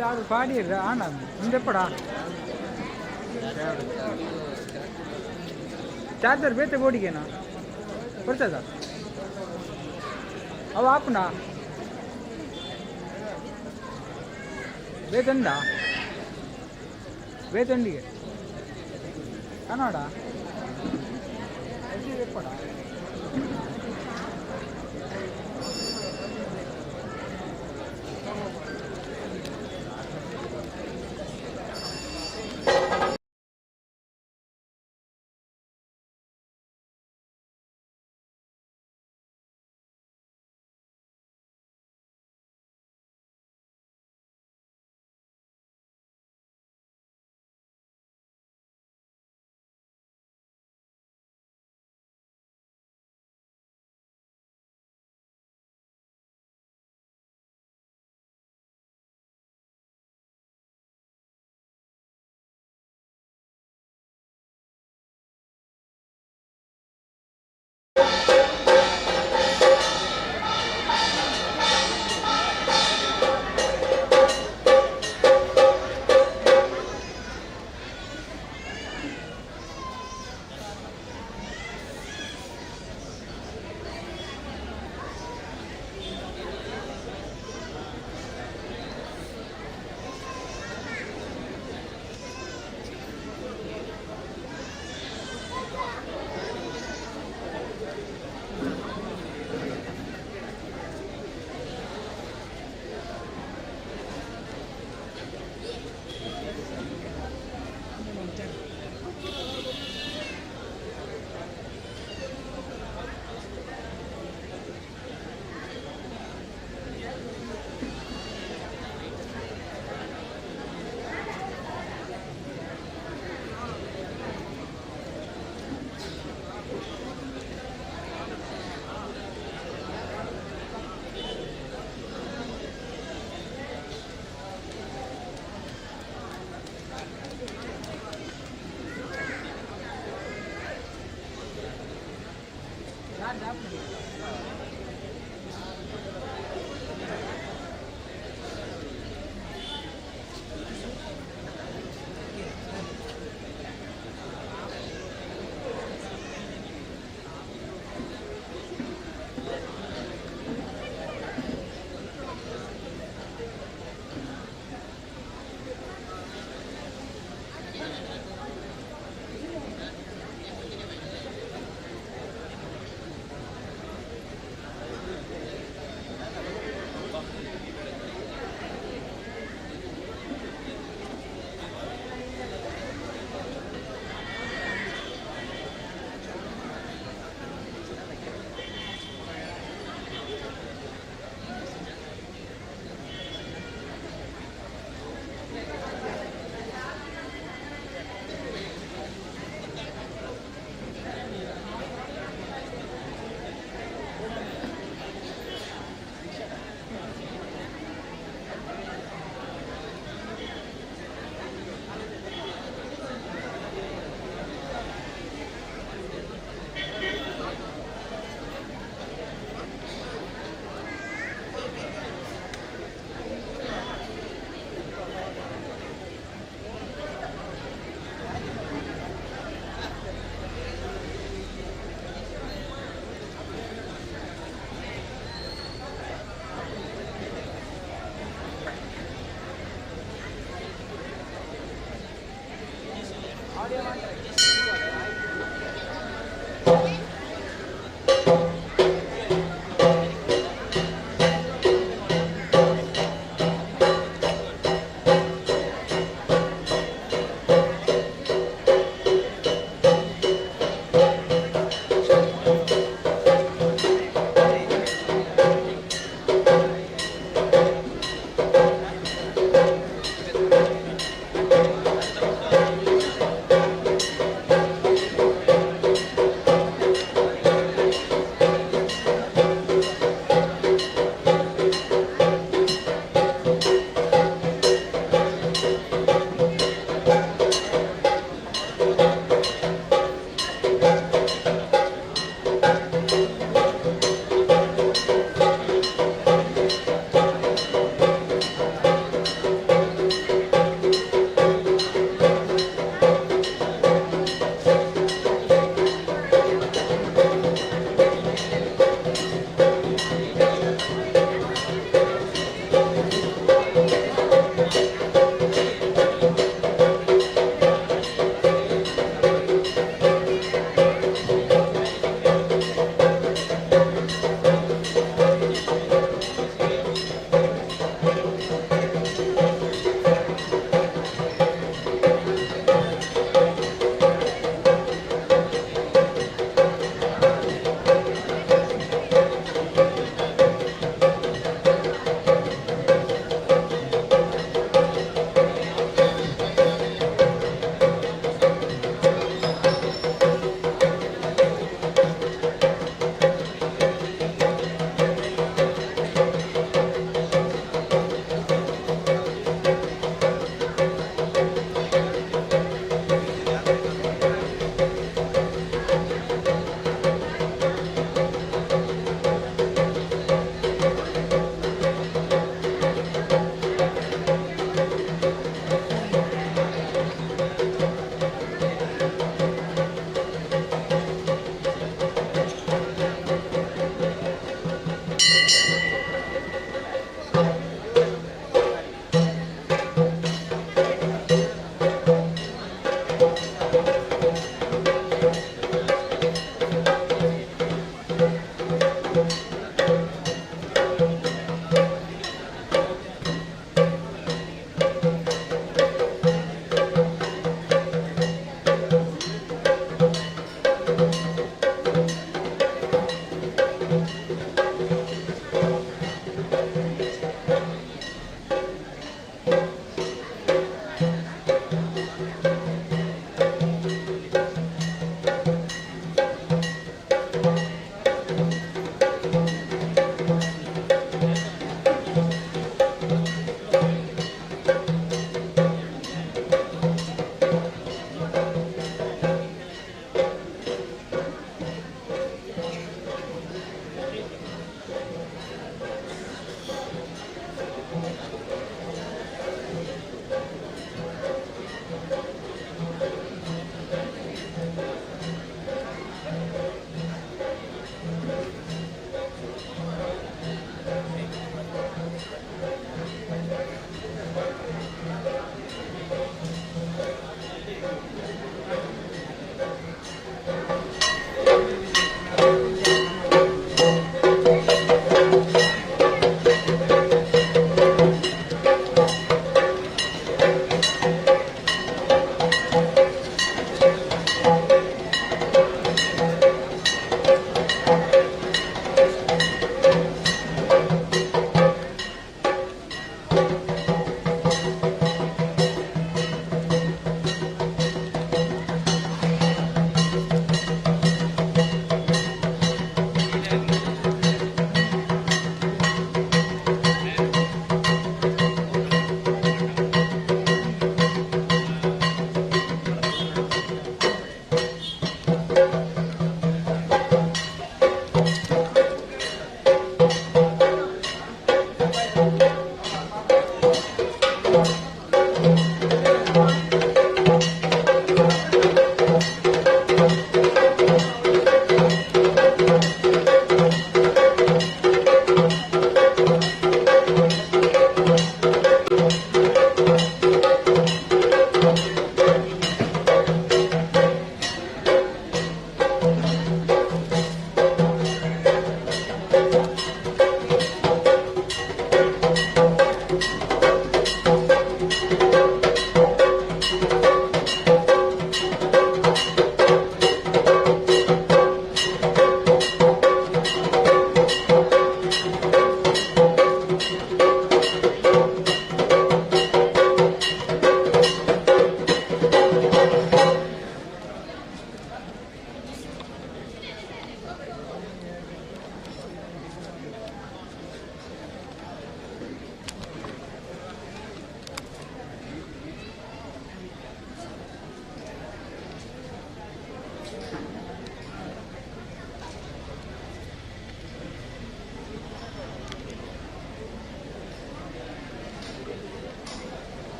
ಯಾರು ಪಾಡಿರ ಆನ ಇಂದೆಪ್ಪಡ ಚಾರ್ಜರ್ ಬೇತೆ ಬೋಡಿಗೆನಾ ಕೊಡ್ತದ ಅವ ಆಪುನ ಬೇತಂಡ ಬೇತಂಡಿಗೆ ಕನ್ನಡ ಎಪ್ಪಡ.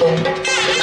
Thank you.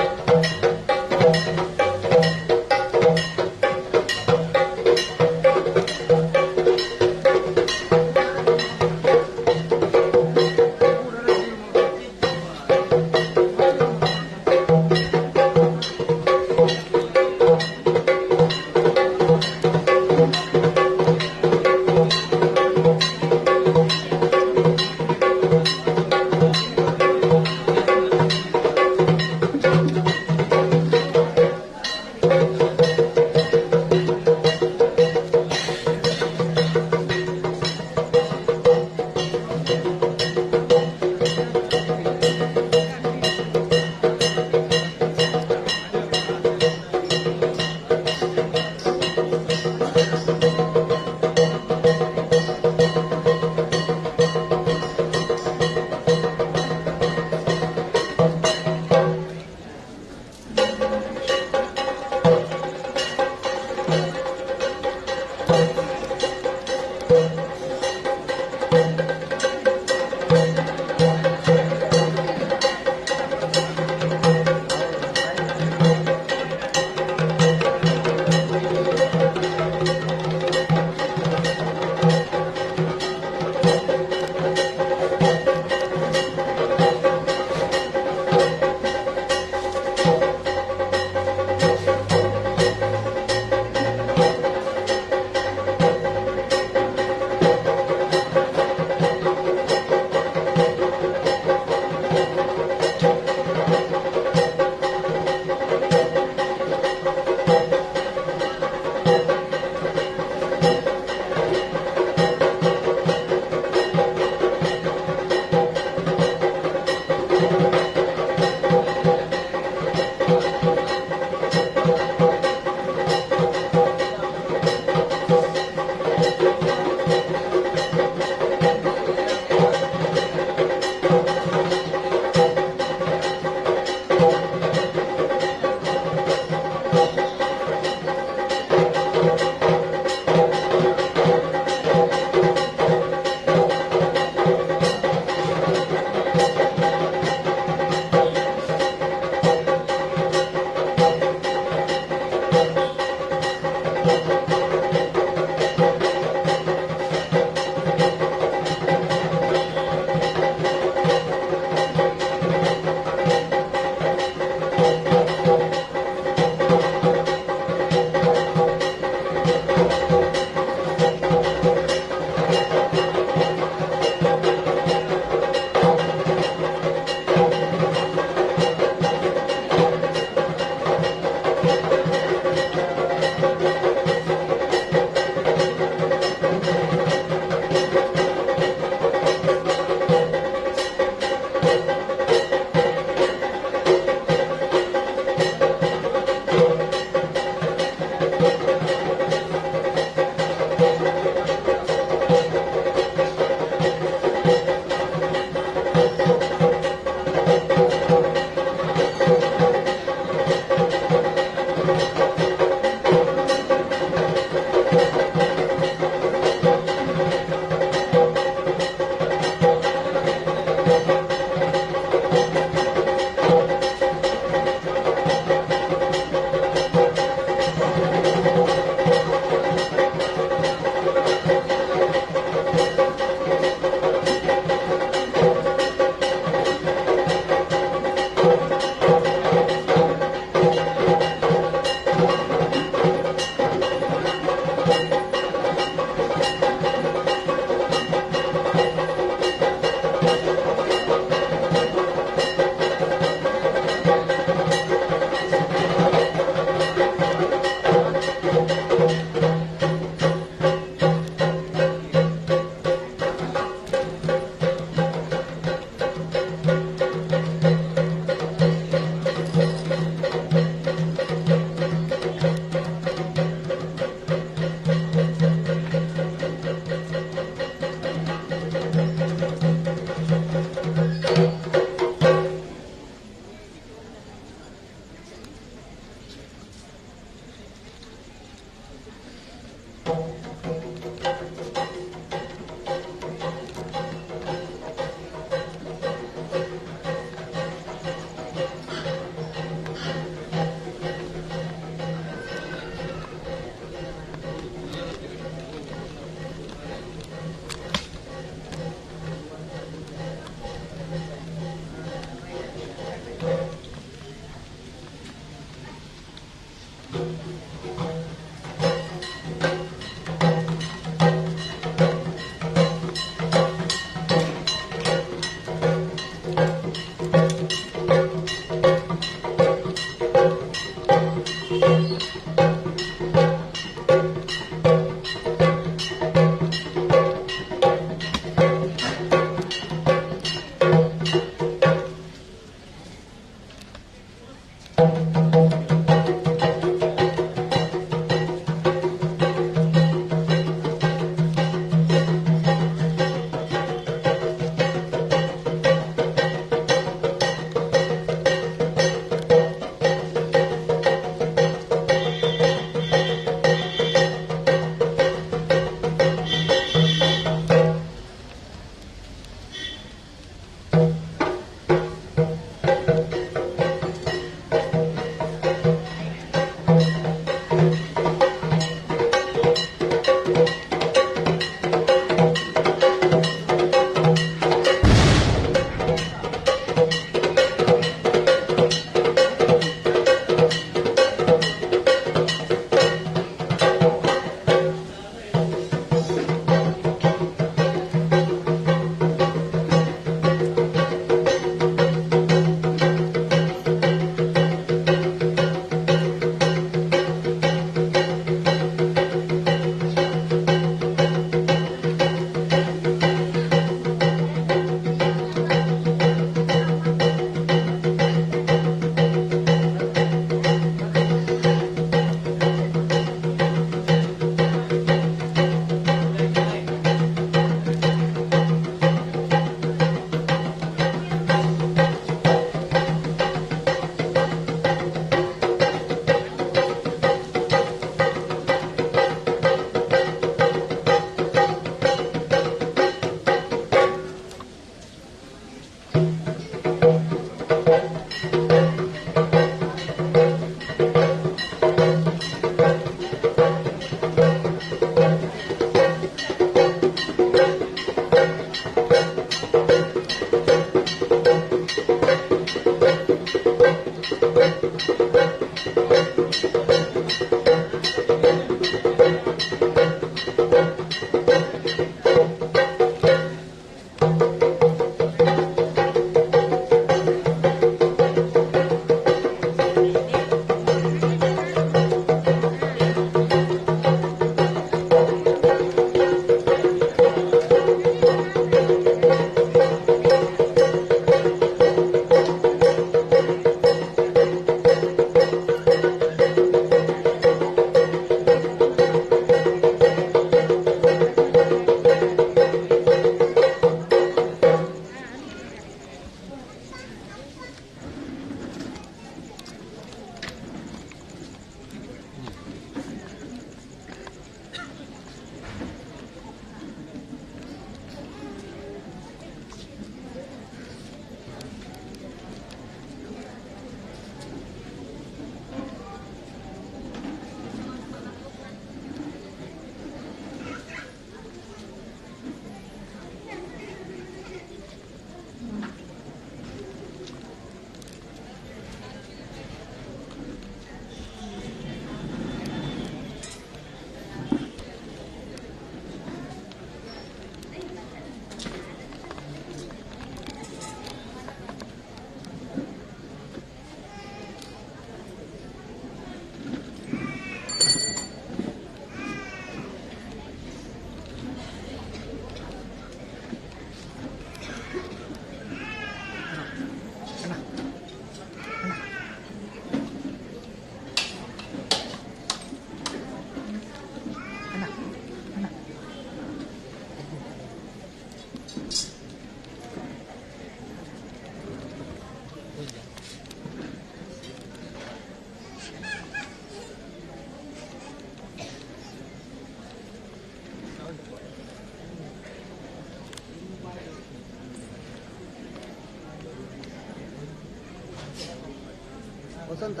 ವಸಂತ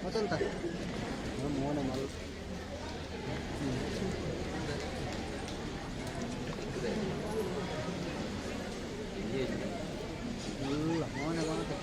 ವಸಂತ ಮೋನ ಮಲ್ ಇಲ್ಲ ಮೋನ ಮಾತ್ರ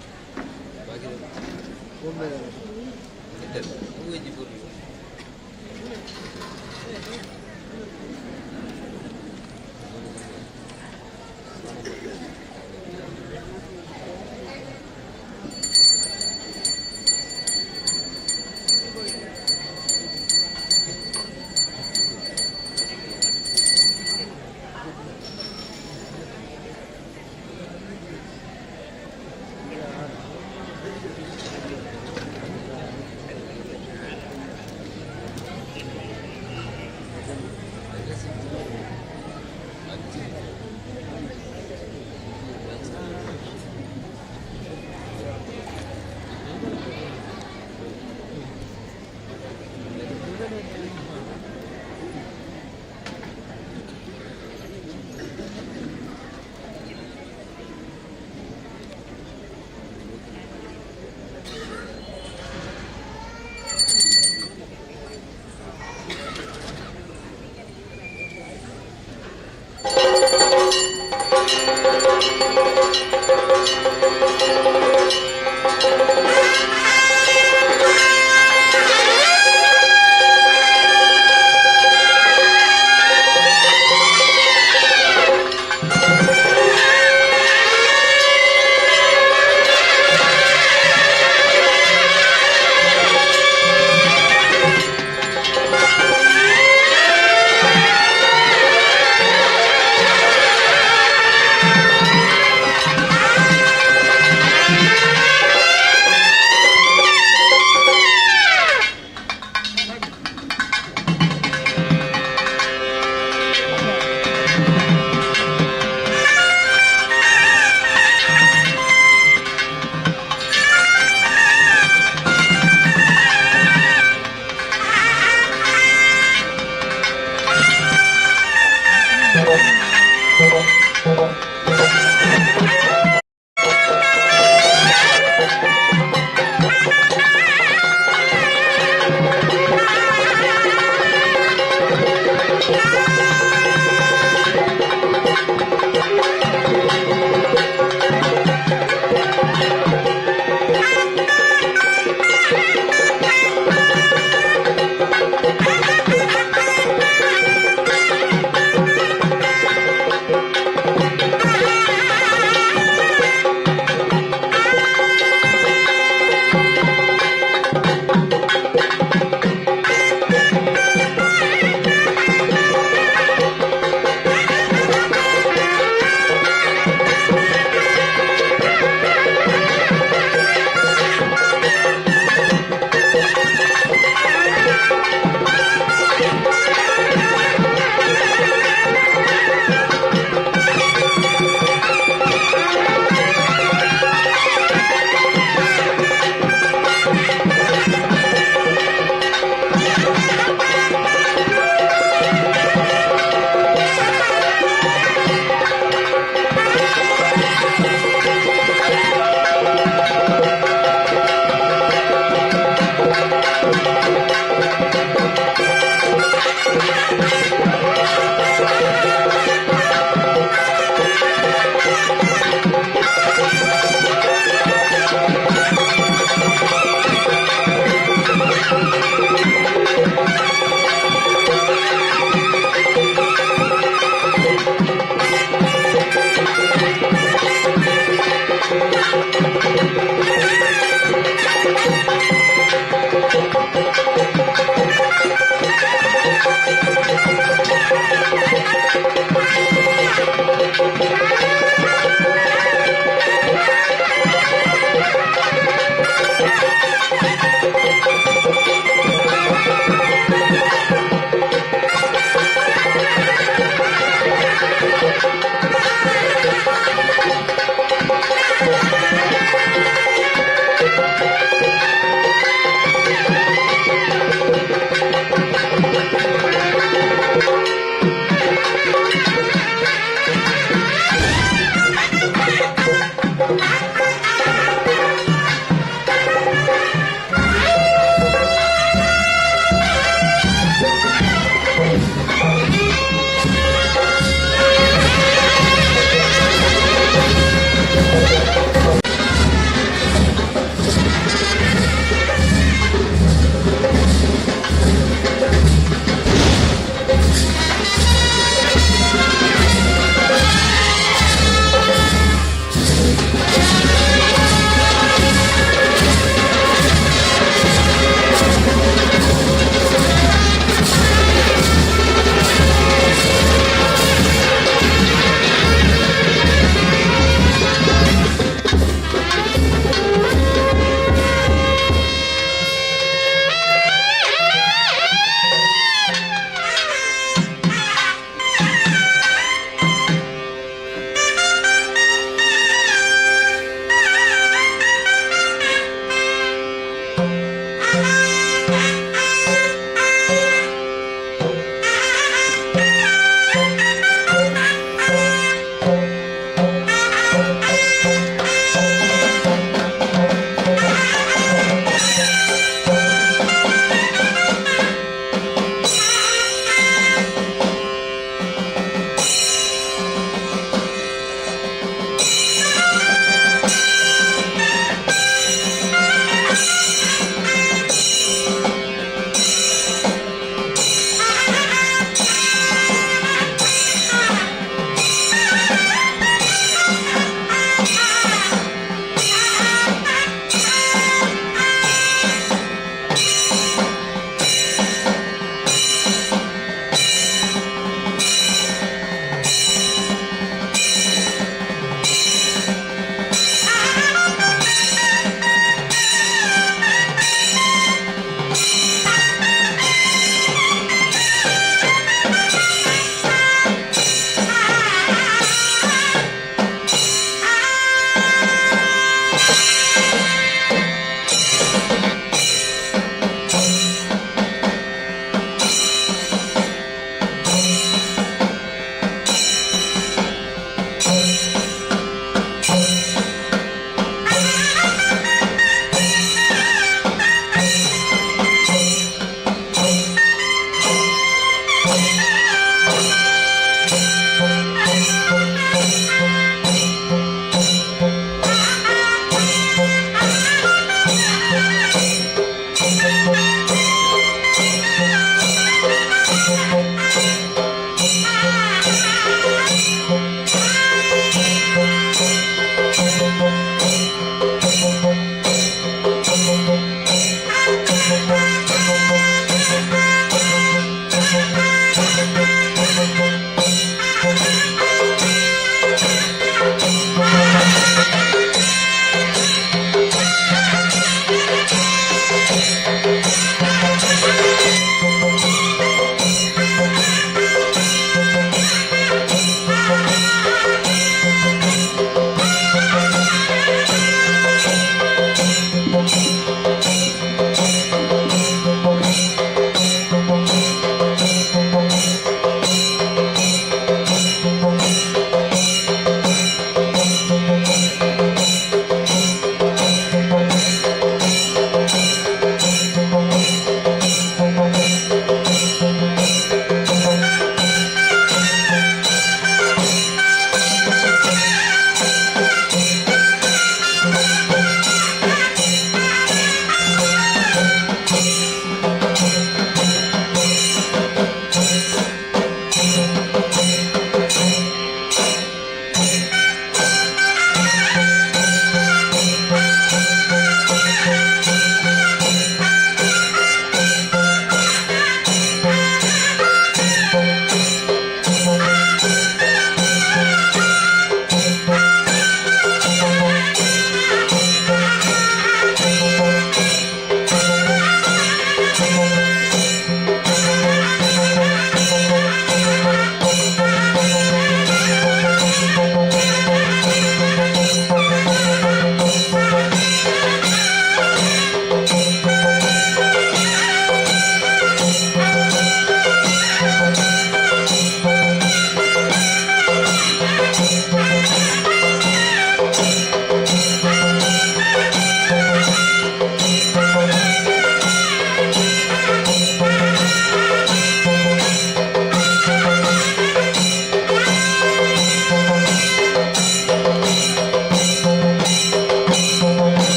Thank you.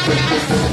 Thank you.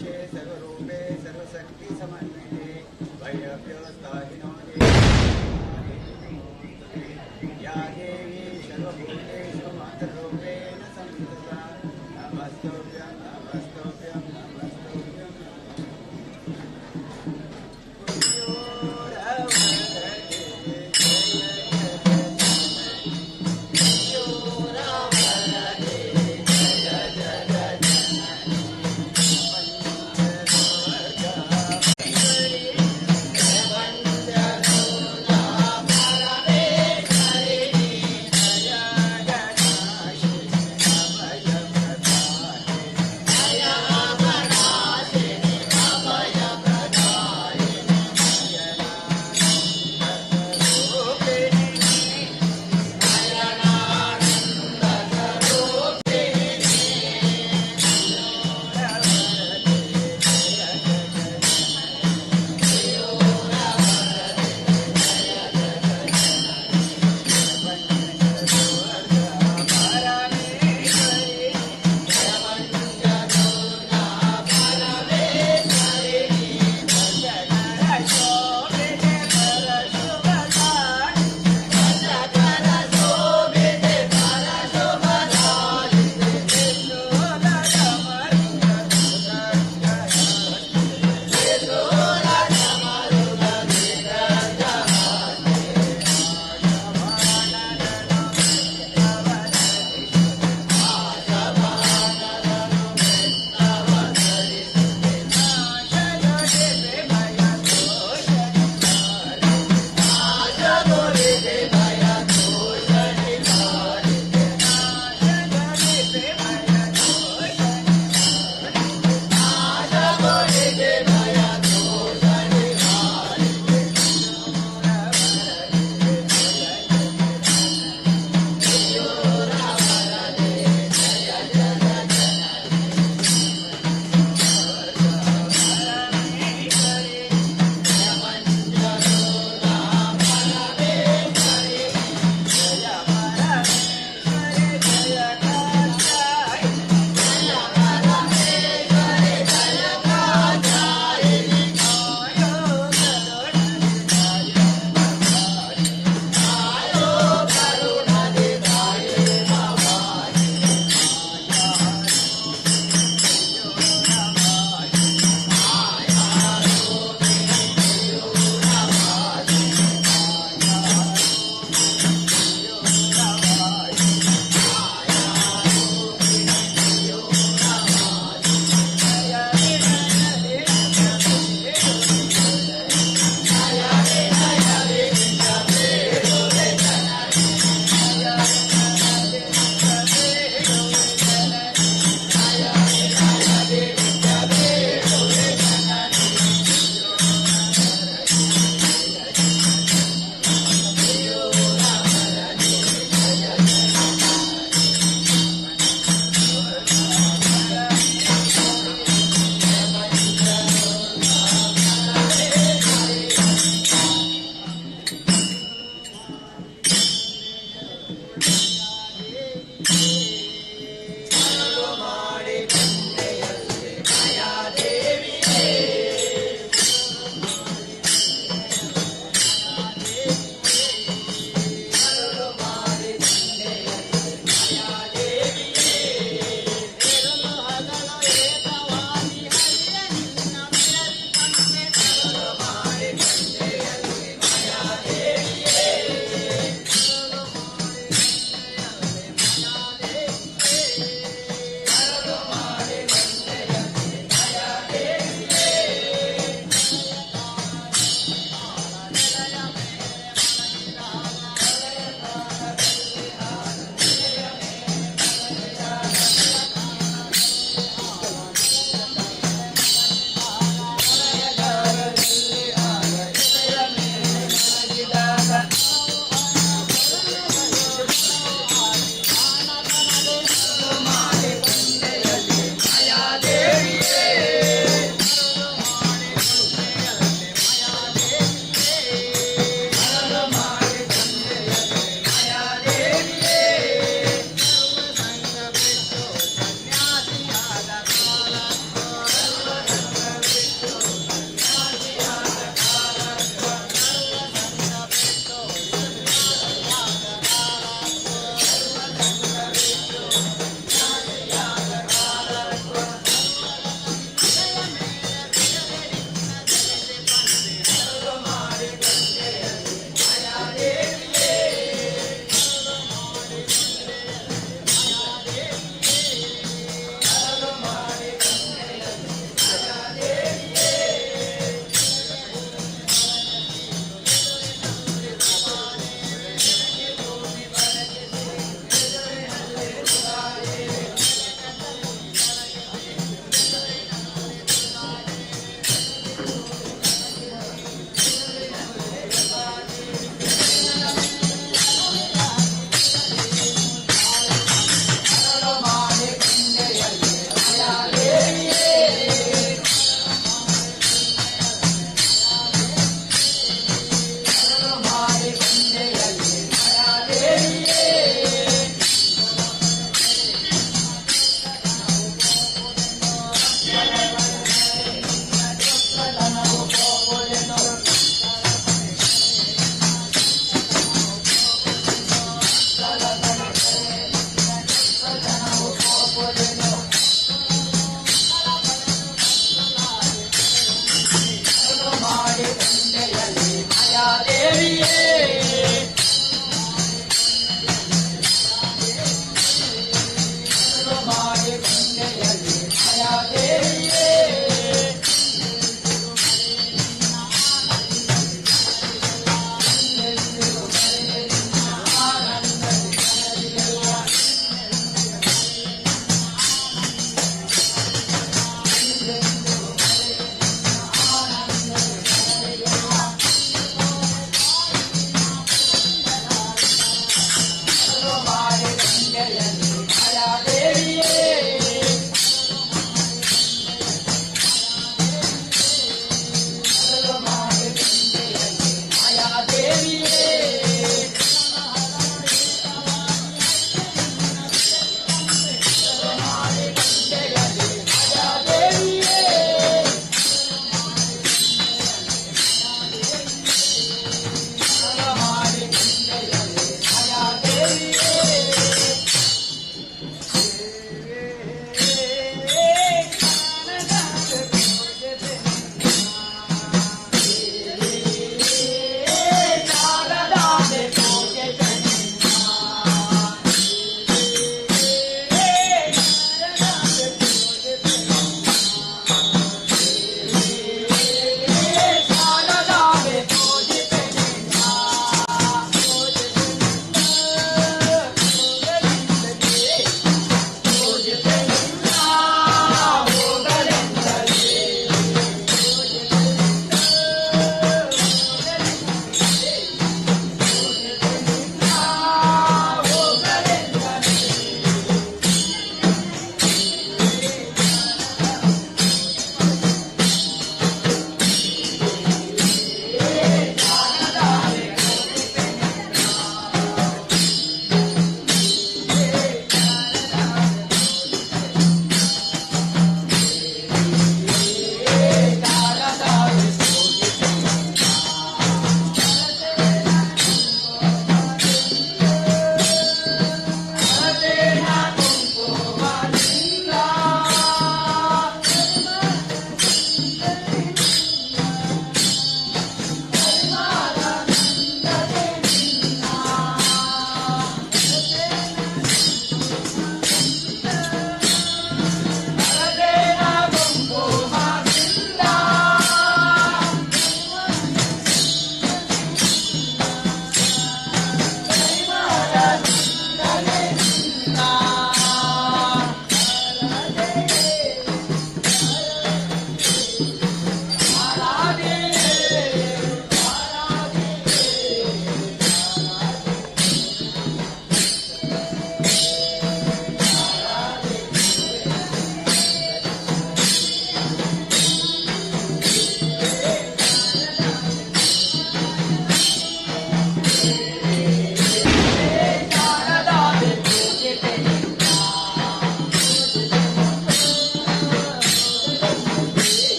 सर्वेशे सर्वरूपे सर्वशक्ति समन्विते भयव्यवस्थाहिनो देवी या देवी सर्वभूतेषु मातृरूपेण संस्थिता। नमस्तभ्यं नमस्तभ्यं नमस्तभ्यं।